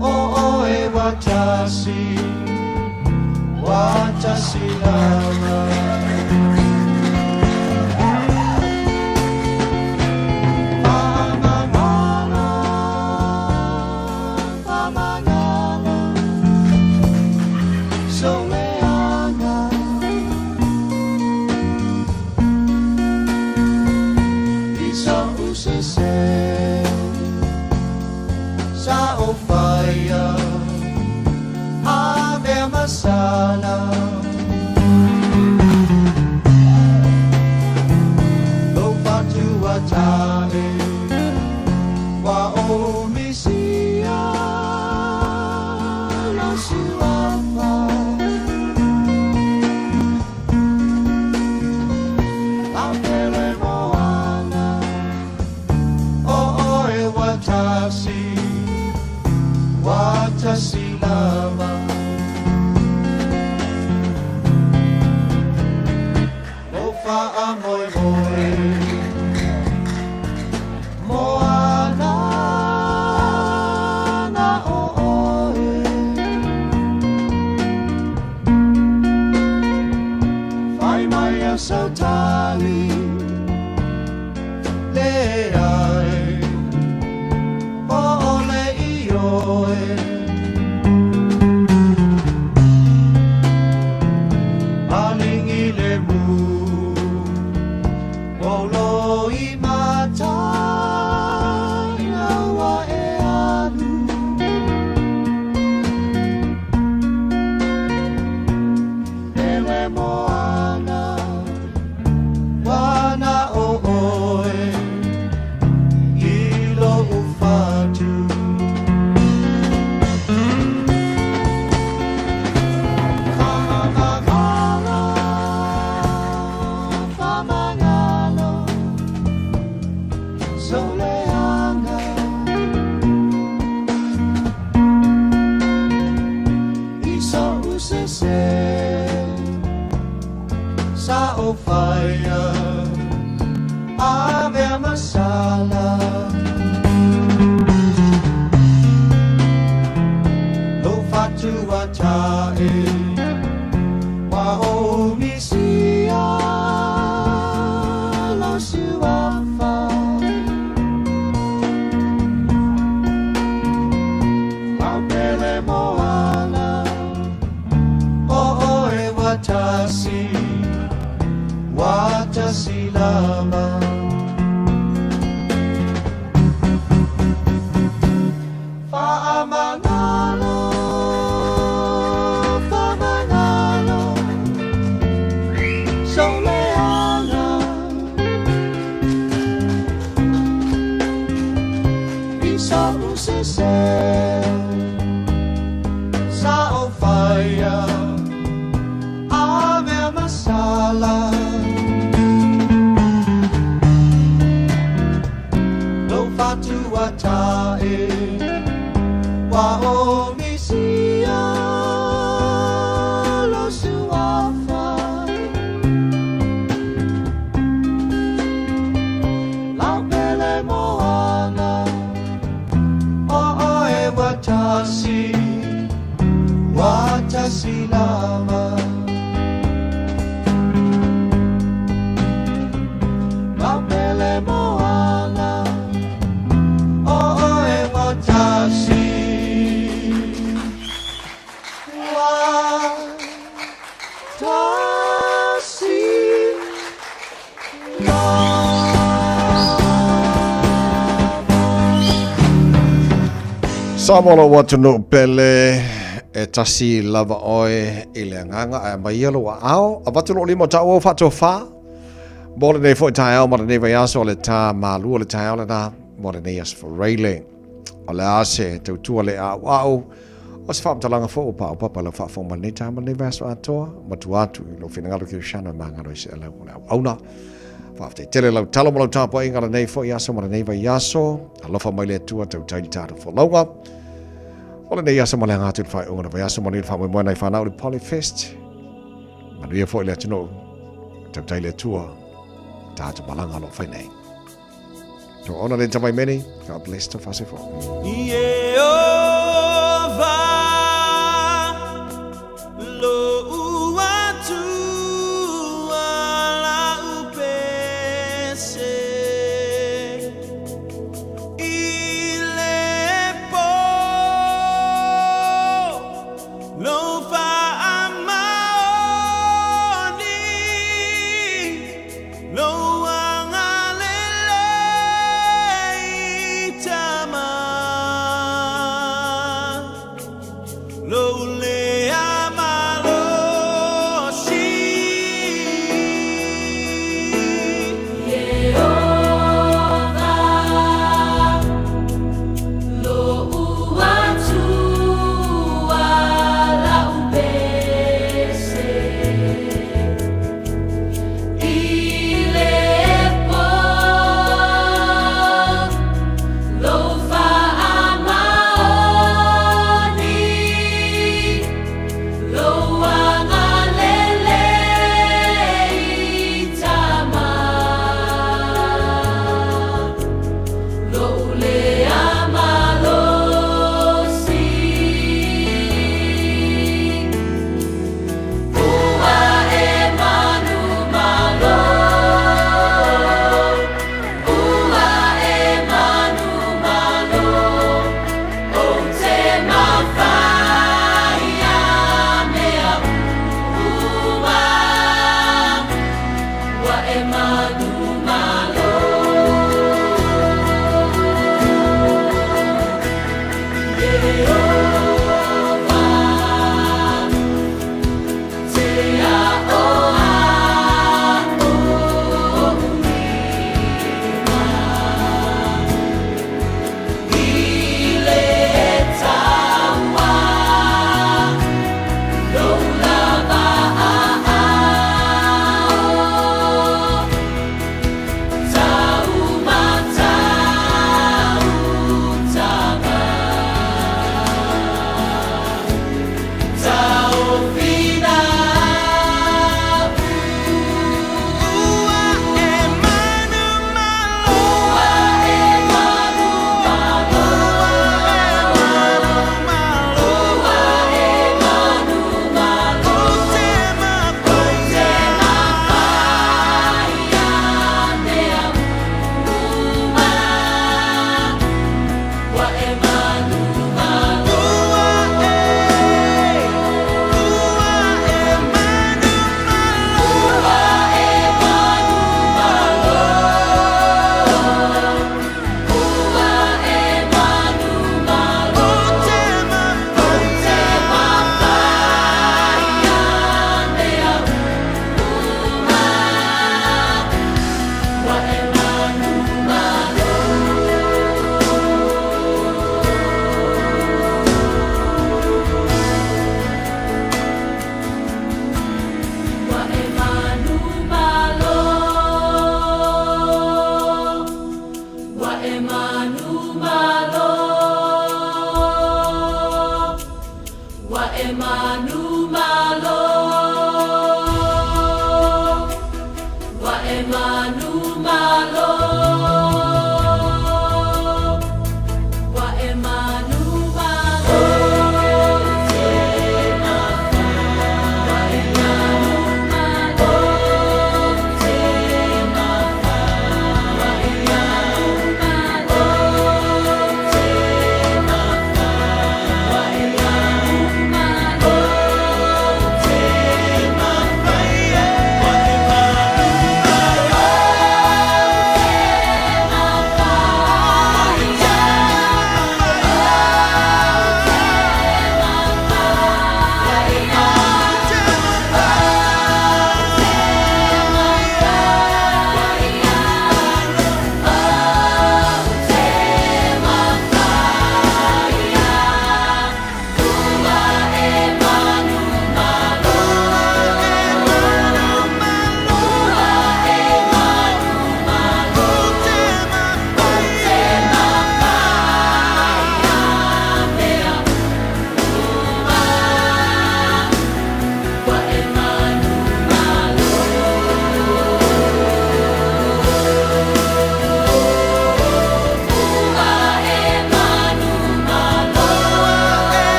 o oe watasi, watasi lava. Samoa lou atunuu pele, e tasi lava oe i le agaga ae aumai ia lou aao, avatu lou lima o taua ua faatofa mo lenei foi taeao ma lenei vaiaso o le ta malua le taeao lena mo lenei aso Faraile. O le a se tautua le a'ua'u o se faamatalaga foi ua paopapa lau faafofoga mai lenei taeao ma lenei vaiaso atoa, matua atu i lou finagalo kerisiano e magalo ai se alau o le auauna. Faafetai tele lau talo ma lau tapuaiga lenei foi aso ma lenei vaiaso. Alofa mai le Atua tautai le tatou folauga. O lenei aso ma le aga atu i le faaiuga o le vaiaso, manuia le faamoemoe nai fanau i le Polyfest. Manuia foi le atunuu. Tautai le Atua. Tatou malaga o lo o fai nei. To ona le tamai meni. God bless to fase fo. Ieova lou Atua la'u pese i le po lou faamaoni Lou agalelei tama.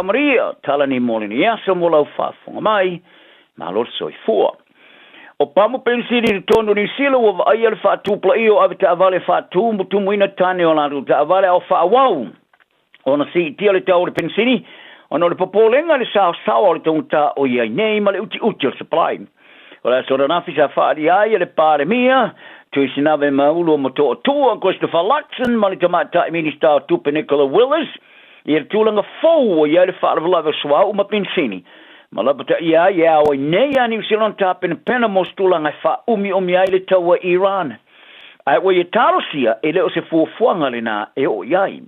Maria, tala nei mo lenei aso mo lau faafofoga mai, malo le soifua. O pamu penisini i totonu o Niu Sila ua vaaia le faatupulaia o avetaavale e faatumutumuina tane o latou taavale a o faaauau ona siitia le tau o le penisini ona o le popolega i le saosaoa o le taugata o i ai nei ma le utiuti o le supply. O le aso ananafi sa faaalia ai e le Palemia, Tuisinave Maulu o Motootua, Christopher Luxon ma le Tamaitai Minista o Tupe Nicola Willis i le tulaga fou ua i ai le faalavelave o suauu ma penisini ma lapataia ai e ao ai nei a Niu Sila ona tapenapena mo se tulaga e faaumiumi ai le taua i Iran. Ae ua ia talosia e le o se fuafuaga lena e oo i ai.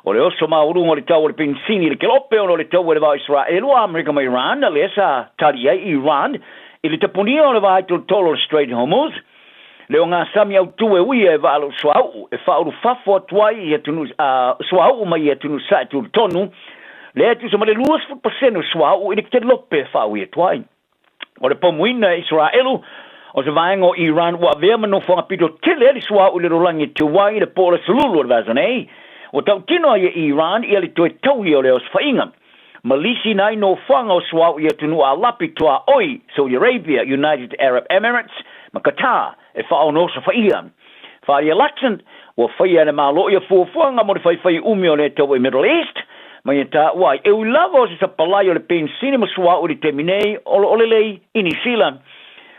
O le oso maualuga o le tau o le penisini i le kelope ona o le taua i le va o Isaraelu, Amerika ma Iran, lea sa tali ai Iran i le tapunia o le vaitolotolo o le Strait Hormuz, le ogasami autū e uia e vaa lou suauu e faaulufafo atu ai i atunuu suauu mai i atunuu sae tulutonu, lea e tusa ma le 20% o suauu i le kelope e faaui atu ai. O le pomuina e Isaraelu o se vaega o Iran ua avea ma nofoaga pito tele ai le suauu i le lalolagi e teu ai i le po o le aso Lulu o le vaiaso nei, ua tautino ai e Iran ia le toe tauia o le osofaiga ma lisiina ai nofoaga o suauu i atunuu Alapi tuaoi, Saudi Arabia, United Arab Emirates ma Qatar e faaono osofaia. Faia Luxon, ua faia e le Malo ia fuafuaga mo le faifai umi o lea taua i Middle East, ma ia taua ai e ui lava o se sapalai o le penisini ma suauu i le taimi nei o lo o lelei i Niu Sila.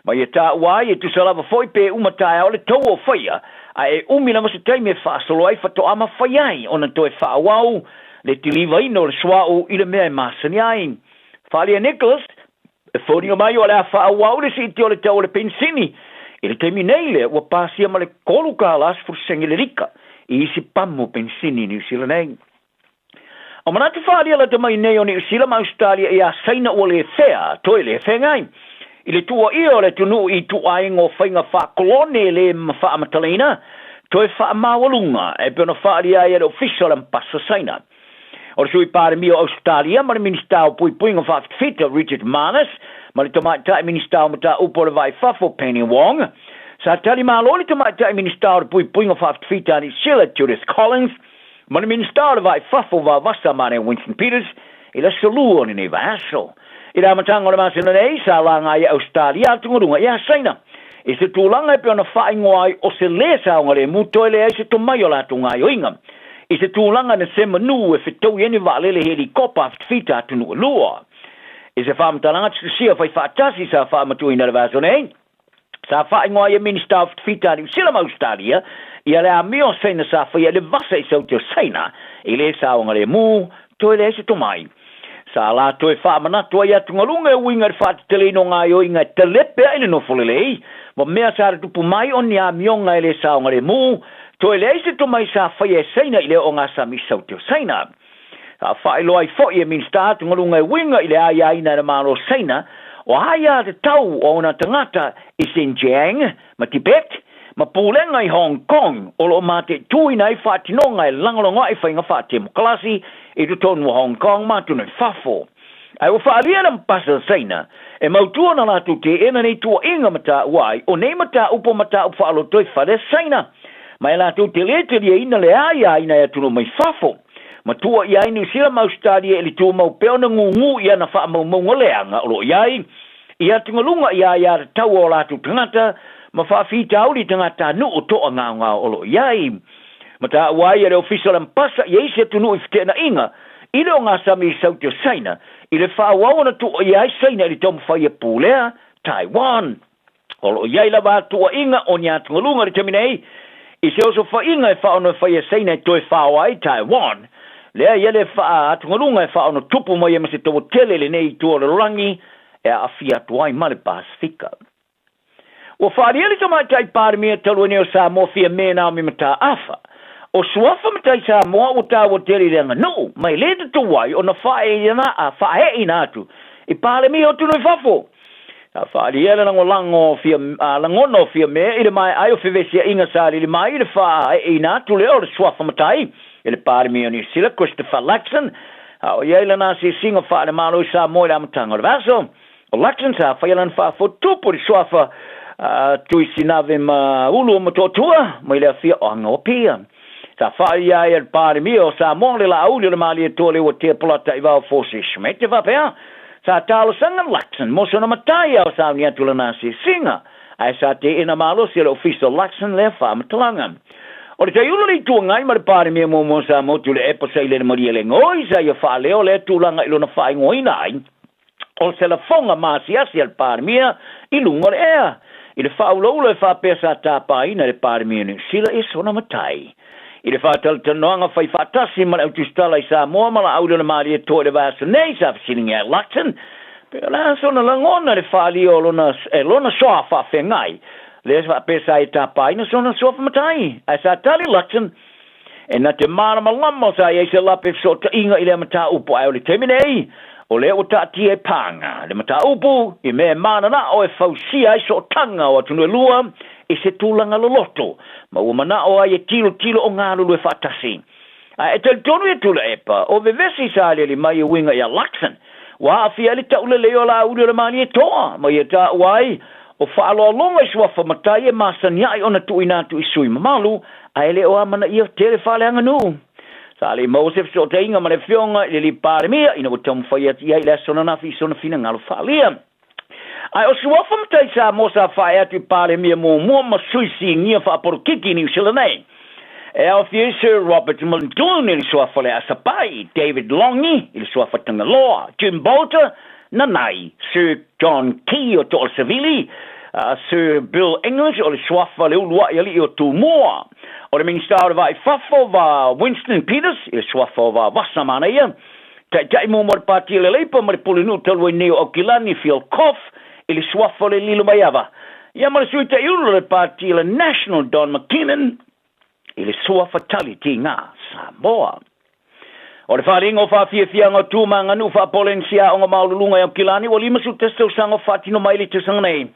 Ma ia taua ai e tusa lava foi pe uma taeao le taua o faia, ae e umi lava se taimi e faasolo ai faatoa mafai ai ona toe faaauau le tilivaina o le suauu i le mea e masani ai. Falia Nicholas, E foliga mai o le a faaauau le siitia o le tau o le penisini i le taimi nei lea ua pasia ma le $3.10 le lika i isi pamu penisini i Niu Sila nei. O manatu faaalia lata mai nei o Niu Sila ma Ausetalia iā Saina ua le fea, toe le feagai i le tuuaia o le atunuu i ituaiga o faiga faakolone le faamatalaina toe faamaualuga e pei ona faaalia ai e le Ofisa o le Ambasa Saina. O le Sui Palemia o Ausetalia ma le Minisita o Puipuiga Faafitafita Richard Marles ma le Tamaitai Minisita o Mataupu o le Va i Fafo Penny Wong. Sa tali malo le Tamaitai Minisita o le Puipuiga Faafitafita a Niu Sila Judith Collins ma le Minisita o le Va i Fafo Vavasa Mane Winston Peters i le aso Lua o lenei vaiaso. I le amataga o le masina nei, sa laga ai e Ausetalia atugaluga ia Saina i se tulaga e pei ona faaigoa ai o se lē saogalemu toe leai se tomai o latou gaoioiga i se tulaga na se manu e fetaui ai ni vaalele helikopa fitafita atunuu e lua. I se faamatalaga tusitusia faifaatasi sa faamatuuina i le vaiaso nei, sa faaigoa ai e Minista o Fitafita a Niu Sila ma Ausetalia ia le amio a Saina sa faia i le vasa i Saute o Saina i lē saogalemu toe leai se tomai. Sa la toe faamanatu ai atugaluga e uiga i le faateteleina o gaoioiga e talepe ai le nofo lelei ma mea sa tutupu mai o ni amioga e le saogalemu, toe leai se tomai sa faia e Saina i le oogasami i Saute o Saina. Sa faailoa ai foi e Minista atugaluga e uiga i le aiaina e le Malo o Saina o aiatatau o ona tagata i Xinjiang ma Tibet ma pulega i Hong Kong o lo o mataituina ai faatinoga e lagolagoa'i faiga faatemokalasi i totonu o Hong Kong ma atunuu i fafo. Ae ua faaalia le Ambassador Saina e mautu ona latou teena nei tuuaiga ma taua ai o nei mataupu o mataupu faalotoifale a Saina ma e latou te lē taliaina le aiaina e atunuu mai fafo ma tuuaia ai Niu Sila ma Ausetalia i le tumau pea ona gūgū i ana faamaumauga leaga o lo o i ai i atugaluga i aiatatau a o latou tagata ma faafitauli i tagatanuu toagaogao o lo o i ai. Ma taua ai e le Ofisa o le Ambasa i isi atunuu i feteenaiga i le ogasami i Saute o Saina i le faaauau ona tuuaia ai Saina i le taumafai e pulea Taiwan. O lo o i ai lava tuuaiga o ni atugaluga i le taimi nei i se osofaiga e faaono e fai e Saina e toe faoa ai Taiwan. Lea ia le faaatugaluga e faaono tupu mai ai ma se taua tele i lenei itu o le lalolagi e aafia atu ai ma le Pasefika. Ua faaalia le Tamaitai Palemia talu ai nei o Samoa Fiame Naomi Mataafa, o suafa matai Samoa ua taua tele i le aganuu ma e lē tatau ai ona faaeeina atu i Palemia o atunuu i fafo. Sa faaalia le lagolago o lagona o Fiame i le maea ai o fevesiaiga sa alili mai i le faaeeina atu lea o le suafa matai e le Palemia o Niu Sila Christopher Luxon, a o i ai lana asiasiga faale-Malo i Samoa i le amataga o le vaiaso. O Luxon sa faia lana faafotupu i le suafa a Tuisinave ma Ulu o Motootua mai le afioaga o Apia. Sa faalia ai e le Palemia o Samoa le Laauli o le Malietoa Leuatea Polataivao Fosi Schmidt e faapea, Sa talosaga Luxon mo sona matai a o sauni atu lana asiasiga, ae sa teena malosi e le Ofisa o Luxon lea faamatalaga. O le taiulu o le Itu Agai ma le Palemia muamua o Samoa Tuilaepa Sailele Malielegaoi sa ia faaleo lea tulaga i lona faaigoaina ai o se lafoga maasiasi a le Palemia i luga o le ea, i le faaulaula e faapea sa tapaina e le Palemia o Niu Sila i sona matai. I le faatalatalanoaga fai faatasi ma le autusitala i Samoa ma Laauli o le Malietoa i le vaiaso nei, sa fesiligia ai Lutton pe o le a sona lagona i le faaalia o lona, e lona soa faafeagai, lea faapea sa ia tapaina sona suafa matai. Ae sa tali Lutton, E na te mālamalama sa i ai se lape fesootaiga i lea mataupu, ae o le taimi nei, o lea ua taatia e pāga le mataupu i mea e mananao e fausia ai sootaga o atunuu e lua i se tulaga loloto, ma ua manao ai e tilotilo o galulue faatasi. Ae e talitonu ia Tuilaepa, o vevesi sa aliali mai e uiga ia Luxon, ua aafia ai le taulelei o Laauli o le Malietoa, ma ia taua ai o faaaloaloga i suafa matai e masani ai ona tuuina atu i sui mamalu, ae le o amanaia tele faaleaganuu. Sa le i maua se fesootaiga ma le Afioga i le alii Palemia ina ua taumafai atu i ai i le aso ananafi i sona finagalo faaalia. Ae o suafa matai Samoa sa faaee atu i Palemia muamua ma sui sinia faapolokiki i Niu Sila nei. E aofia ai Sir Robert Muldoon i le suafa o le Asapai, David Longi i le suafa Tagaloa, Jim Bolter, Nanai, Sir John Key o Toalesevili, Sir Bill English o le suafa le uluai alii o Tumua, o le Minisita o le Vaa i Fafo va Winston Peters i le suafa o Vavasa Manaia, Taitai muamua o le Pati o le Leipa ma le Pulenuu talu ai nei o Aukilani, Phil Koff, i le suafa o le Lilomaiava, ia ma le Sui Taiulu o le Pati o le National Don McKinnon i le suafa tali tiga Samoa. O le faaaliga o faafiafiaga o tu ma aganuu faa-Polenisia aoga maualuluga i Aukilani ua 51 tausaga o faatino mai i le tausaga nei,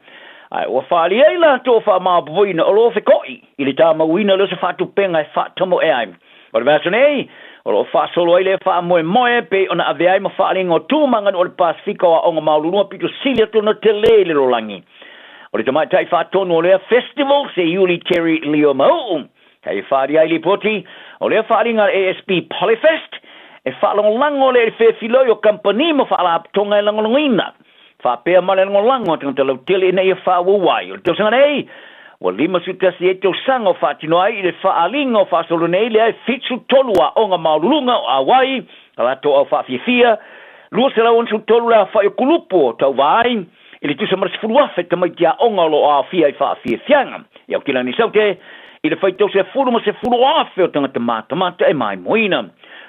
ae ua faaali ai latou o faamaopoopoina o lo o feko'i i le tamauina lea o se faatupega e faatamoe ai. O le vaiaso nei, o lo o faasolo ai lea faamoemoe pei ona avea ai ma faaaliga o tu ma aganuu o le Pasefika o aoga maualuluga pito sili atu ona tele i le lalolagi. O le tamaitai faatonu o lea festival, Seiuli Terry Leo Mau'u, Kei whaaria ai lipoti, o lea faaaliga a le ASB Polyfest, e faalagolago lea i le fefiloi o kamupani ma faalapotopotoga e lagolagoina faapea ma le lagolago a tagata lautele ina ia faaauau ai. O le tausaga nei, ua 51 ai tausaga o faatino ai i le faaaliga o faasolo nei lea e 73 aoga maualuluga o auai a latou au faafiafia, 263 le aofai o kulupu o tauva ai, i le tusa ma le 10,000 tamaiti aoga o lo o aofia i faafiafiaga i Aukilani Saute, i le faitau sefulu ma 10,000 o tagata matamata e maimoina.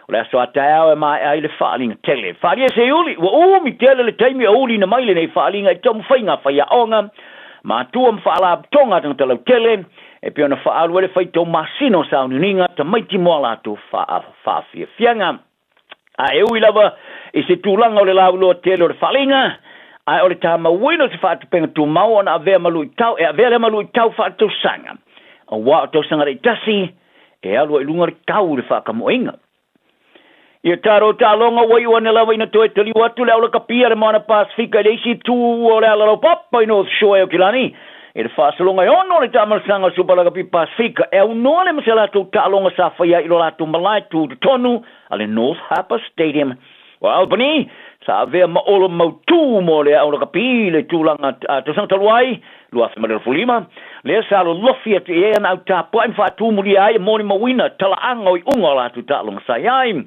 O le aso a taeao e maea ai le faaaliga tele. Faaalia e Seiuli, ua umi tele le taimi o uliina mai lenei faaaliga i taumafaiga a faiaoga, matua ma faalapotopotoga a tagata lautele, e pei ona faaalu ai le faitau masina o sauniuniga tamaiti mo a latou faafiafiaga. A e ui lava i se tulaga o le lauiloa tele o le faaaliga, ae o le tamauina o se faatupega tumau ona avea ma luitau, e avea lea ma luitau faaletausaga, aua o tausaga taitasi e alu ai i luga le tau i le faakamoeina. Ia tatou taaloga ua iu ane lava ina toe taliu atu le aulakapia le Moana Pasefika i le isi itu o le alalaupapa i North Shore e Aukilani, i le faasologa e ono o le taamalasaga o Super Lakapi Pasefika e aunoa le ma se latou taaloga sa faia ai i lo latou malae tu totonu a le North Harbour Stadium o Albany, sa avea ma olo mautū mo le aulakapi i le tulaga tausaga talu ai, 2025, lea sa lolofi atu i ai ana au tapuai ma faatumulia ai e molimauina talaaga o iuga o latou taaloga sa i ai.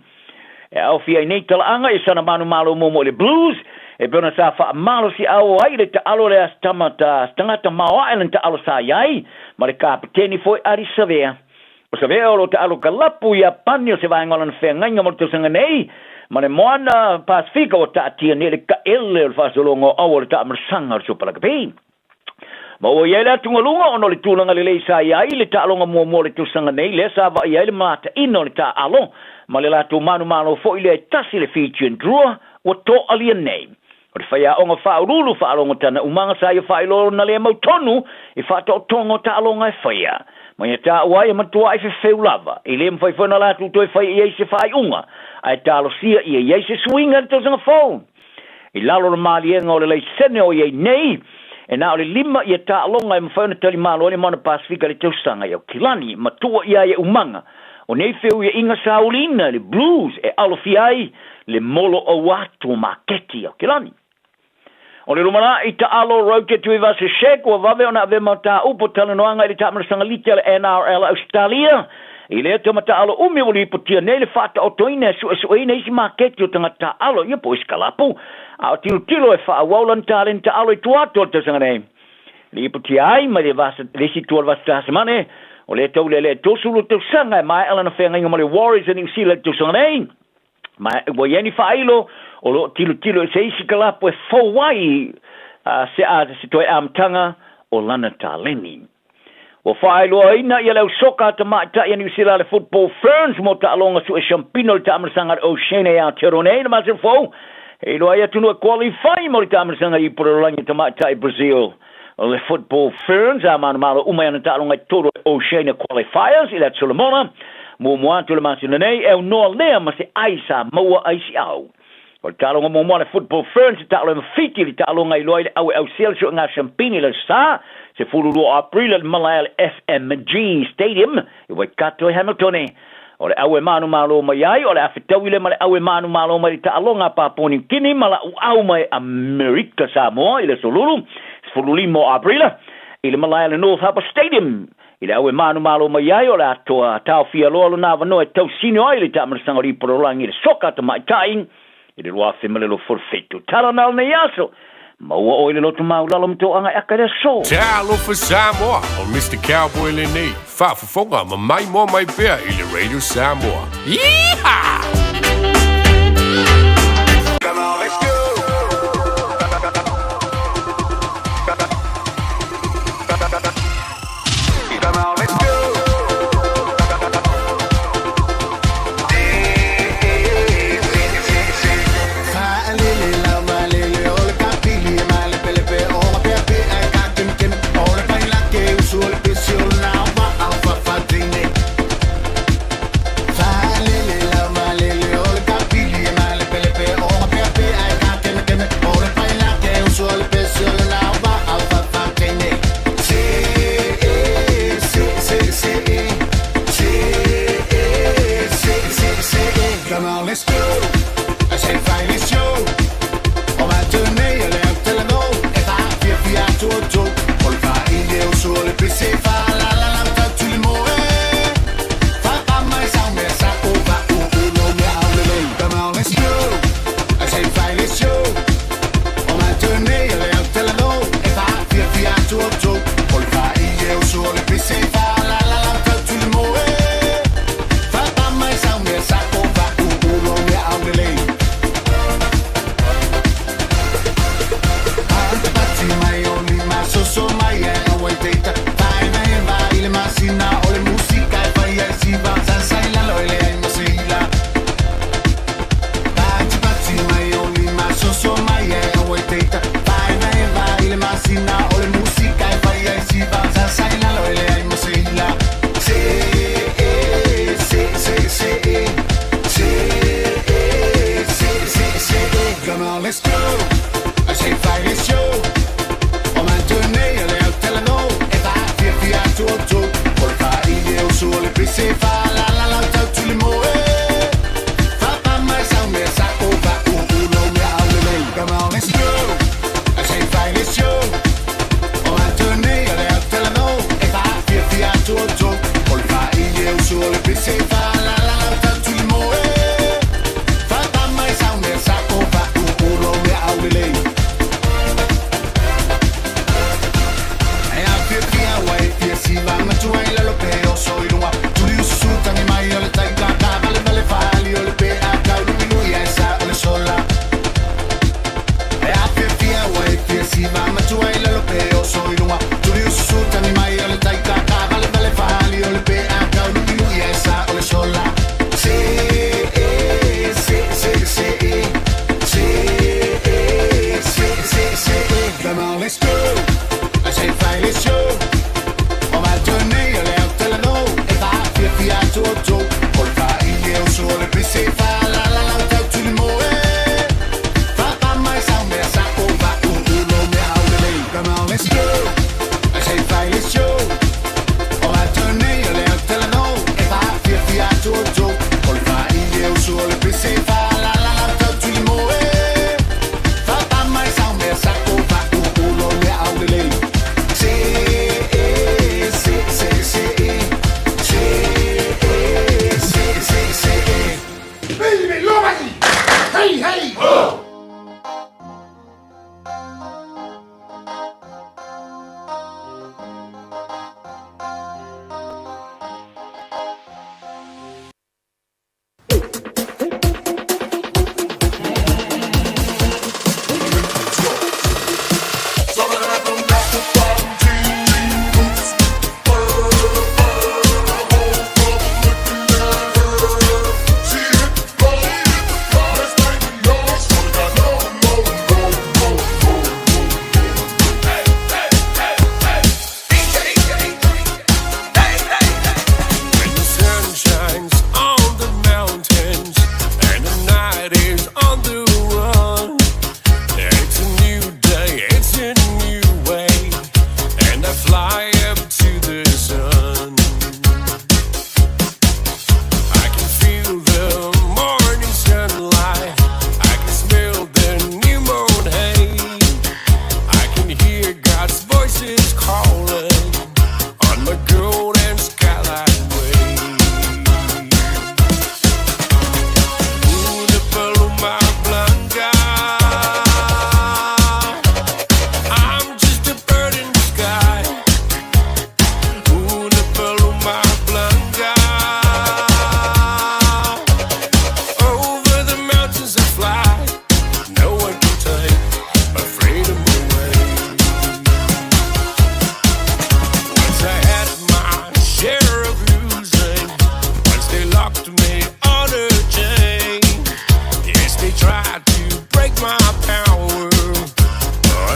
E aofia ai nei talaaga i sana manumalo muamua i le Blues, e pei ona sa faamalosiau ai le taalo lea tama ta tagata maoae lana taalo sa i ai, ma le kapeteni foi Adi Savea. O Savea o lo o taalo kalapu i Iapani o se vaega o lana feagaiga mo le tausaga nei, ma le Moana Pasefika ua taatia nei le taele o le faasologa o aua o le taamalasaga o le Super Lakapi. Ma ua i ai le atugaluga ona o le tulaga lelei sa i ai le taaloga muamua o le tausaga nei lea sa vaaia ai le mataina o le taaalo ma le latou manumalo foi lea e tasi le Fijian Drua ua toalia nei. O le faiaoga faauluulu faalogo tana umaga sa ia faailoa lona le mautonu i faataotoga o taaloga e faia. Ma ia taua ai e matuai fefeu lava, e le mafai foi ona latou toe fai i ai se faaiuga, ae talosia ia i ai se suiga i le tausaga fou. I lalo o le maliega o le laisene o i ai nei, e na o le lima ia taaloga e mafai ona talimalo ai le Moana Pasefika i le tausaga i Aukilani, matua ia ia umaga O nei feuiaʻiga sauliina le Blues e alofia ai le moloʻau atu o maketi Aokelani. O le lumanaʻi taʻalo Roger Tuivasa-Sheck ua vave ona avea ma matāupu o talanoaga i le taamalosaga liti a le NRL a Ausetalia i lea taumataaalo umi ua lipotia nei le faataotoina e suesueina isi maketi o tagata taaalo ia po o isi kalapu a o tilotilo e faaauau lana taleni taaalo i tua atu o le tausaga nei. Lipotia ai mai le vasa le isi itu o le vasa Tasamane o lea taulealea 30 tausaga e maea lana feagaiga ma le Warriors a Niu Sila i le tausaga nei, ma ua i ai ni faailo o loo tilotilo i se isi kalapu e fou ai se a se toe amataga o lana taleni. Ua faailoaina ia le au soka a tamaitai a Niu Sila le Football Ferns mo taaloga sue siampina o le taamalosaga a le Oceania i Aotearoa nei i le masina fou e iloa ai atunuu e qualify mo le taamalosaga i Ipu o le Lalolagi a tamaitai Brazil. O le Football Ferns a manumalo uma i ana taaloga i totonu o le Oceania Qualifiers i le Atu Solomona muamua atu i le masina nei e aunoa lea ma se ai sa maua ai siau. O le taaloga muamua a le Football Ferns e taalo ai ma Fiti i le taaloga i iloa ai le au e ausia le suega siampini i le Aso Sa, 12 o Aperila i le malae a le FMG Stadium i Waikato i Hamiltone. O le au e manumalo mai ai, o le a fetaui lea ma le au e manumalo mai i le taaloga a Papua Niu Kini ma la'uau mai Amerika Samoa i le Aso Lulu, 15 o Aperila, i le malae a le North Harbour Stadium. I le au e manumalo mai ai, o le a toa taofia loa lona avanoa e tausino ai le taamalosaga o le Ipu o le Lalolagi i le soka tamaitai i le 2027. Tala na o lenei aso, maua oe i le loto maulalo ma toaga e aka i le aso. Talofa Samoa, o Mister Cowboy lenei, faafofoga ma maimoa mai pea i le Radio Samoa. Yeehaw!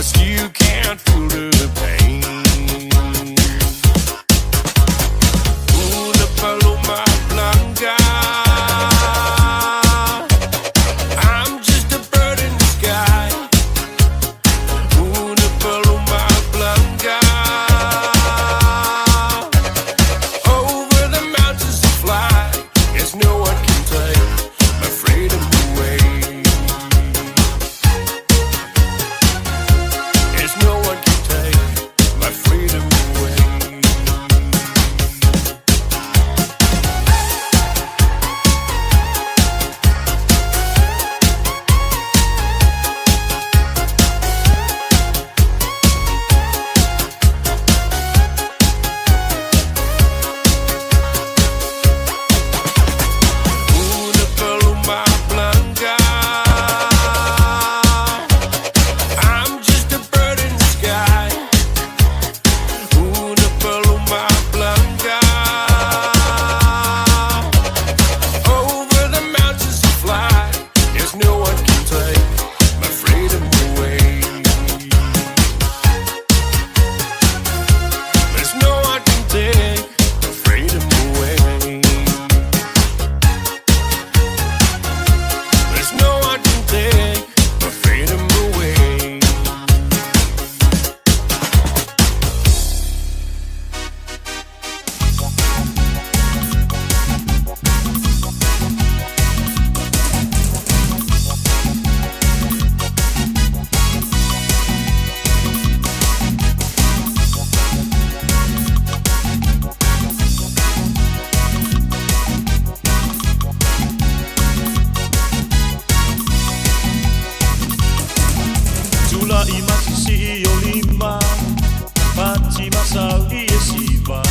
still can't feel the pain. Una paloma blanca. I'm just a bird in the sky. Una paloma blanca. Over the mountains to fly. Yes, no one can take my freedom away. Yes, no one can take my freedom away. Una paloma blanca. I'm just a bird in the sky. Una paloma blanca. Over the mountains to fly. Yes, no one can take my freedom away. There's no one can take my freedom away. There's no one can take my freedom away. Tula i masisi o lima Pati masau i e siva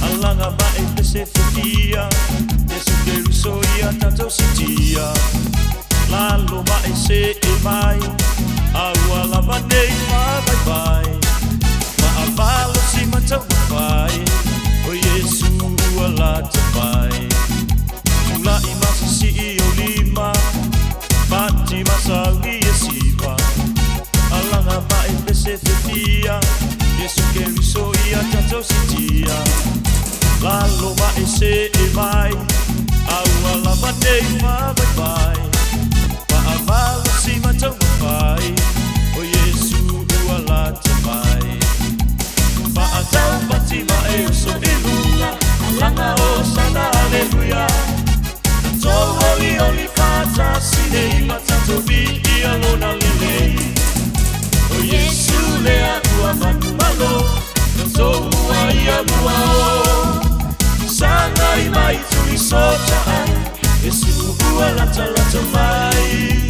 Alanga ma e pese fefia Yesu ke ruso ia tatou sitia Lalo ma e se e mai Aua lava nei ma vai vai Ma avalo si matau vai O Yesu ua lata mai Tula i masisi o lima Pati masau i e siva Alanga ma e pese fefia Yesu ke ruso ia tatou sitia Lalo ma e se e mai Aua lava nei ma vai vai Ma avalo si matau vai O Yesu ua lata mai Ma atau pati ma e uso i luna Alanga o sana aleluia Tō oli oli whātasi nei ma tatou vi ia lona lelei O Yesu lea ua manu malo Tō ua ia mua o Sanga i mai tui sota ai Yesu ua lata lata mai.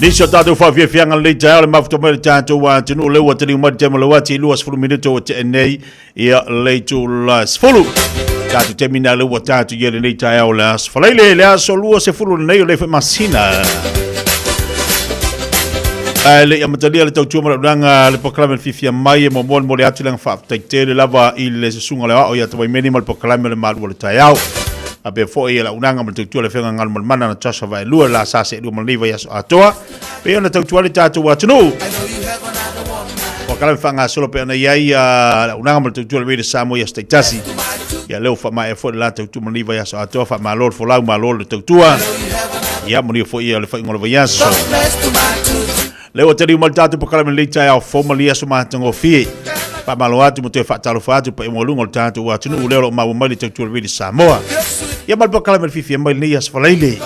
Nisi o tatou faafiafiaga lenei taeao le mafuta mai le tatou atunuu lea ua taliu mai le taimi o le uati i 20 minute ua tea nei ia le itula 10. Tatou taimi na lea ua tatou i ai lenei taeao le aso Falaile le aso 20 lenei o le foi masina. Ae le i amatalia le tautua ma le auaunaga le polokalame le fiafia mai e muamua momoli atu le agaga faafetai tele lava i le susuga o le aoao ia Tawaimeni ma le polokalame o le Malu o le Taeao. Faapea foi le auaunaga ma le tautua le Afioga Galumalemana Natasha Vaelua le la sa seelua ma lenei vaiaso atoa pei ona tautua ai le tatou atunuu. Polokalame faagasolo pei ona i ai le auaunaga ma le tautua le Radio Samoa i aso taitasi. Ia lea ua faamaea foi le la tautua ma lenei vaiaso atoa. Faamalo le folau, malo le tautua. Ia manuia foi le faaiuga o le vaiaso. Lea ua taliu mai le tatou polokalame lenei taeao fou ma lenei aso matagofie. Faamalo atu ma toe faatalofa atu paia maualuga o le tatou atunuu lea o lo o maua mai le tautua le Radio Samoa. Ia ma le polokalame le fiafia mai lenei aso Faraile.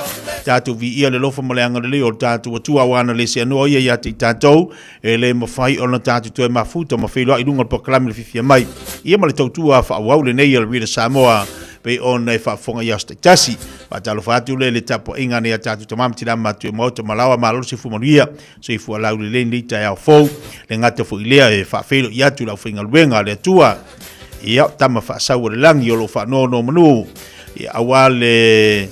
Tatou viia le alofa ma le agalelei o le tatou Atua aua ana le seanoa ia ia te i tatou e le mafai ona tatou toe mafuta ma feiloai i luga o le polokalame le fiafia mai. Ia ma le tautua faaauau lenei a le Radio Samoa pei ona e faafofoga i aso taitasi. Faatalofa atu le le tapuaiga nei a tatou tama ma tina matua i maota ma laoa malo le soifua manuia, soifua laulelei lenei taeao fou. Le gata foi lea e faafeiloai atu i le aufaigaluega a le Atua, ia tama faasau o le lagi o lo o faanonomanu, ia aua le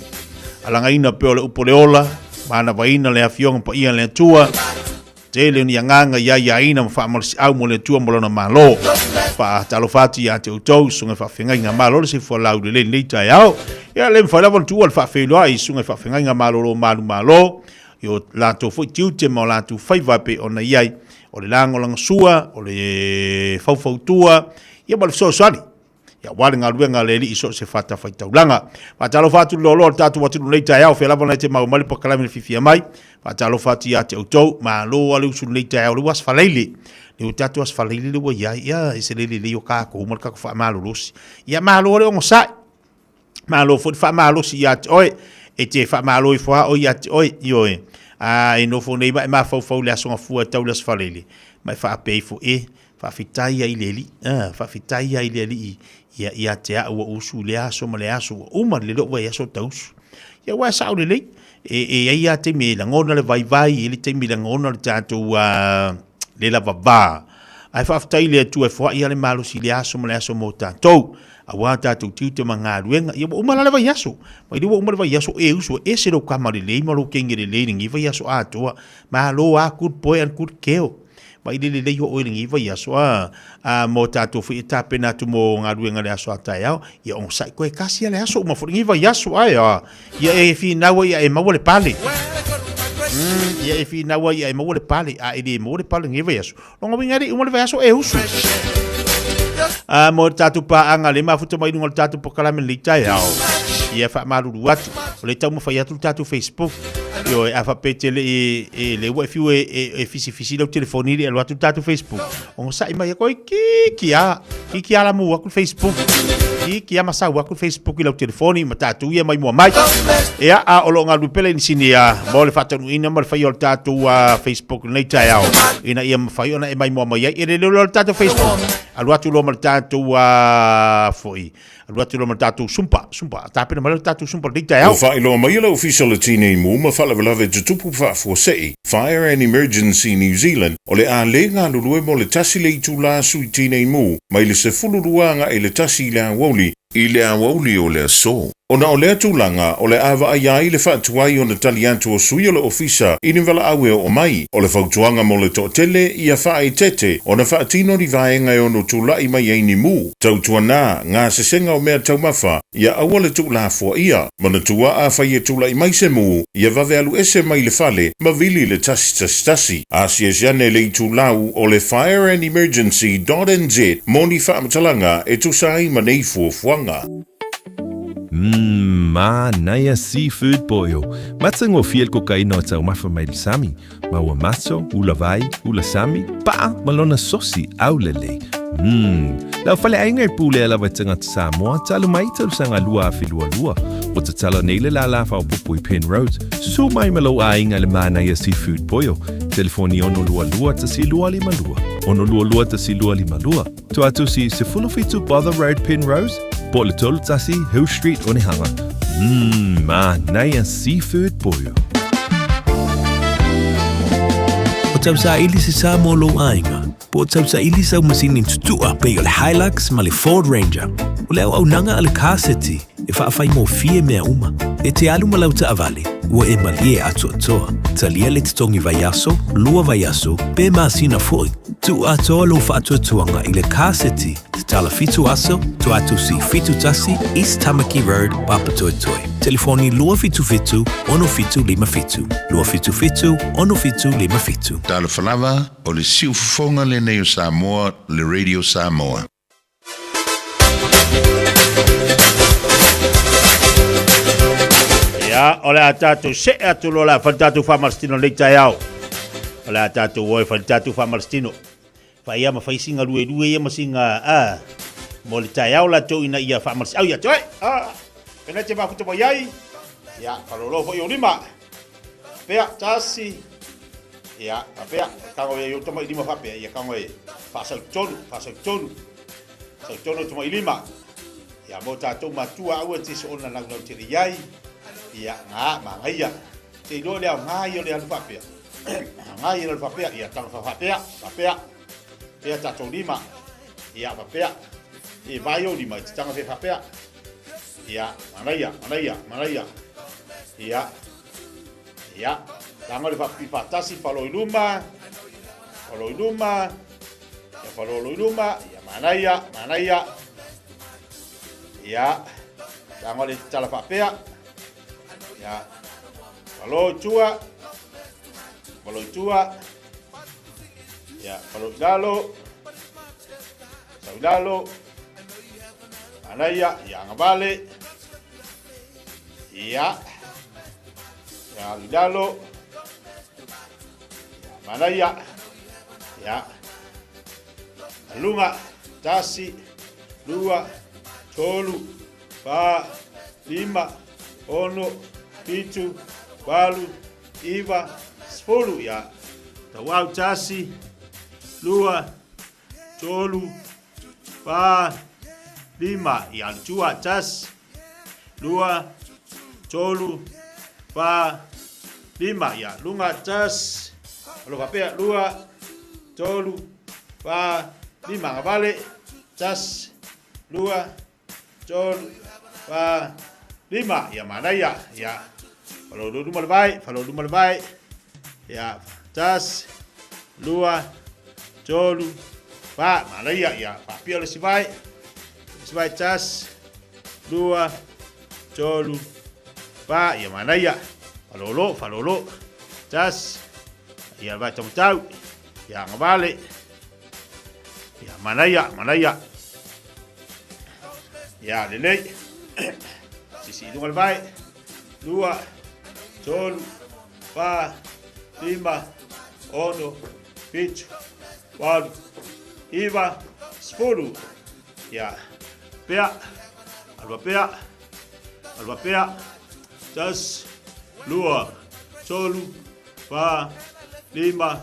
alagaina pea o le upu o le ola, manavaina le afioga paia a le Atua. Tele o ni agaga i aiaina ma faamalosiau mo le Atua ma Lona Malo. Faatalofa atu ia te outou, susuga i faafeagaiga malo le soifua laulelei i lenei taeao. Ia, le mafai lava ona tuua le faafeiloai i susuga i faafeagaiga malolo manumalo i o latou foi tiute ma o latou faiva e pei ona i ai, o le lagolagasua, o le faufautua, ia ma le fesoasoani. Ia aua le galuega a le Alii i so o se fatafaitaulaga. Faatalofa atu i le loaloa o le tatou atunuu nei taeao, fea lava na e te maua mai le pakalame le fiafia mai. Faatalofa atu ia te outou, malo lava le usu i lenei taeao, le ua aso Faraile. Le ua tatou aso Faraile le ua i ai, ia e se le lelei o tatou ma le tatou faamalolosi. Ia malo le onosai. Malo foi le faamalosi ia te oe. E te faamalo ifo lava oe ia te oe, ioe. A e nofo nei ma e mafaufau i le Aso Gafua e tau le Aso Faraile, ma e faapea ifo, e, Faafetai ai i le Alii, a, faafetai ai i le Alii ia, ia te au ua usu i lea aso ma le aso, ua uma le lou vaiaso o tausu. Ia aua e sao lelei, e, e i ai lava taimi e lagona le vaivai, e i ai le taimi e lagona le tatou a, le lavava. Ae faafetai i le Atua e foai lava le malosi i lea aso ma le aso mo tatou, aua tatou tiute ma galuega. Ia ua uma la le vaiaso, mai lea ua uma le vaiaso, e usu e ese lou kama lelei ma lou teine lelei i lenei vaiaso atoa. Malo lava, good boy and good girl. Mai le lelei o oe i lenei vaiaso, a, a mo tatou foi e tapena atu mo galuega i le aso a taeao, ia onosai koe tasi a le aso uma foi lenei vaiaso, ae a, ia e finau ai ia e maua le pale. Ia e finau ai ia e maua le pale, a e le maua le pale lenei vaiaso, lona uiga e le i uma le vaiaso e usu. A mo le tatou paaga le mafuta mai luga o le tatou polokalame i lenei taeao, ia faamalulu atu, o lea e taumafai atu le tatou Facebook, Ioe, a faapea e te le i, e, le ua e fiu e, e, e fisifisi lau telefoni i le alu atu le tatou Facebook, onosai mai koe kiki a, kiki a la mu atu le Facebook. Kiki a masau atu le Facebook i lau telefoni ma tatou ia mai mua mai. Ia, a o lo o galulue pea le inisini a mo le faataunuuina ma le faia o le tatou Facebook i lenei taeao, ina ia mafai ona e maimoa mai ai. E le leo loa le tatou Facebook, alu atu loa ma le tatou foi, Alu atu loa ma le tatou sumpa, sumpa, tapena mai loa le tatou sumpa i lenei taeao. Ua faailoa mai e le Ofisa o le Tinei Mu ma Faalavelave Tutupu Faafuasei, Fire and Emergency New Zealand, o le a le galulue mo le tasi le itula sui Tinei Mu mai le 12 agai le tasi i le aoauli, i le aoauli o le aso. Ona o lea tulaga, o le a vaaia ai le faatuai ona tali atu o sui o le Ofisa i ni valaau e oo mai. O le fautuaga mo le toatele, ia faaeteete ona faatino ni vaega e ono tulai mai ai ni mu. Tautuana, gasesega o mea taumafa, ia aua le tuulafoaia. Manatua afai e tulai mai se mu, ia vave alu ese mai le fale ma vili le 111. Asiasi ane le itulau o le fireandemergency dot nz mo ni faamatalaga e tusa ai ma nei fuafuaga. Mmm, manaia seafood boil. Matagofie le kokaina o taumafa mai le sami. Ma ua maso, ula vai, ula sami, paa ma lona sosi aulelei. Mmm, lau faleaiga e pulea lava e tagata Samoa talu mai tausaga 2022. Ua tatala nei le lālā faaopoopo i Penrose. Susu mai ma lou aiga i le manaia seafood boil. Telefoni 622 1252. 622 1252. Tuatusi 17 Bother Road Penrose, po o le 31 Hill Street Onehunga. Mmm, manaia seafood boil. O tausaili se sa mo lou aiga, po o tausaili sau masini tutua pei o le Hilux ma le Ford Ranger. O le auaunaga a le Car City e faafaigofie mea uma. E te alu ma lau taavale, ua e malie atoatoa. Talia le totogi vaiaso, lua vaiaso, pe masina foi. Tuu atoa lou faatuatuaga i le Car City, tatala fitu aso, Tuatusi 71, East Tamaki Road, Papatoetoe. Telefoni 277 6757, 277 6757. Talofa lava, o le siufofoga lenei o Samoa, le Radio Samoa. Ia, o le a tatou see atu loa le a fai le tatou faamalositino i lenei taeao. O le a tatou o e fai le tatou faamalositino. Fai ia ma fai singa luelue ia ma singa a mo le taeao latou ina ia faamalosiau ia te oe. A, pena te mafuta mai ai. Ia, falolo foi o lima. Pea, tasi. Ia, pea, kago ia i tama i lima faapea, ia kago e faasau tonu, faasau tonu. Sau tonu atu mai lima. Ia mo tatou matua aua te soona naunau tele i ai. Ia ngā manaia. Te iloa le ao ngā ia o le alu faapea. Ngā ia le alu faapea. Ia tanga faapea. Faapea. Pea tatou lima. Ia faapea. E vai o lima i te tanga faapea. Ia manaia, manaia, manaia. Ia. Ia. Tanga le faapipi faatasi, falo i luma. Falo i luma. Ia falolo i luma. Ia manaia, manaia. Ia. Tago le tala faapea. Ia. Falo i tua. Falo i tua. Ia, falo i lalo. Sau i lalo. Manaia, ia agavale. Ia. Ia alu i lalo. Ia manaia. Ia. Aluga. Tasi, lua, tolu, fa, lima, ono, fitu, valu, iva, sefulu. Ia. Tauau tasi, lua, tolu, fa, lima. Ia alu tua. Tasi, lua, tolu, fa, lima. Ia, luga tasi, alo faapea, lua, tolu, fa, lima. Agavale, tasi, lua, tolu, fa, lima. Ia, manaia. Ia, falolo luma le vai, falolo luma le vai. Ia, tasi, lua, tolu, fa, manaia. Ia, faapia le isi vai. Isi vai, tasi, lua, tolu, fa, ia manaia. Falolo, falolo. Tasi, ia vai taumatau. Ia agavale. Ia manaia, manaia. Ia lelei. Sisi i luga le vai. Lua, tolu, fa, lima, ono, fitu, valu, iva, sefulu. Ia, pea, alua pea, alua pea, tasi, lua, tolu, fa, lima,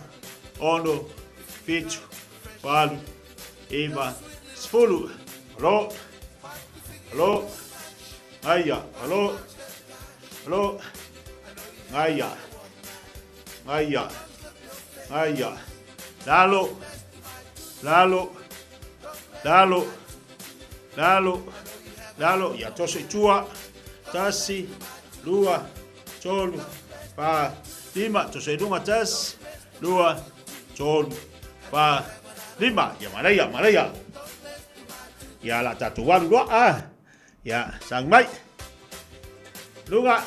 ono, fitu, valu, iva, sefulu. Alo, alo, gaia, alo, alo, gaia, gaia, gaia, lalo, lalo, lalo, lalo, lalo, ia toso i tua, tasi, lua, tolu, fa, lima, toso i luga, tasi, lua, tolu, fa, lima, ia manaia, manaia. Ia la tatou alu loa, ah. Ia, sang mai. Luga,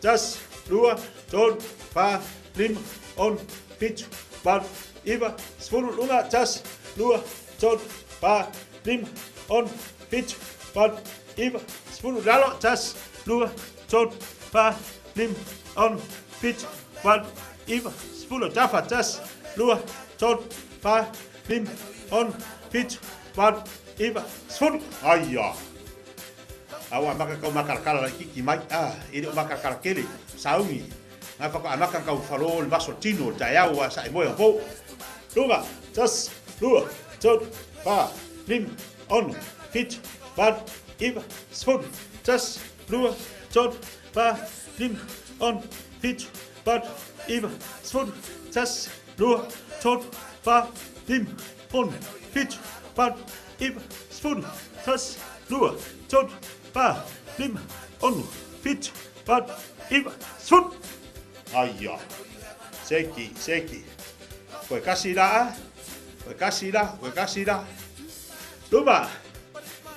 tasi, lua, tolu, fa, lima, ono, fitu, valu, iva, sefulu, luga, tasi, lua, tolu, fa, lima, ono, fitu, valu, iva, sefulu, lalo, tasi, lua, tolu, fa, lima, ono, fitu, valu, iva, sefulu, tafa, tasi, lua, tolu, fa, lima, ono, fitu, valu, iva, sefulu. Aia. A ua amaka kau makalakala laititi mai, a, e le o makalakala tele, sauni. Ngai whaka amaka kau whalo le maso tino, le taeao a sa e moe po. Luga, tasi, lua, tolu, fa, lima, ono, fitu, valu, iva, sefulu, tasi, lua, tolu, fa, lima, ono, fitu, valu, iva, sefulu, tasi, lua, tolu, fa, lima, ono, fitu, valu, iva, sefulu, tasi, lua, tolu, fa, lima, ono, fitu, valu, iva, sefulu. Aia. Seki, seki. Koe kasi la a. Koe kasi la, koe kasi la. Luma.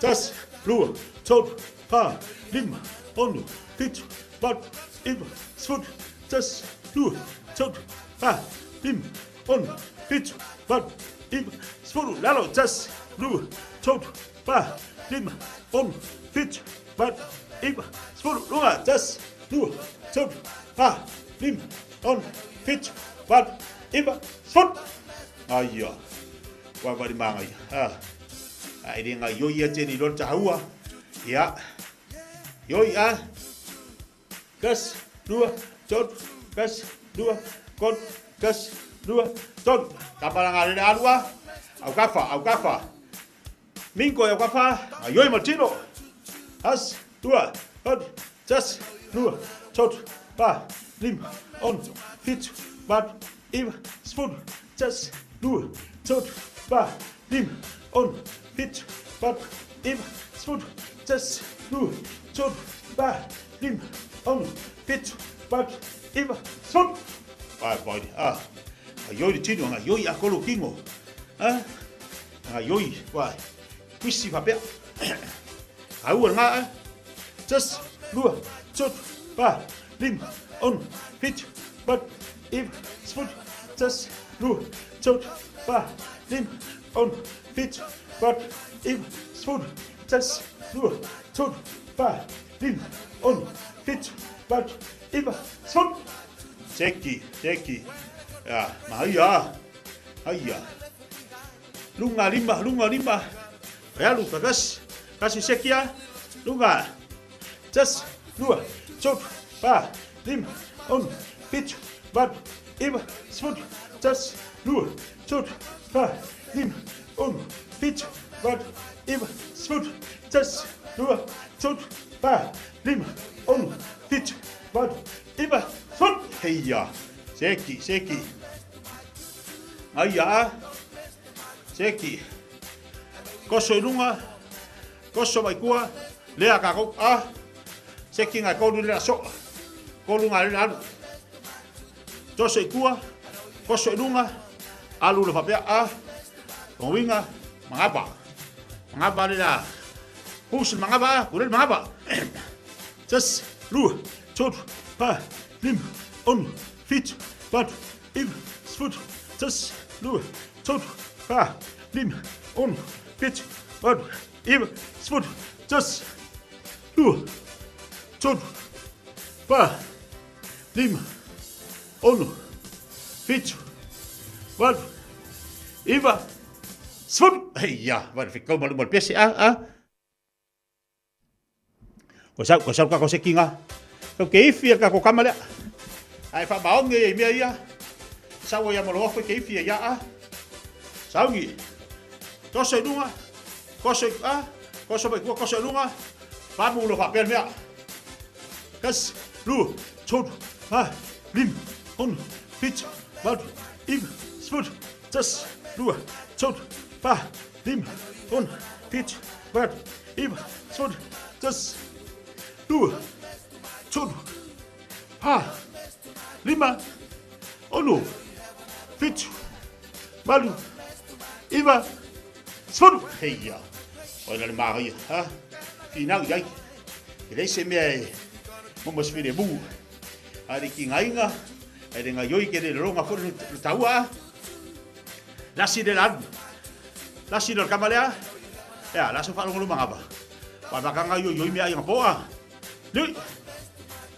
Tasi, lua, tolu, fa, lima, ono, fitu, valu, iva, sefulu, tasi, lua, tolu, fa, lima, ono, fitu, valu, iva, sefulu, lalo, tasi, lua, tolu, fa, lima, ono, fitu, valu, iva, sefulu, luga, tasi, lua, tolu, fa, lima, ono, fitu, valu, iva, sefulu. Aia. Wai wari māngai. Ha. A e renga ioi ia tēnei loa tahaua. Ia. Ioi a. Kas, lua, tolu, kas, lua, kolu, kas, lua, tolu. Tamaranga rere alua. Au kafa, au kafa. Minko e au kafa. A ioi matino. Has, lua, tolu, tas, lua, tolu, pa, lima, ono, fitu, valu, iva, sefulu, tasi, lua, tolu, fa, lima, ono, fitu, valu, iva, sefulu, tasi, lua, tolu, fa, lima, ono, fitu, valu, iva, sefulu. Ai, pai, ah. Gaioi le tino, gaioi a kolo kingo. Ha? Gaioi, wa. Kuisi whapea. Aua ngā a. Tasi, lua, tolu, fa, lima, ono, fitu, valu, iva, sefulu, tasi, lua, tolu, fa, lima, ono, fitu, valu, iva, sefulu, tasi, lua, tolu, fa, lima, ono, fitu, valu, iva, sefulu. Seki, seki. Ya, mahaia. Haia. Lunga lima, lunga lima. Alu, kasi, kasi seki a. Lunga. Tasi, lua, tolu, fa, lima, ono, fitu, valu, iva, sefulu, tasi, lua, tolu, fa, lima, ono, fitu, valu, iva, sefulu, tasi, lua, tolu, fa, lima, ono, fitu, valu, iva, sefulu. Heia, seki, seki. Aia a. Seki. Koso i lunga, koso mai kua, lea ka kou a. Seki ngai kolu le so. Kolu ngai le alu. Toso i kua, koso i lunga, alu le whapea a. Winga, mangapa. Mangapa le la. Pusi mangapa, kure mangapa. Tasi, lua, tolu, fa, lima, ono, fitu, valu, iva, sefulu, tasi, lua, tolu, fa, lima, ono, fitu, valu, iva, sefulu, tasi, lua, tolu, fa, lima, ono, fitu, valu, iva, sefulu. Heia, valu whikau ma luma le pese, a, a. Ko sau, ko sau kako se kinga. Kau ke ifi a kako kama lea. Ai wha maonge i mea ia. Sau ia molo ofe ke ifi ia a. Saungi. Toso i lunga. Koso i a. Koso mai kua koso i lunga. Whamu lo whapea mea. Kasi, lua, tolu, fa, lima, ono, fitu, valu, iva, sefulu, tasi, lua, tolu, fa, lima, ono, fitu, valu, iva, sefulu, tasi, lua, tolu, fa, lima, ono, fitu, valu, iva, sefulu. Heia, oe na le māria, ha? Whinau iai. E lei se mea e momo se whire mū. Haere ki ngā inga, haere ngā ioi ke rere ronga fore le taua a. Lasi le lalu. Lasi le kama lea. Ea, laso whaalongo lo mangava. Wa maka ngā ioi ioi mea inga poa. Nui.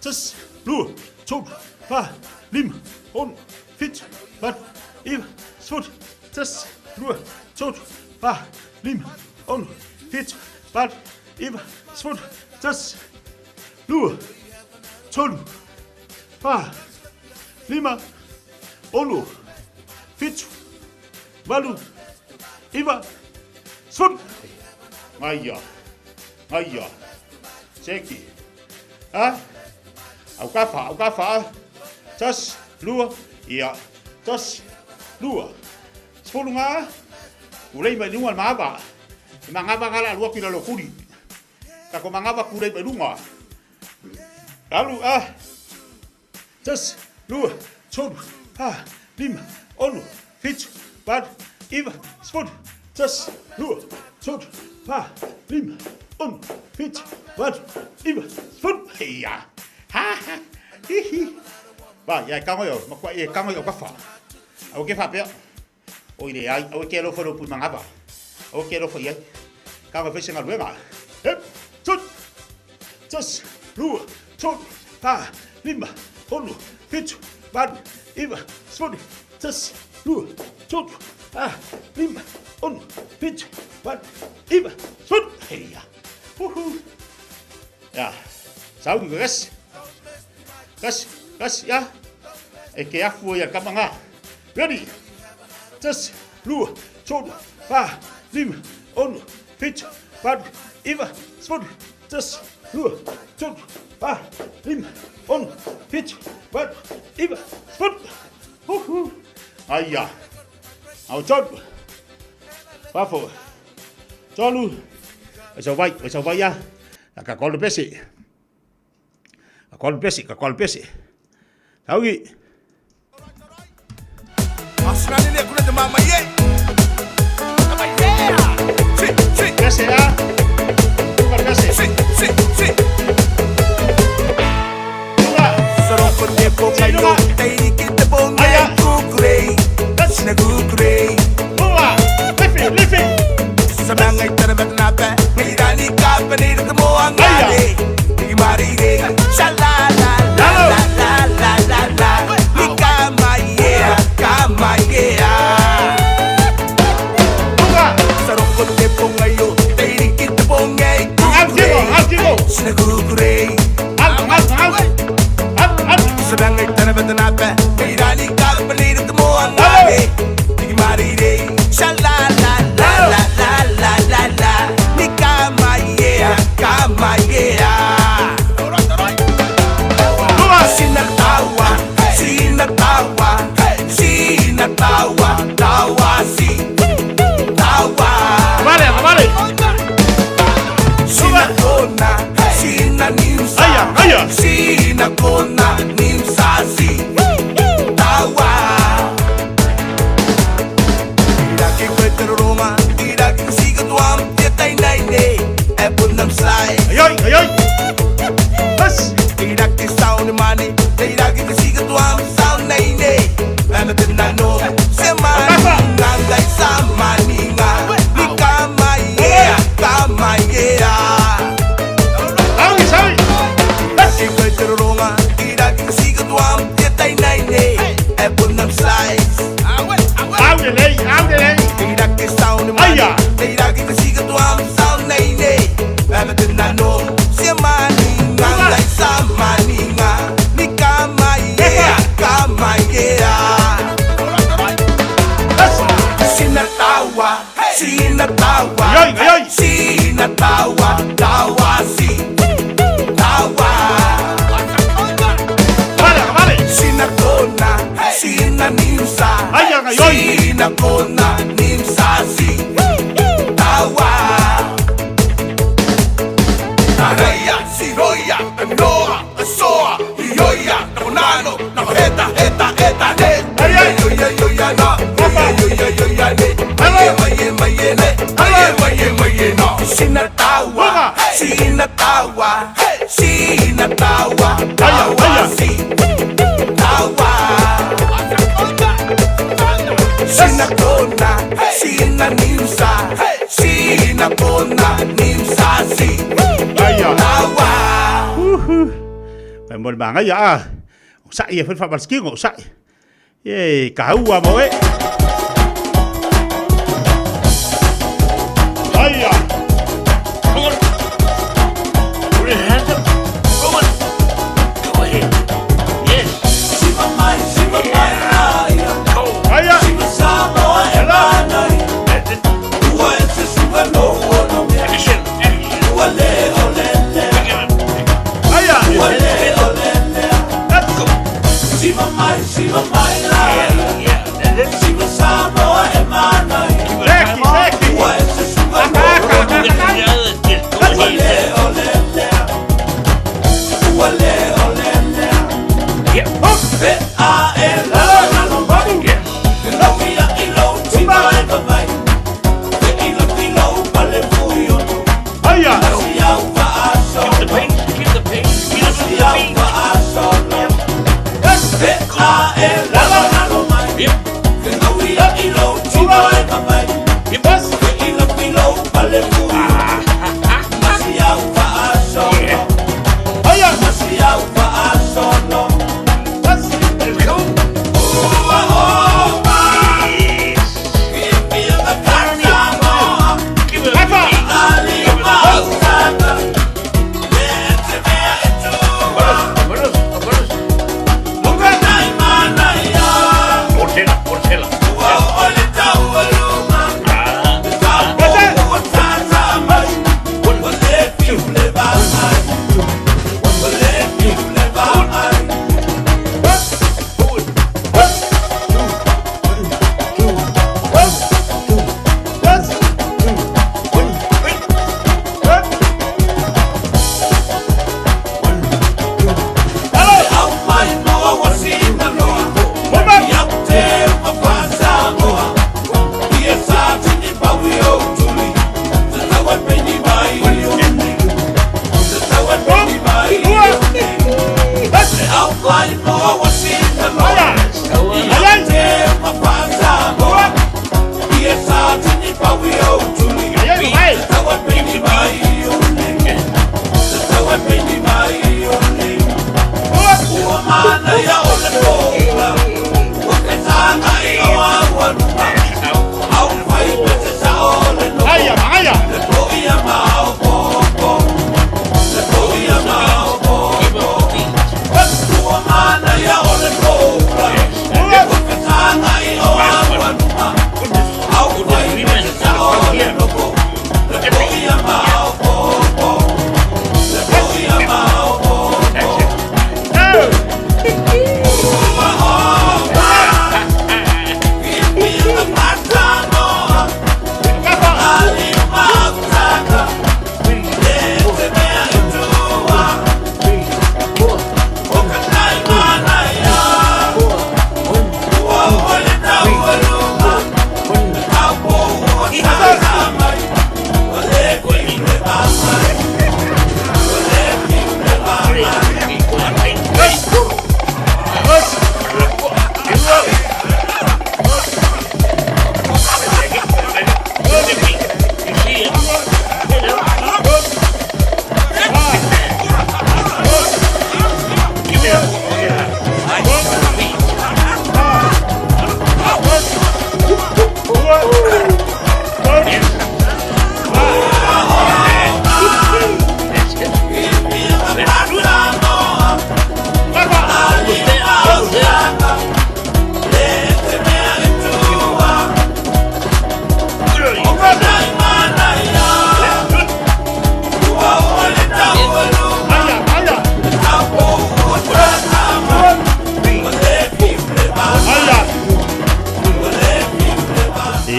Tasi, lua, tolu, fa, lima, ono, fitu, valu, iva, sefulu, tasi, lua, tolu, fa, lima, ono, fitu, valu, iva, sefulu, tasi, lua, tolu, fa, lima, ono, fitu, valu, iva, sefulu. Ngaia, ngaia, seki, ha? Au ka wha, au ka wha, tasi, lua, ia, tasi, lua, sefulu ngā, ulei mai lunga le maava, e mangava ngā la lua kila lo kuri. Ka ko mangava kulei mai lunga. Alu, a, tasi, lua, tolu, fa, lima, ono, fitu, valu, iva, sefulu, tasi, lua, tolu, fa, lima, ono, fitu, valu, iva, sefulu. Heia, ha, ha, hi, hi. Va, ia e kango i au, makua e kango i au ka wha. Au ke whapea. Oi le ai, aue ke alofa lo pui mangava. Aue ke alofa i ai. Ka whai se ngaluenga. Hep, tut, tasi, lua, tolu, fa, lima, ono, fitu, valu, iva, sefulu, tasi, lua, tolu, fa, lima, ono, fitu, valu, iva, sefulu. Heia. Huhu. Ya. Sau ki kasi. Kasi, kasi, ya. E ke afu ia kamanga. Ready? Tasi, lua, tolu, fa, lima, ono, fitu, valu, iva, sefulu, tasi, lua, tolu, fa, lima, ono, fitu, valu, iva, sefulu. Huhu. Aia. Au tolu. Fafo. Tolu. E sau vai, e sau vai a. Ka kolu pesi. Ka kolu pesi, ka kolu pesi. Taugi. Ia o sa'i e fai fa'amalasikiga o sa'i e kaua mo e aia.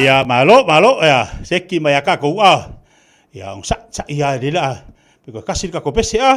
Ia malo malo ia seki mai a kākou a. Ia ogosaʻi saʻi a lele a. Pe koe kasi le kākou pese a.